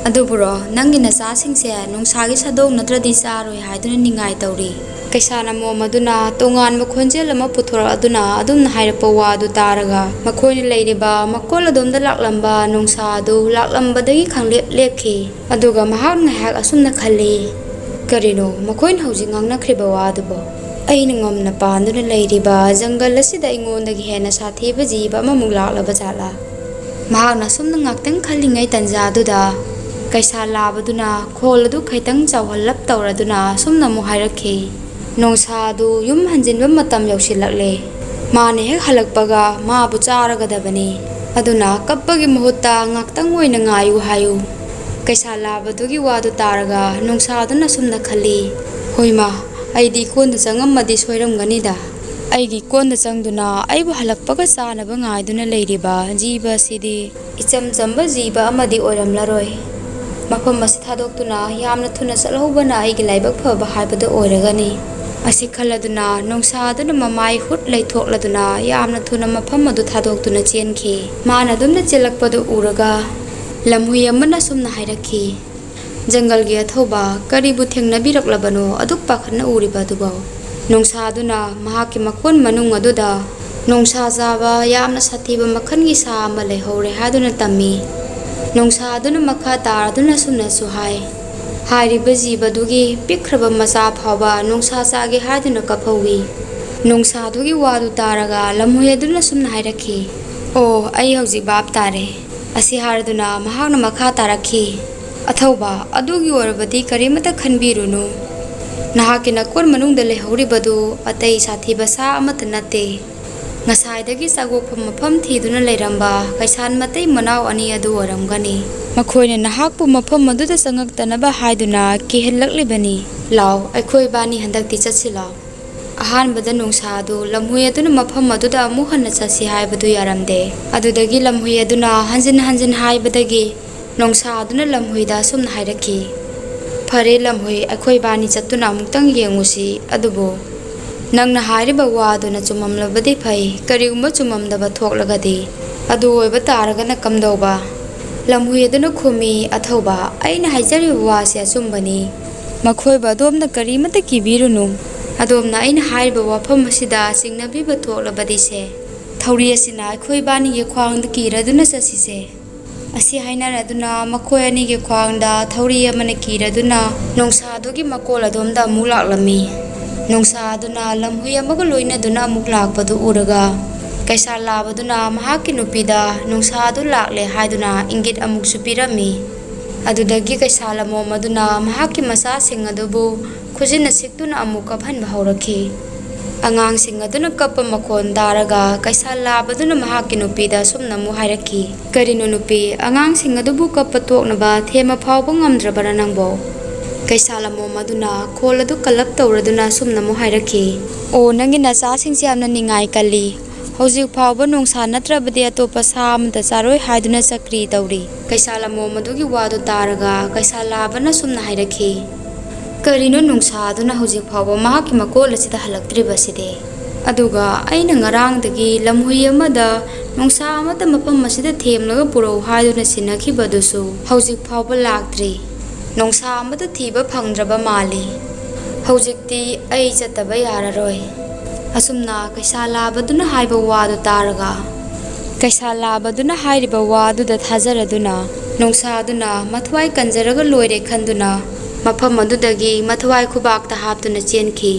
"ꯑꯗꯨꯕꯨꯔꯣ, ꯅꯪꯒꯤ ꯅꯆꯥꯁꯤꯡꯁꯦ ꯅꯣꯡꯁꯥꯒꯤ ꯁꯥꯗꯣꯡ ꯅꯠꯇ꯭ꯔꯗꯤ ꯆꯥꯔꯣꯏ ꯍꯥꯏꯗꯨꯅ ꯅꯤꯡꯉꯥꯏ ꯇꯧꯔꯤ꯫" ꯀꯩꯁꯥꯅꯃꯣꯝ ꯑꯗꯨꯅ ꯇꯣꯉꯥꯟꯕ ꯈꯣꯟꯖꯦꯜ ꯑꯃ ꯄꯨꯊꯣꯔꯛꯑꯗꯨꯅ ꯑꯗꯨꯝꯅ ꯍꯥꯏꯔꯛꯄ ꯋꯥꯗꯨ ꯇꯥꯔꯒ, ꯃꯈꯣꯏꯅ ꯂꯩꯔꯤꯕ ꯃꯀꯣꯜ ꯑꯗꯣꯝꯗ ꯂꯥꯛꯂꯝꯕ ꯅꯣꯡꯁꯥ ꯑꯗꯨ ꯂꯥꯛꯂꯝꯕꯗꯒꯤ ꯈꯪꯂꯦꯞ ꯂꯦꯞꯈꯤ꯫ ꯑꯗꯨꯒ ꯃꯍꯥꯛ ꯉꯥꯏꯍꯥꯛ ꯑꯁꯨꯝꯅ ꯈꯜꯂꯤ, "ꯀꯔꯤꯅꯣ ꯃꯈꯣꯏꯅ ꯍꯧꯖꯤꯛ ꯉꯥꯡꯅꯈ꯭ꯔꯤꯕ ꯋꯥꯗꯨꯕꯣ? ꯑꯩꯅ ꯉꯝꯅ ꯄꯥꯟꯗꯨꯅ ꯂꯩꯔꯤꯕ ꯖꯪꯒꯜ ꯑꯁꯤꯗ ꯑꯩꯉꯣꯟꯗꯒꯤ ꯍꯦꯟꯅ ꯁꯥꯊꯤꯕ ꯖꯤꯕ ꯑꯃꯃꯨꯛ ꯂꯥꯛꯂꯕ ꯖꯥꯠꯂꯥ?" ꯃꯍꯥꯛꯅ ꯑꯁꯨꯝꯅ ꯉꯥꯛꯇꯪ ꯈꯜꯂꯤꯉꯩ ꯇꯟꯖꯥꯗꯨꯗ ꯀꯩꯁꯥ ꯂꯥꯕꯗꯨꯅ ꯈꯣꯜ ꯑꯗꯨ ꯈꯤꯇꯪ ꯆꯥꯎꯍꯜꯂꯞ ꯇꯧꯔꯗꯨꯅ ꯑꯁꯨꯝꯅ ꯑꯃꯨꯛ ꯍꯥꯏꯔꯛꯈꯤ, "ꯅꯣꯡꯁꯥ ꯑꯗꯨ ꯌꯨꯝ ꯍꯟꯖꯤꯟꯕ ꯃꯇꯝ ꯌꯧꯁꯤꯜꯂꯛꯂꯦ꯫ ꯃꯥꯅ ꯍꯦꯛ ꯍꯜꯂꯛꯄꯒ ꯃꯥꯕꯨ ꯆꯥꯔꯒꯗꯕꯅꯤ꯫ ꯑꯗꯨꯅ ꯀꯞꯄꯒꯤ ꯃꯍꯨꯠꯇ ꯉꯥꯛꯇꯪ ꯑꯣꯏꯅ ꯉꯥꯏꯌꯨ ꯍꯥꯏꯌꯨ꯫" ꯀꯩꯁꯥ ꯂꯥꯕꯗꯨꯒꯤ ꯋꯥꯗꯨ ꯇꯥꯔꯒ ꯅꯣꯡꯁꯥꯗꯨꯅ ꯑꯁꯨꯝꯅ ꯈꯜꯂꯤ, "ꯍꯣꯏꯃꯥ, ꯑꯩꯗꯤ ꯏꯀꯣꯟꯗ ꯆꯪꯉꯝꯃꯗꯤ ꯁꯣꯏꯔꯝꯒꯅꯤꯗ꯫ ꯑꯩꯒꯤ ꯏꯀꯣꯟꯗ ꯆꯪꯗꯨꯅ ꯑꯩꯕꯨ ꯍꯜꯂꯛꯄꯒ ꯆꯥꯅꯕ ꯉꯥꯏꯗꯨꯅ ꯂꯩꯔꯤꯕ ꯖꯤꯕ ꯑꯁꯤꯗꯤ ꯏꯆꯝ ꯆꯝꯕ ꯖꯤꯕ ꯑꯃꯗꯤ ꯑꯣꯏꯔꯝꯂꯔꯣꯏ꯫ ꯃꯐꯝ ꯑꯁꯤ ꯊꯥꯗꯣꯛꯇꯨꯅ ꯌꯥꯝꯅ ꯊꯨꯅ ꯆꯠꯍꯧꯕꯅ ꯑꯩꯒꯤ ꯂꯥꯏꯕꯛ ꯐꯕ ꯍꯥꯏꯕꯗꯨ ꯑꯣꯏꯔꯒꯅꯤ꯫" ꯑꯁꯤ ꯈꯜꯂꯗꯨꯅ ꯅꯣꯡꯁꯥ ꯑꯗꯨꯅ ꯃꯃꯥꯏ ꯍꯨꯠ ꯂꯩꯊꯣꯛꯂꯗꯨꯅ ꯌꯥꯝꯅ ꯊꯨꯅ ꯃꯐꯝ ꯑꯗꯨ ꯊꯥꯗꯣꯛꯇꯨꯅ ꯆꯦꯟꯈꯤ꯫ ꯃꯥꯅ ꯑꯗꯨꯝꯅ ꯆꯦꯜꯂꯛꯄꯗꯨ ꯎꯔꯒ ꯂꯝꯍꯨꯏ ꯑꯃꯅ ꯁꯨꯝꯅ ꯍꯥꯏꯔꯛꯈꯤ, "ꯖꯪꯒꯜꯒꯤ ꯑꯊꯧꯕ, ꯀꯔꯤꯕꯨ ꯊꯦꯡꯅꯕꯤꯔꯛꯂꯕꯅꯣ ꯑꯗꯨꯛ ꯄꯥꯈꯠꯅ ꯎꯔꯤꯕ ꯑꯗꯨꯕꯣ?" ꯅꯣꯡꯁꯥꯗꯨꯅ ꯃꯍꯥꯛꯀꯤ ꯃꯀꯣꯟ ꯃꯅꯨꯡ ꯑꯗꯨꯗ ꯅꯣꯡꯁꯥ ꯆꯥꯕ ꯌꯥꯝꯅ ꯁꯥꯊꯤꯕ ꯃꯈꯜꯒꯤ ꯁꯥ ꯑꯃ ꯂꯩꯍꯧꯔꯦ ꯍꯥꯏꯗꯨꯅ ꯇꯝꯃꯤ꯫ ꯅꯣꯡꯁꯥꯗꯨꯅ ꯃꯈꯥ ꯇꯥꯔꯗꯨꯅ ꯑꯁꯨꯝꯅꯁꯨ ꯍꯥꯏ, "ꯍꯥꯏꯔꯤꯕ ꯖꯤꯕꯗꯨꯒꯤ ꯄꯤꯛꯈ꯭ꯔꯕ ꯃꯆꯥ ꯐꯥꯎꯕ ꯅꯣꯡꯁꯥ ꯆꯥꯒꯦ ꯍꯥꯏꯗꯨꯅ ꯀꯞꯍꯧꯋꯤ꯫" ꯅꯣꯡꯁꯥꯗꯨꯒꯤ ꯋꯥꯗꯨ ꯇꯥꯔꯒ ꯂꯝꯍꯨꯏ ꯑꯗꯨꯅ ꯑꯁꯨꯝꯅ ꯍꯥꯏꯔꯛꯈꯤ, "ꯑꯣ, ꯑꯩ ꯍꯧꯖꯤꯛ ꯚꯥꯞ ꯇꯥꯔꯦ꯫" ꯑꯁꯤ ꯍꯥꯏꯔꯗꯨꯅ ꯃꯍꯥꯛꯅ ꯃꯈꯥ ꯇꯥꯔꯛꯈꯤ, "ꯑꯊꯧꯕ, ꯑꯗꯨꯒꯤ ꯑꯣꯏꯔꯕꯗꯤ ꯀꯔꯤꯃꯠꯇ ꯈꯟꯕꯤꯔꯨꯅꯨ꯫ ꯅꯍꯥꯛꯀꯤ ꯅꯀꯣꯟ ꯃꯅꯨꯡꯗ ꯂꯩꯍꯧꯔꯤꯕꯗꯨ ꯑꯇꯩ ꯁꯥꯊꯤꯕ ꯁꯥ ꯑꯃꯠꯇ ꯅꯠꯇꯦ꯫ ꯉꯁꯥꯏꯗꯒꯤ ꯆꯥꯒꯣꯛꯐꯝ ꯃꯐꯝ ꯊꯤꯗꯨꯅ ꯂꯩꯔꯝꯕ ꯀꯩꯁꯥꯟ ꯃꯇꯩ ꯃꯅꯥꯎ ꯑꯅꯤ ꯑꯗꯨ ꯑꯣꯏꯔꯝꯒꯅꯤ꯫ ꯃꯈꯣꯏꯅ ꯅꯍꯥꯛꯄꯨ ꯃꯐꯝ ꯑꯗꯨꯗ ꯆꯪꯉꯛꯇꯅꯕ ꯍꯥꯏꯗꯨꯅ ꯀꯤꯍꯜꯂꯛꯂꯤꯕꯅꯤ꯫ ꯂꯥꯎ, ꯑꯩꯈꯣꯏ ꯏꯕꯥꯅꯤ ꯍꯟꯗꯛꯇꯤ ꯆꯠꯁꯤ ꯂꯥꯎ꯫ ꯑꯍꯥꯟꯕꯗ ꯅꯣꯡꯁꯥ ꯑꯗꯨ ꯂꯝꯍꯨꯏ ꯑꯗꯨꯅ ꯃꯐꯝ ꯑꯗꯨꯗ ꯑꯃꯨꯛ ꯍꯟꯅ ꯆꯠꯁꯤ ꯍꯥꯏꯕꯗꯨ ꯌꯥꯔꯝꯗꯦ꯫ ꯑꯗꯨꯗꯒꯤ ꯂꯝꯍꯨꯏ ꯑꯗꯨꯅ ꯍꯟꯖꯤꯟ ꯍꯟꯖꯤꯟ ꯍꯥꯏꯕꯗꯒꯤ ꯅꯣꯡꯁꯥ ꯑꯗꯨꯅ ꯂꯝꯍꯨꯏꯗ ꯑꯁꯨꯝꯅ ꯍꯥꯏꯔꯛꯈꯤ, "ꯐꯔꯦ ꯂꯝꯍꯨꯏ, ꯑꯩꯈꯣꯏ ꯏꯕꯥꯅꯤ ꯆꯠꯇꯨꯅ ꯑꯃꯨꯛꯇꯪ ꯌꯦꯡꯉꯨꯁꯤ꯫ ꯑꯗꯨꯕꯨ ꯅꯪꯅ ꯍꯥꯏꯔꯤꯕ ꯋꯥ ꯑꯗꯨꯅ ꯆꯨꯝꯃꯝꯂꯕꯗꯤ ꯐꯩ, ꯀꯔꯤꯒꯨꯝꯕ ꯆꯨꯝꯃꯝꯗꯕ ꯊꯣꯛꯂꯒꯗꯤ? ꯑꯗꯨ ꯑꯣꯏꯕ ꯇꯥꯔꯒꯅ ꯀꯝꯗꯧꯕ?" ꯂꯝꯍꯨꯏ ꯑꯗꯨꯅ ꯈꯨꯝꯃꯤ, "ꯑꯊꯧꯕ, ꯑꯩꯅ ꯍꯥꯏꯖꯔꯤꯕ ꯋꯥꯁꯤ ꯑꯆꯨꯝꯕꯅꯤ꯫ ꯃꯈꯣꯏꯕꯨ ꯑꯗꯣꯝꯅ ꯀꯔꯤꯃꯠꯇ ꯀꯤꯕꯤꯔꯨꯅꯨ꯫ ꯑꯗꯣꯝꯅ ꯑꯩꯅ ꯍꯥꯏꯔꯤꯕ ꯋꯥꯐꯝ ꯑꯁꯤꯗ ꯆꯤꯡꯅꯕꯤꯕ ꯊꯣꯛꯂꯕꯗꯤ ꯁꯦ, ꯊꯧꯔꯤ ꯑꯁꯤꯅ ꯑꯩꯈꯣꯏ ꯏꯕꯥꯅꯤꯒꯤ ꯈ꯭ꯋꯥꯡꯗ ꯀꯤꯔꯗꯨꯅ ꯆꯠꯁꯤꯁꯦ꯫" ꯑꯁꯤ ꯍꯥꯏꯅꯔꯗꯨꯅ ꯃꯈꯣꯏ ꯑꯅꯤꯒꯤ ꯈ꯭ꯋꯥꯡꯗ ꯊꯧꯔꯤ ꯑꯃꯅ ꯀꯤꯔꯗꯨꯅ ꯅꯣꯡꯁꯥꯗꯨꯒꯤ ꯃꯀꯣꯜ ꯑꯗꯣꯝꯗ ꯑꯃꯨꯛ ꯂꯥꯛꯂꯝꯃꯤ꯫ ꯅꯣꯡꯁꯥ ꯑꯗꯨꯅ ꯂꯝꯍꯨꯏ ꯑꯃꯒ ꯂꯣꯏꯅꯗꯨꯅ ꯑꯃꯨꯛ ꯂꯥꯛꯄꯗꯨ ꯎꯔꯒ ꯀꯩꯁꯥꯜ ꯂꯥꯕꯗꯨꯅ ꯃꯍꯥꯛꯀꯤ ꯅꯨꯄꯤꯗ ꯅꯣꯡꯁꯥ ꯑꯗꯨ ꯂꯥꯛꯂꯦ ꯍꯥꯏꯗꯨꯅ ꯏꯪꯒꯤꯠ ꯑꯃꯨꯛꯁꯨ ꯄꯤꯔꯝꯃꯤ꯫ ꯑꯗꯨꯗꯒꯤ ꯀꯩꯁꯥꯜ ꯑꯃꯣꯝ ꯑꯗꯨꯅ ꯃꯍꯥꯛꯀꯤ ꯃꯆꯥꯁꯤꯡ ꯑꯗꯨꯕꯨ ꯈꯨꯖꯤꯟꯅ ꯁꯤꯛꯇꯨꯅ ꯑꯃꯨꯛ ꯀꯞꯍꯟꯕ ꯍꯧꯔꯛꯈꯤ꯫ ꯑꯉꯥꯡꯁꯤꯡ ꯑꯗꯨꯅ ꯀꯞꯄ ꯃꯈꯣꯟ ꯇꯥꯔꯒ ꯀꯩꯁꯥꯜ ꯂꯥꯕꯗꯨꯅ ꯃꯍꯥꯛꯀꯤ ꯅꯨꯄꯤꯗ ꯑꯁꯨꯝꯅ ꯑꯃꯨꯛ ꯍꯥꯏꯔꯛꯈꯤ, "ꯀꯔꯤꯅꯣ ꯅꯨꯄꯤ, ꯑꯉꯥꯡꯁꯤꯡ ꯑꯗꯨꯕꯨ ꯀꯞꯄ ꯇꯣꯛꯅꯕ ꯊꯦꯝꯕ ꯐꯥꯎꯕ ꯉꯝꯗ꯭ꯔꯕꯔꯥ ꯅꯪꯕꯣ?" ꯀꯩꯁꯥꯜ ꯑꯃꯣꯝ ꯑꯗꯨꯅ ꯈꯣꯜ ꯑꯗꯨ ꯀꯜꯂꯞ ꯇꯧꯔꯗꯨꯅ ꯑꯁꯨꯝꯅ ꯑꯃꯨꯛ ꯍꯥꯏꯔꯛꯈꯤ, "ꯑꯣ, ꯅꯪꯒꯤ ꯅꯆꯥꯁꯤꯡꯁꯦ ꯌꯥꯝꯅ ꯅꯤꯡꯉꯥꯏ ꯀꯜꯂꯤ꯫ ꯍꯧꯖꯤꯛ ꯐꯥꯎꯕ ꯅꯣꯡꯁꯥ ꯅꯠꯇ꯭ꯔꯕꯗꯤ ꯑꯇꯣꯞꯄ ꯁꯥ ꯑꯃꯠꯇ ꯆꯥꯔꯣꯏ ꯍꯥꯏꯗꯨꯅ ꯆꯀ꯭ꯔꯤ ꯇꯧꯔꯤ꯫" ꯀꯩꯁꯥꯜ ꯑꯃꯣꯝ ꯑꯗꯨꯒꯤ ꯋꯥꯗꯨ ꯇꯥꯔꯒ ꯀꯩꯁꯥꯜ ꯂꯥꯕꯅ ꯁꯨꯝꯅ ꯍꯥꯏꯔꯛꯈꯤ, "ꯀꯔꯤꯅꯣ ꯅꯣꯡꯁꯥ ꯑꯗꯨꯅ ꯍꯧꯖꯤꯛ ꯐꯥꯎꯕ ꯃꯍꯥꯛꯀꯤ ꯃꯀꯣꯜ ꯑꯁꯤꯗ ꯍꯜꯂꯛꯇ꯭ꯔꯤꯕꯁꯤꯗꯤ? ꯑꯗꯨꯒ ꯑꯩꯅ ꯉꯔꯥꯡꯗꯒꯤ ꯂꯝꯍꯨꯏ ꯑꯃꯗ ꯅꯣꯡꯁꯥ ꯑꯃꯠꯇ ꯃꯐꯝ ꯑꯁꯤꯗ ꯊꯦꯝꯂꯒ ꯄꯨꯔꯛꯎ ꯍꯥꯏꯗꯨꯅ ꯁꯤꯟꯅꯈꯤꯕꯗꯨꯁꯨ ꯍꯧꯖꯤꯛ ꯐꯥꯎꯕ ꯂꯥꯛꯇ꯭ꯔꯤ꯫ ꯅꯣꯡꯁꯥ ꯑꯃꯠꯇ ꯊꯤꯕ ꯐꯪꯗ꯭ꯔꯕ ꯃꯥꯜꯂꯤ꯫ ꯍꯧꯖꯤꯛꯇꯤ ꯑꯩ ꯆꯠꯇꯕ ꯌꯥꯔꯔꯣꯏ꯫" ꯑꯁꯨꯝꯅ ꯀꯩꯁꯥꯜ ꯂꯥꯕꯗꯨꯅ ꯍꯥꯏꯕ ꯋꯥꯗꯨ ꯇꯥꯔꯒ ꯀꯩꯁꯥꯜ ꯂꯥꯕꯗꯨꯅ ꯍꯥꯏꯔꯤꯕ ꯋꯥꯗꯨꯗ ꯊꯥꯖꯔꯗꯨꯅ ꯅꯣꯡꯁꯥꯗꯨꯅ ꯃꯊ꯭ꯋꯥꯏ ꯀꯟꯖꯔꯒ ꯂꯣꯏꯔꯦ ꯈꯟꯗꯨꯅ ꯃꯐꯝ ꯑꯗꯨꯗꯒꯤ ꯃꯊ꯭ꯋꯥꯏ ꯈꯨꯕꯥꯛꯇ ꯍꯥꯞꯇꯨꯅ ꯆꯦꯟꯈꯤ꯫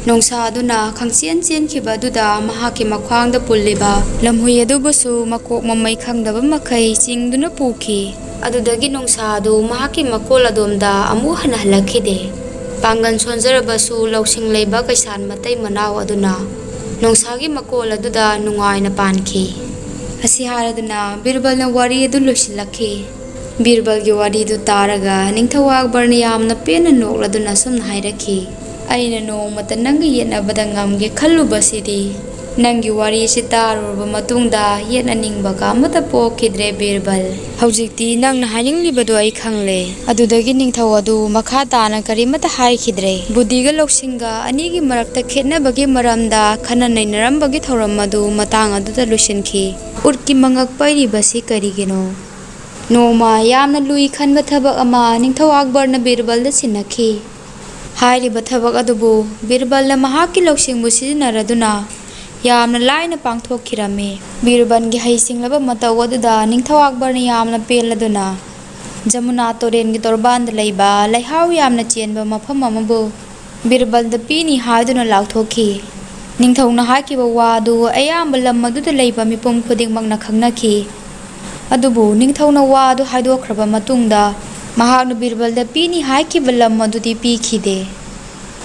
ꯅꯣꯡꯁꯥꯗꯨꯅ ꯈꯪꯆꯦꯟ ꯆꯦꯟꯈꯤꯕ ꯑꯗꯨꯗ ꯃꯍꯥꯛꯀꯤ ꯃꯈ꯭ꯋꯥꯡꯗ ꯄꯨꯜꯂꯤꯕ ꯂꯝꯍꯨꯏ ꯑꯗꯨꯕꯨꯁꯨ ꯃꯀꯣꯛ ꯃꯃꯩ ꯈꯪꯗꯕ ꯃꯈꯩ ꯆꯤꯡꯗꯨꯅ ꯄꯨꯈꯤ꯫ ꯑꯗꯨꯗꯒꯤ ꯅꯣꯡꯁꯥ ꯑꯗꯨ ꯃꯍꯥꯛꯀꯤ ꯃꯀꯣꯜ ꯑꯗꯣꯝꯗ ꯑꯃꯨꯛ ꯍꯟꯅ ꯍꯜꯂꯛꯈꯤꯗꯦ꯫ ꯄꯥꯡꯒꯜ ꯁꯣꯟꯖꯔꯕꯁꯨ ꯂꯧꯁꯤꯡ ꯂꯩꯕ ꯀꯩꯁꯥꯟ ꯃꯇꯩ ꯃꯅꯥꯎ ꯑꯗꯨꯅ ꯅꯣꯡꯁꯥꯒꯤ ꯃꯀꯣꯜ ꯑꯗꯨꯗ ꯅꯨꯡꯉꯥꯏꯅ ꯄꯥꯟꯈꯤ꯫ ꯑꯁꯤ ꯍꯥꯏꯔꯗꯨꯅ ꯕꯤꯔꯕꯜꯅ ꯋꯥꯔꯤ ꯑꯗꯨ ꯂꯣꯏꯁꯤꯜꯂꯛꯈꯤ꯫ ꯕꯤꯔꯕꯜꯒꯤ ꯋꯥꯔꯤꯗꯨ ꯇꯥꯔꯒ ꯅꯤꯡꯊꯧ ꯑꯛꯕꯔꯅ ꯌꯥꯝꯅ ꯄꯦꯟꯅ ꯅꯣꯛꯂꯗꯨꯅ ꯑꯁꯨꯝꯅ ꯍꯥꯏꯔꯛꯈꯤ, "ꯑꯩꯅ ꯅꯣꯡꯃꯇ ꯅꯪꯒ ꯌꯦꯠꯅꯕꯗ ꯉꯝꯒꯦ ꯈꯜꯂꯨꯕꯁꯤꯗꯤ ꯅꯪꯒꯤ ꯋꯥꯔꯤꯁꯤ ꯇꯥꯔꯨꯔꯕ ꯃꯇꯨꯡꯗ ꯌꯦꯠꯅꯅꯤꯡꯕꯒ ꯑꯃꯠꯇ ꯄꯣꯛꯈꯤꯗ꯭ꯔꯦ ꯕꯤꯔꯕꯜ꯫ ꯍꯧꯖꯤꯛꯇꯤ ꯅꯪꯅ ꯍꯥꯏꯅꯤꯡꯂꯤꯕꯗꯨ ꯑꯩ ꯈꯪꯂꯦ꯫" ꯑꯗꯨꯗꯒꯤ ꯅꯤꯡꯊꯧ ꯑꯗꯨ ꯃꯈꯥ ꯇꯥꯅ ꯀꯔꯤꯃꯠꯇ ꯍꯥꯏꯈꯤꯗ꯭ꯔꯦ꯫ ꯕꯨꯙꯤꯒ ꯂꯧꯁꯤꯡꯒ ꯑꯅꯤꯒꯤ ꯃꯔꯛꯇ ꯈꯦꯠꯅꯕꯒꯤ ꯃꯔꯝꯗ ꯈꯟꯅ ꯅꯩꯅꯔꯝꯕꯒꯤ ꯊꯧꯔꯝ ꯑꯗꯨ ꯃꯇꯥꯡ ꯑꯗꯨꯗ ꯂꯣꯏꯁꯤꯟꯈꯤ꯫ ꯎꯠꯀꯤ ꯃꯉꯛ ꯄꯩꯔꯤꯕꯁꯤ ꯀꯔꯤꯒꯤꯅꯣ? ꯅꯣꯡꯃ ꯌꯥꯝꯅ ꯂꯨꯏ ꯈꯟꯕ ꯊꯕꯛ ꯑꯃ ꯅꯤꯡꯊꯧ ꯑꯛꯕꯔꯅ ꯕꯤꯔꯕꯜꯗ ꯁꯤꯟꯅꯈꯤ꯫ ꯍꯥꯏꯔꯤꯕ ꯊꯕꯛ ꯑꯗꯨꯕꯨ ꯕꯤꯔꯕꯜꯅ ꯃꯍꯥꯛꯀꯤ ꯂꯧꯁꯤꯡꯕꯨ ꯁꯤꯖꯤꯟꯅꯔꯗꯨꯅ ꯌꯥꯝꯅ ꯂꯥꯏꯅ ꯄꯥꯡꯊꯣꯛꯈꯤꯔꯝꯃꯤ꯫ ꯕꯤꯔꯕꯜꯒꯤ ꯍꯩꯁꯤꯡꯂꯕ ꯃꯇꯧ ꯑꯗꯨꯗ ꯅꯤꯡꯊꯧ ꯑꯛꯕꯔꯅ ꯌꯥꯝꯅ ꯄꯦꯜꯂꯗꯨꯅ ꯖꯃꯨꯅꯥ ꯇꯨꯔꯦꯜꯒꯤ ꯇꯣꯔꯕꯥꯟꯗ ꯂꯩꯕ ꯂꯩꯍꯥꯎ ꯌꯥꯝꯅ ꯆꯦꯟꯕ ꯃꯐꯝ ꯑꯃꯕꯨ ꯕꯤꯔꯕꯜꯗ ꯄꯤꯅꯤ ꯍꯥꯏꯗꯨꯅ ꯂꯥꯎꯊꯣꯛꯈꯤ꯫ ꯅꯤꯡꯊꯧꯅ ꯍꯥꯏꯈꯤꯕ ꯋꯥ ꯑꯗꯨ ꯑꯌꯥꯝꯕ ꯂꯝ ꯑꯗꯨꯗ ꯂꯩꯕ ꯃꯤꯄꯨꯝ ꯈꯨꯗꯤꯡꯃꯛꯅ ꯈꯪꯅꯈꯤ꯫ ꯑꯗꯨꯕꯨ ꯅꯤꯡꯊꯧꯅ ꯋꯥ ꯑꯗꯨ ꯍꯥꯏꯗꯣꯛꯈ꯭ꯔꯕ ꯃꯇꯨꯡꯗ ꯃꯍꯥꯛꯅ ꯕꯤꯔꯕꯜꯗ ꯄꯤꯅꯤ ꯍꯥꯏꯈꯤꯕ ꯂꯝ ꯑꯗꯨꯗꯤ ꯄꯤꯈꯤꯗꯦ꯫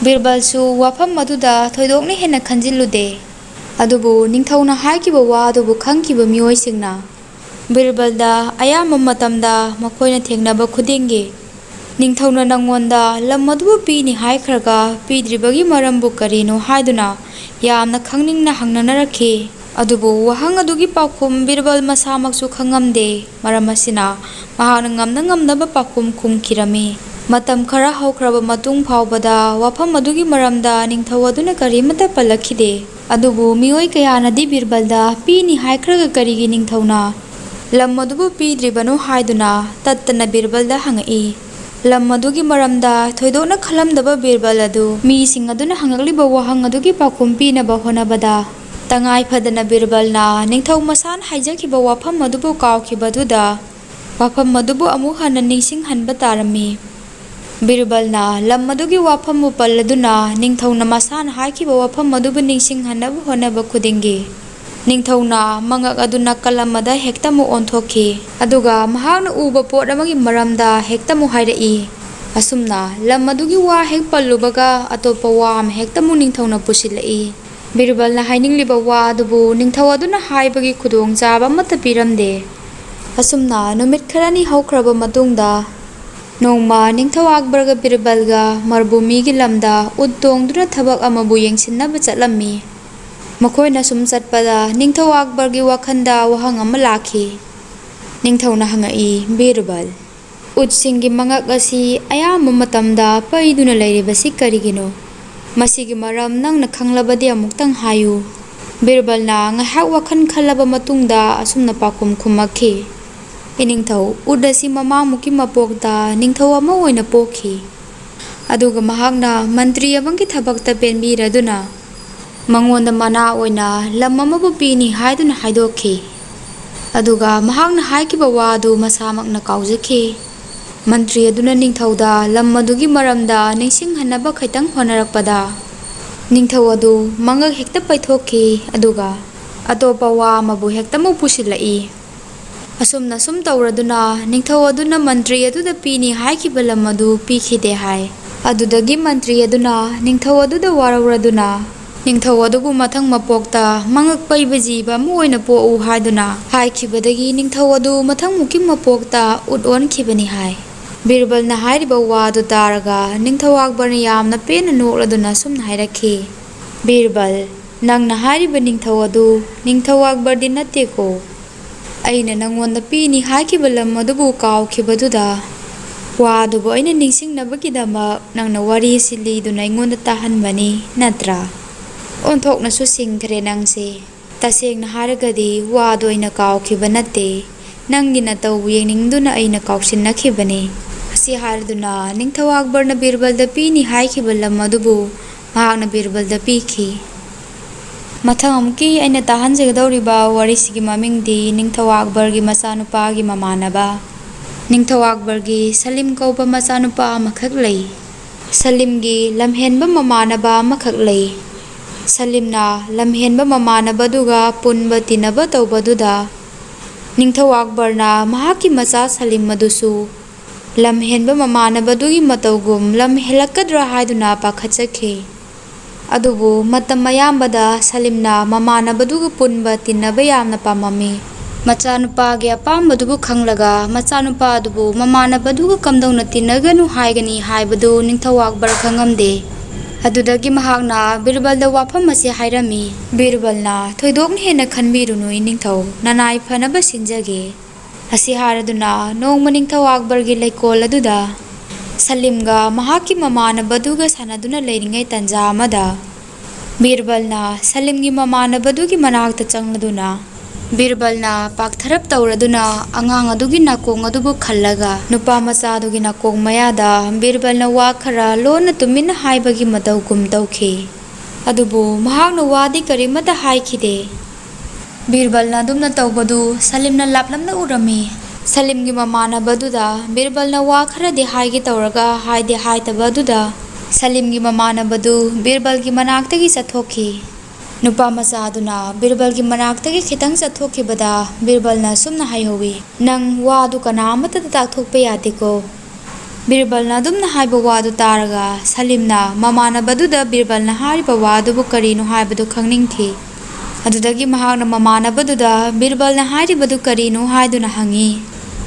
ꯕꯤꯔꯕꯜꯁꯨ ꯋꯥꯐꯝ ꯑꯗꯨꯗ ꯊꯣꯏꯗꯣꯛꯅ ꯍꯦꯟꯅ ꯈꯟꯖꯤꯜꯂꯨꯗꯦ꯫ ꯑꯗꯨꯕꯨ ꯅꯤꯡꯊꯧꯅ ꯍꯥꯏꯈꯤꯕ ꯋꯥ ꯑꯗꯨꯕꯨ ꯈꯪꯈꯤꯕ ꯃꯤꯑꯣꯏꯁꯤꯡꯅ ꯕꯤꯔꯕꯜꯗ ꯑꯌꯥꯝꯕ ꯃꯇꯝꯗ ꯃꯈꯣꯏꯅ ꯊꯦꯡꯅꯕ ꯈꯨꯗꯤꯡꯒꯤ, "ꯅꯤꯡꯊꯧꯅ ꯅꯪꯉꯣꯟꯗ ꯂꯝ ꯑꯗꯨꯕꯨ ꯄꯤꯅꯤ ꯍꯥꯏꯈ꯭ꯔꯒ ꯄꯤꯗ꯭ꯔꯤꯕꯒꯤ ꯃꯔꯝꯕꯨ ꯀꯔꯤꯅꯣ?" ꯍꯥꯏꯗꯨꯅ ꯌꯥꯝꯅ ꯈꯪꯅꯤꯡꯅ ꯍꯪꯅꯅꯔꯛꯈꯤ꯫ ꯑꯗꯨꯕꯨ ꯋꯥꯍꯪ ꯑꯗꯨꯒꯤ ꯄꯥꯎꯈꯨꯝ ꯕꯤꯔꯕꯜ ꯃꯁꯥꯃꯛꯁꯨ ꯈꯪꯉꯝꯗꯦ꯫ ꯃꯔꯝ ꯑꯁꯤꯅ ꯃꯍꯥꯛꯅ ꯉꯝꯅ ꯉꯝꯅꯕ ꯄꯥꯎꯈꯨꯝ ꯈꯨꯝꯈꯤꯔꯝꯃꯤ꯫ ꯃꯇꯝ ꯈꯔ ꯍꯧꯈ꯭ꯔꯕ ꯃꯇꯨꯡ ꯐꯥꯎꯕꯗ ꯋꯥꯐꯝ ꯑꯗꯨꯒꯤ ꯃꯔꯝꯗ ꯅꯤꯡꯊꯧ ꯑꯗꯨꯅ ꯀꯔꯤꯃꯠꯇ ꯄꯜꯂꯛꯈꯤꯗꯦ꯫ ꯑꯗꯨꯕꯨ ꯃꯤꯑꯣꯏ ꯀꯌꯥꯅꯗꯤ ꯕꯤꯔꯕꯜꯗ ꯄꯤꯅꯤ ꯍꯥꯏꯈ꯭ꯔꯒ ꯀꯔꯤꯒꯤ ꯅꯤꯡꯊꯧꯅ ꯂꯝ ꯑꯗꯨꯕꯨ ꯄꯤꯗ꯭ꯔꯤꯕꯅꯣ ꯍꯥꯏꯗꯨꯅ ꯇꯠꯇꯅ ꯕꯤꯔꯕꯜꯗ ꯍꯪꯉꯛꯏ꯫ ꯂꯝ ꯑꯗꯨꯒꯤ ꯃꯔꯝꯗ ꯊꯣꯏꯗꯣꯛꯅ ꯈꯜꯂꯝꯗꯕ ꯕꯤꯔꯕꯜ ꯑꯗꯨ ꯃꯤꯁꯤꯡ ꯑꯗꯨꯅ ꯍꯪꯉꯛꯂꯤꯕ ꯋꯥꯍꯪ ꯑꯗꯨꯒꯤ ꯄꯥꯎꯈꯨꯝ ꯄꯤꯅꯕ ꯍꯣꯠꯅꯕꯗ, ꯇꯉꯥꯏ ꯐꯗꯅ ꯕꯤꯔꯕꯜꯅ ꯅꯤꯡꯊꯧ ꯃꯁꯥꯅ ꯍꯥꯏꯖꯈꯤꯕ ꯋꯥꯐꯝ ꯑꯗꯨꯕꯨ ꯀꯥꯎꯈꯤꯕꯗꯨꯗ, ꯋꯥꯐꯝ ꯑꯗꯨꯕꯨ ꯑꯃꯨꯛ ꯍꯟꯅ ꯅꯤꯡꯁꯤꯡꯍꯟꯕ ꯇꯥꯔꯝꯃꯤ꯫ ꯕꯤꯔꯕꯜꯅ ꯂꯝ ꯑꯗꯨꯒꯤ ꯋꯥꯐꯝꯕꯨ ꯄꯜꯂꯗꯨꯅ ꯅꯤꯡꯊꯧꯅ ꯃꯁꯥꯅ ꯍꯥꯏꯈꯤꯕ ꯋꯥꯐꯝ ꯑꯗꯨꯕꯨ ꯅꯤꯡꯁꯤꯡꯍꯟꯅꯕ ꯍꯣꯠꯅꯕ ꯈꯨꯗꯤꯡꯒꯤ, ꯅꯤꯡꯊꯧꯅ ꯃꯉꯛ ꯑꯗꯨ ꯅꯥꯀꯜ ꯑꯃꯗ ꯍꯦꯛꯇꯃꯛ ꯑꯣꯟꯊꯣꯛꯈꯤ꯫ ꯑꯗꯨꯒ ꯃꯍꯥꯛꯅ ꯎꯕ ꯄꯣꯠ ꯑꯃꯒꯤ ꯃꯔꯝꯗ ꯍꯦꯛꯇꯃꯛ ꯍꯥꯏꯔꯛꯏ꯫ ꯑꯁꯨꯝꯅ ꯂꯝ ꯑꯗꯨꯒꯤ ꯋꯥ ꯍꯦꯛ ꯄꯜꯂꯨꯕꯒ ꯑꯇꯣꯞꯄ ꯋꯥ ꯑꯃ ꯍꯦꯛꯇ ꯑꯃꯨꯛ ꯅꯤꯡꯊꯧꯅ ꯄꯨꯁꯤꯜꯂꯛꯏ꯫ ꯕꯤꯔꯕꯜꯅ ꯍꯥꯏꯅꯤꯡꯂꯤꯕ ꯋꯥ ꯑꯗꯨꯕꯨ ꯅꯤꯡꯊꯧ ꯑꯗꯨꯅ ꯍꯥꯏꯕꯒꯤ ꯈꯨꯗꯣꯡꯆꯥꯕ ꯑꯃꯠꯇ ꯄꯤꯔꯝꯗꯦ꯫ ꯑꯁꯨꯝꯅ ꯅꯨꯃꯤꯠ ꯈꯔꯅꯤ ꯍꯧꯈ꯭ꯔꯕ ꯃꯇꯨꯡꯗ, ꯅꯣꯡꯃ ꯅꯤꯡꯊꯧ ꯑꯛꯕꯔꯒ ꯕꯤꯔꯕꯜꯒ ꯃꯔꯨꯚꯨꯃꯤꯒꯤ ꯂꯝꯗ ꯎꯠ ꯇꯣꯡꯗꯨꯅ ꯊꯕꯛ ꯑꯃꯕꯨ ꯌꯦꯡꯁꯤꯟꯅꯕ ꯆꯠꯂꯝꯃꯤ꯫ ꯃꯈꯣꯏꯅ ꯁꯨꯝ ꯆꯠꯄꯗ ꯅꯤꯡꯊꯧ ꯑꯛꯕꯔꯒꯤ ꯋꯥꯈꯜꯗ ꯋꯥꯍꯪ ꯑꯃ ꯂꯥꯛꯈꯤ꯫ ꯅꯤꯡꯊꯧꯅ ꯍꯪꯉꯛꯏ, "ꯕꯤꯔꯕꯜ, ꯎꯠꯁꯤꯡꯒꯤ ꯃꯉꯛ ꯑꯁꯤ ꯑꯌꯥꯝꯕ ꯃꯇꯝꯗ ꯄꯩꯗꯨꯅ ꯂꯩꯔꯤꯕꯁꯤ ꯀꯔꯤꯒꯤꯅꯣ? ꯃꯁꯤꯒꯤ ꯃꯔꯝ ꯅꯪꯅ ꯈꯪꯂꯕꯗꯤ ꯑꯃꯨꯛꯇꯪ ꯍꯥꯏꯌꯨ꯫" ꯕꯤꯔꯕꯜꯅ ꯉꯥꯏꯍꯥꯛ ꯋꯥꯈꯜ ꯈꯜꯂꯕ ꯃꯇꯨꯡꯗ ꯑꯁꯨꯝꯅ ꯄꯥꯎꯈꯨꯝ ꯈꯨꯝꯃꯛꯈꯤ, "ꯏꯅꯤꯡꯊꯧ, ꯎꯠ ꯑꯁꯤ ꯃꯃꯥꯡꯃꯨꯛꯀꯤ ꯃꯄꯣꯛꯇ ꯅꯤꯡꯊꯧ ꯑꯃ ꯑꯣꯏꯅ ꯄꯣꯛꯈꯤ꯫ ꯑꯗꯨꯒ ꯃꯍꯥꯛꯅ ꯃꯟꯇ꯭ꯔꯤ ꯑꯃꯒꯤ ꯊꯕꯛꯇ ꯄꯦꯟꯕꯤꯔꯗꯨꯅ ꯃꯉꯣꯟꯗ ꯃꯅꯥ ꯑꯣꯏꯅ ꯂꯝ ꯑꯃꯕꯨ ꯄꯤꯅꯤ ꯍꯥꯏꯗꯨꯅ ꯍꯥꯏꯗꯣꯛꯈꯤ꯫ ꯑꯗꯨꯒ ꯃꯍꯥꯛꯅ ꯍꯥꯏꯈꯤꯕ ꯋꯥ ꯑꯗꯨ ꯃꯁꯥꯃꯛꯅ ꯀꯥꯎꯖꯈꯤ꯫ ꯃꯟꯇ꯭ꯔꯤ ꯑꯗꯨꯅ ꯅꯤꯡꯊꯧꯗ ꯂꯝ ꯑꯗꯨꯒꯤ ꯃꯔꯝꯗ ꯅꯤꯡꯁꯤꯡꯍꯟꯅꯕ ꯈꯤꯇꯪ ꯍꯣꯠꯅꯔꯛꯄꯗ, ꯅꯤꯡꯊꯧ ꯑꯗꯨ ꯃꯉꯛ ꯍꯦꯛꯇ ꯄꯩꯊꯣꯛꯈꯤ, ꯑꯗꯨꯒ ꯑꯇꯣꯞꯄ ꯋꯥ ꯑꯃꯕꯨ ꯍꯦꯛꯇꯃꯛ ꯄꯨꯁꯤꯜꯂꯛꯏ꯫ ꯑꯁꯨꯝꯅ ꯁꯨꯝ ꯇꯧꯔꯗꯨꯅ ꯅꯤꯡꯊꯧ ꯑꯗꯨꯅ ꯃꯟꯇ꯭ꯔꯤ ꯑꯗꯨꯗ ꯄꯤꯅꯤ ꯍꯥꯏꯈꯤꯕ ꯂꯝ ꯑꯗꯨ ꯄꯤꯈꯤꯗꯦ ꯍꯥꯏ꯫ ꯑꯗꯨꯗꯒꯤ ꯃꯟꯇ꯭ꯔꯤ ꯑꯗꯨꯅ ꯅꯤꯡꯊꯧ ꯑꯗꯨꯗ ꯋꯥꯔꯧꯔꯗꯨꯅ, ꯅꯤꯡꯊꯧ ꯑꯗꯨꯕꯨ ꯃꯊꯪ ꯃꯄꯣꯛꯇ ꯃꯉꯛ ꯄꯩꯕ ꯖꯤꯕ ꯑꯃ ꯑꯣꯏꯅ ꯄꯣꯛꯎ ꯍꯥꯏꯗꯨꯅ ꯍꯥꯏꯈꯤꯕꯗꯒꯤ ꯅꯤꯡꯊꯧ ꯑꯗꯨ ꯃꯊꯪꯃꯨꯛꯀꯤ ꯃꯄꯣꯛꯇ ꯎꯠ ꯑꯣꯟꯈꯤꯕꯅꯤ ꯍꯥꯏ꯫ ꯕꯤꯔꯕꯜꯅ ꯍꯥꯏꯔꯤꯕ ꯋꯥ ꯑꯗꯨ ꯇꯥꯔꯒ ꯅꯤꯡꯊꯧ ꯑꯛꯕꯔꯅ ꯌꯥꯝꯅ ꯄꯦꯟꯅ ꯅꯣꯛꯂꯗꯨꯅ ꯑꯁꯨꯝꯅ ꯍꯥꯏꯔꯛꯈꯤ, "ꯕꯤꯔꯕꯜ, ꯅꯪꯅ ꯍꯥꯏꯔꯤꯕ ꯅꯤꯡꯊꯧ ꯑꯗꯨ ꯅꯤꯡꯊꯧ ꯑꯛꯕꯔꯗꯤ ꯅꯠꯇꯦꯀꯣ꯫ ꯑꯩꯅ ꯅꯪꯉꯣꯟꯗ ꯄꯤꯅꯤ ꯍꯥꯏꯈꯤꯕ ꯂꯝ ꯑꯗꯨꯕꯨ ꯀꯥꯎꯈꯤꯕꯗꯨꯗ, ꯋꯥ ꯑꯗꯨꯕꯨ ꯑꯩꯅ ꯅꯤꯡꯁꯤꯡꯅꯕꯒꯤꯗꯃꯛ ꯅꯪꯅ ꯋꯥꯔꯤ ꯑꯁꯤ ꯂꯤꯗꯨꯅ ꯑꯩꯉꯣꯟꯗ ꯇꯥꯍꯟꯕꯅꯤ ꯅꯠꯇ꯭ꯔꯥ? ꯑꯣꯟꯊꯣꯛꯅꯁꯨ ꯁꯤꯡꯈ꯭ꯔꯦ ꯅꯪꯁꯦ꯫ ꯇꯁꯦꯡꯅ ꯍꯥꯏꯔꯒꯗꯤ ꯋꯥꯗꯣ ꯑꯩꯅ ꯀꯥꯎꯈꯤꯕ ꯅꯠꯇꯦ꯫ ꯅꯪꯒꯤ ꯅꯇꯧꯕꯨ ꯌꯦꯡꯅꯤꯡꯗꯨꯅ ꯑꯩꯅ ꯀꯥꯎꯁꯤꯟꯅꯈꯤꯕꯅꯤ꯫" ꯑꯁꯤ ꯍꯥꯏꯔꯗꯨꯅ ꯅꯤꯡꯊꯧ ꯑꯛꯕꯔꯅ ꯕꯤꯔꯕꯜꯗ ꯄꯤꯅꯤ ꯍꯥꯏꯈꯤꯕ ꯂꯝ ꯑꯗꯨꯕꯨ ꯃꯍꯥꯛꯅ ꯕꯤꯔꯕꯜꯗ ꯄꯤꯈꯤ꯫ ꯃꯊꯪ ꯑꯃꯨꯛꯀꯤ ꯑꯩꯅ ꯇꯥꯍꯟꯖꯒꯗꯧꯔꯤꯕ ꯋꯥꯔꯤꯁꯤꯒꯤ ꯃꯃꯤꯡꯗꯤ ꯅꯤꯡꯊꯧ ꯑꯛꯕꯔꯒꯤ ꯃꯆꯥꯅꯨꯄꯥꯒꯤ ꯃꯃꯥꯟꯅꯕ꯫ ꯅꯤꯡꯊꯧ ꯑꯛꯕꯔꯒꯤ ꯁꯂꯤꯝ ꯀꯧꯕ ꯃꯆꯥꯅꯨꯄꯥ ꯑꯃꯈꯛ ꯂꯩ꯫ ꯁꯂꯤꯝꯒꯤ ꯂꯝꯍꯦꯟꯕ ꯃꯃꯥꯟꯅꯕ ꯑꯃꯈꯛ ꯂꯩ꯫ ꯁꯂꯤꯝꯅ ꯂꯝꯍꯦꯟꯕ ꯃꯃꯥꯟꯅꯕꯗꯨꯒ ꯄꯨꯟꯕ ꯇꯤꯟꯅꯕ ꯇꯧꯕꯗꯨꯗ ꯅꯤꯡꯊꯧ ꯑꯛꯕꯔꯅ ꯃꯍꯥꯛꯀꯤ ꯃꯆꯥ ꯁꯂꯤꯝ ꯑꯗꯨꯁꯨ ꯂꯝ ꯍꯦꯟꯕ ꯃꯃꯥꯟꯅꯕꯗꯨꯒꯤ ꯃꯇꯧꯒꯨꯝ ꯂꯝ ꯍꯦꯜꯂꯛꯀꯗ꯭ꯔꯥ ꯍꯥꯏꯗꯨꯅ ꯄꯥꯈꯠꯆꯈꯤ꯫ ꯑꯗꯨꯕꯨ ꯃꯇꯝ ꯑꯌꯥꯝꯕꯗ ꯁꯂꯤꯝꯅ ꯃꯃꯥꯟꯅꯕꯗꯨꯒ ꯄꯨꯟꯕ ꯇꯤꯟꯅꯕ ꯌꯥꯝꯅ ꯄꯥꯝꯃꯝꯃꯤ꯫ ꯃꯆꯥꯅꯨꯄꯥꯒꯤ ꯑꯄꯥꯝꯕꯗꯨꯕꯨ ꯈꯪꯂꯒ ꯃꯆꯥꯅꯨꯄꯥ ꯑꯗꯨꯕꯨ ꯃꯃꯥꯟꯅꯕꯗꯨꯒ ꯀꯝꯗꯧꯅ ꯇꯤꯟꯅꯒꯅꯨ ꯍꯥꯏꯒꯅꯤ ꯍꯥꯏꯕꯗꯨ ꯅꯤꯡꯊꯧ ꯑꯛꯕꯔ ꯈꯪꯉꯝꯗꯦ꯫ ꯑꯗꯨꯗꯒꯤ ꯃꯍꯥꯛꯅ ꯕꯤꯔꯕꯜꯗ ꯋꯥꯐꯝ ꯑꯁꯤ ꯍꯥꯏꯔꯝꯃꯤ꯫ ꯕꯤꯔꯕꯜꯅ, "ꯊꯣꯏꯗꯣꯛꯅ ꯍꯦꯟꯅ ꯈꯟꯕꯤꯔꯨꯅꯨ ꯏꯅꯤꯡꯊꯧ, ꯅꯅꯥꯏ ꯐꯅꯕ ꯁꯤꯟꯖꯒꯦ"꯫ ꯑꯁꯤ ꯍꯥꯏꯔꯗꯨꯅ ꯅꯣꯡꯃ ꯅꯤꯡꯊꯧ ꯑꯛꯕꯔꯒꯤ ꯂꯩꯀꯣꯜ ꯑꯗꯨꯗ ꯁꯂꯤꯝꯒ ꯃꯍꯥꯛꯀꯤ ꯃꯃꯥꯟꯅꯕꯗꯨꯒ ꯁꯥꯟꯅꯗꯨꯅ ꯂꯩꯔꯤꯉꯩ ꯇꯟꯖꯥ ꯑꯃꯗ ꯕꯤꯔꯕꯜꯅ ꯁꯂꯤꯝꯒꯤ ꯃꯃꯥꯟꯅꯕꯗꯨꯒꯤ ꯃꯅꯥꯛꯇ ꯆꯪꯂꯗꯨꯅ ꯕꯤꯔꯕꯜꯅ ꯄꯥꯛꯊꯔꯞ ꯇꯧꯔꯗꯨꯅ ꯑꯉꯥꯡ ꯑꯗꯨꯒꯤ ꯅꯥꯀꯣꯡ ꯑꯗꯨꯕꯨ ꯈꯜꯂꯒ ꯅꯨꯄꯥ ꯃꯆꯥꯗꯨꯒꯤ ꯅꯥꯀꯣꯡ ꯃꯌꯥꯗ ꯕꯤꯔꯕꯜꯅ ꯋꯥ ꯈꯔ ꯂꯣꯟꯅ ꯇꯨꯃꯤꯟꯅ ꯍꯥꯏꯕꯒꯤ ꯃꯇꯧꯒꯨꯝ ꯇꯧꯈꯤ꯫ ꯑꯗꯨꯕꯨ ꯃꯍꯥꯛꯅ ꯋꯥꯗꯤ ꯀꯔꯤꯃꯠꯇ ꯍꯥꯏꯈꯤꯗꯦ꯫ ꯕꯤꯔꯕꯜꯅ ꯑꯗꯨꯝꯅ ꯇꯧꯕꯗꯨ ꯁꯂꯤꯝꯅ ꯂꯥꯞꯂꯝꯅ ꯎꯔꯝꯃꯤ꯫ ꯁꯂꯤꯝꯒꯤ ꯃꯃꯥꯟꯅꯕꯗꯨꯗ ꯕꯤꯔꯕꯜꯅ ꯋꯥ ꯈꯔꯗꯤ ꯍꯥꯏꯒꯦ ꯇꯧꯔꯒ ꯍꯥꯏꯗꯤ ꯍꯥꯏꯗꯕ ꯑꯗꯨꯗ ꯁꯂꯤꯝꯒꯤ ꯃꯃꯥꯟꯅꯕꯗꯨ ꯕꯤꯔꯕꯜꯒꯤ ꯃꯅꯥꯛꯇꯒꯤ ꯆꯠꯊꯣꯛꯈꯤ꯫ ꯅꯨꯄꯥ ꯃꯆꯥ ꯑꯗꯨꯅ ꯕꯤꯔꯕꯜꯒꯤ ꯃꯅꯥꯛꯇꯒꯤ ꯈꯤꯇꯪ ꯆꯠꯊꯣꯛꯈꯤꯕꯗ ꯕꯤꯔꯕꯜꯅ ꯑꯁꯨꯝꯅ ꯍꯥꯏꯍꯧꯋꯤ, "ꯅꯪ ꯋꯥꯗꯨ ꯀꯅꯥ ꯑꯃꯠꯇꯗ ꯇꯥꯛꯊꯣꯛꯄ ꯌꯥꯗꯦꯀꯣ"꯫ ꯕꯤꯔꯕꯜꯅ ꯑꯗꯨꯝꯅ ꯍꯥꯏꯕ ꯋꯥꯗꯨ ꯇꯥꯔꯒ ꯁꯂꯤꯝꯅ ꯃꯃꯥꯟꯅꯕꯗꯨꯗ ꯕꯤꯔꯕꯜꯅ ꯍꯥꯏꯔꯤꯕ ꯋꯥꯗꯨꯕꯨ ꯀꯔꯤꯅꯣ ꯍꯥꯏꯕꯗꯨ ꯈꯪꯅꯤꯡꯈꯤ꯫ ꯑꯗꯨꯗꯒꯤ ꯃꯍꯥꯛꯅ ꯃꯃꯥꯟꯅꯕꯗꯨꯗ ꯕꯤꯔꯕꯜꯅ ꯍꯥꯏꯔꯤꯕꯗꯨ ꯀꯔꯤꯅꯣ ꯍꯥꯏꯗꯨꯅ ꯍꯪꯉꯤ꯫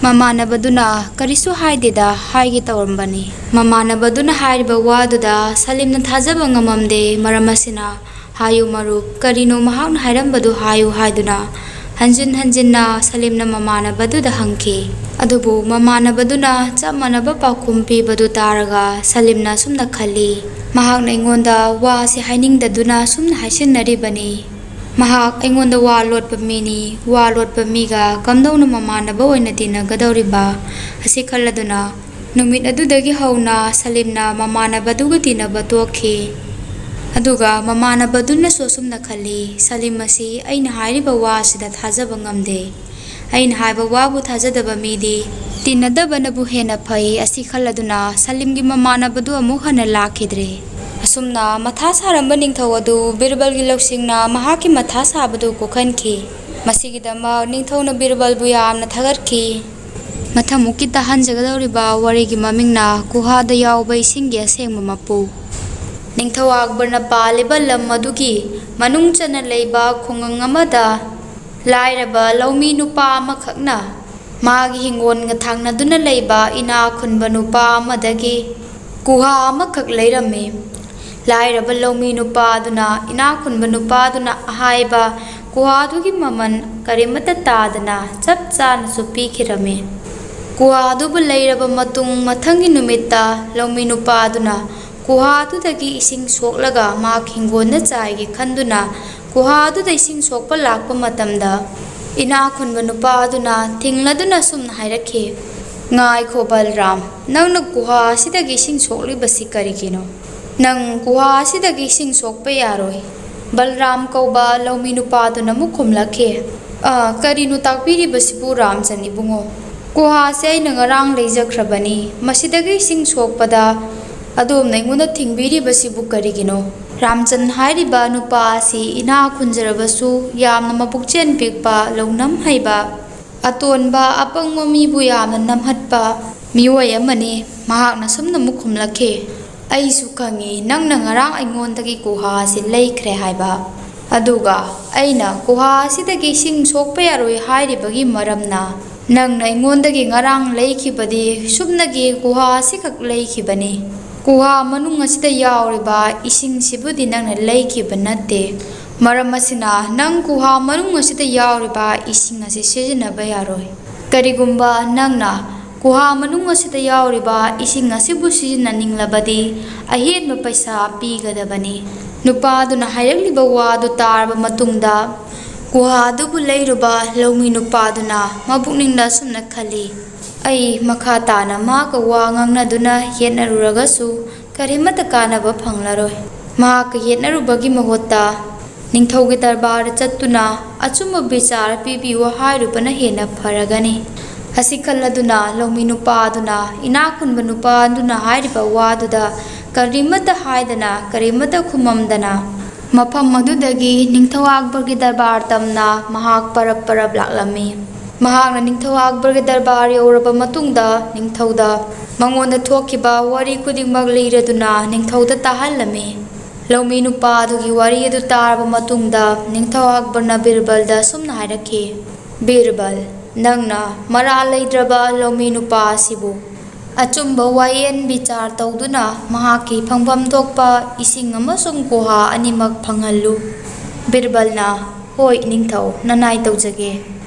ꯃꯃꯥꯟꯅꯕꯗꯨꯅ, "ꯀꯔꯤꯁꯨ ꯍꯥꯏꯗꯦꯗ, ꯍꯥꯏꯒꯦ ꯇꯧꯔꯝꯕꯅꯤ"꯫ ꯃꯃꯥꯟꯅꯕꯗꯨꯅ ꯍꯥꯏꯔꯤꯕ ꯋꯥꯗꯨꯗ ꯁꯂꯤꯝꯅ ꯊꯥꯖꯕ ꯉꯝꯃꯝꯗꯦ꯫ ꯃꯔꯝ ꯑꯁꯤꯅ, "ꯍꯥꯏꯌꯨ ꯃꯔꯨꯞ, ꯀꯔꯤꯅꯣ ꯃꯍꯥꯛꯅ ꯍꯥꯏꯔꯝꯕꯗꯨ ꯍꯥꯏꯌꯨ" ꯍꯥꯏꯗꯨꯅ ꯍꯟꯖꯤꯟ ꯍꯟꯖꯤꯟꯅ ꯁꯂꯤꯝꯅ ꯃꯃꯥꯟꯅꯕꯗꯨꯗ ꯍꯪꯈꯤ꯫ ꯑꯗꯨꯕꯨ ꯃꯃꯥꯟꯅꯕꯗꯨꯅ ꯆꯞ ꯃꯥꯟꯅꯕ ꯄꯥꯎꯈꯨꯝ ꯄꯤꯕꯗꯨ ꯇꯥꯔꯒ ꯁꯂꯤꯝꯅ ꯑꯁꯨꯝꯅ ꯈꯜꯂꯤ, "ꯃꯍꯥꯛꯅ ꯑꯩꯉꯣꯟꯗ ꯋꯥ ꯑꯁꯤ ꯍꯥꯏꯅꯤꯡꯗꯗꯨꯅ ꯑꯁꯨꯝꯅ ꯍꯥꯏꯁꯤꯟꯅꯔꯤꯕꯅꯤ꯫ ꯃꯍꯥꯛ ꯑꯩꯉꯣꯟꯗ ꯋꯥ ꯂꯣꯠꯄ ꯃꯤꯅꯤ, ꯋꯥ ꯂꯣꯠꯄ ꯃꯤꯒ ꯀꯝꯗꯧꯅ ꯃꯃꯥꯟꯅꯕ ꯑꯣꯏꯅ ꯇꯤꯟꯅꯒꯗꯧꯔꯤꯕ?" ꯑꯁꯤ ꯈꯜꯂꯗꯨꯅ ꯅꯨꯃꯤꯠ ꯑꯗꯨꯗꯒꯤ ꯍꯧꯅ ꯁꯂꯤꯝꯅ ꯃꯃꯥꯟꯅꯕꯗꯨꯒ ꯇꯤꯟꯅꯕ ꯇꯣꯛꯈꯤ꯫ ꯑꯗꯨꯒ ꯃꯃꯥꯟꯅꯕꯗꯨꯅꯁꯨ ꯑꯁꯨꯝꯅ ꯈꯜꯂꯤ, "ꯁꯂꯤꯝ ꯑꯁꯤ ꯑꯩꯅ ꯍꯥꯏꯔꯤꯕ ꯋꯥ ꯑꯁꯤꯗ ꯊꯥꯖꯕ ꯉꯝꯗꯦ꯫ ꯑꯩꯅ ꯍꯥꯏꯕ ꯋꯥꯕꯨ ꯊꯥꯖꯗꯕ ꯃꯤꯗꯤ ꯇꯤꯟꯅꯗꯕꯅꯕꯨ ꯍꯦꯟꯅ ꯐꯩ"꯫ ꯑꯁꯤ ꯈꯜꯂꯗꯨꯅ ꯁꯂꯤꯝꯒꯤ ꯃꯃꯥꯟꯅꯕꯗꯨ ꯑꯃꯨꯛ ꯍꯟꯅ ꯂꯥꯛꯈꯤꯗ꯭ꯔꯦ꯫ ꯑꯁꯨꯝꯅ ꯃꯊꯥ ꯁꯥꯔꯝꯕ ꯅꯤꯡꯊꯧ ꯑꯗꯨ ꯕꯤꯔꯕꯜꯒꯤ ꯂꯧꯁꯤꯡꯅ ꯃꯍꯥꯛꯀꯤ ꯃꯊꯥ ꯁꯥꯕꯗꯨ ꯀꯣꯛꯍꯟꯈꯤ꯫ ꯃꯁꯤꯒꯤꯗꯃꯛ ꯅꯤꯡꯊꯧꯅ ꯕꯤꯔꯕꯜꯕꯨ ꯌꯥꯝꯅ ꯊꯥꯒꯠꯈꯤ꯫ ꯃꯊꯪꯃꯨꯛꯀꯤ ꯇꯥꯍꯟꯖꯒꯗꯧꯔꯤꯕ ꯋꯥꯔꯤꯒꯤ ꯃꯃꯤꯡꯅ ꯒꯨꯍꯥꯗ ꯌꯥꯎꯕ ꯏꯁꯤꯡꯒꯤ ꯑꯁꯦꯡꯕ ꯃꯄꯨ꯫ ꯅꯤꯡꯊꯧ ꯑꯛꯕꯔꯅ ꯄꯥꯜꯂꯤꯕ ꯂꯝ ꯑꯗꯨꯒꯤ ꯃꯅꯨꯡ ꯆꯟꯅ ꯂꯩꯕ ꯈꯨꯡꯒꯪ ꯑꯃꯗ ꯂꯥꯏꯔꯕ ꯂꯧꯃꯤ ꯅꯨꯄꯥ ꯑꯃꯈꯛꯅ ꯃꯥꯒꯤ ꯍꯤꯡꯒꯣꯜꯒ ꯊꯪꯅꯗꯨꯅ ꯂꯩꯕ ꯏꯅꯥꯛ ꯈꯨꯟꯕ ꯅꯨꯄꯥ ꯑꯃꯗꯒꯤ ꯒꯨꯍꯥ ꯑꯃꯈꯛ ꯂꯩꯔꯝꯃꯤ꯫ ꯂꯥꯏꯔꯕ ꯂꯧꯃꯤ ꯅꯨꯄꯥꯗꯨꯅ ꯏꯅꯥꯛ ꯈꯨꯟꯕ ꯅꯨꯄꯥꯗꯨꯅ ꯑꯍꯥꯏꯕ ꯒꯨꯍꯥꯗꯨꯒꯤ ꯃꯃꯜ ꯀꯔꯤꯃꯠꯇ ꯇꯥꯗꯅ ꯆꯞ ꯆꯥꯅꯁꯨ ꯄꯤꯈꯤꯔꯝꯃꯤ꯫ ꯒꯨꯍꯥꯗꯨꯕꯨ ꯂꯩꯔꯕ ꯃꯇꯨꯡ, ꯃꯊꯪꯒꯤ ꯅꯨꯃꯤꯠꯇ ꯂꯧꯃꯤ ꯅꯨꯄꯥꯗꯨꯅ ꯒꯨꯍꯥꯗꯨꯗꯒꯤ ꯏꯁꯤꯡ ꯁꯣꯛꯂꯒ ꯃꯍꯥꯛ ꯍꯤꯡꯒꯣꯜꯗ ꯆꯥꯏꯒꯦ ꯈꯟꯗꯨꯅ ꯒꯨꯍꯥꯗꯨꯗ ꯏꯁꯤꯡ ꯁꯣꯛꯄ ꯂꯥꯛꯄ ꯃꯇꯝꯗ, ꯏꯅꯥꯛ ꯈꯨꯟꯕ ꯅꯨꯄꯥ ꯑꯗꯨꯅ ꯊꯤꯡꯂꯗꯨꯅ ꯑꯁꯨꯝꯅ ꯍꯥꯏꯔꯛꯈꯤ, "ꯉꯥꯏꯈꯣ ꯕꯜꯔꯥꯝ, ꯅꯪꯅ ꯒꯨꯍꯥ ꯑꯁꯤꯗꯒꯤ ꯏꯁꯤꯡ ꯁꯣꯛꯂꯤꯕꯁꯤ ꯀꯔꯤꯒꯤꯅꯣ? ꯅꯪ ꯒꯨꯍꯥ ꯑꯁꯤꯗꯒꯤ ꯏꯁꯤꯡ ꯁꯣꯛꯄ ꯌꯥꯔꯣꯏ꯫" ꯕꯜꯔꯥꯝ ꯀꯧꯕ ꯂꯧꯃꯤ ꯅꯨꯄꯥꯗꯨꯅ ꯑꯃꯨꯛ ꯈꯨꯝꯂꯛꯈꯤ, "ꯑ, ꯀꯔꯤꯅꯣ ꯇꯥꯛꯄꯤꯔꯤꯕꯁꯤꯕꯨ ꯔꯥꯝꯆꯟ ꯏꯕꯨꯡꯉꯣ? ꯒꯨꯍꯥꯁꯦ ꯑꯩꯅ ꯉꯔꯥꯡ ꯂꯩꯖꯈ꯭ꯔꯕꯅꯤ꯫ ꯃꯁꯤꯗꯒꯤ ꯏꯁꯤꯡ ꯁꯣꯛꯄꯗ ꯑꯗꯣꯝꯅ ꯑꯩꯉꯣꯟꯗ ꯊꯤꯡꯕꯤꯔꯤꯕꯁꯤꯕꯨ ꯀꯔꯤꯒꯤꯅꯣ?" ꯔꯥꯝꯆꯟ ꯍꯥꯏꯔꯤꯕ ꯅꯨꯄꯥ ꯑꯁꯤ ꯏꯅꯥꯛ ꯈꯨꯟꯖꯔꯕꯁꯨ ꯌꯥꯝꯅ ꯃꯄꯨꯛꯆꯦꯜ ꯄꯤꯛꯄ, ꯂꯧꯅꯝ ꯍꯩꯕ, ꯑꯇꯣꯟꯕ ꯑꯄꯪꯕ ꯃꯤꯕꯨ ꯌꯥꯝꯅ ꯅꯝꯍꯠꯄ ꯃꯤꯑꯣꯏ ꯑꯃꯅꯤ꯫ ꯃꯍꯥꯛꯅ ꯁꯨꯝꯅ ꯑꯃꯨꯛ ꯈꯨꯝꯂꯛꯈꯤ, "ꯑꯩꯁꯨ ꯈꯪꯏ, ꯅꯪꯅ ꯉꯔꯥꯡ ꯑꯩꯉꯣꯟꯗꯒꯤ ꯒꯨꯍꯥ ꯑꯁꯤ ꯂꯩꯈ꯭ꯔꯦ ꯍꯥꯏꯕ꯫ ꯑꯗꯨꯒ ꯑꯩꯅ ꯒꯨꯍꯥ ꯑꯁꯤꯗꯒꯤ ꯏꯁꯤꯡ ꯁꯣꯛꯄ ꯌꯥꯔꯣꯏ ꯍꯥꯏꯔꯤꯕꯒꯤ ꯃꯔꯝꯅ, ꯅꯪꯅ ꯑꯩꯉꯣꯟꯗꯒꯤ ꯉꯔꯥꯡ ꯂꯩꯈꯤꯕꯗꯤ ꯁꯨꯞꯅꯒꯤ ꯒꯨꯍꯥ ꯑꯁꯤꯈꯛ ꯂꯩꯈꯤꯕꯅꯤ꯫ ꯒꯨꯍꯥ ꯃꯅꯨꯡ ꯑꯁꯤꯗ ꯌꯥꯎꯔꯤꯕ ꯏꯁꯤꯡꯁꯤꯕꯨꯗꯤ ꯅꯪꯅ ꯂꯩꯈꯤꯕ ꯅꯠꯇꯦ꯫ ꯃꯔꯝ ꯑꯁꯤꯅ, ꯅꯪ ꯒꯨꯍꯥ ꯃꯅꯨꯡ ꯑꯁꯤꯗ ꯌꯥꯎꯔꯤꯕ ꯏꯁꯤꯡ ꯑꯁꯤ ꯁꯤꯖꯤꯟꯅꯕ ꯌꯥꯔꯣꯏ꯫ ꯀꯔꯤꯒꯨꯝꯕ ꯅꯪꯅ ꯒꯨꯍꯥ ꯃꯅꯨꯡ ꯑꯁꯤꯗ ꯌꯥꯎꯔꯤꯕ ꯏꯁꯤꯡ ꯑꯁꯤꯕꯨ ꯁꯤꯖꯤꯟꯅꯅꯤꯡꯂꯕꯗꯤ, ꯑꯍꯦꯟꯕ ꯄꯩꯁꯥ ꯄꯤꯒꯗꯕꯅꯤ꯫" ꯅꯨꯄꯥꯗꯨꯅ ꯍꯥꯏꯔꯛꯂꯤꯕ ꯋꯥꯗꯨ ꯇꯥꯔꯕ ꯃꯇꯨꯡꯗ, ꯒꯨꯍꯥ ꯑꯗꯨꯕꯨ ꯂꯩꯔꯨꯕ ꯂꯧꯃꯤ ꯅꯨꯄꯥꯗꯨꯅ ꯃꯄꯨꯛꯅꯤꯡꯗ ꯑꯁꯨꯝꯅ ꯈꯜꯂꯤ, "ꯑꯩ ꯃꯈꯥ ꯇꯥꯅ ꯃꯍꯥꯛꯀ ꯋꯥ ꯉꯥꯡꯅꯗꯨꯅ ꯌꯦꯠꯅꯔꯨꯔꯒꯁꯨ ꯀꯔꯤꯃꯠꯇ ꯀꯥꯟꯅꯕ ꯐꯪꯂꯔꯣꯏ꯫ ꯃꯍꯥꯛꯀ ꯌꯦꯠꯅꯔꯨꯕꯒꯤ ꯃꯍꯨꯠꯇ ꯅꯤꯡꯊꯧꯒꯤ ꯗꯔꯕꯥꯔꯗ ꯆꯠꯇꯨꯅ ꯑꯆꯨꯝꯕ ꯕꯤꯆꯥꯔ ꯄꯤꯕꯤꯌꯨ ꯍꯥꯏꯔꯨꯕꯅ ꯍꯦꯟꯅ ꯐꯔꯒꯅꯤ꯫" ꯑꯁꯤ ꯈꯜꯂꯗꯨꯅ ꯂꯧꯃꯤ ꯅꯨꯄꯥ ꯑꯗꯨꯅ ꯏꯅꯥꯛ ꯈꯨꯟꯕ ꯅꯨꯄꯥ ꯑꯗꯨꯅ ꯍꯥꯏꯔꯤꯕ ꯋꯥꯗꯨꯗ ꯀꯔꯤꯃꯠꯇ ꯍꯥꯏꯗꯅ, ꯀꯔꯤꯃꯠꯇ ꯈꯨꯝꯃꯝꯗꯅ, ꯃꯐꯝ ꯑꯗꯨꯗꯒꯤ ꯅꯤꯡꯊꯧ ꯑꯛꯕꯔꯒꯤ ꯗꯔꯕꯥꯔ ꯇꯝꯅ ꯃꯍꯥꯛ ꯄꯔꯞ ꯄꯔꯞ ꯂꯥꯛꯂꯝꯃꯤ꯫ ꯃꯍꯥꯛꯅ ꯅꯤꯡꯊꯧ ꯑꯛꯕꯔꯒꯤ ꯗꯔꯕꯥꯔ ꯌꯧꯔꯕ ꯃꯇꯨꯡꯗ ꯅꯤꯡꯊꯧꯗ ꯃꯉꯣꯟꯗ ꯊꯣꯛꯈꯤꯕ ꯋꯥꯔꯤ ꯈꯨꯗꯤꯡꯃꯛ ꯂꯤꯔꯗꯨꯅ ꯅꯤꯡꯊꯧꯗ ꯇꯥꯍꯜꯂꯝꯃꯤ꯫ ꯂꯧꯃꯤ ꯅꯨꯄꯥ ꯑꯗꯨꯒꯤ ꯋꯥꯔꯤ ꯑꯗꯨ ꯇꯥꯔꯕ ꯃꯇꯨꯡꯗ ꯅꯤꯡꯊꯧ ꯑꯛꯕꯔꯅ ꯕꯤꯔꯕꯜꯗ ꯑꯁꯨꯝꯅ ꯍꯥꯏꯔꯛꯈꯤ, "ꯕꯤꯔꯕꯜ, ꯅꯪꯅ ꯃꯔꯥꯜ ꯂꯩꯇ꯭ꯔꯕ ꯂꯧꯃꯤ ꯅꯨꯄꯥ ꯑꯁꯤꯕꯨ ꯑꯆꯨꯝꯕ ꯋꯥꯌꯦꯟ ꯕꯤꯆꯥꯔ ꯇꯧꯗꯨꯅ ꯃꯍꯥꯛꯀꯤ ꯐꯪꯐꯝ ꯊꯣꯛꯄ ꯏꯁꯤꯡ ꯑꯃꯁꯨꯡ ꯒꯨꯍꯥ ꯑꯅꯤꯃꯛ ꯐꯪꯍꯜꯂꯨ꯫" ꯕꯤꯔꯕꯜꯅ, "ꯍꯣꯏ ꯅꯤꯡꯊꯧ, ꯅꯅꯥꯏ ꯇꯧꯖꯒꯦ꯫"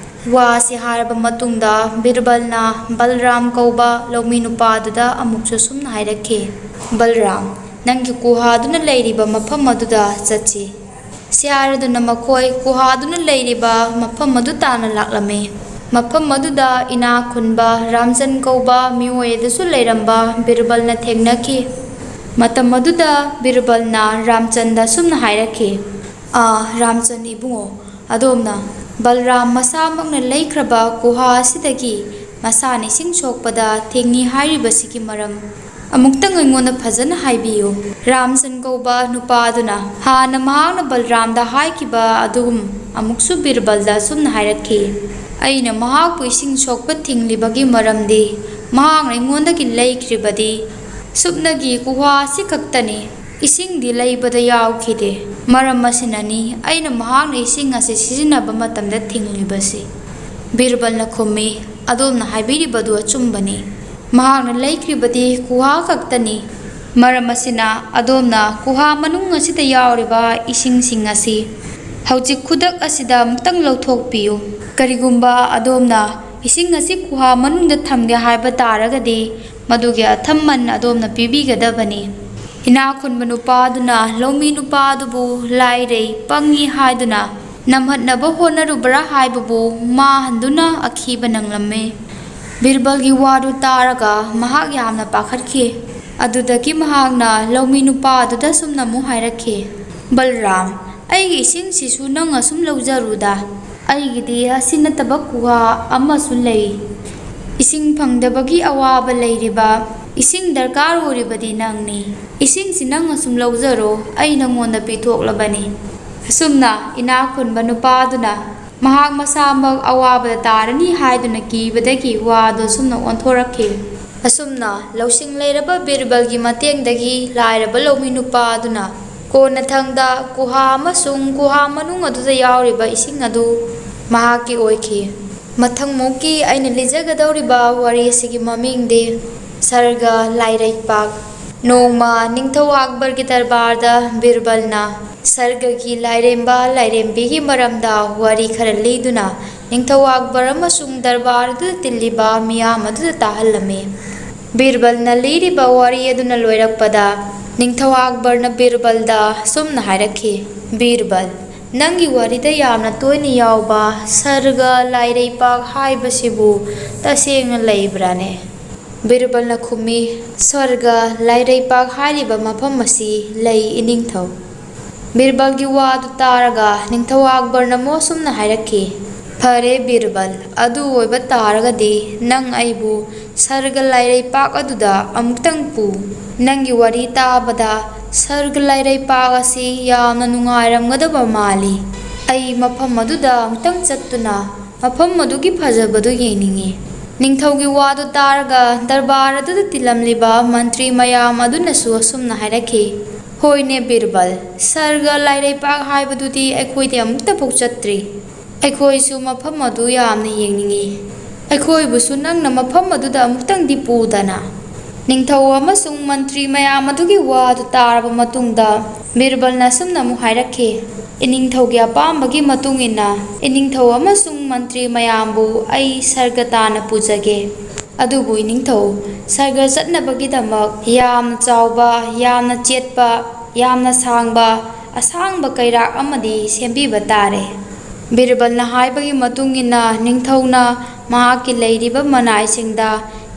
ꯋꯥ ꯑꯁꯤ ꯍꯥꯏꯔꯕ ꯃꯇꯨꯡꯗ ꯕꯤꯔꯕꯜꯅ ꯕꯜꯔꯥꯝ ꯀꯧꯕ ꯂꯧꯃꯤ ꯅꯨꯄꯥꯗꯨꯗ ꯑꯃꯨꯛꯁꯨ ꯁꯨꯝꯅ ꯍꯥꯏꯔꯛꯈꯤ, "ꯕꯜꯔꯥꯝ, ꯅꯪꯒꯤ ꯒꯨꯍꯥꯗꯨꯅ ꯂꯩꯔꯤꯕ ꯃꯐꯝ ꯑꯗꯨꯗ ꯆꯠꯁꯤ꯫" ꯁꯤ ꯍꯥꯏꯔꯗꯨꯅ ꯃꯈꯣꯏ ꯒꯨꯍꯥꯗꯨꯅ ꯂꯩꯔꯤꯕ ꯃꯐꯝ ꯑꯗꯨ ꯇꯥꯟꯅ ꯂꯥꯛꯂꯝꯃꯤ꯫ ꯃꯐꯝ ꯑꯗꯨꯗ ꯏꯅꯥꯛ ꯈꯨꯟꯕ ꯔꯥꯝꯆꯟ ꯀꯧꯕ ꯃꯤꯑꯣꯏ ꯑꯗꯨꯁꯨ ꯂꯩꯔꯝꯕ ꯕꯤꯔꯕꯜꯅ ꯊꯦꯡꯅꯈꯤ꯫ ꯃꯇꯝ ꯑꯗꯨꯗ ꯕꯤꯔꯕꯜꯅ ꯔꯥꯝꯆꯟꯗ ꯁꯨꯝꯅ ꯍꯥꯏꯔꯛꯈꯤ, "ꯑꯥ, ꯔꯥꯝꯆꯟ ꯏꯕꯨꯡꯉꯣ, ꯑꯗꯣꯝꯅ ꯕꯜꯔꯥꯝ ꯃꯁꯥꯃꯛꯅ ꯂꯩꯈ꯭ꯔꯕ ꯒꯨꯍꯥ ꯑꯁꯤꯗꯒꯤ ꯃꯁꯥꯅ ꯏꯁꯤꯡ ꯁꯣꯛꯄꯗ ꯊꯦꯡꯏ ꯍꯥꯏꯔꯤꯕꯁꯤꯒꯤ ꯃꯔꯝ ꯑꯃꯨꯛꯇꯪ ꯑꯩꯉꯣꯟꯗ ꯐꯖꯅ ꯍꯥꯏꯕꯤꯌꯨ꯫" ꯔꯥꯝꯆꯟ ꯀꯧꯕ ꯅꯨꯄꯥ ꯑꯗꯨꯅ, "ꯍꯥꯟꯅ ꯃꯍꯥꯛꯅ ꯕꯜꯔꯥꯝꯗ ꯍꯥꯏꯈꯤꯕ ꯑꯗꯨꯒꯨꯝ ꯑꯃꯨꯛꯁꯨ ꯕꯤꯔꯕꯜꯗ ꯑꯁꯨꯝꯅ ꯍꯥꯏꯔꯛꯈꯤ, ꯑꯩꯅ ꯃꯍꯥꯛꯄꯨ ꯏꯁꯤꯡ ꯁꯣꯛꯄ ꯊꯤꯡꯂꯤꯕꯒꯤ ꯃꯔꯝꯗꯤ ꯃꯍꯥꯛꯅ ꯑꯩꯉꯣꯟꯗꯒꯤ ꯂꯩꯈ꯭ꯔꯤꯕꯗꯤ ꯁꯨꯞꯅꯒꯤ ꯒꯨꯍꯥ ꯑꯁꯤ ꯈꯛꯇꯅꯤ꯫ ꯏꯁꯤꯡꯗꯤ ꯂꯩꯕꯗ ꯌꯥꯎꯈꯤꯗꯦ꯫ ꯃꯔꯝ ꯑꯁꯤꯅꯅꯤ ꯑꯩꯅ ꯃꯍꯥꯛꯅ ꯏꯁꯤꯡ ꯑꯁꯤ ꯁꯤꯖꯤꯟꯅꯕ ꯃꯇꯝꯗ ꯊꯤꯡꯂꯤꯕꯁꯤ꯫" ꯕꯤꯔꯕꯜꯅ ꯈꯨꯝꯃꯤ, "ꯑꯗꯣꯝꯅ ꯍꯥꯏꯕꯤꯔꯤꯕꯗꯨ ꯑꯆꯨꯝꯕꯅꯤ꯫ ꯃꯍꯥꯛꯅ ꯂꯩꯈ꯭ꯔꯤꯕꯗꯤ ꯒꯨꯍꯥ ꯈꯛꯇꯅꯤ꯫ ꯃꯔꯝ ꯑꯁꯤꯅ ꯑꯗꯣꯝꯅ ꯒꯨꯍꯥ ꯃꯅꯨꯡ ꯑꯁꯤꯗ ꯌꯥꯎꯔꯤꯕ ꯏꯁꯤꯡꯁꯤꯡ ꯑꯁꯤ ꯍꯧꯖꯤꯛ ꯈꯨꯗꯛ ꯑꯁꯤꯗ ꯑꯃꯨꯛꯇꯪ ꯂꯧꯊꯣꯛꯄꯤꯌꯨ꯫ ꯀꯔꯤꯒꯨꯝꯕ ꯑꯗꯣꯝꯅ ꯏꯁꯤꯡ ꯑꯁꯤ ꯒꯨꯍꯥ ꯃꯅꯨꯡꯗ ꯊꯝꯒꯦ ꯍꯥꯏꯕ ꯇꯥꯔꯒꯗꯤ, ꯃꯗꯨꯒꯤ ꯑꯊꯝꯃꯟ ꯑꯗꯣꯝꯅ ꯄꯤꯕꯤꯒꯗꯕꯅꯤ꯫" ꯏꯅꯥꯛ ꯈꯨꯟꯕ ꯅꯨꯄꯥ ꯑꯗꯨꯅ ꯂꯧꯃꯤ ꯅꯨꯄꯥ ꯑꯗꯨꯕꯨ ꯂꯥꯏꯔꯩ, ꯄꯪꯉꯤ ꯍꯥꯏꯗꯨꯅ ꯅꯝꯍꯠꯅꯕ ꯍꯣꯠꯅꯔꯨꯕ꯭ꯔꯥ ꯍꯥꯏꯕꯕꯨ ꯃꯥꯍꯟꯗꯨꯅ ꯑꯈꯤꯕ ꯅꯪꯂꯝꯃꯤ꯫ ꯕꯤꯔꯕꯜꯒꯤ ꯋꯥꯗꯨ ꯇꯥꯔꯒ ꯃꯍꯥꯛ ꯌꯥꯝꯅ ꯄꯥꯈꯠꯈꯤ꯫ ꯑꯗꯨꯗꯒꯤ ꯃꯍꯥꯛꯅ ꯂꯧꯃꯤ ꯅꯨꯄꯥ ꯑꯗꯨꯗ ꯁꯨꯝꯅ ꯑꯃꯨꯛ ꯍꯥꯏꯔꯛꯈꯤ, "ꯕꯜꯔꯥꯝ, ꯑꯩꯒꯤ ꯏꯁꯤꯡꯁꯤꯁꯨ ꯅꯪ ꯑꯁꯨꯝ ꯂꯧꯖꯔꯨꯗ꯫ ꯑꯩꯒꯤꯗꯤ ꯑꯁꯤ ꯅꯠꯇꯕ ꯒꯨꯍꯥ ꯑꯃꯁꯨ ꯂꯩ꯫ ꯏꯁꯤꯡ ꯐꯪꯗꯕꯒꯤ ꯑꯋꯥꯕ ꯂꯩꯔꯤꯕ, ꯏꯁꯤꯡ ꯗꯔꯀꯥꯔ ꯑꯣꯏꯔꯤꯕꯗꯤ ꯅꯪꯅꯤ꯫ ꯏꯁꯤꯡꯁꯤ ꯅꯪ ꯑꯁꯨꯝ ꯂꯧꯖꯔꯣ, ꯑꯩ ꯅꯪꯉꯣꯟꯗ ꯄꯤꯊꯣꯛꯂꯕꯅꯤ꯫" ꯑꯁꯨꯝꯅ ꯏꯅꯥꯛ ꯈꯨꯟꯕ ꯅꯨꯄꯥ ꯑꯗꯨꯅ ꯃꯍꯥꯛ ꯃꯁꯥꯃꯛ ꯑꯋꯥꯕꯗ ꯇꯥꯔꯅꯤ ꯍꯥꯏꯗꯨꯅ ꯀꯤꯕꯗꯒꯤ ꯋꯥꯗꯨ ꯑꯁꯨꯝꯅ ꯑꯣꯟꯊꯣꯔꯛꯈꯤ꯫ ꯑꯁꯨꯝꯅ ꯂꯧꯁꯤꯡ ꯂꯩꯔꯕ ꯕꯤꯔꯕꯜꯒꯤ ꯃꯇꯦꯡꯗꯒꯤ ꯂꯥꯏꯔꯕ ꯂꯧꯃꯤ ꯅꯨꯄꯥ ꯑꯗꯨꯅ ꯀꯣꯟꯅꯊꯪꯗ ꯒꯨꯍꯥ ꯑꯃꯁꯨꯡ ꯒꯨꯍꯥ ꯃꯅꯨꯡ ꯑꯗꯨꯗ ꯌꯥꯎꯔꯤꯕ ꯏꯁꯤꯡ ꯑꯗꯨ ꯃꯍꯥꯛꯀꯤ ꯑꯣꯏꯈꯤ꯫ ꯃꯊꯪꯃꯨꯛꯀꯤ ꯑꯩꯅ ꯂꯤꯖꯒꯗꯧꯔꯤꯕ ꯋꯥꯔꯤ ꯑꯁꯤꯒꯤ ꯃꯃꯤꯡꯗꯤ ꯁꯔꯒ ꯂꯥꯏꯔꯩꯄꯥꯛ꯫ ꯅꯣꯡꯃ ꯅꯤꯡꯊꯧ ꯑꯛꯕꯔꯒꯤ ꯗꯔꯕꯥꯔꯗ ꯕꯤꯔꯕꯜꯅ ꯁꯔꯒꯒꯤ ꯂꯥꯏꯔꯦꯝꯕ ꯂꯥꯏꯔꯦꯝꯕꯤꯒꯤ ꯃꯔꯝꯗ ꯋꯥꯔꯤ ꯈꯔ ꯂꯤꯗꯨꯅ ꯅꯤꯡꯊꯧ ꯑꯛꯕꯔ ꯑꯃꯁꯨꯡ ꯗꯔꯕꯥꯔ ꯑꯗꯨꯗ ꯇꯤꯜꯂꯤꯕ ꯃꯤꯌꯥꯝ ꯑꯗꯨꯗ ꯇꯥꯍꯜꯂꯝꯃꯤ꯫ ꯕꯤꯔꯕꯜꯅ ꯂꯤꯔꯤꯕ ꯋꯥꯔꯤ ꯑꯗꯨꯅ ꯂꯣꯏꯔꯛꯄꯗ ꯅꯤꯡꯊꯧ ꯑꯛꯕꯔꯅ ꯕꯤꯔꯕꯜꯗ ꯑꯁꯨꯝꯅ ꯍꯥꯏꯔꯛꯈꯤ, "ꯕꯤꯔꯕꯜ, ꯅꯪꯒꯤ ꯋꯥꯔꯤꯗ ꯌꯥꯝꯅ ꯇꯣꯏꯅ ꯌꯥꯎꯕ ꯁꯔꯒ ꯂꯥꯏꯔꯩꯄꯥꯛ ꯍꯥꯏꯕꯁꯤꯕꯨ ꯇꯁꯦꯡꯅ ꯂꯩꯕ꯭ꯔꯥꯅꯦ?" ꯕꯤꯔꯕꯜꯅ ꯈꯨꯝꯃꯤ, "ꯁꯔꯒ ꯂꯥꯏꯔꯩꯄꯥꯛ ꯍꯥꯏꯔꯤꯕ ꯃꯐꯝ ꯑꯁꯤ ꯂꯩ, ꯏꯅꯤꯡꯊꯧ꯫" ꯕꯤꯔꯕꯜꯒꯤ ꯋꯥꯗꯨ ꯇꯥꯔꯒ ꯅꯤꯡꯊꯧ ꯑꯛꯕꯔꯅ ꯃꯣꯁꯨꯝꯅ ꯍꯥꯏꯔꯛꯈꯤ, "ꯐꯔꯦ ꯕꯤꯔꯕꯜ, ꯑꯗꯨ ꯑꯣꯏꯕ ꯇꯥꯔꯒꯗꯤ ꯅꯪ ꯑꯩꯕꯨ ꯁꯔꯒ ꯂꯥꯏꯔꯩꯄꯥꯛ ꯑꯗꯨꯗ ꯑꯃꯨꯛꯇꯪ ꯄꯨ꯫ ꯅꯪꯒꯤ ꯋꯥꯔꯤ ꯇꯥꯕꯗ ꯁꯔꯒ ꯂꯥꯏꯔꯩꯄꯥꯛ ꯑꯁꯤ ꯌꯥꯝꯅ ꯅꯨꯡꯉꯥꯏꯔꯝꯒꯗꯕ ꯃꯥꯜꯂꯤ꯫ ꯑꯩ ꯃꯐꯝ ꯑꯗꯨꯗ ꯑꯃꯨꯛꯇꯪ ꯆꯠꯇꯨꯅ ꯃꯐꯝ ꯑꯗꯨꯒꯤ ꯐꯖꯕꯗꯨ ꯌꯦꯡꯅꯤꯡꯏ꯫" ꯅꯤꯡꯊꯧꯒꯤ ꯋꯥꯗꯨ ꯇꯥꯔꯒ ꯗꯔꯕꯥꯔ ꯑꯗꯨꯗ ꯇꯤꯜꯂꯝꯂꯤꯕ ꯃꯟꯇ꯭ꯔꯤ ꯃꯌꯥꯝ ꯑꯗꯨꯅꯁꯨ ꯑꯁꯨꯝꯅ ꯍꯥꯏꯔꯛꯈꯤ, "ꯍꯣꯏꯅꯦ ꯕꯤꯔꯕꯜ, ꯁꯔꯒ ꯂꯥꯏꯔꯩꯄꯥꯛ ꯍꯥꯏꯕꯗꯨꯗꯤ ꯑꯩꯈꯣꯏꯗꯤ ꯑꯃꯨꯛꯇꯐꯥꯎ ꯆꯠꯇ꯭ꯔꯤ꯫ ꯑꯩꯈꯣꯏꯁꯨ ꯃꯐꯝ ꯑꯗꯨ ꯌꯥꯝꯅ ꯌꯦꯡꯅꯤꯡꯏ꯫ ꯑꯩꯈꯣꯏꯕꯨꯁꯨ ꯅꯪꯅ ꯃꯐꯝ ꯑꯗꯨꯗ ꯑꯃꯨꯛꯇꯪꯗꯤ ꯄꯨꯗꯅ꯫" ꯅꯤꯡꯊꯧ ꯑꯃꯁꯨꯡ ꯃꯟꯇ꯭ꯔꯤ ꯃꯌꯥꯝ ꯑꯗꯨꯒꯤ ꯋꯥꯗꯨ ꯇꯥꯔꯕ ꯃꯇꯨꯡꯗ ꯕꯤꯔꯕꯜꯅ ꯑꯁꯨꯝꯅ ꯑꯃꯨꯛ ꯍꯥꯏꯔꯛꯈꯤ, "ꯏꯅꯤꯡꯊꯧꯒꯤ ꯑꯄꯥꯝꯕꯒꯤ ꯃꯇꯨꯡ ꯏꯟꯅ ꯏꯅꯤꯡꯊꯧ ꯑꯃꯁꯨꯡ ꯃꯟꯇ꯭ꯔꯤ ꯃꯌꯥꯝꯕꯨ ꯑꯩ ꯁꯔꯒ ꯇꯥꯟꯅ ꯄꯨꯖꯒꯦ꯫ ꯑꯗꯨꯕꯨ ꯏꯅꯤꯡꯊꯧ, ꯁꯔꯒ ꯆꯠꯅꯕꯒꯤꯗꯃꯛ ꯌꯥꯝꯅ ꯆꯥꯎꯕ, ꯌꯥꯝꯅ ꯆꯦꯠꯄ, ꯌꯥꯝꯅ ꯁꯥꯡꯕ, ꯑꯁꯥꯡꯕ ꯀꯩꯔꯥꯛ ꯑꯃꯗꯤ ꯁꯦꯝꯕꯤꯕ ꯇꯥꯔꯦ꯫" ꯕꯤꯔꯕꯜꯅ ꯍꯥꯏꯕꯒꯤ ꯃꯇꯨꯡ ꯏꯟꯅ ꯅꯤꯡꯊꯧꯅ ꯃꯍꯥꯛꯀꯤ ꯂꯩꯔꯤꯕ ꯃꯅꯥꯏꯁꯤꯡꯗ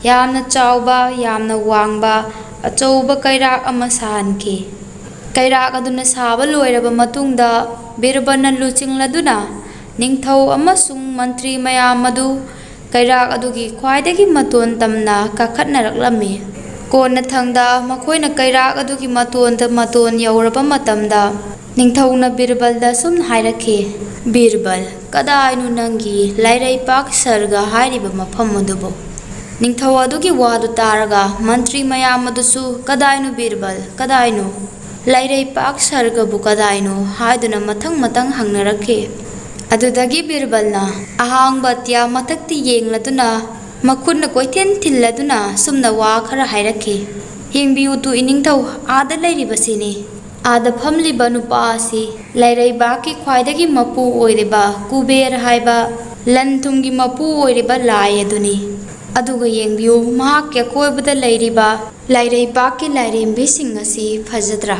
ꯌꯥꯝꯅ ꯆꯥꯎꯕ, ꯌꯥꯝꯅ ꯋꯥꯡꯕ, ꯑꯆꯧꯕ ꯀꯩꯔꯥꯛ ꯑꯃ ꯁꯥꯍꯟꯈꯤ꯫ ꯀꯩꯔꯥꯛ ꯑꯗꯨꯅ ꯁꯥꯕ ꯂꯣꯏꯔꯕ ꯃꯇꯨꯡꯗ ꯕꯤꯔꯕꯜꯅ ꯂꯨꯆꯤꯡꯂꯗꯨꯅ ꯅꯤꯡꯊꯧ ꯑꯃꯁꯨꯡ ꯃꯟꯇ꯭ꯔꯤ ꯃꯌꯥꯝ ꯑꯗꯨ ꯀꯩꯔꯥꯛ ꯑꯗꯨꯒꯤ ꯈ꯭ꯋꯥꯏꯗꯒꯤ ꯃꯇꯣꯟ ꯇꯝꯅ ꯀꯥꯈꯠꯅꯔꯛꯂꯝꯃꯤ꯫ ꯀꯣꯟꯅꯊꯪꯗ ꯃꯈꯣꯏꯅ ꯀꯩꯔꯥꯛ ꯑꯗꯨꯒꯤ ꯃꯇꯣꯟꯗ ꯃꯇꯣꯟ ꯌꯧꯔꯕ ꯃꯇꯝꯗ ꯅꯤꯡꯊꯧꯅ ꯕꯤꯔꯕꯜꯗ ꯑꯁꯨꯝꯅ ꯍꯥꯏꯔꯛꯈꯤ, ꯕꯤꯔꯕꯜ, ꯀꯗꯥꯏꯅꯣ ꯅꯪꯒꯤ ꯂꯥꯏꯔꯩꯄꯥꯛ ꯁꯔꯒ ꯍꯥꯏꯔꯤꯕ ꯃꯐꯝ ꯑꯗꯨꯕꯨ? ꯅꯤꯡꯊꯧ ꯑꯗꯨꯒꯤ ꯋꯥꯗꯨ ꯇꯥꯔꯒ ꯃꯟꯇ꯭ꯔꯤ ꯃꯌꯥꯝ ꯑꯗꯨꯁꯨ, "ꯀꯗꯥꯏꯅꯣ ꯕꯤꯔꯕꯜ, ꯀꯗꯥꯏꯅꯣ? ꯂꯥꯏꯔꯩꯄꯥꯛ ꯁꯔꯒꯕꯨ ꯀꯗꯥꯏꯅꯣ?" ꯍꯥꯏꯗꯨꯅ ꯃꯊꯪ ꯃꯊꯪ ꯍꯪꯅꯔꯛꯈꯤ꯫ ꯑꯗꯨꯗꯒꯤ ꯕꯤꯔꯕꯜꯅ ꯑꯍꯥꯡꯕ ꯑꯇꯤꯌꯥ ꯃꯊꯛꯇ ꯌꯦꯡꯂꯗꯨꯅ ꯃꯈꯨꯠꯅ ꯀꯣꯏꯊꯤꯟ ꯊꯤꯜꯂꯗꯨꯅ ꯁꯨꯝꯅ ꯋꯥ ꯈꯔ ꯍꯥꯏꯔꯛꯈꯤ, "ꯌꯦꯡꯕꯤꯌꯨ ꯇꯨ ꯏꯅꯤꯡꯊꯧ, ꯑꯥꯗ ꯂꯩꯔꯤꯕꯁꯤꯅꯤ꯫ ꯑꯥꯗ ꯐꯝꯂꯤꯕ ꯅꯨꯄꯥ ꯑꯁꯤ ꯂꯩꯔꯩꯕꯥꯛꯀꯤ ꯈ꯭ꯋꯥꯏꯗꯒꯤ ꯃꯄꯨ ꯑꯣꯏꯔꯤꯕ ꯀꯨꯕꯦꯔ ꯍꯥꯏꯕ ꯂꯟ ꯊꯨꯝꯒꯤ ꯃꯄꯨ ꯑꯣꯏꯔꯤꯕ ꯂꯥꯏ ꯑꯗꯨꯅꯤ꯫ ꯑꯗꯨꯒ ꯌꯦꯡꯕꯤꯌꯨ, ꯃꯍꯥꯛꯀꯤ ꯑꯀꯣꯏꯕꯗ ꯂꯩꯔꯤꯕ ꯂꯩꯔꯩꯕꯥꯛꯀꯤ ꯂꯥꯏꯔꯦꯝꯕꯤꯁꯤꯡ ꯑꯁꯤ ꯐꯖꯗ꯭ꯔꯥ?"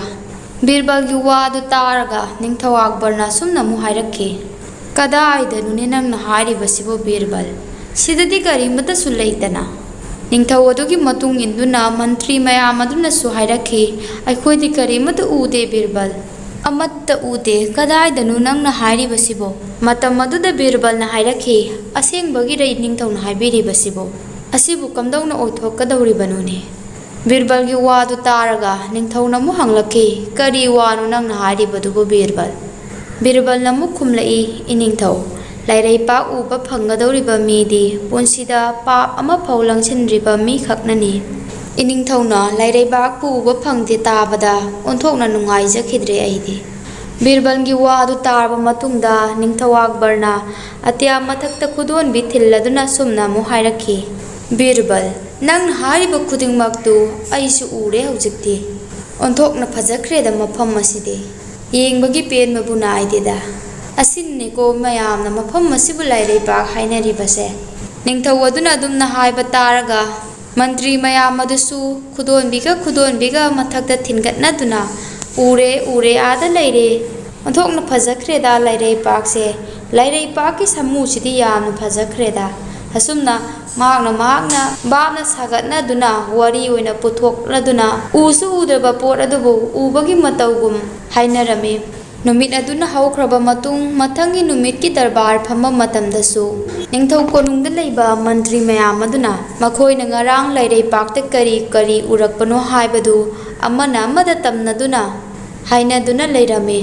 ꯕꯤꯔꯕꯜꯒꯤ ꯋꯥꯗꯨ ꯇꯥꯔꯒ ꯅꯤꯡꯊꯧ ꯑꯛꯕꯔꯅ ꯑꯁꯨꯝꯅ ꯑꯃꯨꯛ ꯍꯥꯏꯔꯛꯈꯤ, "ꯀꯗꯥꯏꯗꯅꯣꯅꯦ ꯅꯪꯅ ꯍꯥꯏꯔꯤꯕꯁꯤꯕꯨ ꯕꯤꯔꯕꯜ? ꯁꯤꯗꯗꯤ ꯀꯔꯤꯃꯠꯇꯁꯨ ꯂꯩꯇꯅ?" ꯅꯤꯡꯊꯧ ꯑꯗꯨꯒꯤ ꯃꯇꯨꯡ ꯏꯟꯗꯨꯅ ꯃꯟꯇ꯭ꯔꯤ ꯃꯌꯥꯝ ꯑꯗꯨꯅꯁꯨ ꯍꯥꯏꯔꯛꯈꯤ, "ꯑꯩꯈꯣꯏꯗꯤ ꯀꯔꯤꯃꯠꯇ ꯎꯗꯦ ꯕꯤꯔꯕꯜ, ꯑꯃꯠꯇ ꯎꯗꯦ꯫ ꯀꯗꯥꯏꯗꯅꯣ ꯅꯪꯅ ꯍꯥꯏꯔꯤꯕꯁꯤꯕꯣ?" ꯃꯇꯝ ꯑꯗꯨꯗ ꯕꯤꯔꯕꯜꯅ ꯍꯥꯏꯔꯛꯈꯤ, "ꯑꯁꯦꯡꯕꯒꯤꯔ ꯅꯤꯡꯊꯧꯅ ꯍꯥꯏꯕꯤꯔꯤꯕꯁꯤꯕꯣ? ꯑꯁꯤꯕꯨ ꯀꯝꯗꯧꯅ ꯑꯣꯏꯊꯣꯛꯀꯗꯧꯔꯤꯕꯅꯣꯅꯦ?" ꯕꯤꯔꯕꯜꯒꯤ ꯋꯥꯗꯨ ꯇꯥꯔꯒ ꯅꯤꯡꯊꯧꯅ ꯑꯃꯨꯛ ꯍꯪꯂꯛꯈꯤ, "ꯀꯔꯤ ꯋꯥꯅꯣ ꯅꯪꯅ ꯍꯥꯏꯔꯤꯕꯗꯨꯕꯨ ꯕꯤꯔꯕꯜ?" ꯕꯤꯔꯕꯜꯅ ꯑꯃꯨꯛ ꯈꯨꯝꯂꯛꯏ, "ꯏꯅꯤꯡꯊꯧ, ꯂꯥꯏꯔꯩꯄꯥꯛ ꯎꯕ ꯐꯪꯒꯗꯧꯔꯤꯕ ꯃꯤꯗꯤ ꯄꯨꯟꯁꯤꯗ ꯄꯥꯞ ꯑꯃꯐꯥꯎ ꯂꯪꯁꯤꯟꯗ꯭ꯔꯤꯕ ꯃꯤꯈꯛꯅꯅꯤ꯫ ꯏꯅꯤꯡꯊꯧꯅ ꯂꯥꯏꯔꯩꯕꯥꯛꯄꯨ ꯎꯕ ꯐꯪꯗꯦ ꯇꯥꯕꯗ ꯑꯣꯟꯊꯣꯛꯅ ꯅꯨꯡꯉꯥꯏꯖꯈꯤꯗ꯭ꯔꯦ ꯑꯩꯗꯤ꯫" ꯕꯤꯔꯕꯜꯒꯤ ꯋꯥ ꯑꯗꯨ ꯇꯥꯔꯕ ꯃꯇꯨꯡꯗ ꯅꯤꯡꯊꯧ ꯑꯛꯕꯔꯅ ꯑꯇꯤꯌꯥ ꯃꯊꯛꯇ ꯈꯨꯗꯣꯟꯕꯤ ꯊꯤꯜꯂꯗꯨꯅ ꯁꯨꯝꯅ ꯑꯃꯨꯛ ꯍꯥꯏꯔꯛꯈꯤ, "ꯕꯤꯔꯕꯜ, ꯅꯪꯅ ꯍꯥꯏꯔꯤꯕ ꯈꯨꯗꯤꯡꯃꯛꯇꯨ ꯑꯩꯁꯨ ꯎꯔꯦ ꯍꯧꯖꯤꯛꯇꯤ꯫ ꯑꯣꯟꯊꯣꯛꯅ ꯐꯖꯈ꯭ꯔꯦꯗ ꯃꯐꯝ ꯑꯁꯤꯗꯤ꯫ ꯌꯦꯡꯕꯒꯤ ꯄꯦꯟꯕꯕꯨ ꯅꯥꯏꯗꯦꯗ꯫ ꯑꯁꯤꯅꯅꯤꯀꯣ ꯃꯌꯥꯝꯅ ꯃꯐꯝ ꯑꯁꯤꯕꯨ ꯂꯥꯏꯔꯩꯕꯥꯛ ꯍꯥꯏꯅꯔꯤꯕꯁꯦ꯫" ꯅꯤꯡꯊꯧ ꯑꯗꯨꯅ ꯑꯗꯨꯝꯅ ꯍꯥꯏꯕ ꯇꯥꯔꯒ ꯃꯟꯇ꯭ꯔꯤ ꯃꯌꯥꯝ ꯑꯗꯨꯁꯨ ꯈꯨꯗꯣꯟꯕꯤꯒ ꯈꯨꯗꯣꯟꯕꯤꯒ ꯃꯊꯛꯇ ꯊꯤꯟꯒꯠꯅꯗꯨꯅ, "ꯎꯔꯦ, ꯎꯔꯦ, ꯑꯥꯗ ꯂꯩꯔꯦ꯫ ꯑꯣꯟꯊꯣꯛꯅ ꯐꯖꯈ꯭ꯔꯦꯗ ꯂꯥꯏꯔꯩꯄꯥꯛꯁꯦ꯫ ꯂꯥꯏꯔꯩꯄꯥꯛꯀꯤ ꯁꯥꯃꯨꯁꯤꯗꯤ ꯌꯥꯝꯅ ꯐꯖꯈ꯭ꯔꯦꯗ꯫" ꯑꯁꯨꯝꯅ ꯃꯍꯥꯛꯅ, ꯃꯍꯥꯛꯅ ꯚꯥꯞꯅ ꯁꯥꯒꯠꯅꯗꯨꯅ ꯋꯥꯔꯤ ꯑꯣꯏꯅ ꯄꯨꯊꯣꯛꯂꯗꯨꯅ ꯎꯁꯨ ꯎꯗ꯭ꯔꯕ ꯄꯣꯠ ꯑꯗꯨꯕꯨ ꯎꯕꯒꯤ ꯃꯇꯧꯒꯨꯝ ꯍꯥꯏꯅꯔꯝꯃꯤ꯫ ꯅꯨꯃꯤꯠ ꯑꯗꯨꯅ ꯍꯧꯈ꯭ꯔꯕ ꯃꯇꯨꯡ, ꯃꯊꯪꯒꯤ ꯅꯨꯃꯤꯠꯀꯤ ꯗꯔꯕꯥꯔ ꯐꯝꯕ ꯃꯇꯝꯗꯁꯨ ꯅꯤꯡꯊꯧ ꯀꯣꯅꯨꯡꯗ ꯂꯩꯕ ꯃꯟꯇ꯭ꯔꯤ ꯃꯌꯥꯝ ꯑꯗꯨꯅ ꯃꯈꯣꯏꯅ ꯉꯔꯥꯡ ꯂꯥꯏꯔꯩꯄꯥꯛꯇ ꯀꯔꯤ ꯀꯔꯤ ꯎꯔꯛꯄꯅꯣ ꯍꯥꯏꯕꯗꯨ ꯑꯃꯅ ꯑꯃꯗ ꯇꯝꯅꯗꯨꯅ ꯍꯥꯏꯅꯗꯨꯅ ꯂꯩꯔꯝꯃꯤ꯫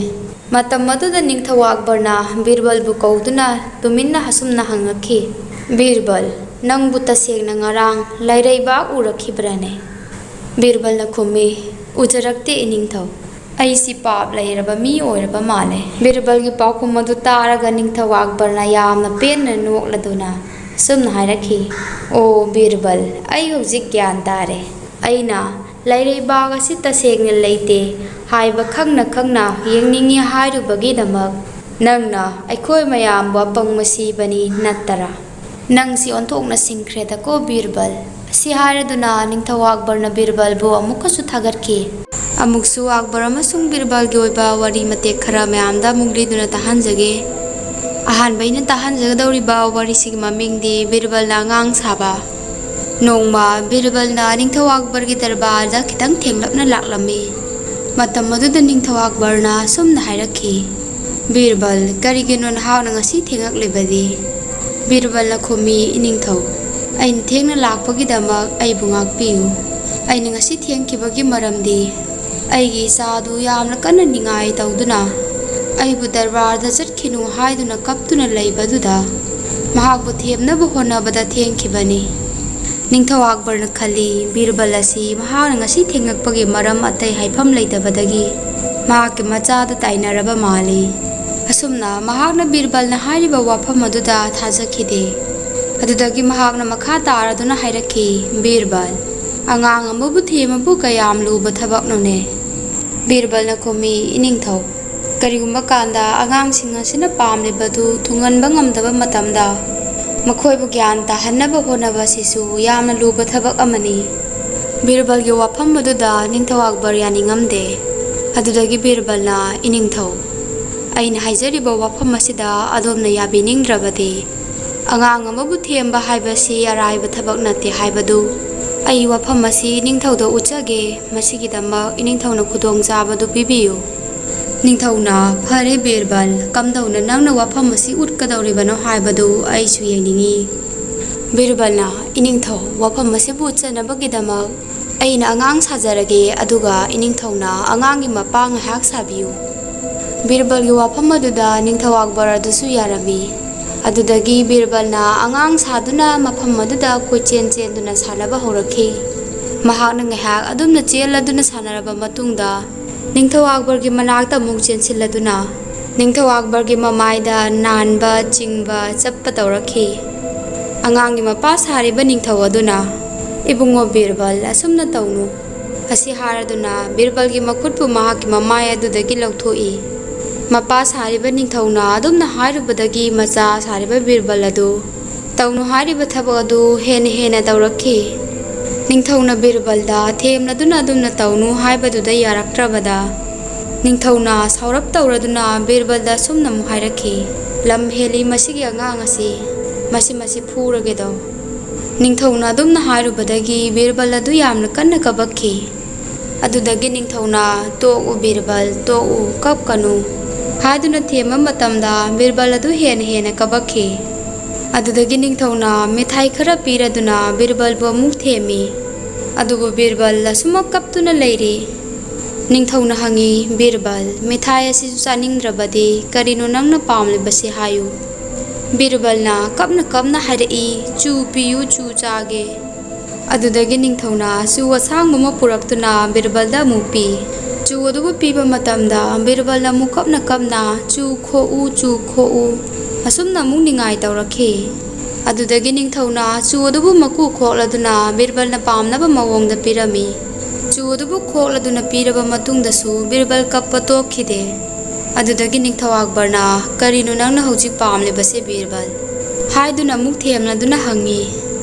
ꯃꯇꯝ ꯑꯗꯨꯗ ꯅꯤꯡꯊꯧ ꯑꯛꯕꯔꯅ ꯕꯤꯔꯕꯜꯕꯨ ꯀꯧꯗꯨꯅ ꯇꯨꯃꯤꯟꯅ ꯑꯁꯨꯝꯅ ꯍꯪꯉꯛꯈꯤ, "ꯕꯤꯔꯕꯜ, ꯅꯪꯕꯨ ꯇꯁꯦꯡꯅ ꯉꯔꯥꯡ ꯂꯩꯔꯩꯕꯥꯛ ꯎꯔꯛꯈꯤꯕ꯭ꯔꯥꯅꯦ?" ꯕꯤꯔꯕꯜꯅ ꯈꯨꯝꯃꯤ, "ꯎꯖꯔꯛꯇꯦ, ꯏꯅꯤꯡꯊꯧ꯫ ꯑꯩꯁꯤ ꯄꯥꯞ ꯂꯩꯔꯕ ꯃꯤ ꯑꯣꯏꯔꯕ ꯃꯥꯜꯂꯦ꯫" ꯕꯤꯔꯕꯜꯒꯤ ꯄꯥꯎꯈꯨꯝ ꯑꯗꯨ ꯇꯥꯔꯒ ꯅꯤꯡꯊꯧ ꯑꯛꯕꯔꯅ ꯌꯥꯝꯅ ꯄꯦꯟꯅ ꯅꯣꯛꯂꯗꯨꯅ ꯑꯁꯨꯝꯅ ꯍꯥꯏꯔꯛꯈꯤ, "ꯑꯣ ꯕꯤꯔꯕꯜ, ꯑꯩ ꯍꯧꯖꯤꯛ ꯒ꯭ꯌꯥꯟ ꯇꯥꯔꯦ꯫ ꯑꯩꯅ ꯂꯩꯔꯩꯕꯥꯛ ꯑꯁꯤ ꯇꯁꯦꯡꯅ ꯂꯩꯇꯦ ꯍꯥꯏꯕ ꯈꯪꯅ ꯈꯪꯅ ꯌꯦꯡꯅꯤꯡꯏ ꯍꯥꯏꯔꯨꯕꯒꯤꯗꯃꯛ ꯅꯪꯅ ꯑꯩꯈꯣꯏ ꯃꯌꯥꯝꯕꯨ ꯑꯄꯪꯕ ꯁꯤꯕꯅꯤ ꯅꯠꯇꯔꯥ? ꯅꯪꯁꯤ ꯑꯣꯟꯊꯣꯛꯅ ꯁꯤꯡꯈ꯭ꯔꯦꯗꯀꯣ ꯕꯤꯔꯕꯜ꯫" ꯑꯁꯤ ꯍꯥꯏꯔꯗꯨꯅ ꯅꯤꯡꯊꯧ ꯑꯛꯕꯔꯅ ꯕꯤꯔꯕꯜꯕꯨ ꯑꯃꯨꯛꯀꯁꯨ ꯊꯥꯒꯠꯈꯤ꯫ ꯑꯃꯨꯛꯁꯨ ꯑꯛꯕꯔ ꯑꯃꯁꯨꯡ ꯕꯤꯔꯕꯜꯒꯤ ꯑꯣꯏꯕ ꯋꯥꯔꯤ ꯃꯇꯦꯛ ꯈꯔ ꯃꯌꯥꯝꯗ ꯑꯃꯨꯛ ꯂꯤꯗꯨꯅ ꯇꯥꯍꯟꯖꯒꯦ꯫ ꯑꯍꯥꯟꯕ ꯑꯩꯅ ꯇꯥꯍꯟꯖꯒꯗꯧꯔꯤꯕ ꯋꯥꯔꯤꯁꯤꯒꯤ ꯃꯃꯤꯡꯗꯤ ꯕꯤꯔꯕꯜꯅ ꯑꯉꯥꯡ ꯁꯥꯕ꯫ ꯅꯣꯡꯃ ꯕꯤꯔꯕꯜꯅ ꯅꯤꯡꯊꯧ ꯑꯛꯕꯔꯒꯤ ꯗꯔꯕꯥꯔꯗ ꯈꯤꯇꯪ ꯊꯦꯡꯂꯞꯅ ꯂꯥꯛꯂꯝꯃꯤ꯫ ꯃꯇꯝ ꯑꯗꯨꯗ ꯅꯤꯡꯊꯧ ꯑꯛꯕꯔꯅ ꯑꯁꯨꯝꯅ ꯍꯥꯏꯔꯛꯈꯤ, "ꯕꯤꯔꯕꯜ, ꯀꯔꯤꯒꯤꯅꯣ ꯅꯍꯥꯛꯅ ꯉꯁꯤ ꯊꯦꯡꯂꯛꯂꯤꯕꯗꯤ?" ꯕꯤꯔꯕꯜꯅ ꯈꯨꯝꯃꯤ, "ꯏꯅꯤꯡꯊꯧ, ꯑꯩꯅ ꯊꯦꯡꯅ ꯂꯥꯛꯄꯒꯤꯗꯃꯛ ꯑꯩꯕꯨ ꯉꯥꯛꯄꯤꯌꯨ꯫ ꯑꯩꯅ ꯉꯁꯤ ꯊꯦꯡꯈꯤꯕꯒꯤ ꯃꯔꯝꯗꯤ ꯑꯩꯒꯤ ꯏꯆꯥ ꯑꯗꯨ ꯌꯥꯝꯅ ꯀꯟꯅ ꯅꯤꯡꯉꯥꯏ ꯇꯧꯗꯨꯅ ꯑꯩꯕꯨ ꯗꯔꯕꯥꯔꯗ ꯆꯠꯈꯤꯅꯨ ꯍꯥꯏꯗꯨꯅ ꯀꯞꯇꯨꯅ ꯂꯩꯕꯗꯨꯗ ꯃꯍꯥꯛꯄꯨ ꯊꯦꯝꯅꯕ ꯍꯣꯠꯅꯕꯗ ꯊꯦꯡꯈꯤꯕꯅꯤ꯫" ꯅꯤꯡꯊꯧ ꯑꯛꯕꯔꯅ ꯈꯜꯂꯤ, ꯕꯤꯔꯕꯜ ꯑꯁꯤ ꯃꯍꯥꯛꯅ ꯉꯁꯤ ꯊꯦꯡꯂꯛꯄꯒꯤ ꯃꯔꯝ ꯑꯇꯩ ꯍꯥꯏꯐꯝ ꯂꯩꯇꯕꯗꯒꯤ ꯃꯍꯥꯛꯀꯤ ꯃꯆꯥꯗ ꯇꯥꯏꯅꯔꯕ ꯃꯥꯜꯂꯤ꯫ ꯑꯁꯨꯝꯅ ꯃꯍꯥꯛꯅ ꯕꯤꯔꯕꯜꯅ ꯍꯥꯏꯔꯤꯕ ꯋꯥꯐꯝ ꯑꯗꯨꯗ ꯊꯥꯖꯈꯤꯗꯦ꯫ ꯑꯗꯨꯗꯒꯤ ꯃꯍꯥꯛꯅ ꯃꯈꯥ ꯇꯥꯔꯗꯨꯅ ꯍꯥꯏꯔꯛꯈꯤ, "ꯕꯤꯔꯕꯜ, ꯑꯉꯥꯡ ꯑꯃꯕꯨ ꯊꯦꯝꯕꯕꯨ ꯀꯌꯥꯝ ꯂꯨꯕ ꯊꯕꯛꯅꯣꯅꯦ?" ꯕꯤꯔꯕꯜꯅ ꯈꯨꯝꯃꯤ, "ꯏꯅꯤꯡꯊꯧ, ꯀꯔꯤꯒꯨꯝꯕ ꯀꯥꯟꯗ ꯑꯉꯥꯡꯁꯤꯡ ꯑꯁꯤꯅ ꯄꯥꯝꯂꯤꯕꯗꯨ ꯊꯨꯡꯍꯟꯕ ꯉꯝꯗꯕ ꯃꯇꯝꯗ ꯃꯈꯣꯏꯕꯨ ꯒ꯭ꯌꯥꯟ ꯇꯥꯍꯟꯅꯕ ꯍꯣꯠꯅꯕ ꯑꯁꯤꯁꯨ ꯌꯥꯝꯅ ꯂꯨꯕ ꯊꯕꯛ ꯑꯃꯅꯤ꯫" ꯕꯤꯔꯕꯜꯒꯤ ꯋꯥꯐꯝ ꯑꯗꯨꯗ ꯅꯤꯡꯊꯧ ꯑꯛꯕꯔ ꯌꯥꯅꯤꯡꯉꯝꯗꯦ꯫ ꯑꯗꯨꯗꯒꯤ ꯕꯤꯔꯕꯜꯅ, "ꯏꯅꯤꯡꯊꯧ, ꯑꯩꯅ ꯍꯥꯏꯖꯔꯤꯕ ꯋꯥꯐꯝ ꯑꯁꯤꯗ ꯑꯗꯣꯝꯅ ꯌꯥꯕꯤꯅꯤꯡꯗ꯭ꯔꯕꯗꯤ, ꯑꯉꯥꯡ ꯑꯃꯕꯨ ꯊꯦꯝꯕ ꯍꯥꯏꯕꯁꯤ ꯑꯔꯥꯏꯕ ꯊꯕꯛ ꯅꯠꯇꯦ ꯍꯥꯏꯕꯗꯨ ꯑꯩ ꯋꯥꯐꯝ ꯑꯁꯤ ꯅꯤꯡꯊꯧꯗ ꯎꯠꯆꯒꯦ꯫ ꯃꯁꯤꯒꯤꯗꯃꯛ ꯏꯅꯤꯡꯊꯧꯅ ꯈꯨꯗꯣꯡꯆꯥꯕꯗꯨ ꯄꯤꯕꯤꯌꯨ꯫" ꯅꯤꯡꯊꯧꯅ, "ꯐꯔꯦ ꯕꯤꯔꯕꯜ, ꯀꯝꯗꯧꯅ ꯅꯪꯅ ꯋꯥꯐꯝ ꯑꯁꯤ ꯎꯠꯀꯗꯧꯔꯤꯕꯅꯣ ꯍꯥꯏꯕꯗꯨ ꯑꯩꯁꯨ ꯌꯦꯡꯅꯤꯡꯏ꯫" ꯕꯤꯔꯕꯜꯅ, "ꯏꯅꯤꯡꯊꯧ, ꯋꯥꯐꯝ ꯑꯁꯤꯕꯨ ꯎꯠꯆꯅꯕꯒꯤꯗꯃꯛ ꯑꯩꯅ ꯑꯉꯥꯡ ꯁꯥꯖꯔꯒꯦ, ꯑꯗꯨꯒ ꯏꯅꯤꯡꯊꯧꯅ ꯑꯉꯥꯡꯒꯤ ꯃꯄꯥ ꯉꯥꯏꯍꯥꯛ ꯁꯥꯕꯤꯌꯨ꯫" ꯕꯤꯔꯕꯜꯒꯤ ꯋꯥꯐꯝ ꯑꯗꯨꯗ ꯅꯤꯡꯊꯧ ꯑꯛꯕꯔ ꯑꯗꯨꯁꯨ ꯌꯥꯔꯝꯃꯤ꯫ ꯑꯗꯨꯗꯒꯤ ꯕꯤꯔꯕꯜꯅ ꯑꯉꯥꯡ ꯁꯥꯗꯨꯅ ꯃꯐꯝ ꯑꯗꯨꯗ ꯀꯣꯏꯆꯦꯟ ꯆꯦꯟꯗꯨꯅ ꯁꯥꯟꯅꯕ ꯍꯧꯔꯛꯈꯤ꯫ ꯃꯍꯥꯛꯅ ꯉꯥꯏꯍꯥꯛ ꯑꯗꯨꯝꯅ ꯆꯦꯜꯂꯗꯨꯅ ꯁꯥꯟꯅꯔꯕ ꯃꯇꯨꯡꯗ, ꯅꯤꯡꯊꯧ ꯑꯛꯕꯔꯒꯤ ꯃꯅꯥꯛꯇ ꯑꯃꯨꯛ ꯆꯦꯟꯁꯤꯜꯂꯗꯨꯅ, ꯅꯤꯡꯊꯧ ꯑꯛꯕꯔꯒꯤ ꯃꯃꯥꯏꯗ ꯅꯥꯟꯕ, ꯆꯤꯡꯕ, ꯆꯞꯄ ꯇꯧꯔꯛꯈꯤ꯫ ꯑꯉꯥꯡꯒꯤ ꯃꯄꯥ ꯁꯥꯔꯤꯕ ꯅꯤꯡꯊꯧ ꯑꯗꯨꯅ, "ꯏꯕꯨꯡꯉꯣ ꯕꯤꯔꯕꯜ, ꯑꯁꯨꯝꯅ ꯇꯧꯅꯨ" ꯑꯁꯤ ꯍꯥꯏꯔꯗꯨꯅ ꯕꯤꯔꯕꯜꯒꯤ ꯃꯈꯨꯠꯄꯨ ꯃꯍꯥꯛꯀꯤ ꯃꯃꯥꯏ ꯑꯗꯨꯗꯒꯤ ꯂꯧꯊꯣꯛꯏ꯫ ꯃꯄꯥ ꯁꯥꯔꯤꯕ ꯅꯤꯡꯊꯧꯅ ꯑꯗꯨꯝꯅ ꯍꯥꯏꯔꯨꯕꯗꯒꯤ ꯃꯆꯥ ꯁꯥꯔꯤꯕ ꯕꯤꯔꯕꯜ ꯑꯗꯨ ꯇꯧꯅꯨ ꯍꯥꯏꯔꯤꯕ ꯊꯕꯛ ꯑꯗꯨ ꯍꯦꯟꯅ ꯍꯦꯟꯅ ꯇꯧꯔꯛꯈꯤ꯫ ꯅꯤꯡꯊꯧꯅ ꯕꯤꯔꯕꯜꯗ ꯊꯦꯝꯂꯗꯨꯅ ꯑꯗꯨꯝꯅ ꯇꯧꯅꯨ ꯍꯥꯏꯕꯗꯨꯗ ꯌꯥꯔꯛꯇ꯭ꯔꯕꯗ, ꯅꯤꯡꯊꯧꯅ ꯁꯥꯎꯔꯞ ꯇꯧꯔꯗꯨꯅ ꯕꯤꯔꯕꯜꯗ ꯑꯁꯨꯝꯅ ꯑꯃꯨꯛ ꯍꯥꯏꯔꯛꯈꯤ, "ꯂꯝ ꯍꯦꯜꯂꯤ ꯃꯁꯤꯒꯤ ꯑꯉꯥꯡ ꯑꯁꯤ, ꯃꯁꯤ, ꯃꯁꯤ ꯐꯨꯔꯒꯦꯗꯣ"꯫ ꯅꯤꯡꯊꯧꯅ ꯑꯗꯨꯝꯅ ꯍꯥꯏꯔꯨꯕꯗꯒꯤ ꯕꯤꯔꯕꯜ ꯑꯗꯨ ꯌꯥꯝꯅ ꯀꯟꯅ ꯀꯞꯄꯛꯈꯤ꯫ ꯑꯗꯨꯗꯒꯤ ꯅꯤꯡꯊꯧꯅ, "ꯇꯣꯛꯎ ꯕꯤꯔꯕꯜ, ꯇꯣꯛꯎ, ꯀꯞꯀꯅꯨ" ꯍꯥꯏꯗꯨꯅ ꯊꯦꯝꯕ ꯃꯇꯝꯗ ꯕꯤꯔꯕꯜ ꯑꯗꯨ ꯍꯦꯟꯅ ꯍꯦꯟꯅ ꯀꯞꯄꯛꯈꯤ꯫ ꯑꯗꯨꯗꯒꯤ ꯅꯤꯡꯊꯧꯅ ꯃꯤꯊꯥꯏ ꯈꯔ ꯄꯤꯔꯗꯨꯅ ꯕꯤꯔꯕꯜꯕꯨ ꯑꯃꯨꯛ ꯊꯦꯝꯃꯤ꯫ ꯑꯗꯨꯕꯨ ꯕꯤꯔꯕꯜ ꯑꯁꯨꯃꯛ ꯀꯞꯇꯨꯅ ꯂꯩꯔꯤ꯫ ꯅꯤꯡꯊꯧꯅ ꯍꯪꯉꯤ, "ꯕꯤꯔꯕꯜ, ꯃꯤꯊꯥꯏ ꯑꯁꯤꯁꯨ ꯆꯥꯅꯤꯡꯗ꯭ꯔꯕꯗꯤ ꯀꯔꯤꯅꯣ ꯅꯪꯅ ꯄꯥꯝꯂꯤꯕꯁꯤ ꯍꯥꯏꯌꯨ"꯫ ꯕꯤꯔꯕꯜꯅ ꯀꯞꯅ ꯀꯞꯅ ꯍꯥꯏꯔꯛꯏ, "ꯆꯨ ꯄꯤꯌꯨ, ꯆꯨ ꯆꯥꯒꯦ"꯫ ꯑꯗꯨꯗꯒꯤ ꯅꯤꯡꯊꯧꯅ ꯆꯨ ꯑꯁꯥꯡꯕ ꯑꯃ ꯄꯨꯔꯛꯇꯨꯅ ꯕꯤꯔꯕꯜꯗ ꯑꯃꯨꯛ ꯄꯤ꯫ ꯆꯨ ꯑꯗꯨꯕꯨ ꯄꯤꯕ ꯃꯇꯝꯗ ꯕꯤꯔꯕꯜꯅ ꯑꯃꯨꯛ ꯀꯞꯅ ꯀꯞꯅ, "ꯆꯨ ꯈꯣꯛꯎ, ꯆꯨ ꯈꯣꯛꯎ" ꯑꯁꯨꯝꯅ ꯑꯃꯨꯛ ꯅꯤꯡꯉꯥꯏ ꯇꯧꯔꯛꯈꯤ꯫ ꯑꯗꯨꯗꯒꯤ ꯅꯤꯡꯊꯧꯅ ꯆꯨ ꯑꯗꯨꯕꯨ ꯃꯀꯨ ꯈꯣꯛꯂꯗꯨꯅ ꯕꯤꯔꯕꯜꯅ ꯄꯥꯝꯅꯕ ꯃꯑꯣꯡꯗ ꯄꯤꯔꯝꯃꯤ꯫ ꯆꯨ ꯑꯗꯨꯕꯨ ꯈꯣꯛꯂꯗꯨꯅ ꯄꯤꯔꯕ ꯃꯇꯨꯡꯗꯁꯨ ꯕꯤꯔꯕꯜ ꯀꯞꯄ ꯇꯣꯛꯈꯤꯗꯦ꯫ ꯑꯗꯨꯗꯒꯤ ꯅꯤꯡꯊꯧ ꯑꯛꯕꯔꯅ, "ꯀꯔꯤꯅꯣ ꯅꯪꯅ ꯍꯧꯖꯤꯛ ꯄꯥꯝꯂꯤꯕꯁꯦ ꯕꯤꯔꯕꯜ?" ꯍꯥꯏꯗꯨꯅ ꯑꯃꯨꯛ ꯊꯦꯝꯂꯗꯨꯅ ꯍꯪꯉꯤ꯫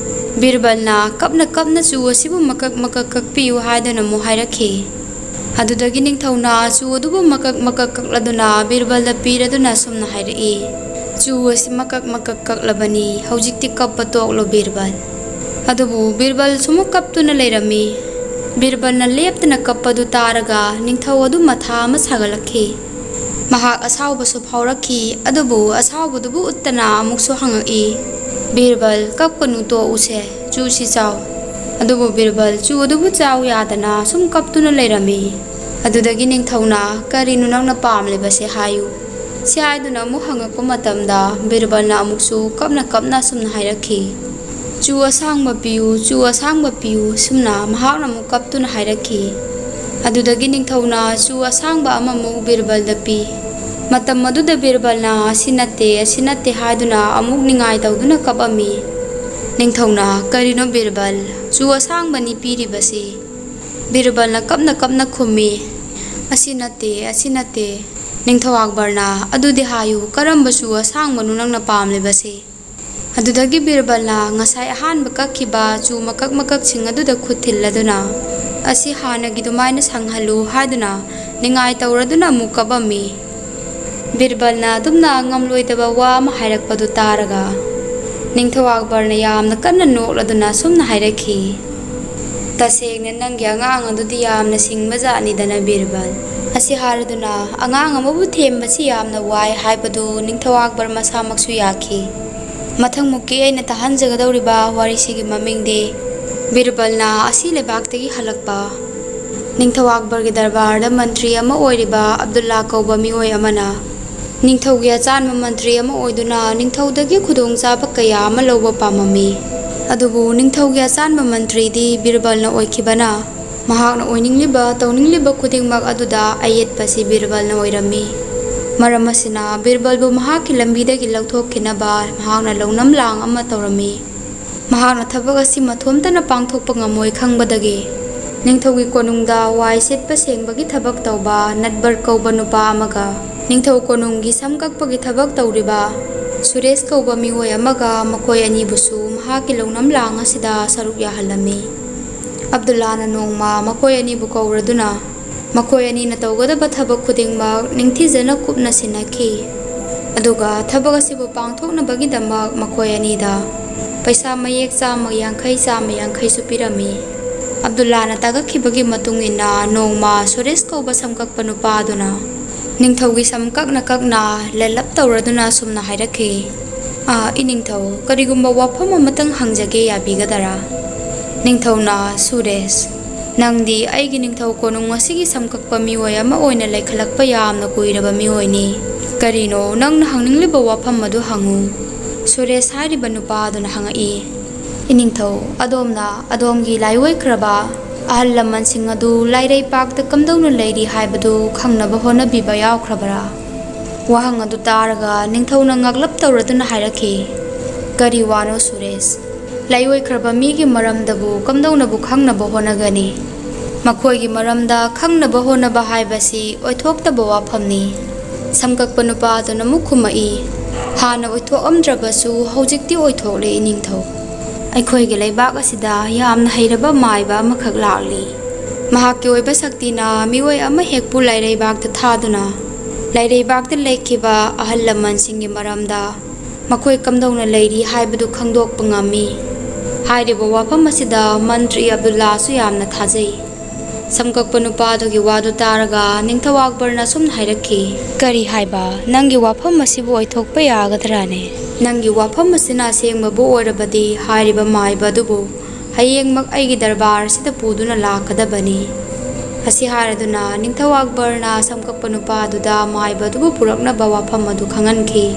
ꯕꯤꯔꯕꯜꯅ ꯀꯞꯅ ꯀꯞꯅ ꯆꯨ ꯑꯁꯤꯕꯨ ꯃꯀꯛ ꯃꯀꯛ ꯀꯛꯄꯤꯌꯨ ꯍꯥꯏꯗꯨꯅ ꯑꯃꯨꯛ ꯍꯥꯏꯔꯛꯈꯤ꯫ ꯑꯗꯨꯗꯒꯤ ꯅꯤꯡꯊꯧꯅ ꯆꯨ ꯑꯗꯨꯕꯨ ꯃꯀꯛ ꯃꯀꯛ ꯀꯛꯂꯗꯨꯅ ꯕꯤꯔꯕꯜꯗ ꯄꯤꯔꯗꯨꯅ ꯑꯁꯨꯝꯅ ꯍꯥꯏꯔꯛꯏ, "ꯆꯨ ꯑꯁꯤ ꯃꯀꯛ ꯃꯀꯛ ꯀꯛꯂꯕꯅꯤ, ꯍꯧꯖꯤꯛꯇꯤ ꯀꯞꯄ ꯇꯣꯛꯂꯣ ꯕꯤꯔꯕꯜ"꯫ ꯑꯗꯨꯕꯨ ꯕꯤꯔꯕꯜ ꯁꯨꯃꯨꯛ ꯀꯞꯇꯨꯅ ꯂꯩꯔꯝꯃꯤ꯫ ꯕꯤꯔꯕꯜꯅ ꯂꯦꯞꯇꯅ ꯀꯞꯄꯗꯨ ꯇꯥꯔꯒ ꯅꯤꯡꯊꯧ ꯑꯗꯨ ꯃꯊꯥ ꯑꯃ ꯁꯥꯒꯠꯂꯛꯈꯤ꯫ ꯃꯍꯥꯛ ꯑꯁꯥꯎꯕꯁꯨ ꯐꯥꯎꯔꯛꯈꯤ, ꯑꯗꯨꯕꯨ ꯑꯁꯥꯎꯕꯗꯨꯕꯨ ꯎꯠꯇꯅ ꯑꯃꯨꯛꯁꯨ ꯍꯪꯉꯛꯏ, "ꯕꯤꯔꯕꯜ, ꯀꯞꯀꯅꯨ, ꯇꯣꯛꯎꯁꯦ, ꯆꯨꯁꯤ ꯆꯥꯎ"꯫ ꯑꯗꯨꯕꯨ ꯕꯤꯔꯕꯜ ꯆꯨ ꯑꯗꯨꯕꯨ ꯆꯥꯎ ꯌꯥꯗꯅ ꯁꯨꯝ ꯀꯞꯇꯨꯅ ꯂꯩꯔꯝꯃꯤ꯫ ꯑꯗꯨꯗꯒꯤ ꯅꯤꯡꯊꯧꯅ, "ꯀꯔꯤꯅꯣ ꯅꯪꯅ ꯄꯥꯝꯂꯤꯕꯁꯦ ꯍꯥꯏꯌꯨ?" ꯁꯤ ꯍꯥꯏꯗꯨꯅ ꯑꯃꯨꯛ ꯍꯪꯉꯛꯄ ꯃꯇꯝꯗ ꯕꯤꯔꯕꯜꯅ ꯑꯃꯨꯛꯁꯨ ꯀꯞꯅ ꯀꯞꯅ ꯑꯁꯨꯝꯅ ꯍꯥꯏꯔꯛꯈꯤ, "ꯆꯨ ꯑꯁꯥꯡꯕ ꯄꯤꯌꯨ, ꯆꯨ ꯑꯁꯥꯡꯕ ꯄꯤꯌꯨ," ꯁꯨꯝꯅ ꯃꯍꯥꯛꯅ ꯑꯃꯨꯛ ꯀꯞꯇꯨꯅ ꯍꯥꯏꯔꯛꯈꯤ꯫ ꯑꯗꯨꯗꯒꯤ ꯅꯤꯡꯊꯧꯅ ꯆꯨ ꯑꯁꯥꯡꯕ ꯑꯃꯃꯨꯛ ꯕꯤꯔꯕꯜꯗ ꯄꯤ꯫ ꯃꯇꯝ ꯑꯗꯨꯗ ꯕꯤꯔꯕꯜꯅ "ꯑꯁꯤ ꯅꯠꯇꯦ, ꯑꯁꯤ ꯅꯠꯇꯦ" ꯍꯥꯏꯗꯨꯅ ꯑꯃꯨꯛ ꯅꯤꯡꯉꯥꯏ ꯇꯧꯗꯨꯅ ꯀꯞꯑꯝꯃꯤ꯫ ꯅꯤꯡꯊꯧꯅ, "ꯀꯔꯤꯅꯣ ꯕꯤꯔꯕꯜ, ꯆꯨ ꯑꯁꯥꯡꯕꯅꯤ ꯄꯤꯔꯤꯕꯁꯤ?" ꯕꯤꯔꯕꯜꯅ ꯀꯞꯅ ꯀꯞꯅ ꯈꯨꯝꯃꯤ, "ꯑꯁꯤ ꯅꯠꯇꯦ, ꯑꯁꯤ ꯅꯠꯇꯦ"꯫ ꯅꯤꯡꯊꯧ ꯑꯛꯕꯔꯅ, "ꯑꯗꯨꯗꯤ ꯍꯥꯏꯌꯨ, ꯀꯔꯝꯕ ꯆꯨ ꯑꯁꯥꯡꯕꯅꯣ ꯅꯪꯅ ꯄꯥꯝꯂꯤꯕꯁꯤ?" ꯑꯗꯨꯗꯒꯤ ꯕꯤꯔꯕꯜꯅ ꯉꯁꯥꯏ ꯑꯍꯥꯟꯕ ꯀꯛꯈꯤꯕ ꯆꯨ ꯃꯀꯛ ꯃꯀꯛꯁꯤꯡ ꯑꯗꯨꯗ ꯈꯨꯠ ꯊꯤꯜꯂꯗꯨꯅ, "ꯑꯁꯤ ꯍꯥꯟꯅꯒꯤ ꯑꯗꯨꯃꯥꯏꯅ ꯁꯪꯍꯜꯂꯨ" ꯍꯥꯏꯗꯨꯅ ꯅꯤꯡꯉꯥꯏ ꯇꯧꯔꯗꯨꯅ ꯑꯃꯨꯛ ꯀꯞꯑꯝꯃꯤ꯫ ꯕꯤꯔꯕꯜꯅ ꯑꯗꯨꯝꯅ ꯉꯝꯂꯣꯏꯗꯕ ꯋꯥ ꯑꯃ ꯍꯥꯏꯔꯛꯄꯗꯨ ꯇꯥꯔꯒ, ꯅꯤꯡꯊꯧ ꯑꯛꯕꯔꯅ ꯌꯥꯝꯅ ꯀꯟꯅ ꯅꯣꯛꯂꯗꯨꯅ ꯑꯁꯨꯝꯅ ꯍꯥꯏꯔꯛꯈꯤ, "ꯇꯁꯦꯡꯅ ꯅꯪꯒꯤ ꯑꯉꯥꯡ ꯑꯗꯨꯗꯤ ꯌꯥꯝꯅ ꯁꯤꯡꯕ ꯖꯥꯠꯅꯤꯗꯅ ꯕꯤꯔꯕꯜ꯫ ꯑꯁꯤ ꯍꯥꯏꯔꯗꯨꯅ ꯑꯉꯥꯡ ꯑꯃꯕꯨ ꯊꯦꯝꯕꯁꯤ ꯌꯥꯝꯅ ꯋꯥꯏ" ꯍꯥꯏꯕꯗꯨ ꯅꯤꯡꯊꯧ ꯑꯛꯕꯔ ꯃꯁꯥꯃꯛꯁꯨ ꯌꯥꯈꯤ꯫ ꯃꯊꯪꯃꯨꯛꯀꯤ ꯑꯩꯅ ꯇꯥꯍꯟꯖꯒꯗꯧꯔꯤꯕ ꯋꯥꯔꯤꯁꯤꯒꯤ ꯃꯃꯤꯡꯗꯤ ꯕꯤꯔꯕꯜꯅ ꯑꯁꯤ ꯂꯩꯕꯥꯛꯇꯒꯤ ꯍꯜꯂꯛꯄ꯫ ꯅꯤꯡꯊꯧ ꯑꯛꯕꯔꯒꯤ ꯗꯔꯕꯥꯔꯗ ꯃꯟꯇ꯭ꯔꯤ ꯑꯃ ꯑꯣꯏꯔꯤꯕ ꯑꯕꯗꯨꯜꯂꯥ ꯀꯧꯕ ꯃꯤꯑꯣꯏ ꯑꯃꯅ ꯅꯤꯡꯊꯧꯒꯤ ꯑꯆꯥꯟꯕ ꯃꯟꯇ꯭ꯔꯤ ꯑꯃ ꯑꯣꯏꯗꯨꯅ ꯅꯤꯡꯊꯧꯗꯒꯤ ꯈꯨꯗꯣꯡꯆꯥꯕ ꯀꯌꯥ ꯑꯃ ꯂꯧꯕ ꯄꯥꯝꯃꯝꯃꯤ꯫ ꯑꯗꯨꯕꯨ ꯅꯤꯡꯊꯧꯒꯤ ꯑꯆꯥꯟꯕ ꯃꯟꯇ꯭ꯔꯤꯗꯤ ꯕꯤꯔꯕꯜꯅ ꯑꯣꯏꯈꯤꯕꯅ ꯃꯍꯥꯛꯅ ꯑꯣꯏꯅꯤꯡꯂꯤꯕ, ꯇꯧꯅꯤꯡꯂꯤꯕ ꯈꯨꯗꯤꯡꯃꯛ ꯑꯗꯨꯗ ꯑꯌꯦꯠꯄꯁꯤ ꯕꯤꯔꯕꯜꯅ ꯑꯣꯏꯔꯝꯃꯤ꯫ ꯃꯔꯝ ꯑꯁꯤꯅ ꯕꯤꯔꯕꯜꯕꯨ ꯃꯍꯥꯛꯀꯤ ꯂꯝꯕꯤꯗꯒꯤ ꯂꯧꯊꯣꯛꯈꯤꯅꯕ ꯃꯍꯥꯛꯅ ꯂꯧꯅꯝ ꯂꯥꯡ ꯑꯃ ꯇꯧꯔꯝꯃꯤ꯫ ꯃꯍꯥꯛꯅ ꯊꯕꯛ ꯑꯁꯤ ꯃꯊꯣꯝꯇꯅ ꯄꯥꯡꯊꯣꯛꯄ ꯉꯝꯃꯣꯏ ꯈꯪꯕꯗꯒꯤ, ꯅꯤꯡꯊꯧꯒꯤ ꯀꯣꯅꯨꯡꯗ ꯋꯥꯏ ꯁꯤꯠꯄ ꯁꯦꯡꯕꯒꯤ ꯊꯕꯛ ꯇꯧꯕ ꯅꯠꯕꯔ ꯀꯧꯕ ꯅꯨꯄꯥ ꯑꯃꯒ, ꯅꯤꯡꯊꯧ ꯀꯣꯅꯨꯡꯒꯤ ꯁꯝ ꯀꯛꯄꯒꯤ ꯊꯕꯛ ꯇꯧꯔꯤꯕ ꯁꯨꯔꯦꯁ ꯀꯧꯕ ꯃꯤꯑꯣꯏ ꯑꯃꯒ, ꯃꯈꯣꯏ ꯑꯅꯤꯕꯨꯁꯨ ꯃꯍꯥꯛꯀꯤ ꯂꯧꯅꯝ ꯂꯥꯡ ꯑꯁꯤꯗ ꯁꯔꯨꯛ ꯌꯥꯍꯜꯂꯝꯃꯤ꯫ ꯑꯕꯗꯨꯜꯂꯥꯅ ꯅꯣꯡꯃ ꯃꯈꯣꯏ ꯑꯅꯤꯕꯨ ꯀꯧꯔꯗꯨꯅ, ꯃꯈꯣꯏ ꯑꯅꯤꯅ ꯇꯧꯒꯗꯕ ꯊꯕꯛ ꯈꯨꯗꯤꯡꯃꯛ ꯅꯤꯡꯊꯤꯖꯅ ꯀꯨꯞꯅ ꯁꯤꯟꯅꯈꯤ꯫ ꯑꯗꯨꯒ ꯊꯕꯛ ꯑꯁꯤꯕꯨ ꯄꯥꯡꯊꯣꯛꯅꯕꯒꯤꯗꯃꯛ ꯃꯈꯣꯏ ꯑꯅꯤꯗ ꯄꯩꯁꯥ ꯃꯌꯦꯛ ꯆꯥꯝꯃ ꯌꯥꯡꯈꯩ, ꯆꯥꯝꯃ ꯌꯥꯡꯈꯩꯁꯨ ꯄꯤꯔꯝꯃꯤ꯫ ꯑꯕꯗꯨꯜꯂꯥꯅ ꯇꯥꯒꯠꯈꯤꯕꯒꯤ ꯃꯇꯨꯡ ꯏꯟꯅ ꯅꯣꯡꯃ ꯁꯨꯔꯦꯁ ꯀꯧꯕ ꯁꯝꯀꯛꯄ ꯅꯨꯄꯥ ꯑꯗꯨꯅ ꯅꯤꯡꯊꯧꯒꯤ ꯁꯝ ꯀꯛꯅ ꯀꯛꯅ ꯂꯦꯂꯞ ꯇꯧꯔꯗꯨꯅ ꯑꯁꯨꯝꯅ ꯍꯥꯏꯔꯛꯈꯤ, "ꯑꯥ, ꯏꯅꯤꯡꯊꯧ, ꯀꯔꯤꯒꯨꯝꯕ ꯋꯥꯐꯝ ꯑꯃꯇꯪ ꯍꯪꯖꯒꯦ, ꯌꯥꯕꯤꯒꯗꯔꯥ?" ꯅꯤꯡꯊꯧꯅ, "ꯁꯨꯔꯦꯁ, "ꯅꯪꯗꯤ ꯑꯩꯒꯤ ꯅꯤꯡꯊꯧ ꯀꯣꯅꯨꯡ ꯑꯁꯤꯒꯤ ꯁꯝꯀꯛꯄ ꯃꯤꯑꯣꯏ ꯑꯃ ꯑꯣꯏꯅ ꯂꯩꯈꯠꯂꯛꯄ ꯌꯥꯝꯅ ꯀꯨꯏꯔꯕ ꯃꯤꯑꯣꯏꯅꯤ꯫ ꯀꯔꯤꯅꯣ ꯅꯪꯅ ꯍꯪꯅꯤꯡꯂꯤꯕ ꯋꯥꯐꯝ ꯑꯗꯨ ꯍꯪꯉꯨ?" ꯁꯨꯔꯦꯁ ꯍꯥꯏꯔꯤꯕ ꯅꯨꯄꯥ ꯑꯗꯨꯅ ꯍꯪꯉꯛꯏ꯫ "ꯏꯅꯤꯡꯊꯧ, ꯑꯗꯣꯝꯅ ꯑꯗꯣꯝꯒꯤ ꯂꯥꯏꯑꯣꯏꯈ꯭ꯔꯕ ꯑꯍꯜ ꯂꯃꯟꯁꯤꯡ ꯑꯗꯨ ꯂꯥꯏꯔꯩꯕꯥꯛꯇ ꯀꯝꯗꯧꯅ ꯂꯩꯔꯤ ꯍꯥꯏꯕꯗꯨ ꯈꯪꯅꯕ ꯍꯣꯠꯅꯕꯤꯕ ꯌꯥꯎꯈ꯭ꯔꯕꯔꯥ?" ꯋꯥꯍꯪ ꯑꯗꯨ ꯇꯥꯔꯒ ꯅꯤꯡꯊꯧꯅ ꯉꯛꯂꯞ ꯇꯧꯔꯗꯨꯅ ꯍꯥꯏꯔꯛꯈꯤ, "ꯀꯔꯤ ꯋꯥꯅꯣ ꯁꯨꯔꯦꯁ? ꯂꯥꯏꯑꯣꯏꯈ꯭ꯔꯕ ꯃꯤꯒꯤ ꯃꯔꯝꯗꯕꯨ ꯀꯝꯗꯧꯅꯕꯨ ꯈꯪꯅꯕ ꯍꯣꯠꯅꯒꯅꯤ? ꯃꯈꯣꯏꯒꯤ ꯃꯔꯝꯗ ꯈꯪꯅꯕ ꯍꯣꯠꯅꯕ ꯍꯥꯏꯕꯁꯤ ꯑꯣꯏꯊꯣꯛꯇꯕ ꯋꯥꯐꯝꯅꯤ꯫" ꯁꯝꯀꯛꯄ ꯅꯨꯄꯥ ꯑꯗꯨꯅ ꯑꯃꯨꯛ ꯈꯨꯝꯃꯛꯏ, "ꯍꯥꯟꯅ ꯑꯣꯏꯊꯣꯛꯂꯝꯗ꯭ꯔꯕꯁꯨ ꯍꯧꯖꯤꯛꯇꯤ ꯑꯣꯏꯊꯣꯛꯂꯦ ꯏꯅꯤꯡꯊꯧ꯫ ꯑꯩꯈꯣꯏꯒꯤ ꯂꯩꯕꯥꯛ ꯑꯁꯤꯗ ꯌꯥꯝꯅ ꯍꯩꯔꯕ ꯃꯥꯏꯕ ꯑꯃꯈꯛ ꯂꯥꯛꯂꯤ꯫ ꯃꯍꯥꯛꯀꯤ ꯑꯣꯏꯕ ꯁꯛꯇꯤꯅ ꯃꯤꯑꯣꯏ ꯑꯃ ꯍꯦꯛꯄꯨ ꯂꯥꯏꯔꯩꯕꯥꯛꯇ ꯊꯥꯗꯨꯅ ꯂꯥꯏꯔꯩꯕꯥꯛꯇ ꯂꯩꯈꯤꯕ ꯑꯍꯜ ꯂꯃꯟꯁꯤꯡꯒꯤ ꯃꯔꯝꯗ ꯃꯈꯣꯏ ꯀꯝꯗꯧꯅ ꯂꯩꯔꯤ ꯍꯥꯏꯕꯗꯨ ꯈꯪꯗꯣꯛꯄ ꯉꯝꯃꯤ꯫ ꯍꯥꯏꯔꯤꯕ ꯋꯥꯐꯝ ꯑꯁꯤꯗ ꯃꯟꯇ꯭ꯔꯤ ꯑꯕꯗꯨꯜꯂꯥꯁꯨ ꯌꯥꯝꯅ ꯊꯥꯖꯩ꯫" ꯁꯝꯀꯛꯄ ꯅꯨꯄꯥꯗꯨꯒꯤ ꯋꯥꯗꯨ ꯇꯥꯔꯒ ꯅꯤꯡꯊꯧ ꯑꯛꯕꯔꯅ ꯑꯁꯨꯝꯅ ꯍꯥꯏꯔꯛꯈꯤ, "ꯀꯔꯤ ꯍꯥꯏꯕ? ꯅꯪꯒꯤ ꯋꯥꯐꯝ ꯑꯁꯤꯕꯨ ꯑꯣꯏꯊꯣꯛꯄ ꯌꯥꯒꯗ꯭ꯔꯥꯅꯦ? ꯅꯪꯒꯤ ꯋꯥꯐꯝ ꯑꯁꯤꯅ ꯑꯁꯦꯡꯕꯕꯨ ꯑꯣꯏꯔꯕꯗꯤ ꯍꯥꯏꯔꯤꯕ ꯃꯥꯏꯕ ꯑꯗꯨꯕꯨ ꯍꯌꯦꯡꯃꯛ ꯑꯩꯒꯤ ꯗꯔꯕꯥꯔ ꯑꯁꯤꯗ ꯄꯨꯗꯨꯅ ꯂꯥꯛꯀꯗꯕꯅꯤ꯫" ꯑꯁꯤ ꯍꯥꯏꯔꯗꯨꯅ ꯅꯤꯡꯊꯧ ꯑꯛꯕꯔꯅ ꯁꯝꯀꯛꯄ ꯅꯨꯄꯥ ꯑꯗꯨꯗ ꯃꯥꯏꯕ ꯑꯗꯨꯕꯨ ꯄꯨꯔꯛꯅꯕ ꯋꯥꯐꯝ ꯑꯗꯨ ꯈꯪꯍꯟꯈꯤ꯫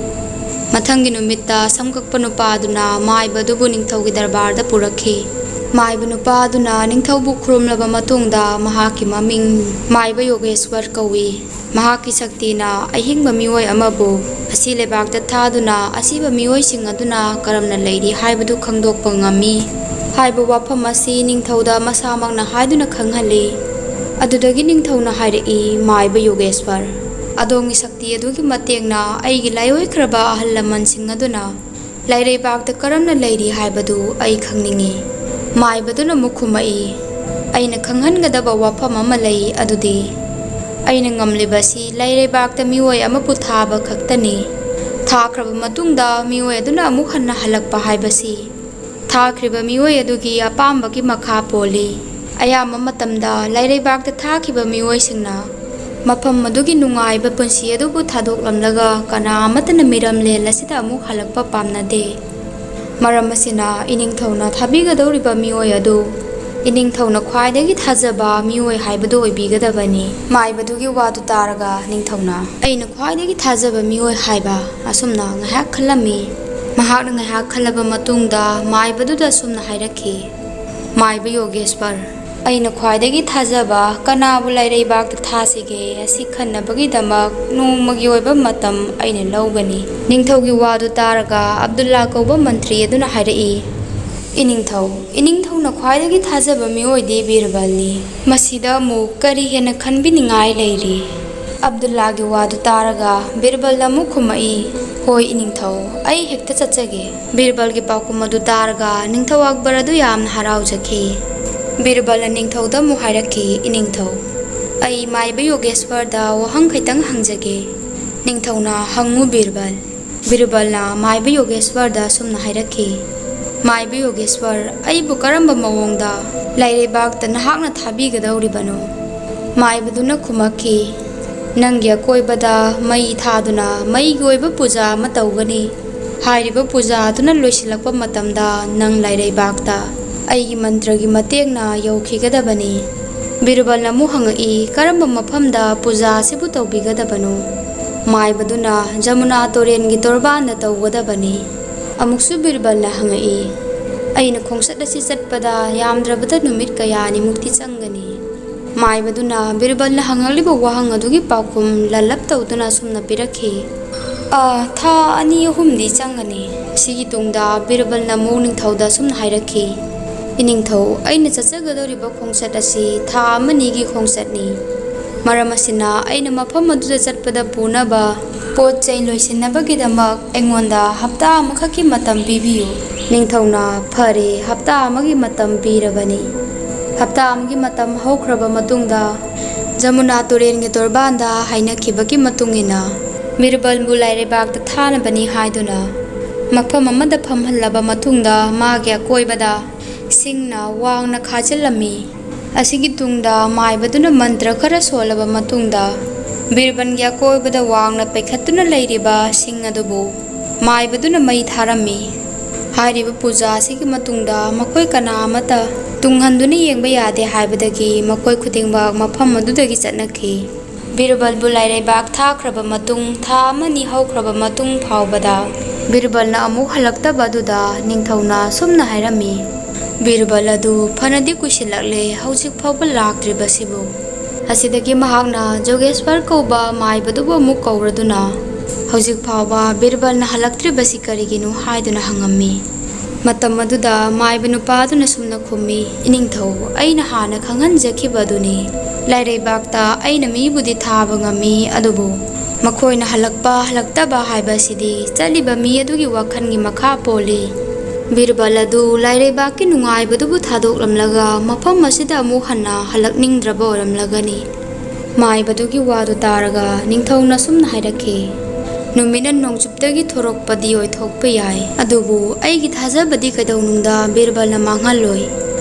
ꯃꯊꯪꯒꯤ ꯅꯨꯃꯤꯠꯇ ꯁꯝꯀꯛꯄ ꯅꯨꯄꯥ ꯑꯗꯨꯅ ꯃꯥꯏꯕ ꯑꯗꯨꯕꯨ ꯅꯤꯡꯊꯧꯒꯤ ꯗꯔꯕꯥꯔꯗ ꯄꯨꯔꯛꯈꯤ꯫ ꯃꯥꯏꯕ ꯅꯨꯄꯥ ꯑꯗꯨꯅ ꯅꯤꯡꯊꯧꯕꯨ ꯈꯨꯔꯨꯝꯂꯕ ꯃꯇꯨꯡꯗ ꯃꯍꯥꯛꯀꯤ ꯃꯃꯤꯡ ꯃꯥꯏꯕ ꯌꯣꯒꯦꯁ꯭ꯋꯔ ꯀꯧꯏ꯫ ꯃꯍꯥꯛꯀꯤ ꯁꯛꯇꯤꯅ ꯑꯍꯤꯡꯕ ꯃꯤꯑꯣꯏ ꯑꯃꯕꯨ ꯑꯁꯤ ꯂꯩꯕꯥꯛꯇ ꯊꯥꯗꯨꯅ ꯑꯁꯤꯕ ꯃꯤꯑꯣꯏꯁꯤꯡ ꯑꯗꯨꯅ ꯀꯔꯝꯅ ꯂꯩꯔꯤ ꯍꯥꯏꯕꯗꯨ ꯈꯪꯗꯣꯛꯄ ꯉꯝꯃꯤ ꯍꯥꯏꯕ ꯋꯥꯐꯝ ꯑꯁꯤ ꯅꯤꯡꯊꯧꯗ ꯃꯁꯥꯃꯛꯅ ꯍꯥꯏꯗꯨꯅ ꯈꯪꯍꯜꯂꯤ꯫ ꯑꯗꯨꯗꯒꯤ ꯅꯤꯡꯊꯧꯅ ꯍꯥꯏꯔꯛꯏ, "ꯃꯥꯏꯕ ꯌꯣꯒꯦꯁ꯭ꯋꯔ, ꯑꯗꯣꯝꯒꯤ ꯁꯛꯇꯤ ꯑꯗꯨꯒꯤ ꯃꯇꯦꯡꯅ ꯑꯩꯒꯤ ꯂꯥꯏꯑꯣꯏꯈ꯭ꯔꯕ ꯑꯍꯜ ꯂꯃꯟꯁꯤꯡ ꯑꯗꯨꯅ ꯂꯥꯏꯔꯩꯕꯥꯛꯇ ꯀꯔꯝꯅ ꯂꯩꯔꯤ ꯍꯥꯏꯕꯗꯨ ꯑꯩ ꯈꯪꯅꯤꯡꯏ꯫" ꯃꯥꯏꯕꯗꯨꯅ ꯑꯃꯨꯛ ꯈꯨꯝꯃꯛꯏ, "ꯑꯩꯅ ꯈꯪꯍꯟꯒꯗꯕ ꯋꯥꯐꯝ ꯑꯃ ꯂꯩ, ꯑꯗꯨꯗꯤ ꯑꯩꯅ ꯉꯝꯂꯤꯕꯁꯤ ꯂꯥꯏꯔꯩꯕꯥꯛꯇ ꯃꯤꯑꯣꯏ ꯑꯃꯕꯨ ꯊꯥꯕ ꯈꯛꯇꯅꯤ꯫ ꯊꯥꯈ꯭ꯔꯕ ꯃꯇꯨꯡꯗ ꯃꯤꯑꯣꯏ ꯑꯗꯨꯅ ꯑꯃꯨꯛ ꯍꯟꯅ ꯍꯜꯂꯛꯄ ꯍꯥꯏꯕꯁꯤ ꯊꯥꯈ꯭ꯔꯤꯕ ꯃꯤꯑꯣꯏ ꯑꯗꯨꯒꯤ ꯑꯄꯥꯝꯕꯒꯤ ꯃꯈꯥ ꯄꯣꯜꯂꯤ꯫ ꯑꯌꯥꯝꯕ ꯃꯇꯝꯗ ꯂꯥꯏꯔꯩꯕꯥꯛꯇ ꯊꯥꯈꯤꯕ ꯃꯤꯑꯣꯏꯁꯤꯡꯅ ꯃꯐꯝ ꯑꯗꯨꯒꯤ ꯅꯨꯡꯉꯥꯏꯕ ꯄꯨꯟꯁꯤ ꯑꯗꯨꯕꯨ ꯊꯥꯗꯣꯛꯂꯝꯂꯒ ꯀꯅꯥ ꯑꯃꯠꯇꯅ ꯃꯤꯔꯝꯂꯦꯟ ꯑꯁꯤꯗ ꯑꯃꯨꯛ ꯍꯜꯂꯛꯄ ꯄꯥꯝꯅꯗꯦ꯫ ꯃꯔꯝ ꯑꯁꯤꯅ ꯏꯅꯤꯡꯊꯧꯅ ꯊꯥꯕꯤꯒꯗꯧꯔꯤꯕ ꯃꯤꯑꯣꯏ ꯑꯗꯨ ꯏꯅꯤꯡꯊꯧꯅ ꯈ꯭ꯋꯥꯏꯗꯒꯤ ꯊꯥꯖꯕ ꯃꯤꯑꯣꯏ ꯍꯥꯏꯕꯗꯨ ꯑꯣꯏꯕꯤꯒꯗꯕꯅꯤ꯫ ꯃꯥꯏꯕꯗꯨꯒꯤ ꯋꯥꯗꯨ ꯇꯥꯔꯒ ꯅꯤꯡꯊꯧꯅ, "ꯑꯩꯅ ꯈ꯭ꯋꯥꯏꯗꯒꯤ ꯊꯥꯖꯕ ꯃꯤꯑꯣꯏ ꯍꯥꯏꯕ?" ꯑꯁꯨꯝꯅ ꯉꯥꯏꯍꯥꯛ ꯈꯜꯂꯝꯃꯤ꯫ ꯃꯍꯥꯛꯅ ꯉꯥꯏꯍꯥꯛ ꯈꯜꯂꯕ ꯃꯇꯨꯡꯗ ꯃꯥꯏꯕꯗꯨꯗ ꯑꯁꯨꯝꯅ ꯍꯥꯏꯔꯛꯈꯤ, "ꯃꯥꯏꯕ ꯌꯣꯒꯦꯁ꯭ꯋꯔ, ꯑꯩꯅ ꯈ꯭ꯋꯥꯏꯗꯒꯤ ꯊꯥꯖꯕ ꯀꯅꯥꯕꯨ ꯂꯥꯏꯔꯩꯕꯥꯛꯇ ꯊꯥꯁꯤꯒꯦ? ꯑꯁꯤ ꯈꯟꯅꯕꯒꯤꯗꯃꯛ ꯅꯣꯡꯃꯒꯤ ꯑꯣꯏꯕ ꯃꯇꯝ ꯑꯩꯅ ꯂꯧꯒꯅꯤ꯫" ꯅꯤꯡꯊꯧꯒꯤ ꯋꯥꯗꯨ ꯇꯥꯔꯒ ꯑꯕꯗꯨꯜꯂꯥ ꯀꯧꯕ ꯃꯟꯇ꯭ꯔꯤ ꯑꯗꯨꯅ ꯍꯥꯏꯔꯛꯏ, "ꯏꯅꯤꯡꯊꯧ, ꯏꯅꯤꯡꯊꯧꯅ ꯈ꯭ꯋꯥꯏꯗꯒꯤ ꯊꯥꯖꯕ ꯃꯤꯑꯣꯏꯗꯤ ꯕꯤꯔꯕꯜꯅꯤ꯫ ꯃꯁꯤꯗ ꯑꯃꯨꯛ ꯀꯔꯤ ꯍꯦꯟꯅ ꯈꯟꯕꯤꯅꯤꯡꯉꯥꯏ ꯂꯩꯔꯤ?" ꯑꯕꯗꯨꯜꯂꯥꯒꯤ ꯋꯥꯗꯨ ꯇꯥꯔꯒ ꯕꯤꯔꯕꯜꯅ ꯑꯃꯨꯛ ꯈꯨꯝꯃꯛꯏ, "ꯍꯣꯏ ꯏꯅꯤꯡꯊꯧ, ꯑꯩ ꯍꯦꯛꯇ ꯆꯠꯆꯒꯦ꯫" ꯕꯤꯔꯕꯜꯒꯤ ꯄꯥꯎꯈꯨꯝ ꯑꯗꯨ ꯇꯥꯔꯒ ꯅꯤꯡꯊꯧ ꯑꯛꯕꯔ ꯑꯗꯨ ꯌꯥꯝꯅ ꯍꯔꯥꯎꯖꯈꯤ꯫ ꯕꯤꯔꯕꯜꯅ ꯅꯤꯡꯊꯧꯗ ꯑꯃꯨꯛ ꯍꯥꯏꯔꯛꯈꯤ, "ꯏꯅꯤꯡꯊꯧ, ꯑꯩ ꯃꯥꯏꯕ ꯌꯣꯒꯦꯁ꯭ꯋꯔꯗ ꯋꯥꯍꯪ ꯈꯤꯇꯪ ꯍꯪꯖꯒꯦ꯫" ꯅꯤꯡꯊꯧꯅ, "ꯍꯪꯉꯨ ꯕꯤꯔꯕꯜ꯫" ꯕꯤꯔꯕꯜꯅ ꯃꯥꯏꯕ ꯌꯣꯒꯦꯁ꯭ꯋꯔꯗ ꯑꯁꯨꯝꯅ ꯍꯥꯏꯔꯛꯈꯤ, "ꯃꯥꯏꯕ ꯌꯣꯒꯦꯁ꯭ꯋꯔ, ꯑꯩꯕꯨ ꯀꯔꯝꯕ ꯃꯑꯣꯡꯗ ꯂꯥꯏꯔꯩꯕꯥꯛꯇ ꯅꯍꯥꯛꯅ ꯊꯥꯕꯤꯒꯗꯧꯔꯤꯕꯅꯣ?" ꯃꯥꯏꯕꯗꯨꯅ ꯈꯨꯝꯃꯛꯈꯤ, "ꯅꯪꯒꯤ ꯑꯀꯣꯏꯕꯗ ꯃꯩ ꯊꯥꯗꯨꯅ ꯃꯩꯒꯤ ꯑꯣꯏꯕ ꯄꯨꯖꯥ ꯑꯃ ꯇꯧꯒꯅꯤ꯫ ꯍꯥꯏꯔꯤꯕ ꯄꯨꯖꯥ ꯑꯗꯨꯅ ꯂꯣꯏꯁꯤꯜꯂꯛꯄ ꯃꯇꯝꯗ ꯅꯪ ꯂꯥꯏꯔꯩꯕꯥꯛꯇ ꯑꯩꯒꯤ ꯃꯟꯇ꯭ꯔꯒꯤ ꯃꯇꯦꯡꯅ ꯌꯧꯈꯤꯒꯗꯕꯅꯤ꯫" ꯕꯤꯔꯕꯜꯅ ꯑꯃꯨꯛ ꯍꯪꯉꯛꯏ, "ꯀꯔꯝꯕ ꯃꯐꯝꯗ ꯄꯨꯖꯥ ꯑꯁꯤꯕꯨ ꯇꯧꯕꯤꯒꯗꯕꯅꯣ?" ꯃꯥꯏꯕꯗꯨꯅ, "ꯖꯃꯨꯅꯥ ꯇꯨꯔꯦꯜꯒꯤ ꯇꯣꯔꯕꯥꯟꯗ ꯇꯧꯒꯗꯕꯅꯤ꯫" ꯑꯃꯨꯛꯁꯨ ꯕꯤꯔꯕꯜꯅ ꯍꯪꯉꯛꯏ, "ꯑꯩꯅ ꯈꯣꯡꯆꯠ ꯑꯁꯤ ꯆꯠꯄꯗ ꯌꯥꯝꯗ꯭ꯔꯕꯗ ꯅꯨꯃꯤꯠ ꯀꯌꯥꯅꯤꯃꯨꯛꯇꯤ ꯆꯪꯒꯅꯤ?" ꯃꯥꯏꯕꯗꯨꯅ ꯕꯤꯔꯕꯜꯅ ꯍꯪꯉꯛꯂꯤꯕ ꯋꯥꯍꯪ ꯑꯗꯨꯒꯤ ꯄꯥꯎꯈꯨꯝ ꯂꯜꯂꯞ ꯇꯧꯗꯨꯅ ꯑꯁꯨꯝꯅ ꯄꯤꯔꯛꯈꯤ, "ꯑ, ꯊꯥ ꯑꯅꯤ ꯑꯍꯨꯝꯗꯤ ꯆꯪꯒꯅꯤ꯫" ꯁꯤꯒꯤ ꯇꯨꯡꯗ ꯕꯤꯔꯕꯜꯅ ꯑꯃꯨꯛ ꯅꯤꯡꯊꯧꯗ ꯑꯁꯨꯝꯅ ꯍꯥꯏꯔꯛꯈꯤ, "ꯏꯅꯤꯡꯊꯧ, ꯑꯩꯅ ꯆꯠꯆꯒꯗꯧꯔꯤꯕ ꯈꯣꯡꯆꯠ ꯑꯁꯤ ꯊꯥ ꯑꯃꯅꯤꯒꯤ ꯈꯣꯡꯆꯠꯅꯤ꯫ ꯃꯔꯝ ꯑꯁꯤꯅ ꯑꯩꯅ ꯃꯐꯝ ꯑꯗꯨꯗ ꯆꯠꯄꯗ ꯄꯨꯅꯕ ꯄꯣꯠ ꯆꯩ ꯂꯣꯏꯁꯤꯟꯅꯕꯒꯤꯗꯃꯛ ꯑꯩꯉꯣꯟꯗ ꯍꯞꯇꯥ ꯑꯃꯈꯛꯀꯤ ꯃꯇꯝ ꯄꯤꯕꯤꯌꯨ꯫" ꯅꯤꯡꯊꯧꯅ, "ꯐꯔꯦ, ꯍꯞꯇꯥ ꯑꯃꯒꯤ ꯃꯇꯝ ꯄꯤꯔꯕꯅꯤ꯫" ꯍꯞꯇꯥ ꯑꯃꯒꯤ ꯃꯇꯝ ꯍꯧꯈ꯭ꯔꯕ ꯃꯇꯨꯡꯗ, ꯖꯃꯨꯅꯥ ꯇꯨꯔꯦꯜꯒꯤ ꯇꯣꯔꯕꯥꯟꯗ ꯍꯥꯏꯅꯈꯤꯕꯒꯤ ꯃꯇꯨꯡ ꯏꯟꯅ, ꯕꯤꯔꯕꯜꯕꯨ ꯂꯥꯏꯔꯩꯕꯥꯛꯇ ꯊꯥꯅꯕꯅꯤ ꯍꯥꯏꯗꯨꯅ ꯃꯐꯝ ꯑꯃꯗ ꯐꯝꯍꯜꯂꯕ ꯃꯇꯨꯡꯗ, ꯃꯥꯒꯤ ꯑꯀꯣꯏꯕꯗ ꯁꯤꯡꯅ ꯋꯥꯡꯅ ꯈꯥꯖꯤꯜꯂꯝꯃꯤ꯫ ꯑꯁꯤꯒꯤ ꯇꯨꯡꯗ ꯃꯥꯏꯕꯗꯨꯅ ꯃꯟꯇ꯭ꯔ ꯈꯔ ꯁꯣꯜꯂꯕ ꯃꯇꯨꯡꯗ, ꯕꯤꯔꯕꯜꯒꯤ ꯑꯀꯣꯏꯕꯗ ꯋꯥꯡꯅ ꯄꯩꯈꯠꯇꯨꯅ ꯂꯩꯔꯤꯕ ꯁꯤꯡ ꯑꯗꯨꯕꯨ ꯃꯥꯏꯕꯗꯨꯅ ꯃꯩ ꯊꯥꯔꯝꯃꯤ꯫ ꯍꯥꯏꯔꯤꯕ ꯄꯨꯖꯥ ꯑꯁꯤꯒꯤ ꯃꯇꯨꯡꯗ ꯃꯈꯣꯏ ꯀꯅꯥ ꯑꯃꯠꯇ ꯇꯨꯡꯍꯟꯗꯨꯅ ꯌꯦꯡꯕ ꯌꯥꯗꯦ ꯍꯥꯏꯕꯗꯒꯤ ꯃꯈꯣꯏ ꯈꯨꯗꯤꯡꯃꯛ ꯃꯐꯝ ꯑꯗꯨꯗꯒꯤ ꯆꯠꯅꯈꯤ꯫ ꯕꯤꯔꯕꯜꯕꯨ ꯂꯥꯏꯔꯩꯕꯥꯛ ꯊꯥꯈ꯭ꯔꯕ ꯃꯇꯨꯡ, ꯊꯥ ꯑꯃꯅꯤ ꯍꯧꯈ꯭ꯔꯕ ꯃꯇꯨꯡ ꯐꯥꯎꯕꯗ ꯕꯤꯔꯕꯜꯅ ꯑꯃꯨꯛ ꯍꯜꯂꯛꯇꯕ ꯑꯗꯨꯗ ꯅꯤꯡꯊꯧꯅ ꯁꯨꯝꯅ ꯍꯥꯏꯔꯝꯃꯤ, "ꯕꯤꯔꯕꯜ ꯑꯗꯨ ꯐꯅꯗꯤ ꯀꯨꯏꯁꯤꯜꯂꯛꯂꯦ, ꯍꯧꯖꯤꯛ ꯐꯥꯎꯕ ꯂꯥꯛꯇ꯭ꯔꯤꯕꯁꯤꯕꯨ?" ꯑꯁꯤꯗꯒꯤ ꯃꯍꯥꯛꯅ ꯖꯣꯒꯦꯁ꯭ꯋꯔ ꯀꯧꯕ ꯃꯥꯏꯕꯗꯨꯕꯨ ꯑꯃꯨꯛ ꯀꯧꯔꯗꯨꯅ, "ꯍꯧꯖꯤꯛ ꯐꯥꯎꯕ ꯕꯤꯔꯕꯜꯅ ꯍꯜꯂꯛꯇ꯭ꯔꯤꯕꯁꯤ ꯀꯔꯤꯒꯤꯅꯣ?" ꯍꯥꯏꯗꯨꯅ ꯍꯪꯉꯝꯃꯤ꯫ ꯃꯇꯝ ꯑꯗꯨꯗ ꯃꯥꯏꯕ ꯅꯨꯄꯥ ꯑꯗꯨꯅ ꯁꯨꯝꯅ ꯈꯨꯝꯃꯤ, "ꯏꯅꯤꯡꯊꯧ, ꯑꯩꯅ ꯍꯥꯟꯅ ꯈꯪꯍꯟꯖꯈꯤꯕ ꯑꯗꯨꯅꯤ꯫ ꯂꯥꯏꯔꯩꯕꯥꯛꯇ ꯑꯩꯅ ꯃꯤꯕꯨꯗꯤ ꯊꯥꯕ ꯉꯝꯃꯤ, ꯑꯗꯨꯕꯨ ꯃꯈꯣꯏꯅ ꯍꯜꯂꯛꯄ ꯍꯜꯂꯛꯇꯕ ꯍꯥꯏꯕ ꯑꯁꯤꯗꯤ ꯆꯠꯂꯤꯕ ꯃꯤ ꯑꯗꯨꯒꯤ ꯋꯥꯈꯜꯒꯤ ꯃꯈꯥ ꯄꯣꯜꯂꯤ꯫ ꯕꯤꯔꯕꯜ ꯑꯗꯨ ꯂꯥꯏꯔꯩꯕꯥꯛꯀꯤ ꯅꯨꯡꯉꯥꯏꯕꯗꯨꯕꯨ ꯊꯥꯗꯣꯛꯂꯝꯂꯒ ꯃꯐꯝ ꯑꯁꯤꯗ ꯑꯃꯨꯛ ꯍꯟꯅ ꯍꯜꯂꯛꯅꯤꯡꯗ꯭ꯔꯕ ꯑꯣꯏꯔꯝꯂꯒꯅꯤ꯫" ꯃꯥꯏꯕꯗꯨꯒꯤ ꯋꯥꯗꯨ ꯇꯥꯔꯒ ꯅꯤꯡꯊꯧꯅ ꯁꯨꯝꯅ ꯍꯥꯏꯔꯛꯈꯤ, "ꯅꯨꯃꯤꯠꯅ ꯅꯣꯡꯆꯨꯞꯇꯒꯤ ꯊꯣꯔꯛꯄꯗꯤ ꯑꯣꯏꯊꯣꯛꯄ ꯌꯥꯏ, ꯑꯗꯨꯕꯨ ꯑꯩꯒꯤ ꯊꯥꯖꯕꯗꯤ ꯀꯩꯗꯧꯅꯨꯡꯗ ꯕꯤꯔꯕꯜꯅ ꯃꯥꯡꯍꯜꯂꯣꯏ꯫"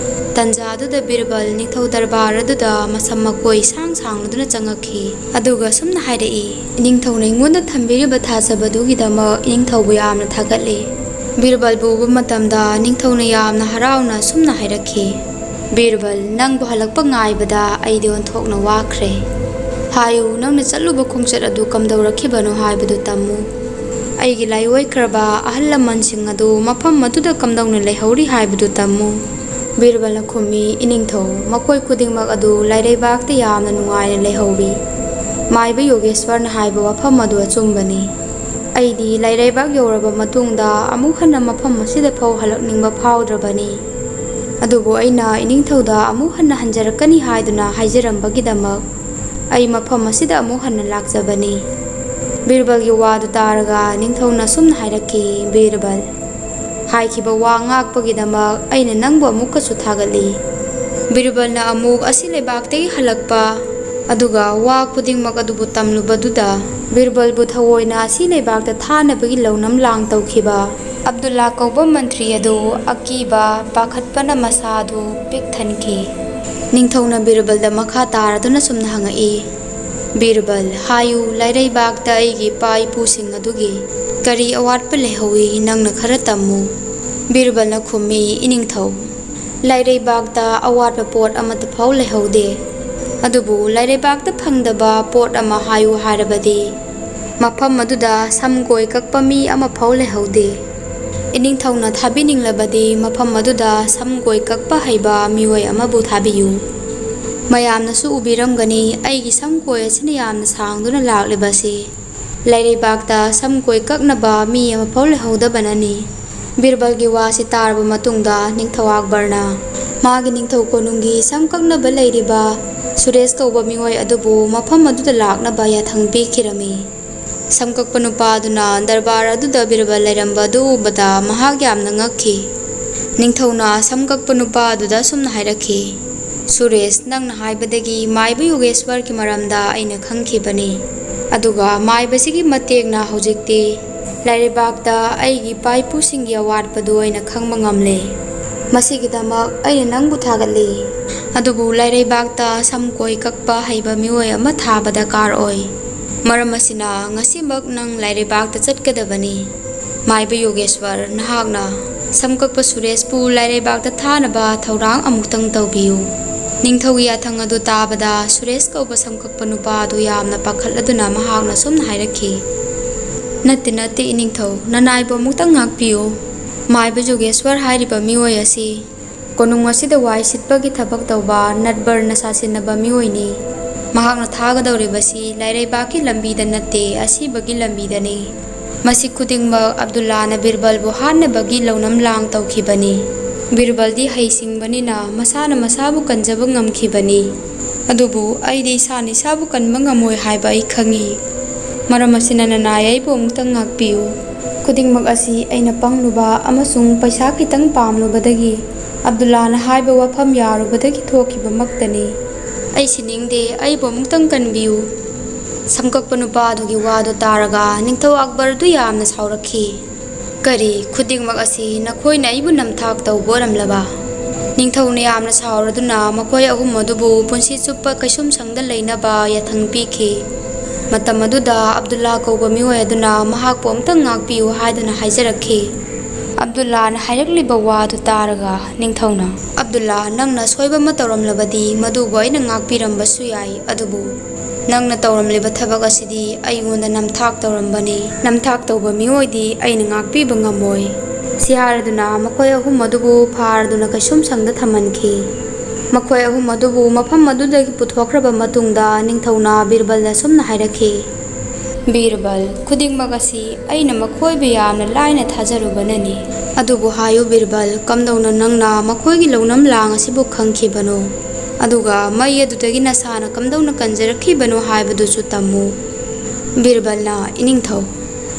ꯇꯟꯖꯥ ꯑꯗꯨꯗ ꯕꯤꯔꯕꯜ ꯅꯤꯡꯊꯧ ꯗꯔꯕꯥꯔ ꯑꯗꯨꯗ ꯃꯁꯝ ꯃꯀꯣꯏ ꯏꯁꯥꯡ ꯁꯥꯡꯂꯗꯨꯅ ꯆꯪꯉꯛꯈꯤ, ꯑꯗꯨꯒ ꯁꯨꯝꯅ ꯍꯥꯏꯔꯛꯏ, "ꯏꯅꯤꯡꯊꯧꯅ ꯑꯩꯉꯣꯟꯗ ꯊꯝꯕꯤꯔꯤꯕ ꯊꯥꯖꯕꯗꯨꯒꯤꯗꯃꯛ ꯏꯅꯤꯡꯊꯧꯕꯨ ꯌꯥꯝꯅ ꯊꯥꯒꯠꯂꯤ꯫" ꯕꯤꯔꯕꯜꯕꯨ ꯎꯕ ꯃꯇꯝꯗ ꯅꯤꯡꯊꯧꯅ ꯌꯥꯝꯅ ꯍꯔꯥꯎꯅ ꯁꯨꯝꯅ ꯍꯥꯏꯔꯛꯈꯤ, "ꯕꯤꯔꯕꯜ, ꯅꯪꯕꯨ ꯍꯜꯂꯛꯄ ꯉꯥꯏꯕꯗ ꯑꯩꯗꯤ ꯑꯣꯟꯊꯣꯛꯅ ꯋꯥꯈ꯭ꯔꯦ꯫ ꯍꯥꯏꯌꯨ, ꯅꯪꯅ ꯆꯠꯂꯨꯕ ꯈꯣꯡꯆꯠ ꯑꯗꯨ ꯀꯝꯗꯧꯔꯛꯈꯤꯕꯅꯣ ꯍꯥꯏꯕꯗꯨ ꯇꯝꯃꯨ꯫ ꯑꯩꯒꯤ ꯂꯥꯏꯑꯣꯏꯈ꯭ꯔꯕ ꯑꯍꯜ ꯂꯃꯟꯁꯤꯡ ꯑꯗꯨ ꯃꯐꯝ ꯑꯗꯨꯗ ꯀꯝꯗꯧꯅ ꯂꯩꯍꯧꯔꯤ ꯍꯥꯏꯕꯗꯨ ꯇꯝꯃꯨ꯫" ꯕꯤꯔꯕꯜꯅ ꯈꯨꯝꯃꯤ, "ꯏꯅꯤꯡꯊꯧ, ꯃꯈꯣꯏ ꯈꯨꯗꯤꯡꯃꯛ ꯑꯗꯨ ꯂꯥꯏꯔꯩꯕꯥꯛꯇ ꯌꯥꯝꯅ ꯅꯨꯡꯉꯥꯏꯅ ꯂꯩꯍꯧꯔꯤ꯫ ꯃꯥꯏꯕ ꯌꯣꯒꯦꯁ꯭ꯋꯔꯅ ꯍꯥꯏꯕ ꯋꯥꯐꯝ ꯑꯗꯨ ꯑꯆꯨꯝꯕꯅꯤ꯫ ꯑꯩꯗꯤ ꯂꯥꯏꯔꯩꯕꯥꯛ ꯌꯧꯔꯕ ꯃꯇꯨꯡꯗ ꯑꯃꯨꯛ ꯍꯟꯅ ꯃꯐꯝ ꯑꯁꯤꯗ ꯐꯥꯎ ꯍꯜꯂꯛꯅꯤꯡꯕ ꯐꯥꯎꯗ꯭ꯔꯕꯅꯤ꯫ ꯑꯗꯨꯕꯨ ꯑꯩꯅ ꯏꯅꯤꯡꯊꯧꯗ ꯑꯃꯨꯛ ꯍꯟꯅ ꯍꯟꯖꯔꯛꯀꯅꯤ ꯍꯥꯏꯗꯨꯅ ꯍꯥꯏꯖꯔꯝꯕꯒꯤꯗꯃꯛ ꯑꯩ ꯃꯐꯝ ꯑꯁꯤꯗ ꯑꯃꯨꯛ ꯍꯟꯅ ꯂꯥꯛꯆꯕꯅꯤ꯫" ꯕꯤꯔꯕꯜꯒꯤ ꯋꯥꯗꯨ ꯇꯥꯔꯒ ꯅꯤꯡꯊꯧꯅ ꯁꯨꯝꯅ ꯍꯥꯏꯔꯛꯈꯤ, "ꯕꯤꯔꯕꯜ, ꯍꯥꯏꯈꯤꯕ ꯋꯥ ꯉꯥꯛꯄꯒꯤꯗꯃꯛ ꯑꯩꯅ ꯅꯪꯕꯨ ꯑꯃꯨꯛꯀꯁꯨ ꯊꯥꯒꯠꯂꯤ꯫" ꯕꯤꯔꯕꯜꯅ ꯑꯃꯨꯛ ꯑꯁꯤ ꯂꯩꯕꯥꯛꯇꯒꯤ ꯍꯜꯂꯛꯄ ꯑꯗꯨꯒ ꯋꯥ ꯈꯨꯗꯤꯡꯃꯛ ꯑꯗꯨꯕꯨ ꯇꯝꯂꯨꯕꯗꯨꯗ ꯕꯤꯔꯕꯜꯕꯨ ꯊꯑꯣꯏꯅ ꯑꯁꯤ ꯂꯩꯕꯥꯛꯇ ꯊꯥꯅꯕꯒꯤ ꯂꯧꯅꯝ ꯂꯥꯡ ꯇꯧꯈꯤꯕ ꯑꯕꯗꯨꯜꯂꯥ ꯀꯧꯕ ꯃꯟꯇ꯭ꯔꯤ ꯑꯗꯨ ꯑꯀꯤꯕ, ꯄꯥꯈꯠꯄꯅ ꯃꯁꯥꯗꯨ ꯄꯤꯛ ꯊꯟꯈꯤ꯫ ꯅꯤꯡꯊꯧꯅ ꯕꯤꯔꯕꯜꯗ ꯃꯈꯥ ꯇꯥꯔꯗꯨꯅ ꯁꯨꯝꯅ ꯍꯪꯉꯛꯏ, "ꯕꯤꯔꯕꯜ, ꯍꯥꯏꯌꯨ, ꯂꯥꯏꯔꯩꯕꯥꯛꯇ ꯑꯩꯒꯤ ꯏꯄꯥ ꯏꯄꯨꯁꯤꯡ ꯑꯗꯨꯒꯤ ꯀꯔꯤ ꯑꯋꯥꯠꯄ ꯂꯩꯍꯧꯏ, ꯅꯪꯅ ꯈꯔ ꯇꯝꯃꯨ꯫" ꯕꯤꯔꯕꯜꯅ ꯈꯨꯝꯃꯤ, "ꯏꯅꯤꯡꯊꯧ, ꯂꯥꯏꯔꯩꯕꯥꯛꯇ ꯑꯋꯥꯠꯄ ꯄꯣꯠ ꯑꯃꯠꯇ ꯐꯥꯎ ꯂꯩꯍꯧꯗꯦ꯫ ꯑꯗꯨꯕꯨ ꯂꯥꯏꯔꯩꯕꯥꯛꯇ ꯐꯪꯗꯕ ꯄꯣꯠ ꯑꯃ ꯍꯥꯏꯌꯨ ꯍꯥꯏꯔꯕꯗꯤ, ꯃꯐꯝ ꯑꯗꯨꯗ ꯁꯝ ꯀꯣꯏ ꯀꯛꯄ ꯃꯤ ꯑꯃ ꯐꯥꯎ ꯂꯩꯍꯧꯗꯦ꯫ ꯏꯅꯤꯡꯊꯧꯅ ꯊꯥꯕꯤꯅꯤꯡꯂꯕꯗꯤ ꯃꯐꯝ ꯑꯗꯨꯗ ꯁꯝ ꯀꯣꯏ ꯀꯛꯄ ꯍꯩꯕ ꯃꯤꯑꯣꯏ ꯑꯃꯕꯨ ꯊꯥꯕꯤꯌꯨ꯫ ꯃꯌꯥꯝꯅꯁꯨ ꯎꯕꯤꯔꯝꯒꯅꯤ, ꯑꯩꯒꯤ ꯁꯝ ꯀꯣꯏ ꯑꯁꯤꯅ ꯌꯥꯝꯅ ꯁꯥꯡꯗꯨꯅ ꯂꯥꯛꯂꯤꯕꯁꯤ꯫ ꯂꯥꯏꯔꯩꯕꯥꯛꯇ ꯁꯝ ꯀꯣꯏ ꯀꯛꯅꯕ ꯃꯤ ꯑꯃꯐꯥꯎ ꯂꯩꯍꯧꯗꯕꯅꯅꯤ꯫ ꯕꯤꯔꯕꯜꯒꯤ ꯋꯥꯁꯤ ꯇꯥꯔꯕ ꯃꯇꯨꯡꯗ ꯅꯤꯡꯊꯧ ꯑꯛꯕꯔꯅ ꯃꯥꯒꯤ ꯅꯤꯡꯊꯧ ꯀꯣꯅꯨꯡꯒꯤ ꯁꯝ ꯀꯛꯅꯕ ꯂꯩꯔꯤꯕ ꯁꯨꯔꯦꯁ ꯀꯧꯕ ꯃꯤꯑꯣꯏ ꯑꯗꯨꯕꯨ ꯃꯐꯝ ꯑꯗꯨꯗ ꯂꯥꯛꯅꯕ ꯌꯥꯊꯪ ꯄꯤꯈꯤꯔꯝꯃꯤ꯫ ꯁꯝ ꯀꯛꯄ ꯅꯨꯄꯥ ꯑꯗꯨꯅ ꯗꯔꯕꯥꯔ ꯑꯗꯨꯗ ꯕꯤꯔꯕꯜ ꯂꯩꯔꯝꯕ ꯑꯗꯨ ꯎꯕꯗ ꯃꯍꯥꯛ ꯌꯥꯝꯅ ꯉꯛꯈꯤ꯫ ꯅꯤꯡꯊꯧꯅ ꯁꯝ ꯀꯛꯄ ꯅꯨꯄꯥ ꯑꯗꯨꯗ ꯑꯁꯨꯝꯅ ꯍꯥꯏꯔꯛꯈꯤ, "ꯁꯨꯔꯦꯁ, ꯅꯪꯅ ꯍꯥꯏꯕꯗꯒꯤ ꯃꯥꯏꯕ ꯌꯣꯒꯦꯁ꯭ꯋꯔꯒꯤ ꯃꯔꯝꯗ ꯑꯩꯅ ꯈꯪꯈꯤꯕꯅꯤ꯫ ꯑꯗꯨꯒ ꯃꯥꯏꯕꯁꯤꯒꯤ ꯃꯇꯦꯡꯅ ꯍꯧꯖꯤꯛꯇꯤ ꯂꯥꯏꯔꯩꯕꯥꯛꯇ ꯑꯩꯒꯤ ꯏꯄꯥ ꯏꯄꯨꯁꯤꯡꯒꯤ ꯑꯋꯥꯠꯄꯗꯨ ꯑꯩꯅ ꯈꯪꯕ ꯉꯝꯂꯦ꯫ ꯃꯁꯤꯒꯤꯗꯃꯛ ꯑꯩꯅ ꯅꯪꯕꯨ ꯊꯥꯒꯠꯂꯤ꯫ ꯑꯗꯨꯕꯨ ꯂꯥꯏꯔꯩꯕꯥꯛꯇ ꯁꯝ ꯀꯣꯏ ꯀꯛꯄ ꯍꯩꯕ ꯃꯤꯑꯣꯏ ꯑꯃ ꯊꯥꯕ ꯗꯔꯀꯥꯔ ꯑꯣꯏ꯫ ꯃꯔꯝ ꯑꯁꯤꯅ ꯉꯁꯤꯃꯛ ꯅꯪ ꯂꯥꯏꯔꯩꯕꯥꯛꯇ ꯆꯠꯀꯗꯕꯅꯤ꯫ ꯃꯥꯏꯕ ꯌꯣꯒꯦꯁ꯭ꯋꯔ, ꯅꯍꯥꯛꯅ ꯁꯝ ꯀꯛꯄ ꯁꯨꯔꯦꯁꯄꯨ ꯂꯥꯏꯔꯩꯕꯥꯛꯇ ꯊꯥꯅꯕ ꯊꯧꯔꯥꯡ ꯑꯃꯨꯛꯇꯪ ꯇꯧꯕꯤꯌꯨ꯫" ꯅꯤꯡꯊꯧꯒꯤ ꯌꯥꯊꯪ ꯑꯗꯨ ꯇꯥꯕꯗ ꯁꯨꯔꯦꯁ ꯀꯧꯕ ꯁꯝ ꯀꯛꯄ ꯅꯨꯄꯥ ꯑꯗꯨ ꯌꯥꯝꯅ ꯄꯥꯈꯠꯂꯗꯨꯅ ꯃꯍꯥꯛꯅ ꯁꯨꯝꯅ ꯍꯥꯏꯔꯛꯈꯤ, "ꯅꯠꯇꯦ, ꯅꯠꯇꯦ, ꯏꯅꯤꯡꯊꯧ, ꯅꯅꯥꯏꯕꯨ ꯑꯃꯨꯛꯇꯪ ꯉꯥꯛꯄꯤꯌꯨ꯫ ꯃꯥꯏꯕ ꯌꯣꯒꯦꯁ꯭ꯋꯔ ꯍꯥꯏꯔꯤꯕ ꯃꯤꯑꯣꯏ ꯑꯁꯤ ꯀꯣꯅꯨꯡ ꯑꯁꯤꯗ ꯋꯥꯏ ꯁꯤꯠꯄꯒꯤ ꯊꯕꯛ ꯇꯧꯕ ꯅꯠꯕꯔꯅ ꯁꯥꯁꯤꯟꯅꯕ ꯃꯤꯑꯣꯏꯅꯤ꯫ ꯃꯍꯥꯛꯅ ꯊꯥꯒꯗꯧꯔꯤꯕꯁꯤ ꯂꯥꯏꯔꯩꯕꯥꯛꯀꯤ ꯂꯝꯕꯤꯗ ꯅꯠꯇꯦ, ꯑꯁꯤꯕꯒꯤ ꯂꯝꯕꯤꯗꯅꯤ꯫ ꯃꯁꯤ ꯈꯨꯗꯤꯡꯃꯛ ꯑꯕꯗꯨꯜꯂꯥꯅ ꯕꯤꯔꯕꯜꯕꯨ ꯍꯥꯠꯅꯕꯒꯤ ꯂꯧꯅꯝ ꯂꯥꯡ ꯇꯧꯈꯤꯕꯅꯤ꯫ ꯕꯤꯔꯕꯜꯗꯤ ꯍꯩꯁꯤꯡꯕꯅꯤꯅ ꯃꯁꯥꯅ ꯃꯁꯥꯕꯨ ꯀꯟꯖꯕ ꯉꯝꯈꯤꯕꯅꯤ꯫ ꯑꯗꯨꯕꯨ ꯑꯩꯗꯤ ꯏꯁꯥꯅ ꯏꯁꯥꯕꯨ ꯀꯟꯕ ꯉꯝꯃꯣꯏ ꯍꯥꯏꯕ ꯑꯩ ꯈꯪꯏ꯫ ꯃꯔꯝ ꯑꯁꯤꯅ ꯅꯅꯥꯏ ꯑꯩꯕꯨ ꯑꯃꯨꯛꯇꯪ ꯉꯥꯛꯄꯤꯌꯨ꯫" ꯈꯨꯗꯤꯡꯃꯛ ꯑꯁꯤ ꯑꯩꯅ ꯄꯪꯂꯨꯕ ꯑꯃꯁꯨꯡ ꯄꯩꯁꯥ ꯈꯤꯇꯪ ꯄꯥꯝꯂꯨꯕꯗꯒꯤ ꯑꯕꯗꯨꯜꯂꯥꯅ ꯍꯥꯏꯕ ꯋꯥꯐꯝ ꯌꯥꯔꯨꯕꯗꯒꯤ ꯊꯣꯛꯈꯤꯕꯃꯛꯇꯅꯤ꯫ ꯑꯩ ꯁꯤꯅꯤꯡꯗꯦ, ꯑꯩꯕꯨ ꯑꯃꯨꯛꯇꯪ ꯀꯟꯕꯤꯌꯨ꯫ ꯁꯝꯀꯛꯄ ꯅꯨꯄꯥ ꯑꯗꯨꯒꯤ ꯋꯥꯗꯨ ꯇꯥꯔꯒ ꯅꯤꯡꯊꯧ ꯑꯛꯕꯔꯗꯨ ꯌꯥꯝꯅ ꯁꯥꯎꯔꯛꯈꯤ꯫ "ꯀꯔꯤ, ꯈꯨꯗꯤꯡꯃꯛ ꯑꯁꯤ ꯅꯈꯣꯏꯅ ꯑꯩꯕꯨ ꯅꯝꯊꯥꯛ ꯇꯧꯕ ꯑꯣꯏꯔꯝꯂꯕ?" ꯅꯤꯡꯊꯧꯅ ꯌꯥꯝꯅ ꯁꯥꯎꯔꯗꯨꯅ ꯃꯈꯣꯏ ꯑꯍꯨꯝ ꯑꯗꯨꯕꯨ ꯄꯨꯟꯁꯤ ꯆꯨꯞꯄ ꯀꯩꯁꯨꯝꯁꯪꯗ ꯂꯩꯅꯕ ꯌꯥꯊꯪ ꯄꯤꯈꯤ꯫ ꯃꯇꯝ ꯑꯗꯨꯗ ꯑꯕꯗꯨꯜꯂꯥ ꯀꯧꯕ ꯃꯤꯑꯣꯏ ꯑꯗꯨꯅ ꯃꯍꯥꯛꯄꯨ ꯑꯃꯨꯛꯇꯪ ꯉꯥꯛꯄꯤꯌꯨ ꯍꯥꯏꯗꯨꯅ ꯍꯥꯏꯖꯔꯛꯈꯤ꯫ ꯑꯕꯗꯨꯜꯂꯥꯅ ꯍꯥꯏꯔꯛꯂꯤꯕ ꯋꯥꯗꯨ ꯇꯥꯔꯒ ꯅꯤꯡꯊꯧꯅ, "ꯑꯕꯗꯨꯜꯂꯥ, ꯅꯪꯅ ꯑꯁꯣꯏꯕ ꯑꯃ ꯇꯧꯔꯝꯂꯕꯗꯤ ꯃꯗꯨꯕꯨ ꯑꯩꯅ ꯉꯥꯛꯄꯤꯔꯝꯕꯁꯨ ꯌꯥꯏ, ꯑꯗꯨꯕꯨ ꯅꯪꯅ ꯇꯧꯔꯝꯂꯤꯕ ꯊꯕꯛ ꯑꯁꯤꯗꯤ ꯑꯩꯉꯣꯟꯗ ꯅꯝꯊꯥꯛ ꯇꯧꯔꯝꯕꯅꯤ꯫ ꯅꯝꯊꯥꯛ ꯇꯧꯕ ꯃꯤꯑꯣꯏꯗꯤ ꯑꯩꯅ ꯉꯥꯛꯄꯤꯕ ꯉꯝꯃꯣꯏ"꯫ ꯁꯤ ꯍꯥꯏꯔꯗꯨꯅ ꯃꯈꯣꯏ ꯑꯍꯨꯝ ꯑꯗꯨꯕꯨ ꯐꯥꯔꯗꯨꯅ ꯀꯩꯁꯨꯝꯁꯪꯗ ꯊꯝꯍꯟꯈꯤ꯫ ꯃꯈꯣꯏ ꯑꯍꯨꯝ ꯑꯗꯨꯕꯨ ꯃꯐꯝ ꯑꯗꯨꯗꯒꯤ ꯄꯨꯊꯣꯛꯈ꯭ꯔꯕ ꯃꯇꯨꯡꯗ ꯅꯤꯡꯊꯧꯅ ꯕꯤꯔꯕꯜꯗ ꯑꯁꯨꯝꯅ ꯍꯥꯏꯔꯛꯈꯤ, "ꯕꯤꯔꯕꯜ, ꯈꯨꯗꯤꯡꯃꯛ ꯑꯁꯤ ꯑꯩꯅ ꯃꯈꯣꯏꯕꯨ ꯌꯥꯝꯅ ꯂꯥꯏꯅ ꯊꯥꯖꯔꯨꯕꯅꯅꯤ꯫ ꯑꯗꯨꯕꯨ ꯍꯥꯏꯌꯨ ꯕꯤꯔꯕꯜ, ꯀꯝꯗꯧꯅ ꯅꯪꯅ ꯃꯈꯣꯏꯒꯤ ꯂꯧꯅꯝ ꯂꯥꯡ ꯑꯁꯤꯕꯨ ꯈꯪꯈꯤꯕꯅꯣ? ꯑꯗꯨꯒ ꯃꯩ ꯑꯗꯨꯗꯒꯤ ꯅꯁꯥꯅ ꯀꯝꯗꯧꯅ ꯀꯟꯖꯔꯛꯈꯤꯕꯅꯣ ꯍꯥꯏꯕꯗꯨꯁꯨ ꯇꯝꯃꯨ"꯫ ꯕꯤꯔꯕꯜꯅ, "ꯏꯅꯤꯡꯊꯧ,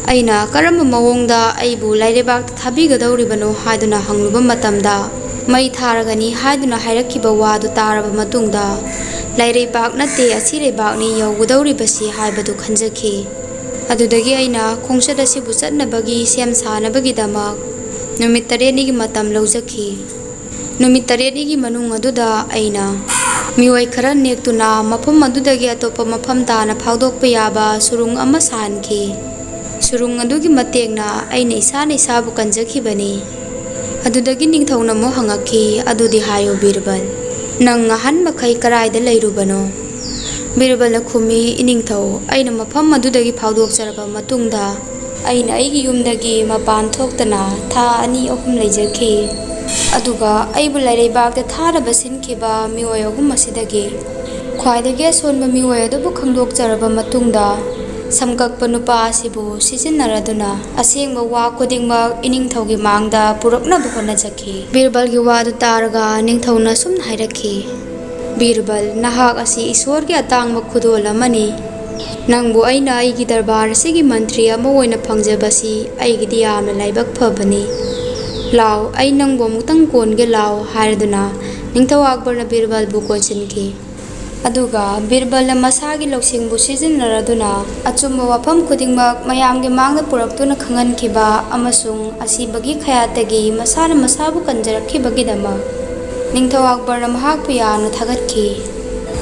ꯑꯩꯅ ꯀꯔꯝꯕ ꯃꯑꯣꯡꯗ ꯑꯩꯕꯨ ꯂꯥꯏꯔꯩꯕꯥꯛꯇ ꯊꯥꯕꯤꯒꯗꯧꯔꯤꯕꯅꯣ?" ꯍꯥꯏꯗꯨꯅ ꯍꯪꯂꯨꯕ ꯃꯇꯝꯗ, "ꯃꯩ ꯊꯥꯔꯒꯅꯤ" ꯍꯥꯏꯗꯨꯅ ꯍꯥꯏꯔꯛꯈꯤꯕ ꯋꯥꯗꯨ ꯇꯥꯔꯕ ꯃꯇꯨꯡꯗ, "ꯂꯥꯏꯔꯩꯕꯥꯛ ꯅꯠꯇꯦ, ꯑꯁꯤꯔꯩꯕꯥꯛꯅꯤ ꯌꯧꯒꯗꯧꯔꯤꯕꯁꯤ" ꯍꯥꯏꯕꯗꯨ ꯈꯟꯖꯈꯤ꯫ ꯑꯗꯨꯗꯒꯤ ꯑꯩꯅ ꯈꯣꯡꯆꯠ ꯑꯁꯤꯕꯨ ꯆꯠꯅꯕꯒꯤ ꯁꯦꯝ ꯁꯥꯅꯕꯒꯤꯗꯃꯛ ꯅꯨꯃꯤꯠ ꯇꯔꯦꯠꯅꯤꯒꯤ ꯃꯇꯝ ꯂꯧꯖꯈꯤ꯫ ꯅꯨꯃꯤꯠ ꯇꯔꯦꯠꯅꯤꯒꯤ ꯃꯅꯨꯡ ꯑꯗꯨꯗ ꯑꯩꯅ ꯃꯤꯑꯣꯏ ꯈꯔ ꯅꯦꯛꯇꯨꯅ ꯃꯐꯝ ꯑꯗꯨꯗꯒꯤ ꯑꯇꯣꯞꯄ ꯃꯐꯝ ꯇꯥꯅ ꯐꯥꯎꯗꯣꯛꯄ ꯌꯥꯕ ꯁꯨꯔꯨꯡ ꯑꯃ ꯁꯥꯍꯟꯈꯤ꯫ ꯁꯨꯔꯨꯡ ꯑꯗꯨꯒꯤ ꯃꯇꯦꯡꯅ ꯑꯩꯅ ꯏꯁꯥꯅ ꯏꯁꯥꯕꯨ ꯀꯟꯖꯈꯤꯕꯅꯤ꯫ ꯑꯗꯨꯗꯒꯤ ꯅꯤꯡꯊꯧꯅ ꯑꯃꯨꯛ ꯍꯪꯉꯛꯈꯤ, "ꯑꯗꯨꯗꯤ ꯍꯥꯏꯌꯨ ꯕꯤꯔꯕꯜ, ꯅꯪ ꯑꯍꯟ ꯃꯈꯩ ꯀꯔꯥꯏꯗ ꯂꯩꯔꯨꯕꯅꯣ?" ꯕꯤꯔꯕꯜꯅ ꯈꯨꯝꯃꯤ, "ꯏꯅꯤꯡꯊꯧ, ꯑꯩꯅ ꯃꯐꯝ ꯑꯗꯨꯗꯒꯤ ꯐꯥꯎꯗꯣꯛꯆꯔꯕ ꯃꯇꯨꯡꯗ ꯑꯩꯅ ꯑꯩꯒꯤ ꯌꯨꯝꯗꯒꯤ ꯃꯄꯥꯟ ꯊꯣꯛꯇꯅ ꯊꯥ ꯑꯅꯤ ꯑꯍꯨꯝ ꯂꯩꯖꯈꯤ꯫ ꯑꯗꯨꯒ ꯑꯩꯕꯨ ꯂꯥꯏꯔꯩꯕꯥꯛꯇ ꯊꯥꯅꯕ ꯁꯤꯟꯈꯤꯕ ꯃꯤꯑꯣꯏ ꯑꯍꯨꯝ ꯑꯁꯤꯗꯒꯤ ꯈ꯭ꯋꯥꯏꯗꯒꯤ ꯑꯁꯣꯟꯕ ꯃꯤꯑꯣꯏ ꯑꯗꯨꯕꯨ ꯈꯪꯗꯣꯛꯆꯔꯕ ꯃꯇꯨꯡꯗ, ꯁꯝꯀꯛꯄ ꯅꯨꯄꯥ ꯑꯁꯤꯕꯨ ꯁꯤꯖꯤꯟꯅꯔꯗꯨꯅ ꯑꯁꯦꯡꯕ ꯋꯥ ꯈꯨꯗꯤꯡꯃꯛ ꯏꯅꯤꯡꯊꯧꯒꯤ ꯃꯥꯡꯗ ꯄꯨꯔꯛꯅꯕ ꯍꯣꯠꯅꯖꯈꯤ"꯫ ꯕꯤꯔꯕꯜꯒꯤ ꯋꯥꯗꯨ ꯇꯥꯔꯒ ꯅꯤꯡꯊꯧꯅ ꯑꯁꯨꯝꯅ ꯍꯥꯏꯔꯛꯈꯤ, "ꯕꯤꯔꯕꯜ, ꯅꯍꯥꯛ ꯑꯁꯤ ꯏꯁꯣꯔꯒꯤ ꯑꯇꯥꯡꯕ ꯈꯨꯗꯣꯜ ꯑꯃꯅꯤ꯫ ꯅꯪꯕꯨ ꯑꯩꯅ ꯑꯩꯒꯤ ꯗꯔꯕꯥꯔ ꯑꯁꯤꯒꯤ ꯃꯟꯇ꯭ꯔꯤ ꯑꯃ ꯑꯣꯏꯅ ꯐꯪꯖꯕꯁꯤ ꯑꯩꯒꯤꯗꯤ ꯌꯥꯝꯅ ꯂꯥꯏꯕꯛ ꯐꯕꯅꯤ꯫ ꯂꯥꯎ, ꯑꯩ ꯅꯪꯕꯨ ꯑꯃꯨꯛꯇꯪ ꯀꯣꯟꯒꯦ ꯂꯥꯎ" ꯍꯥꯏꯔꯗꯨꯅ ꯅꯤꯡꯊꯧ ꯑꯛꯕꯔꯅ ꯕꯤꯔꯕꯜꯕꯨ ꯀꯣꯟꯁꯤꯟꯈꯤ꯫ ꯑꯗꯨꯒ ꯕꯤꯔꯕꯜꯅ ꯃꯁꯥꯒꯤ ꯂꯧꯁꯤꯡꯕꯨ ꯁꯤꯖꯤꯟꯅꯔꯗꯨꯅ ꯑꯆꯨꯝꯕ ꯋꯥꯐꯝ ꯈꯨꯗꯤꯡꯃꯛ ꯃꯌꯥꯝꯒꯤ ꯃꯥꯡꯗ ꯄꯨꯔꯛꯇꯨꯅ ꯈꯪꯍꯟꯈꯤꯕ ꯑꯃꯁꯨꯡ ꯑꯁꯤꯕꯒꯤ ꯈꯌꯥꯠꯇꯒꯤ ꯃꯁꯥꯅ ꯃꯁꯥꯕꯨ ꯀꯟꯖꯔꯛꯈꯤꯕꯒꯤꯗꯃꯛ ꯅꯤꯡꯊꯧ ꯑꯛꯕꯔꯅ ꯃꯍꯥꯛꯄꯨ ꯌꯥꯝꯅ ꯊꯥꯒꯠꯈꯤ꯫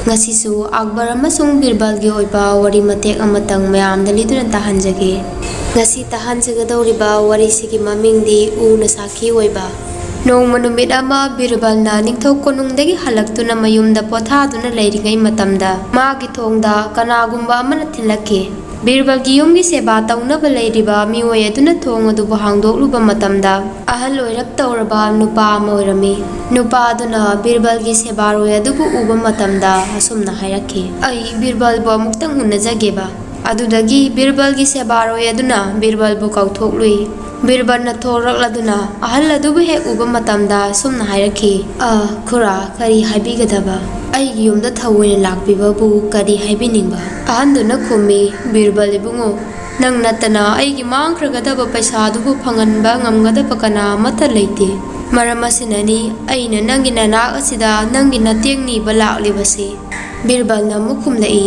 ꯉꯁꯤꯁꯨ ꯑꯛꯕꯔ ꯑꯃꯁꯨꯡ ꯕꯤꯔꯕꯜꯒꯤ ꯑꯣꯏꯕ ꯋꯥꯔꯤ ꯃꯇꯦꯛ ꯑꯃꯇꯪ ꯃꯌꯥꯝꯗ ꯂꯤꯗꯨꯅ ꯇꯥꯍꯟꯖꯒꯦ꯫ ꯉꯁꯤ ꯇꯥꯍꯟꯖꯒꯗꯧꯔꯤꯕ ꯋꯥꯔꯤꯁꯤꯒꯤ ꯃꯃꯤꯡꯗꯤ ꯎꯅ ꯁꯥꯈꯤ ꯑꯣꯏꯕ꯫ ꯅꯣꯡꯃ ꯅꯨꯃꯤꯠ ꯑꯃ ꯕꯤꯔꯕꯜꯅ ꯅꯤꯡꯊꯧ ꯀꯣꯅꯨꯡꯗꯒꯤ ꯍꯜꯂꯛꯇꯨꯅ ꯃꯌꯨꯝꯗ ꯄꯣꯊꯥꯗꯨꯅ ꯂꯩꯔꯤꯉꯩ ꯃꯇꯝꯗ ꯃꯥꯒꯤ ꯊꯣꯡꯗ ꯀꯅꯥꯒꯨꯝꯕ ꯑꯃꯅ ꯊꯤꯜꯂꯛꯈꯤ꯫ ꯕꯤꯔꯕꯜꯒꯤ ꯌꯨꯝꯒꯤ ꯁꯦꯕꯥ ꯇꯧꯅꯕ ꯂꯩꯔꯤꯕ ꯃꯤꯑꯣꯏ ꯑꯗꯨꯅ ꯊꯣꯡ ꯑꯗꯨꯕꯨ ꯍꯥꯡꯗꯣꯛꯂꯨꯕ ꯃꯇꯝꯗ ꯑꯍꯜ ꯑꯣꯏꯔꯞ ꯇꯧꯔꯕ ꯅꯨꯄꯥ ꯑꯃ ꯑꯣꯏꯔꯝꯃꯤ꯫ ꯅꯨꯄꯥ ꯑꯗꯨꯅ ꯕꯤꯔꯕꯜꯒꯤ ꯁꯦꯕꯥꯔꯣꯏ ꯑꯗꯨꯕꯨ ꯎꯕ ꯃꯇꯝꯗ ꯑꯁꯨꯝꯅ ꯍꯥꯏꯔꯛꯈꯤ, "ꯑꯩ ꯕꯤꯔꯕꯜꯕꯨ ꯑꯃꯨꯛꯇꯪ ꯎꯅꯖꯒꯦꯕ꯫" ꯑꯗꯨꯗꯒꯤ ꯕꯤꯔꯕꯜꯒꯤ ꯁꯦꯕꯥꯔꯣꯏ ꯑꯗꯨꯅ ꯕꯤꯔꯕꯜꯕꯨ ꯀꯧꯊꯣꯛꯂꯨꯏ꯫ ꯕꯤꯔꯕꯜꯅ ꯊꯣꯔꯛꯂꯗꯨꯅ ꯑꯍꯜ ꯑꯗꯨꯕꯨ ꯍꯦꯛ ꯎꯕ ꯃꯇꯝꯗ ꯁꯨꯝꯅ ꯍꯥꯏꯔꯛꯈꯤ, "ꯑ, ꯈꯨꯔꯥ, ꯀꯔꯤ ꯍꯥꯏꯕꯤꯒꯗꯕ? ꯑꯩꯒꯤ ꯌꯨꯝꯗ ꯊꯑꯣꯏꯅ ꯂꯥꯛꯄꯤꯕꯕꯨ ꯀꯔꯤ ꯍꯥꯏꯕꯤꯅꯤꯡꯕ?" ꯑꯍꯟꯗꯨꯅ ꯈꯨꯝꯃꯤ, "ꯕꯤꯔꯕꯜ ꯏꯕꯨꯡꯉꯣ, ꯅꯪ ꯅꯠꯇꯅ ꯑꯩꯒꯤ ꯃꯥꯡꯈ꯭ꯔꯒꯗꯕ ꯄꯩꯁꯥ ꯑꯗꯨꯕꯨ ꯐꯪꯍꯟꯕ ꯉꯝꯒꯗꯕ ꯀꯅꯥ ꯑꯃꯠꯇ ꯂꯩꯇꯦ꯫ ꯃꯔꯝ ꯑꯁꯤꯅꯅꯤ ꯑꯩꯅ ꯅꯪꯒꯤ ꯅꯅꯥꯛ ꯑꯁꯤꯗ ꯅꯪꯒꯤ ꯅꯇꯦꯡ ꯅꯤꯕ ꯂꯥꯛꯂꯤꯕꯁꯤ꯫" ꯕꯤꯔꯕꯜꯅ ꯑꯃꯨꯛ ꯈꯨꯝꯂꯛꯏ,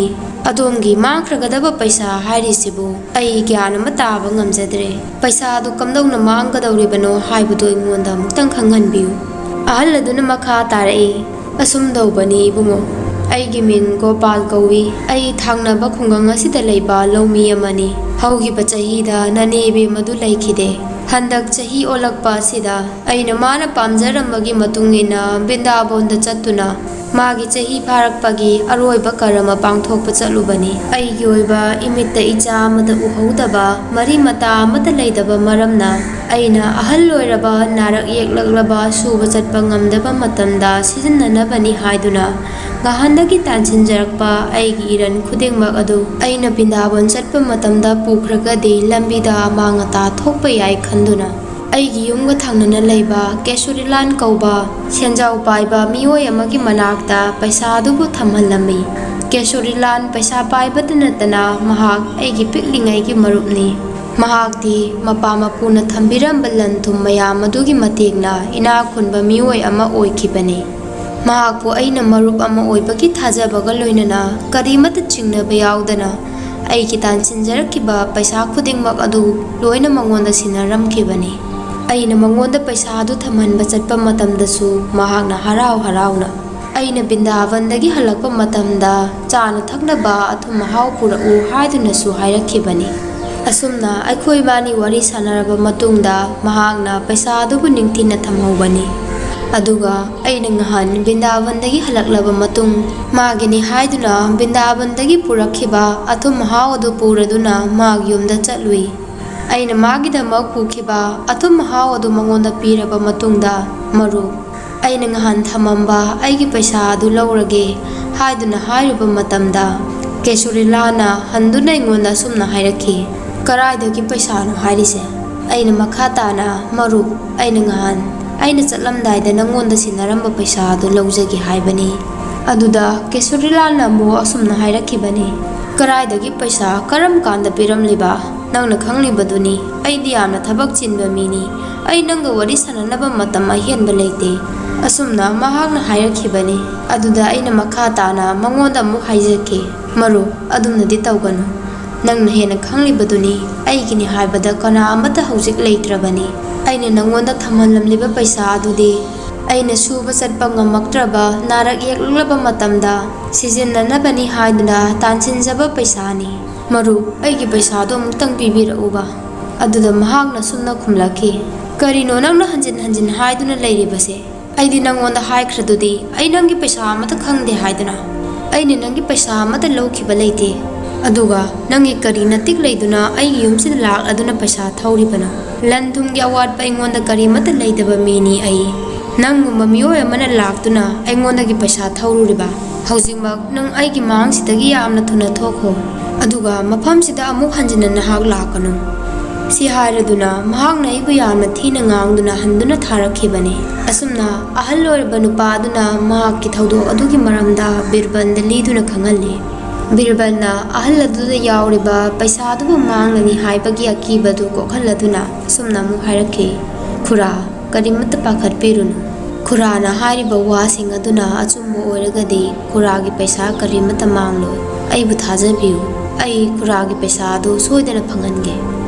"ꯑꯗꯣꯝꯒꯤ ꯃꯥꯡꯈ꯭ꯔꯒꯗꯕ ꯄꯩꯁꯥ ꯍꯥꯏꯔꯤꯁꯤꯕꯨ ꯑꯩ ꯒ꯭ꯌꯥꯟ ꯑꯃ ꯇꯥꯕ ꯉꯝꯖꯗ꯭ꯔꯦ꯫ ꯄꯩꯁꯥ ꯑꯗꯨ ꯀꯝꯗꯧꯅ ꯃꯥꯡꯒꯗꯧꯔꯤꯕꯅꯣ ꯍꯥꯏꯕꯗꯨ ꯑꯩꯉꯣꯟꯗ ꯑꯃꯨꯛꯇꯪ ꯈꯪꯍꯟꯕꯤꯌꯨ꯫" ꯑꯍꯜ ꯑꯗꯨꯅ ꯃꯈꯥ ꯇꯥꯔꯛꯏ, "ꯑꯁꯨꯝ ꯇꯧꯕꯅꯤ ꯏꯕꯨꯡꯉꯣ, ꯑꯩꯒꯤ ꯃꯤꯡ ꯒꯣꯄꯥꯜ ꯀꯧꯏ꯫ ꯑꯩ ꯊꯪꯅꯕ ꯈꯨꯡꯒꯪ ꯑꯁꯤꯗ ꯂꯩꯕ ꯂꯧꯃꯤ ꯑꯃꯅꯤ꯫ ꯍꯧꯈꯤꯕ ꯆꯍꯤꯗ ꯅꯅꯦ ꯏꯕꯦꯝ ꯑꯗꯨ ꯂꯩꯈꯤꯗꯦ꯫ ꯍꯟꯗꯛ ꯆꯍꯤ ꯑꯣꯜꯂꯛꯄ ꯑꯁꯤꯗ ꯑꯩꯅ ꯃꯥꯅ ꯄꯥꯝꯖꯔꯝꯕꯒꯤ ꯃꯇꯨꯡ ꯏꯟꯅ ꯕ꯭ꯔꯤꯟꯗꯥꯕꯣꯟꯗ ꯆꯠꯇꯨꯅ ꯃꯥꯒꯤ ꯆꯍꯤ ꯐꯥꯔꯛꯄꯒꯤ ꯑꯔꯣꯏꯕ ꯀꯔꯃ ꯄꯥꯡꯊꯣꯛꯄ ꯆꯠꯂꯨꯕꯅꯤ꯫ ꯑꯩꯒꯤ ꯑꯣꯏꯕ ꯏꯃꯤꯠꯇ ꯏꯆꯥ ꯑꯃꯠꯇ ꯎꯍꯧꯗꯕ, ꯃꯔꯤ ꯃꯇꯥ ꯑꯃꯠꯇ ꯂꯩꯇꯕ ꯃꯔꯝꯅ ꯑꯩꯅ ꯑꯍꯜ ꯑꯣꯏꯔꯕ ꯅꯥꯔꯛ ꯌꯦꯛꯂꯛꯂꯕ ꯁꯨꯕ ꯆꯠꯄ ꯉꯝꯗꯕ ꯃꯇꯝꯗ ꯁꯤꯖꯤꯟꯅꯅꯕꯅꯤ ꯍꯥꯏꯗꯨꯅ ꯉꯍꯥꯟꯗꯒꯤ ꯇꯥꯟꯁꯤꯟꯖꯔꯛꯄ ꯑꯩꯒꯤ ꯏꯔꯟ ꯈꯨꯗꯤꯡꯃꯛ ꯑꯗꯨ ꯑꯩꯅ ꯕ꯭ꯔꯤꯟꯗꯥꯕꯣꯟ ꯆꯠꯄ ꯃꯇꯝꯗ ꯄꯨꯈ꯭ꯔꯒꯗꯤ ꯂꯝꯕꯤꯗ ꯑꯃꯥꯡ ꯑꯇꯥ ꯊꯣꯛꯄ ꯌꯥꯏ ꯈꯟꯗꯨꯅ ꯑꯩꯒꯤ ꯌꯨꯝꯒ ꯊꯪꯅꯅ ꯂꯩꯕ ꯀꯦꯁꯨꯔꯤꯂꯥꯟ ꯀꯧꯕ ꯁꯦꯟꯖꯥꯎ ꯄꯥꯏꯕ ꯃꯤꯑꯣꯏ ꯑꯃꯒꯤ ꯃꯅꯥꯛꯇ ꯄꯩꯁꯥ ꯑꯗꯨꯕꯨ ꯊꯝꯍꯜꯂꯝꯃꯤ꯫ ꯀꯦꯁꯨꯔꯤꯂꯥꯟ ꯄꯩꯁꯥ ꯄꯥꯏꯕꯇ ꯅꯠꯇꯅ ꯃꯍꯥꯛ ꯑꯩꯒꯤ ꯄꯤꯛꯂꯤꯉꯩꯒꯤ ꯃꯔꯨꯞꯅꯤ꯫ ꯃꯍꯥꯛꯇꯤ ꯃꯄꯥ ꯃꯄꯨꯅ ꯊꯝꯕꯤꯔꯝꯕ ꯂꯟ ꯊꯨꯝ ꯃꯌꯥꯝ ꯑꯗꯨꯒꯤ ꯃꯇꯦꯡꯅ ꯏꯅꯥꯛ ꯈꯨꯟꯕ ꯃꯤꯑꯣꯏ ꯑꯃ ꯑꯣꯏꯈꯤꯕꯅꯤ꯫ ꯃꯍꯥꯛꯄꯨ ꯑꯩꯅ ꯃꯔꯨꯞ ꯑꯃ ꯑꯣꯏꯕꯒꯤ ꯊꯥꯖꯕꯒ ꯂꯣꯏꯅꯅ ꯀꯔꯤꯃꯠꯇ ꯆꯤꯡꯅꯕ ꯌꯥꯎꯗꯅ ꯑꯩꯒꯤ ꯇꯥꯟꯁꯤꯟꯖꯔꯛꯈꯤꯕ ꯄꯩꯁꯥ ꯈꯨꯗꯤꯡꯃꯛ ꯑꯗꯨ ꯂꯣꯏꯅ ꯃꯉꯣꯟꯗ ꯁꯤꯟꯅꯔꯝꯈꯤꯕꯅꯤ꯫ ꯑꯩꯅ ꯃꯉꯣꯟꯗ ꯄꯩꯁꯥ ꯑꯗꯨ ꯊꯝꯍꯟꯕ ꯆꯠꯄ ꯃꯇꯝꯗꯁꯨ ꯃꯍꯥꯛꯅ ꯍꯔꯥꯎ ꯍꯔꯥꯎꯅ ꯑꯩꯅ ꯕ꯭ꯔꯤꯟꯗꯥꯕꯟꯗꯒꯤ ꯍꯜꯂꯛꯄ ꯃꯇꯝꯗ ꯆꯥꯅ ꯊꯛꯅꯕ ꯑꯊꯨꯝ ꯑꯍꯥꯎ ꯄꯨꯔꯛꯎ ꯍꯥꯏꯗꯨꯅꯁꯨ ꯍꯥꯏꯔꯛꯈꯤꯕꯅꯤ꯫ ꯑꯁꯨꯝꯅ ꯑꯩꯈꯣꯏ ꯏꯕꯥꯅꯤ ꯋꯥꯔꯤ ꯁꯥꯟꯅꯔꯕ ꯃꯇꯨꯡꯗ ꯃꯍꯥꯛꯅ ꯄꯩꯁꯥ ꯑꯗꯨꯕꯨ ꯅꯤꯡꯊꯤꯅ ꯊꯝꯍꯧꯕꯅꯤ꯫ ꯑꯗꯨꯒ ꯑꯩꯅ ꯉꯍꯥꯟ ꯕ꯭ꯔꯤꯟꯗꯥꯕꯟꯗꯒꯤ ꯍꯜꯂꯛꯂꯕ ꯃꯇꯨꯡ, ꯃꯥꯒꯤꯅꯤ ꯍꯥꯏꯗꯨꯅ ꯕ꯭ꯔꯤꯟꯗꯥꯕꯟꯗꯒꯤ ꯄꯨꯔꯛꯈꯤꯕ ꯑꯊꯨꯝ ꯑꯍꯥꯎ ꯑꯗꯨ ꯄꯨꯔꯗꯨꯅ ꯃꯥꯒꯤ ꯌꯨꯝꯗ ꯆꯠꯂꯨꯏ꯫ ꯑꯩꯅ ꯃꯥꯒꯤꯗꯃꯛ ꯄꯨꯈꯤꯕ ꯑꯊꯨꯝ ꯑꯍꯥꯎ ꯑꯗꯨ ꯃꯉꯣꯟꯗ ꯄꯤꯔꯕ ꯃꯇꯨꯡꯗ, "ꯃꯔꯨꯞ, ꯑꯩꯅ ꯉꯍꯥꯟ ꯊꯝꯃꯝꯕ ꯑꯩꯒꯤ ꯄꯩꯁꯥ ꯑꯗꯨ ꯂꯧꯔꯒꯦ" ꯍꯥꯏꯗꯨꯅ ꯍꯥꯏꯔꯨꯕ ꯃꯇꯝꯗ, ꯀꯦꯁꯨꯔꯤꯂꯥꯅ ꯍꯟꯗꯨꯅ ꯑꯩꯉꯣꯟꯗ ꯑꯁꯨꯝꯅ ꯍꯥꯏꯔꯛꯈꯤ, "ꯀꯔꯥꯏꯗꯒꯤ ꯄꯩꯁꯥꯅꯣ ꯍꯥꯏꯔꯤꯁꯦ?" ꯑꯩꯅ ꯃꯈꯥ ꯇꯥꯅ, "ꯃꯔꯨꯞ, ꯑꯩꯅ ꯉꯍꯥꯟ ꯑꯩꯅ ꯆꯠꯂꯝꯗꯥꯏꯗ ꯅꯪꯉꯣꯟꯗ ꯁꯤꯟꯅꯔꯝꯕ ꯄꯩꯁꯥ ꯑꯗꯨ ꯂꯧꯖꯒꯦ ꯍꯥꯏꯕꯅꯤ"꯫ ꯑꯗꯨꯗ ꯀꯦꯁꯨꯔꯤꯂꯥꯜꯅ ꯑꯃꯨꯛ ꯑꯁꯨꯝꯅ ꯍꯥꯏꯔꯛꯈꯤꯕꯅꯤ, "ꯀꯔꯥꯏꯗꯒꯤ ꯄꯩꯁꯥ? ꯀꯔꯝ ꯀꯥꯟꯗ ꯄꯤꯔꯝꯂꯤꯕ? ꯅꯪꯅ ꯈꯪꯂꯤꯕꯗꯨꯅꯤ, ꯑꯩꯗꯤ ꯌꯥꯝꯅ ꯊꯕꯛ ꯆꯤꯟꯕ ꯃꯤꯅꯤ꯫ ꯑꯩ ꯅꯪꯒ ꯋꯥꯔꯤ ꯁꯥꯟꯅꯅꯕ ꯃꯇꯝ ꯑꯍꯦꯟꯕ ꯂꯩꯇꯦ"꯫ ꯑꯁꯨꯝꯅ ꯃꯍꯥꯛꯅ ꯍꯥꯏꯔꯛꯈꯤꯕꯅꯤ꯫ ꯑꯗꯨꯗ ꯑꯩꯅ ꯃꯈꯥ ꯇꯥꯅ ꯃꯉꯣꯟꯗ ꯑꯃꯨꯛ ꯍꯥꯏꯖꯈꯤ, "ꯃꯔꯨꯞ, ꯑꯗꯨꯝꯅꯗꯤ ꯇꯧꯒꯅꯨ꯫ ꯅꯪꯅ ꯍꯦꯟꯅ ꯈꯪꯂꯤꯕꯗꯨꯅꯤ, ꯑꯩꯒꯤꯅꯤ ꯍꯥꯏꯕꯗ ꯀꯅꯥ ꯑꯃꯠꯇ ꯍꯧꯖꯤꯛ ꯂꯩꯇ꯭ꯔꯕꯅꯤ꯫ ꯑꯩꯅ ꯅꯪꯉꯣꯟꯗ ꯊꯝꯍꯜꯂꯝꯂꯤꯕ ꯄꯩꯁꯥ ꯑꯗꯨꯗꯤ ꯑꯩꯅ ꯁꯨꯕ ꯆꯠꯄ ꯉꯝꯃꯛꯇ꯭ꯔꯕ, ꯅꯥꯔꯛ ꯌꯦꯛꯂꯛꯂꯕ ꯃꯇꯝꯗ ꯁꯤꯖꯤꯟꯅꯅꯕꯅꯤ ꯍꯥꯏꯗꯨꯅ ꯇꯥꯟꯁꯤꯟꯖꯕ ꯄꯩꯁꯥꯅꯤ꯫ ꯃꯔꯨꯞ, ꯑꯩꯒꯤ ꯄꯩꯁꯥꯗꯣ ꯑꯃꯨꯛꯇꯪ ꯄꯤꯕꯤꯔꯛꯎꯕ"꯫ ꯑꯗꯨꯗ ꯃꯍꯥꯛꯅ ꯁꯨꯝꯅ ꯈꯨꯝꯂꯛꯈꯤ, "ꯀꯔꯤꯅꯣ ꯅꯪꯅ ꯍꯟꯖꯤꯟ ꯍꯟꯖꯤꯟ ꯍꯥꯏꯗꯨꯅ ꯂꯩꯔꯤꯕꯁꯦ? ꯑꯩꯗꯤ ꯅꯪꯉꯣꯟꯗ ꯍꯥꯏꯈ꯭ꯔꯗꯨꯗꯤ ꯑꯩ ꯅꯪꯒꯤ ꯄꯩꯁꯥ ꯑꯃꯠꯇ ꯈꯪꯗꯦ ꯍꯥꯏꯗꯨꯅ꯫ ꯑꯩꯅ ꯅꯪꯒꯤ ꯄꯩꯁꯥ ꯑꯃꯠꯇ ꯂꯧꯈꯤꯕ ꯂꯩꯇꯦ꯫ ꯑꯗꯨꯒ ꯅꯪꯒꯤ ꯀꯔꯤ ꯅꯇꯤꯛ ꯂꯩꯗꯨꯅ ꯑꯩꯒꯤ ꯌꯨꯝꯁꯤꯗ ꯂꯥꯛꯂꯗꯨꯅ ꯄꯩꯁꯥ ꯊꯧꯔꯤꯕꯅꯣ? ꯂꯟ ꯊꯨꯝꯒꯤ ꯑꯋꯥꯠꯄ ꯑꯩꯉꯣꯟꯗ ꯀꯔꯤꯃꯠꯇ ꯂꯩꯇꯕ ꯃꯤꯅꯤ ꯑꯩ꯫ ꯅꯪꯒꯨꯝꯕ ꯃꯤꯑꯣꯏ ꯑꯃꯅ ꯂꯥꯛꯇꯨꯅ ꯑꯩꯉꯣꯟꯗꯒꯤ ꯄꯩꯁꯥ ꯊꯧꯔꯨꯔꯤꯕ? ꯍꯧꯖꯤꯛꯃꯛ ꯅꯪ ꯑꯩꯒꯤ ꯃꯥꯡꯁꯤꯗꯒꯤ ꯌꯥꯝꯅ ꯊꯨꯅ ꯊꯣꯛꯈꯣ꯫ ꯑꯗꯨꯒ ꯃꯐꯝꯁꯤꯗ ꯑꯃꯨꯛ ꯍꯟꯖꯤꯟꯅ ꯅꯍꯥꯛ ꯂꯥꯛꯀꯅꯨ"꯫ ꯁꯤ ꯍꯥꯏꯔꯗꯨꯅ ꯃꯍꯥꯛꯅ ꯑꯩꯕꯨ ꯌꯥꯝꯅ ꯊꯤꯅ ꯉꯥꯡꯗꯨꯅ ꯍꯟꯗꯨꯅ ꯊꯥꯔꯛꯈꯤꯕꯅꯤ꯫ ꯑꯁꯨꯝꯅ ꯑꯍꯜ ꯑꯣꯏꯔꯕ ꯅꯨꯄꯥ ꯑꯗꯨꯅ ꯃꯍꯥꯛꯀꯤ ꯊꯧꯗꯣꯛ ꯑꯗꯨꯒꯤ ꯃꯔꯝꯗ ꯕꯤꯔꯕꯜꯗ ꯂꯤꯗꯨꯅ ꯈꯪꯍꯜꯂꯤ꯫ ꯕꯤꯔꯕꯜꯅ ꯑꯍꯜ ꯑꯗꯨꯗ ꯌꯥꯎꯔꯤꯕ ꯄꯩꯁꯥ ꯑꯗꯨꯕꯨ ꯃꯥꯡꯂꯅꯤ ꯍꯥꯏꯕꯒꯤ ꯑꯀꯤꯕꯗꯨ ꯀꯣꯛꯍꯜꯂꯗꯨꯅ ꯑꯁꯨꯝꯅ ꯑꯃꯨꯛ ꯍꯥꯏꯔꯛꯈꯤ, "ꯈꯨꯔꯥ, ꯀꯔꯤꯃꯠꯇ ꯄꯥꯈꯠꯄꯤꯔꯨꯅꯨ꯫ ꯈꯨꯔꯥꯅ ꯍꯥꯏꯔꯤꯕ ꯋꯥꯁꯤꯡ ꯑꯗꯨꯅ ꯑꯆꯨꯝꯕ ꯑꯣꯏꯔꯒꯗꯤ ꯈꯨꯔꯥꯒꯤ ꯄꯩꯁꯥ ꯀꯔꯤꯃꯠꯇ ꯃꯥꯡꯂꯣꯏ꯫ ꯑꯩꯕꯨ ꯊꯥꯖꯕꯤꯌꯨ꯫ ꯑꯩ ꯈꯨꯔꯥꯒꯤ ꯄꯩꯁꯥ ꯑꯗꯨ ꯁꯣꯏꯗꯅ ꯐꯪꯍꯟꯒꯦ"꯫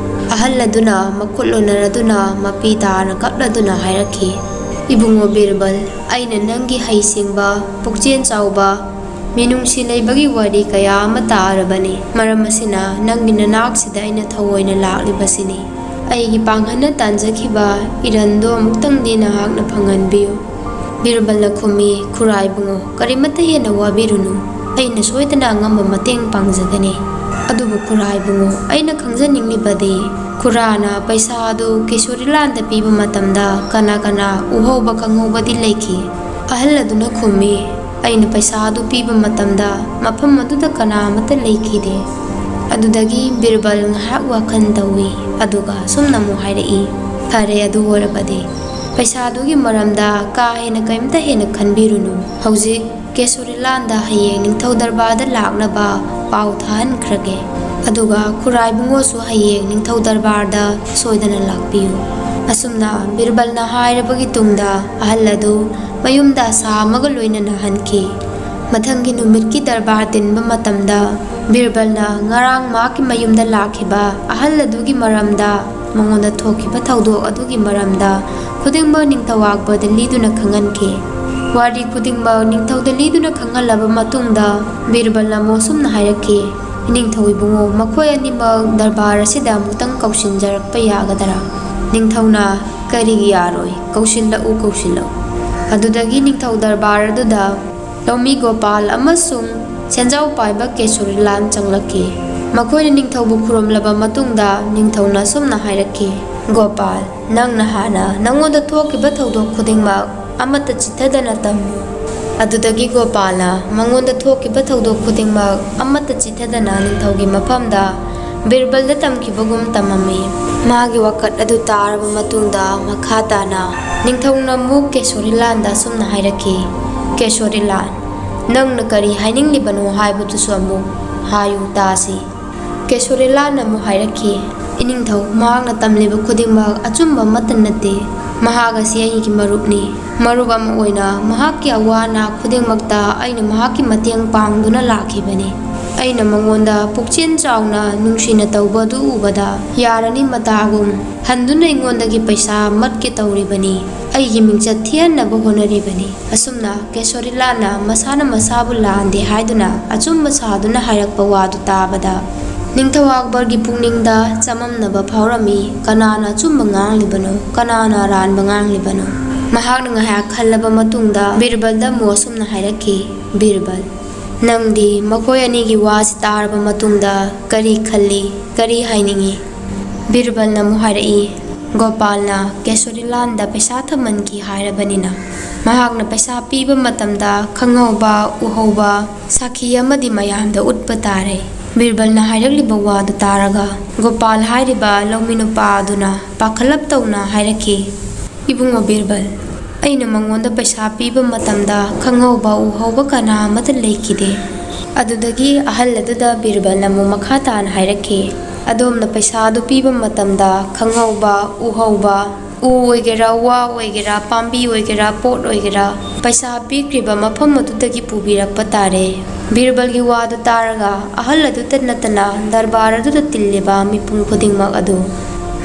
ꯑꯍꯜ ꯑꯗꯨꯅ ꯃꯈꯨꯠ ꯂꯣꯟꯅꯔꯗꯨꯅ ꯃꯄꯤ ꯇꯥꯅ ꯀꯞꯂꯗꯨꯅ ꯍꯥꯏꯔꯛꯈꯤ, ꯏꯕꯨꯡꯉꯣ ꯕꯤꯔꯕꯜ, ꯑꯩꯅ ꯅꯪꯒꯤ ꯍꯩꯁꯤꯡꯕ, ꯄꯨꯛꯆꯦꯜ ꯆꯥꯎꯕ, ꯃꯤꯅꯨꯡꯁꯤ ꯂꯩꯕꯒꯤ ꯋꯥꯔꯤ ꯀꯌꯥ ꯑꯃ ꯇꯥꯔꯕꯅꯤ꯫ ꯃꯔꯝ ꯑꯁꯤꯅ ꯅꯪꯒꯤ ꯅꯅꯥꯛꯁꯤꯗ ꯑꯩꯅ ꯊꯑꯣꯏꯅ ꯂꯥꯛꯂꯤꯕꯁꯤꯅꯤ꯫ ꯑꯩꯒꯤ ꯄꯥꯡꯒꯜꯅ ꯇꯥꯟꯖꯈꯤꯕ ꯏꯔꯟꯗꯣ ꯑꯃꯨꯛꯇꯪꯗꯤ ꯅꯍꯥꯛꯅ ꯐꯪꯍꯟꯕꯤꯌꯨ꯫ ꯕꯤꯔꯕꯜꯅ ꯈꯨꯝꯃꯤ, "ꯈꯨꯔꯥ ꯏꯕꯨꯡꯉꯣ, ꯀꯔꯤꯃꯠꯇ ꯍꯦꯟꯅ ꯋꯥꯕꯤꯔꯨꯅꯨ꯫ ꯑꯩꯅ ꯁꯣꯏꯗꯅ ꯑꯉꯝꯕ ꯃꯇꯦꯡ ꯄꯥꯡꯖꯒꯅꯤ꯫ ꯑꯗꯨꯕꯨ ꯈꯨꯔꯥ ꯏꯕꯨꯡꯉꯣ, ꯑꯩꯅ ꯈꯪꯖꯅꯤꯡꯂꯤꯕꯗꯤ ꯈꯨꯔꯥꯅ ꯄꯩꯁꯥ ꯑꯗꯨ ꯀꯦꯁꯣꯔꯤꯂꯥꯟꯗ ꯄꯤꯕ ꯃꯇꯝꯗ ꯀꯅꯥ ꯀꯅꯥ ꯎꯍꯧꯕ ꯈꯪꯍꯧꯕꯗꯤ ꯂꯩꯈꯤ?" ꯑꯍꯜ ꯑꯗꯨꯅ ꯈꯨꯝꯃꯤ, "ꯑꯩꯅ ꯄꯩꯁꯥ ꯑꯗꯨ ꯄꯤꯕ ꯃꯇꯝꯗ ꯃꯐꯝ ꯑꯗꯨꯗ ꯀꯅꯥ ꯑꯃꯠꯇ ꯂꯩꯈꯤꯗꯦ꯫" ꯑꯗꯨꯗꯒꯤ ꯕꯤꯔꯕꯜ ꯉꯥꯏꯍꯥꯛ ꯋꯥꯈꯜ ꯇꯧꯏ, ꯑꯗꯨꯒ ꯑꯁꯨꯝꯅ ꯑꯃꯨꯛ ꯍꯥꯏꯔꯛꯏ, "ꯐꯔꯦ, ꯑꯗꯨ ꯑꯣꯏꯔꯕꯗꯤ ꯄꯩꯁꯥꯗꯨꯒꯤ ꯃꯔꯝꯗ ꯀꯥ ꯍꯦꯟꯅ ꯀꯔꯤꯝꯇ ꯍꯦꯟꯅ ꯈꯟꯕꯤꯔꯨꯅꯨ꯫ ꯍꯧꯖꯤꯛ ꯀꯦꯁꯣꯔꯤꯂꯥꯟꯗ ꯍꯌꯦꯡ ꯅꯤꯡꯊꯧ ꯗꯔꯕꯥꯔꯗ ꯂꯥꯛꯅꯕ ꯄꯥꯎ ꯊꯥꯍꯟꯈ꯭ꯔꯒꯦ꯫ ꯑꯗꯨꯒ ꯈꯨꯔꯥ ꯏꯕꯨꯡꯉꯣꯁꯨ ꯍꯌꯦꯡ ꯅꯤꯡꯊꯧ ꯗꯔꯕꯥꯔꯗ ꯁꯣꯏꯗꯅ ꯂꯥꯛꯄꯤꯌꯨ꯫" ꯑꯁꯨꯝꯅ ꯕꯤꯔꯕꯜꯅ ꯍꯥꯏꯔꯕꯒꯤ ꯇꯨꯡꯗ ꯑꯍꯜ ꯑꯗꯨ ꯃꯌꯨꯝꯗ ꯑꯁꯥ ꯑꯃꯒ ꯂꯣꯏꯅꯅ ꯍꯟꯈꯤ꯫ ꯃꯊꯪꯒꯤ ꯅꯨꯃꯤꯠꯀꯤ ꯗꯔꯕꯥꯔ ꯇꯤꯟꯕ ꯃꯇꯝꯗ ꯕꯤꯔꯕꯜꯅ ꯉꯔꯥꯡ ꯃꯍꯥꯛꯀꯤ ꯃꯌꯨꯝꯗ ꯂꯥꯛꯈꯤꯕ ꯑꯍꯜ ꯑꯗꯨꯒꯤ ꯃꯔꯝꯗ, ꯃꯉꯣꯟꯗ ꯊꯣꯛꯈꯤꯕ ꯊꯧꯗꯣꯛ ꯑꯗꯨꯒꯤ ꯃꯔꯝꯗ ꯈꯨꯗꯤꯡꯃꯛ ꯅꯤꯡꯊꯧ ꯑꯛꯕꯔꯗ ꯂꯤꯗꯨꯅ ꯈꯪꯍꯟꯈꯤ꯫ ꯋꯥꯔꯤ ꯈꯨꯗꯤꯡꯃꯛ ꯅꯤꯡꯊꯧꯗ ꯂꯤꯗꯨꯅ ꯈꯪꯍꯜꯂꯕ ꯃꯇꯨꯡꯗ ꯕꯤꯔꯕꯜꯅ ꯑꯃꯨꯛ ꯑꯁꯨꯝꯅ ꯍꯥꯏꯔꯛꯈꯤ, "ꯏꯅꯤꯡꯊꯧ ꯏꯕꯨꯡꯉꯣ, ꯃꯈꯣꯏ ꯑꯅꯤꯃꯛ ꯗꯔꯕꯥꯔ ꯑꯁꯤꯗ ꯑꯃꯨꯛꯇꯪ ꯀꯧꯁꯤꯟꯖꯔꯛꯄ ꯌꯥꯒꯗ꯭ꯔꯥ?" ꯅꯤꯡꯊꯧꯅ, "ꯀꯔꯤꯒꯤ ꯌꯥꯔꯣꯏ? ꯀꯧꯁꯤꯜꯂꯛꯎ, ꯀꯧꯁꯤꯜꯂꯛꯎ꯫" ꯑꯗꯨꯗꯒꯤ ꯅꯤꯡꯊꯧ ꯗꯔꯕꯥꯔ ꯑꯗꯨꯗ ꯂꯧꯃꯤ ꯒꯣꯄꯥꯜ ꯑꯃꯁꯨꯡ ꯁꯦꯟꯖꯥꯎ ꯄꯥꯏꯕ ꯀꯦꯁꯣꯔꯤꯂꯥꯜ ꯆꯪꯂꯛꯈꯤ꯫ ꯃꯈꯣꯏꯅ ꯅꯤꯡꯊꯧꯕꯨ ꯈꯨꯔꯨꯝꯂꯕ ꯃꯇꯨꯡꯗ ꯅꯤꯡꯊꯧꯅ ꯑꯁꯨꯝꯅ ꯍꯥꯏꯔꯛꯈꯤ, "ꯒꯣꯄꯥꯜ, ꯅꯪꯅ ꯍꯥꯟꯅ ꯅꯪꯉꯣꯟꯗ ꯊꯣꯛꯈꯤꯕ ꯊꯧꯗꯣꯛ ꯈꯨꯗꯤꯡꯃꯛ ꯑꯃꯠꯇ ꯆꯤꯠꯊꯗꯅ ꯇꯝꯃꯨ꯫" ꯑꯗꯨꯗꯒꯤ ꯒꯣꯄꯥꯜꯅ ꯃꯉꯣꯟꯗ ꯊꯣꯛꯈꯤꯕ ꯊꯧꯗꯣꯛ ꯈꯨꯗꯤꯡꯃꯛ ꯑꯃꯠꯇ ꯆꯤꯠꯊꯗꯅ ꯅꯤꯡꯊꯧꯒꯤ ꯃꯐꯝꯗ ꯕꯤꯔꯕꯜꯗ ꯇꯝꯈꯤꯕꯒꯨꯝ ꯇꯝꯃꯝꯃꯤ꯫ ꯃꯥꯒꯤ ꯋꯥꯀꯠ ꯑꯗꯨ ꯇꯥꯔꯕ ꯃꯇꯨꯡꯗ ꯃꯈꯥ ꯇꯥꯅ ꯅꯤꯡꯊꯧꯅ ꯑꯃꯨꯛ ꯀꯦꯁꯣꯔꯤꯂꯥꯟꯗ ꯑꯁꯨꯝꯅ ꯍꯥꯏꯔꯛꯈꯤ, "ꯀꯦꯁꯣꯔꯤꯂꯥꯟ, ꯅꯪꯅ ꯀꯔꯤ ꯍꯥꯏꯅꯤꯡꯂꯤꯕꯅꯣ ꯍꯥꯏꯕꯗꯨꯁꯨ ꯑꯃꯨꯛ ꯍꯥꯏꯌꯨ ꯇꯥꯁꯤ꯫" ꯀꯦꯁꯣꯔꯤꯂꯥꯟꯅ ꯑꯃꯨꯛ ꯍꯥꯏꯔꯛꯈꯤ, "ꯏꯅꯤꯡꯊꯧ, ꯃꯍꯥꯛꯅ ꯇꯝꯂꯤꯕ ꯈꯨꯗꯤꯡꯃꯛ ꯑꯆꯨꯝꯕ ꯑꯃꯠꯇ ꯅꯠꯇꯦ꯫ ꯃꯍꯥꯛ ꯑꯁꯤ ꯑꯩꯒꯤ ꯃꯔꯨꯞꯅꯤ꯫ ꯃꯔꯨꯞ ꯑꯃ ꯑꯣꯏꯅ ꯃꯍꯥꯛꯀꯤ ꯑꯋꯥ ꯑꯅꯥ ꯈꯨꯗꯤꯡꯃꯛꯇ ꯑꯩꯅ ꯃꯍꯥꯛꯀꯤ ꯃꯇꯦꯡ ꯄꯥꯡꯗꯨꯅ ꯂꯥꯛꯈꯤꯕꯅꯤ꯫ ꯑꯩꯅ ꯃꯉꯣꯟꯗ ꯄꯨꯛꯆꯦꯜ ꯆꯥꯎꯅ ꯅꯨꯡꯁꯤꯅ ꯇꯧꯕ ꯑꯗꯨ ꯎꯕꯗ, "ꯌꯥꯔꯅꯤ, ꯃꯇꯥꯒꯨꯝ ꯍꯟꯗꯨꯅ ꯑꯩꯉꯣꯟꯗꯒꯤ ꯄꯩꯁꯥ ꯃꯠꯀꯦ ꯇꯧꯔꯤꯕꯅꯤ, ꯑꯩꯒꯤ ꯃꯤꯡꯆꯠ ꯊꯤꯍꯟꯅꯕ ꯍꯣꯠꯅꯔꯤꯕꯅꯤ"꯫ ꯑꯁꯨꯝꯅ ꯀꯦꯁꯣꯔꯤꯂꯥꯜꯅ ꯃꯁꯥꯅ ꯃꯁꯥꯕꯨ ꯂꯥꯟꯗꯦ ꯍꯥꯏꯗꯨꯅ ꯑꯆꯨꯝꯕ ꯁꯥꯗꯨꯅ ꯍꯥꯏꯔꯛꯄ ꯋꯥꯗꯨ ꯇꯥꯕꯗ, ꯅꯤꯡꯊꯧ ꯑꯛꯕꯔꯒꯤ ꯄꯨꯛꯅꯤꯡꯗ ꯆꯃꯝꯅꯕ ꯐꯥꯎꯔꯝꯃꯤ꯫ ꯀꯅꯥꯅ ꯑꯆꯨꯝꯕ ꯉꯥꯡꯂꯤꯕꯅꯣ, ꯀꯅꯥꯅ ꯑꯔꯥꯟꯕ ꯉꯥꯡꯂꯤꯕꯅꯣ? ꯃꯍꯥꯛꯅ ꯉꯥꯏꯍꯥꯛ ꯈꯜꯂꯕ ꯃꯇꯨꯡꯗ ꯕꯤꯔꯕꯜꯗ ꯑꯃꯨꯛ ꯑꯁꯨꯝꯅ ꯍꯥꯏꯔꯛꯈꯤ, "ꯕꯤꯔꯕꯜ, ꯅꯪꯗꯤ ꯃꯈꯣꯏ ꯑꯅꯤꯒꯤ ꯋꯥꯁꯤ ꯇꯥꯔꯕ ꯃꯇꯨꯡꯗ ꯀꯔꯤ ꯈꯜꯂꯤ, ꯀꯔꯤ ꯍꯥꯏꯅꯤꯡꯏ?" ꯕꯤꯔꯕꯜꯅ ꯑꯃꯨꯛ ꯍꯥꯏꯔꯛꯏ, "ꯒꯣꯄꯥꯜꯅ ꯀꯦꯁꯣꯔꯤꯂꯥꯜꯗ ꯄꯩꯁꯥ ꯊꯝꯍꯟꯈꯤ ꯍꯥꯏꯔꯕꯅꯤꯅ, ꯃꯍꯥꯛꯅ ꯄꯩꯁꯥ ꯄꯤꯕ ꯃꯇꯝꯗ ꯈꯪꯍꯧꯕ, ꯎꯍꯧꯕ ꯁꯥꯈꯤ ꯑꯃꯗꯤ ꯃꯌꯥꯝꯗ ꯎꯠꯄ ꯇꯥꯔꯦ"꯫ ꯕꯤꯔꯕꯜꯅ ꯍꯥꯏꯔꯛꯂꯤꯕ ꯋꯥꯗꯨ ꯇꯥꯔꯒ ꯒꯣꯄꯥꯜ ꯍꯥꯏꯔꯤꯕ ꯂꯧꯃꯤ ꯅꯨꯄꯥ ꯑꯗꯨꯅ ꯄꯥꯈꯠꯂꯞ ꯇꯧꯅ ꯍꯥꯏꯔꯛꯈꯤ, "ꯏꯕꯨꯡꯉꯣ ꯕꯤꯔꯕꯜ, ꯑꯩꯅ ꯃꯉꯣꯟꯗ ꯄꯩꯁꯥ ꯄꯤꯕ ꯃꯇꯝꯗ ꯈꯪꯍꯧꯕ ꯎꯍꯧꯕ ꯀꯅꯥ ꯑꯃꯠꯇ ꯂꯩꯈꯤꯗꯦ"꯫ ꯑꯗꯨꯗꯒꯤ ꯑꯍꯜ ꯑꯗꯨꯗ ꯕꯤꯔꯕꯜꯅ ꯑꯃꯨꯛ ꯃꯈꯥ ꯇꯥꯅ ꯍꯥꯏꯔꯛꯈꯤ, "ꯑꯗꯣꯝꯅ ꯄꯩꯁꯥ ꯑꯗꯨ ꯄꯤꯕ ꯃꯇꯝꯗ ꯈꯪꯍꯧꯕ, ꯎꯍꯧꯕ, ꯎ ꯑꯣꯏꯒꯦꯔꯥ, ꯋꯥ ꯑꯣꯏꯒꯦꯔꯥ, ꯄꯥꯝꯕꯤ ꯑꯣꯏꯒꯦꯔꯥ, ꯄꯣꯠ ꯑꯣꯏꯒꯦꯔꯥ, ꯄꯩꯁꯥ ꯄꯤꯈ꯭ꯔꯤꯕ ꯃꯐꯝ ꯑꯗꯨꯗꯒꯤ ꯄꯨꯕꯤꯔꯛꯄ ꯇꯥꯔꯦ"꯫ ꯕꯤꯔꯕꯜꯒꯤ ꯋꯥꯗꯨ ꯇꯥꯔꯒ ꯑꯍꯜ ꯑꯗꯨꯇ ꯅꯠꯇꯅ ꯗꯔꯕꯥꯔ ꯑꯗꯨꯗ ꯇꯤꯜꯂꯤꯕ ꯃꯤꯄꯨꯝ ꯈꯨꯗꯤꯡꯃꯛ ꯑꯗꯨ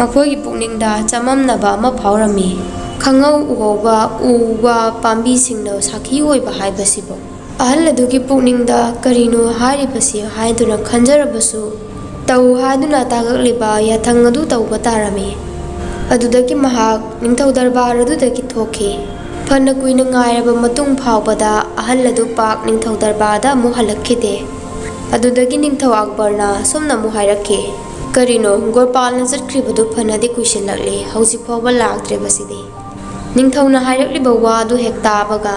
ꯃꯈꯣꯏꯒꯤ ꯄꯨꯛꯅꯤꯡꯗ ꯆꯃꯝꯅꯕ ꯑꯃ ꯐꯥꯎꯔꯝꯃꯤ꯫ ꯈꯪꯍꯧ ꯎꯍꯧꯕ ꯎ ꯋꯥ ꯄꯥꯝꯕꯤꯁꯤꯡꯅ ꯁꯥꯈꯤ ꯑꯣꯏꯕ ꯍꯥꯏꯕꯁꯤꯕꯨ ꯑꯍꯜ ꯑꯗꯨꯒꯤ ꯄꯨꯛꯅꯤꯡꯗ ꯀꯔꯤꯅꯣ ꯍꯥꯏꯔꯤꯕꯁꯤ ꯍꯥꯏꯗꯨꯅ ꯈꯟꯖꯔꯕꯁꯨ, ꯇꯧ ꯍꯥꯏꯗꯨꯅ ꯇꯥꯛꯂꯛꯂꯤꯕ ꯌꯥꯊꯪ ꯑꯗꯨ ꯇꯧꯕ ꯇꯥꯔꯝꯃꯤ꯫ ꯑꯗꯨꯗꯒꯤ ꯃꯍꯥꯛ ꯅꯤꯡꯊꯧ ꯗꯔꯕꯥꯔ ꯑꯗꯨꯗꯒꯤ ꯊꯣꯛꯈꯤ꯫ ꯐꯅ ꯀꯨꯏꯅ ꯉꯥꯏꯔꯕ ꯃꯇꯨꯡ ꯐꯥꯎꯕꯗ ꯑꯍꯜ ꯑꯗꯨ ꯄꯥꯛ ꯅꯤꯡꯊꯧ ꯗꯔꯕꯥꯔꯗ ꯑꯃꯨꯛ ꯍꯜꯂꯛꯈꯤꯗꯦ꯫ ꯑꯗꯨꯗꯒꯤ ꯅꯤꯡꯊꯧ ꯑꯛꯕꯔꯅ ꯑꯁꯨꯝꯅ ꯑꯃꯨꯛ ꯍꯥꯏꯔꯛꯈꯤ, "ꯀꯔꯤꯅꯣ, ꯒꯣꯄꯥꯜꯅ ꯆꯠꯈ꯭ꯔꯤꯕꯗꯨ ꯐꯅꯗꯤ ꯀꯨꯏꯁꯤꯜꯂꯛꯂꯦ, ꯍꯧꯖꯤꯛ ꯐꯥꯎꯕ ꯂꯥꯛꯇ꯭ꯔꯤꯕꯁꯤꯗꯤ?" ꯅꯤꯡꯊꯧꯅ ꯍꯥꯏꯔꯛꯂꯤꯕ ꯋꯥꯗꯨ ꯍꯦꯛ ꯇꯥꯕꯒ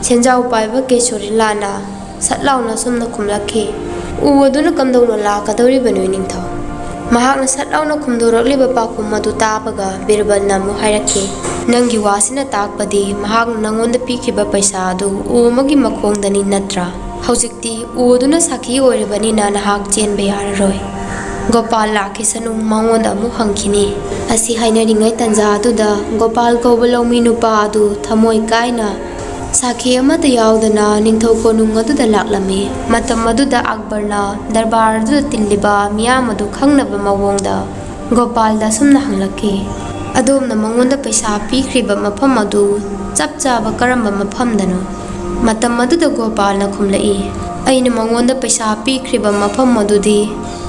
ꯁꯦꯟꯖꯥꯎ ꯄꯥꯏꯕ ꯀꯦꯁꯣꯔꯤꯂꯥꯜꯅ ꯁꯠ ꯂꯥꯎꯅ ꯑꯁꯨꯝꯅ ꯈꯨꯝꯂꯛꯈꯤ, "ꯎ ꯑꯗꯨꯅ ꯀꯝꯗꯧꯅ ꯂꯥꯛꯀꯗꯧꯔꯤꯕꯅꯣ, ꯅꯤꯡꯊꯧ?" ꯃꯍꯥꯛꯅ ꯁꯠ ꯂꯥꯎꯅ ꯈꯨꯝꯗꯣꯔꯛꯂꯤꯕ ꯄꯥꯎꯈꯨꯝ ꯑꯗꯨ ꯇꯥꯕꯒ ꯕꯤꯔꯕꯜꯅ ꯑꯃꯨꯛ ꯍꯥꯏꯔꯛꯈꯤ, "ꯅꯪꯒꯤ ꯋꯥꯁꯤꯅ ꯇꯥꯛꯄꯗꯤ ꯃꯍꯥꯛꯅ ꯅꯪꯉꯣꯟꯗ ꯄꯤꯈꯤꯕ ꯄꯩꯁꯥ ꯑꯗꯨ ꯎ ꯑꯃꯒꯤ ꯃꯈꯣꯡꯗꯅꯤ ꯅꯠꯇ꯭ꯔꯥ? ꯍꯧꯖꯤꯛꯇꯤ ꯎ ꯑꯗꯨꯅ ꯁꯥꯈꯤ ꯑꯣꯏꯔꯕꯅꯤꯅ ꯅꯍꯥꯛ ꯆꯦꯟꯕ ꯌꯥꯔꯔꯣꯏ꯫ ꯒꯣꯄꯥꯜ ꯂꯥꯛꯈꯤꯁꯅꯨ, ꯃꯉꯣꯟꯗ ꯑꯃꯨꯛ ꯍꯪꯈꯤꯅꯤ"꯫ ꯑꯁꯤ ꯍꯥꯏꯅꯔꯤꯉꯩ ꯇꯟꯖꯥ ꯑꯗꯨꯗ ꯒꯣꯄꯥꯜ ꯀꯧꯕ ꯂꯧꯃꯤ ꯅꯨꯄꯥ ꯑꯗꯨ ꯊꯃꯣꯏ ꯀꯥꯏꯅ ꯁꯥꯈꯤ ꯑꯃꯠꯇ ꯌꯥꯎꯗꯅ ꯅꯤꯡꯊꯧ ꯀꯣꯅꯨꯡ ꯑꯗꯨꯗ ꯂꯥꯛꯂꯝꯃꯤ꯫ ꯃꯇꯝ ꯑꯗꯨꯗ ꯑꯛꯕꯔꯅ ꯗꯔꯕꯥꯔ ꯑꯗꯨꯗ ꯇꯤꯜꯂꯤꯕ ꯃꯤꯌꯥꯝ ꯑꯗꯨ ꯈꯪꯅꯕ ꯃꯑꯣꯡꯗ ꯒꯣꯄꯥꯜꯗ ꯑꯁꯨꯝꯅ ꯍꯪꯂꯛꯈꯤ, "ꯑꯗꯣꯝꯅ ꯃꯉꯣꯟꯗ ꯄꯩꯁꯥ ꯄꯤꯈ꯭ꯔꯤꯕ ꯃꯐꯝ ꯑꯗꯨ ꯆꯞ ꯆꯥꯕ ꯀꯔꯝꯕ ꯃꯐꯝꯗꯅꯣ?" ꯃꯇꯝ ꯑꯗꯨꯗ ꯒꯣꯄꯥꯜꯅ ꯈꯨꯝꯂꯛꯏ, "ꯑꯩꯅ ꯃꯉꯣꯟꯗ ꯄꯩꯁꯥ ꯄꯤꯈ꯭ꯔꯤꯕ ꯃꯐꯝ ꯑꯗꯨꯗꯤ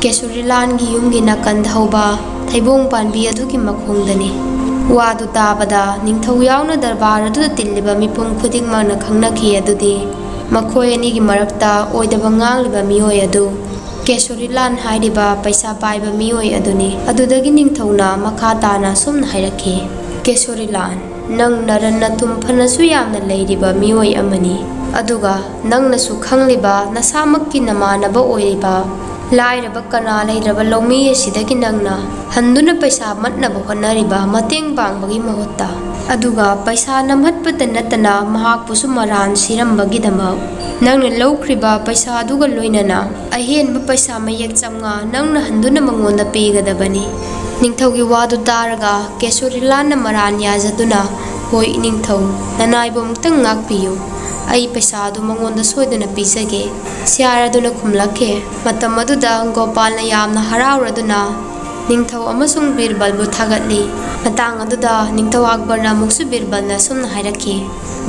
ꯀꯦꯁꯨꯔꯤꯂꯥꯟꯒꯤ ꯌꯨꯝꯒꯤ ꯅꯥꯀꯟꯗ ꯍꯧꯕ ꯊꯩꯕꯣꯡ ꯄꯥꯝꯕꯤ ꯑꯗꯨꯒꯤ ꯃꯈꯣꯡꯗꯅꯤ꯫" ꯋꯥꯗꯨ ꯇꯥꯕꯗ ꯅꯤꯡꯊꯧ ꯌꯥꯎꯅ ꯗꯔꯕꯥꯔ ꯑꯗꯨꯗ ꯇꯤꯜꯂꯤꯕ ꯃꯤꯄꯨꯝ ꯈꯨꯗꯤꯡꯃꯛꯅ ꯈꯪꯅꯈꯤ ꯑꯗꯨꯗꯤ ꯃꯈꯣꯏ ꯑꯅꯤꯒꯤ ꯃꯔꯛꯇ ꯑꯣꯏꯗꯕ ꯉꯥꯡꯂꯤꯕ ꯃꯤꯑꯣꯏ ꯑꯗꯨ ꯀꯦꯁꯣꯔꯤꯂꯥꯟ ꯍꯥꯏꯔꯤꯕ ꯄꯩꯁꯥ ꯄꯥꯏꯕ ꯃꯤꯑꯣꯏ ꯑꯗꯨꯅꯤ꯫ ꯑꯗꯨꯗꯒꯤ ꯅꯤꯡꯊꯧꯅ ꯃꯈꯥ ꯇꯥꯅ ꯑꯁꯨꯝꯅ ꯍꯥꯏꯔꯛꯈꯤ, "ꯀꯦꯁꯣꯔꯤꯂꯥꯟ, ꯅꯪ ꯅꯔꯟ ꯅꯊꯨꯝ ꯐꯅꯁꯨ ꯌꯥꯝꯅ ꯂꯩꯔꯤꯕ ꯃꯤꯑꯣꯏ ꯑꯃꯅꯤ, ꯑꯗꯨꯒ ꯅꯪꯅꯁꯨ ꯈꯪꯂꯤꯕ ꯅꯁꯥꯃꯛꯀꯤ ꯅꯃꯥꯟꯅꯕ ꯑꯣꯏꯔꯤꯕ ꯂꯥꯏꯔꯕ ꯀꯅꯥ ꯂꯩꯇ꯭ꯔꯕ ꯂꯧꯃꯤ ꯑꯁꯤꯗꯒꯤ ꯅꯪꯅ ꯍꯟꯗꯨꯅ ꯄꯩꯁꯥ ꯃꯠꯅꯕ ꯍꯣꯠꯅꯔꯤꯕ ꯃꯇꯦꯡ ꯄꯥꯡꯕꯒꯤ ꯃꯍꯨꯠꯇ, ꯑꯗꯨꯒ ꯄꯩꯁꯥ ꯅꯝꯍꯠꯄꯇ ꯅꯠꯇꯅ ꯃꯍꯥꯛꯄꯨꯁꯨ ꯃꯔꯥꯟ ꯁꯤꯔꯝꯕꯒꯤꯗꯃꯛ ꯅꯪꯅ ꯂꯧꯈ꯭ꯔꯤꯕ ꯄꯩꯁꯥ ꯑꯗꯨꯒ ꯂꯣꯏꯅꯅ ꯑꯍꯦꯟꯕ ꯄꯩꯁꯥ ꯃꯌꯦꯛ ꯆꯥꯝꯃꯉꯥ ꯅꯪꯅ ꯍꯟꯗꯨꯅ ꯃꯉꯣꯟꯗ ꯄꯤꯒꯗꯕꯅꯤ꯫" ꯅꯤꯡꯊꯧꯒꯤ ꯋꯥꯗꯨ ꯇꯥꯔꯒ ꯀꯦꯁꯣꯔꯤꯂꯥꯟꯅ ꯃꯔꯥꯟ ꯌꯥꯖꯗꯨꯅ, "ꯍꯣꯏ ꯅꯤꯡꯊꯧ, ꯅꯅꯥꯏꯕꯨ ꯑꯃꯨꯛꯇꯪ ꯉꯥꯛꯄꯤꯌꯨ, ꯑꯩ ꯄꯩꯁꯥ ꯑꯗꯨ ꯃꯉꯣꯟꯗ ꯁꯣꯏꯗꯅ ꯄꯤꯖꯒꯦ꯫" ꯁꯤꯌꯥꯔ ꯑꯗꯨꯅ ꯈꯨꯝꯂꯛꯈꯤ꯫ ꯃꯇꯝ ꯑꯗꯨꯗ ꯒꯣꯄꯥꯜꯅ ꯌꯥꯝꯅ ꯍꯔꯥꯎꯔꯗꯨꯅ ꯅꯤꯡꯊꯧ ꯑꯃꯁꯨꯡ ꯕꯤꯔꯕꯜꯕꯨ ꯊꯥꯒꯠꯂꯤ꯫ ꯃꯇꯥꯡ ꯑꯗꯨꯗ ꯅꯤꯡꯊꯧ ꯑꯛꯕꯔꯅ ꯑꯃꯨꯛꯁꯨ ꯕꯤꯔꯕꯜꯅ ꯑꯁꯨꯝꯅ ꯍꯥꯏꯔꯛꯈꯤ,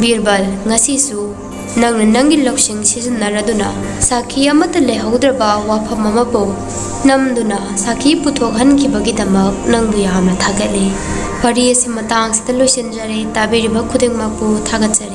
"ꯕꯤꯔꯕꯜ, ꯉꯁꯤꯁꯨ ꯅꯪꯅ ꯅꯪꯒꯤ ꯂꯧꯁꯤꯡ ꯁꯤꯖꯤꯟꯅꯔꯗꯨꯅ ꯁꯥꯈꯤ ꯑꯃꯠꯇ ꯂꯩꯍꯧꯗ꯭ꯔꯕ ꯋꯥꯐꯝ ꯑꯃꯕꯨ ꯅꯝꯗꯨꯅ ꯁꯥꯈꯤ ꯄꯨꯊꯣꯛꯍꯟꯈꯤꯕꯒꯤꯗꯃꯛ ꯅꯪꯕꯨ ꯌꯥꯝꯅ ꯊꯥꯒꯠꯂꯤ꯫" ꯋꯥꯔꯤ ꯑꯁꯤ ꯃꯇꯥꯡꯁꯤꯗ ꯂꯣꯏꯁꯤꯟꯖꯔꯦ꯫ ꯇꯥꯕꯤꯔꯤꯕ ꯈꯨꯗꯤꯡꯃꯛꯄꯨ ꯊꯥꯒꯠꯆꯔꯤ꯫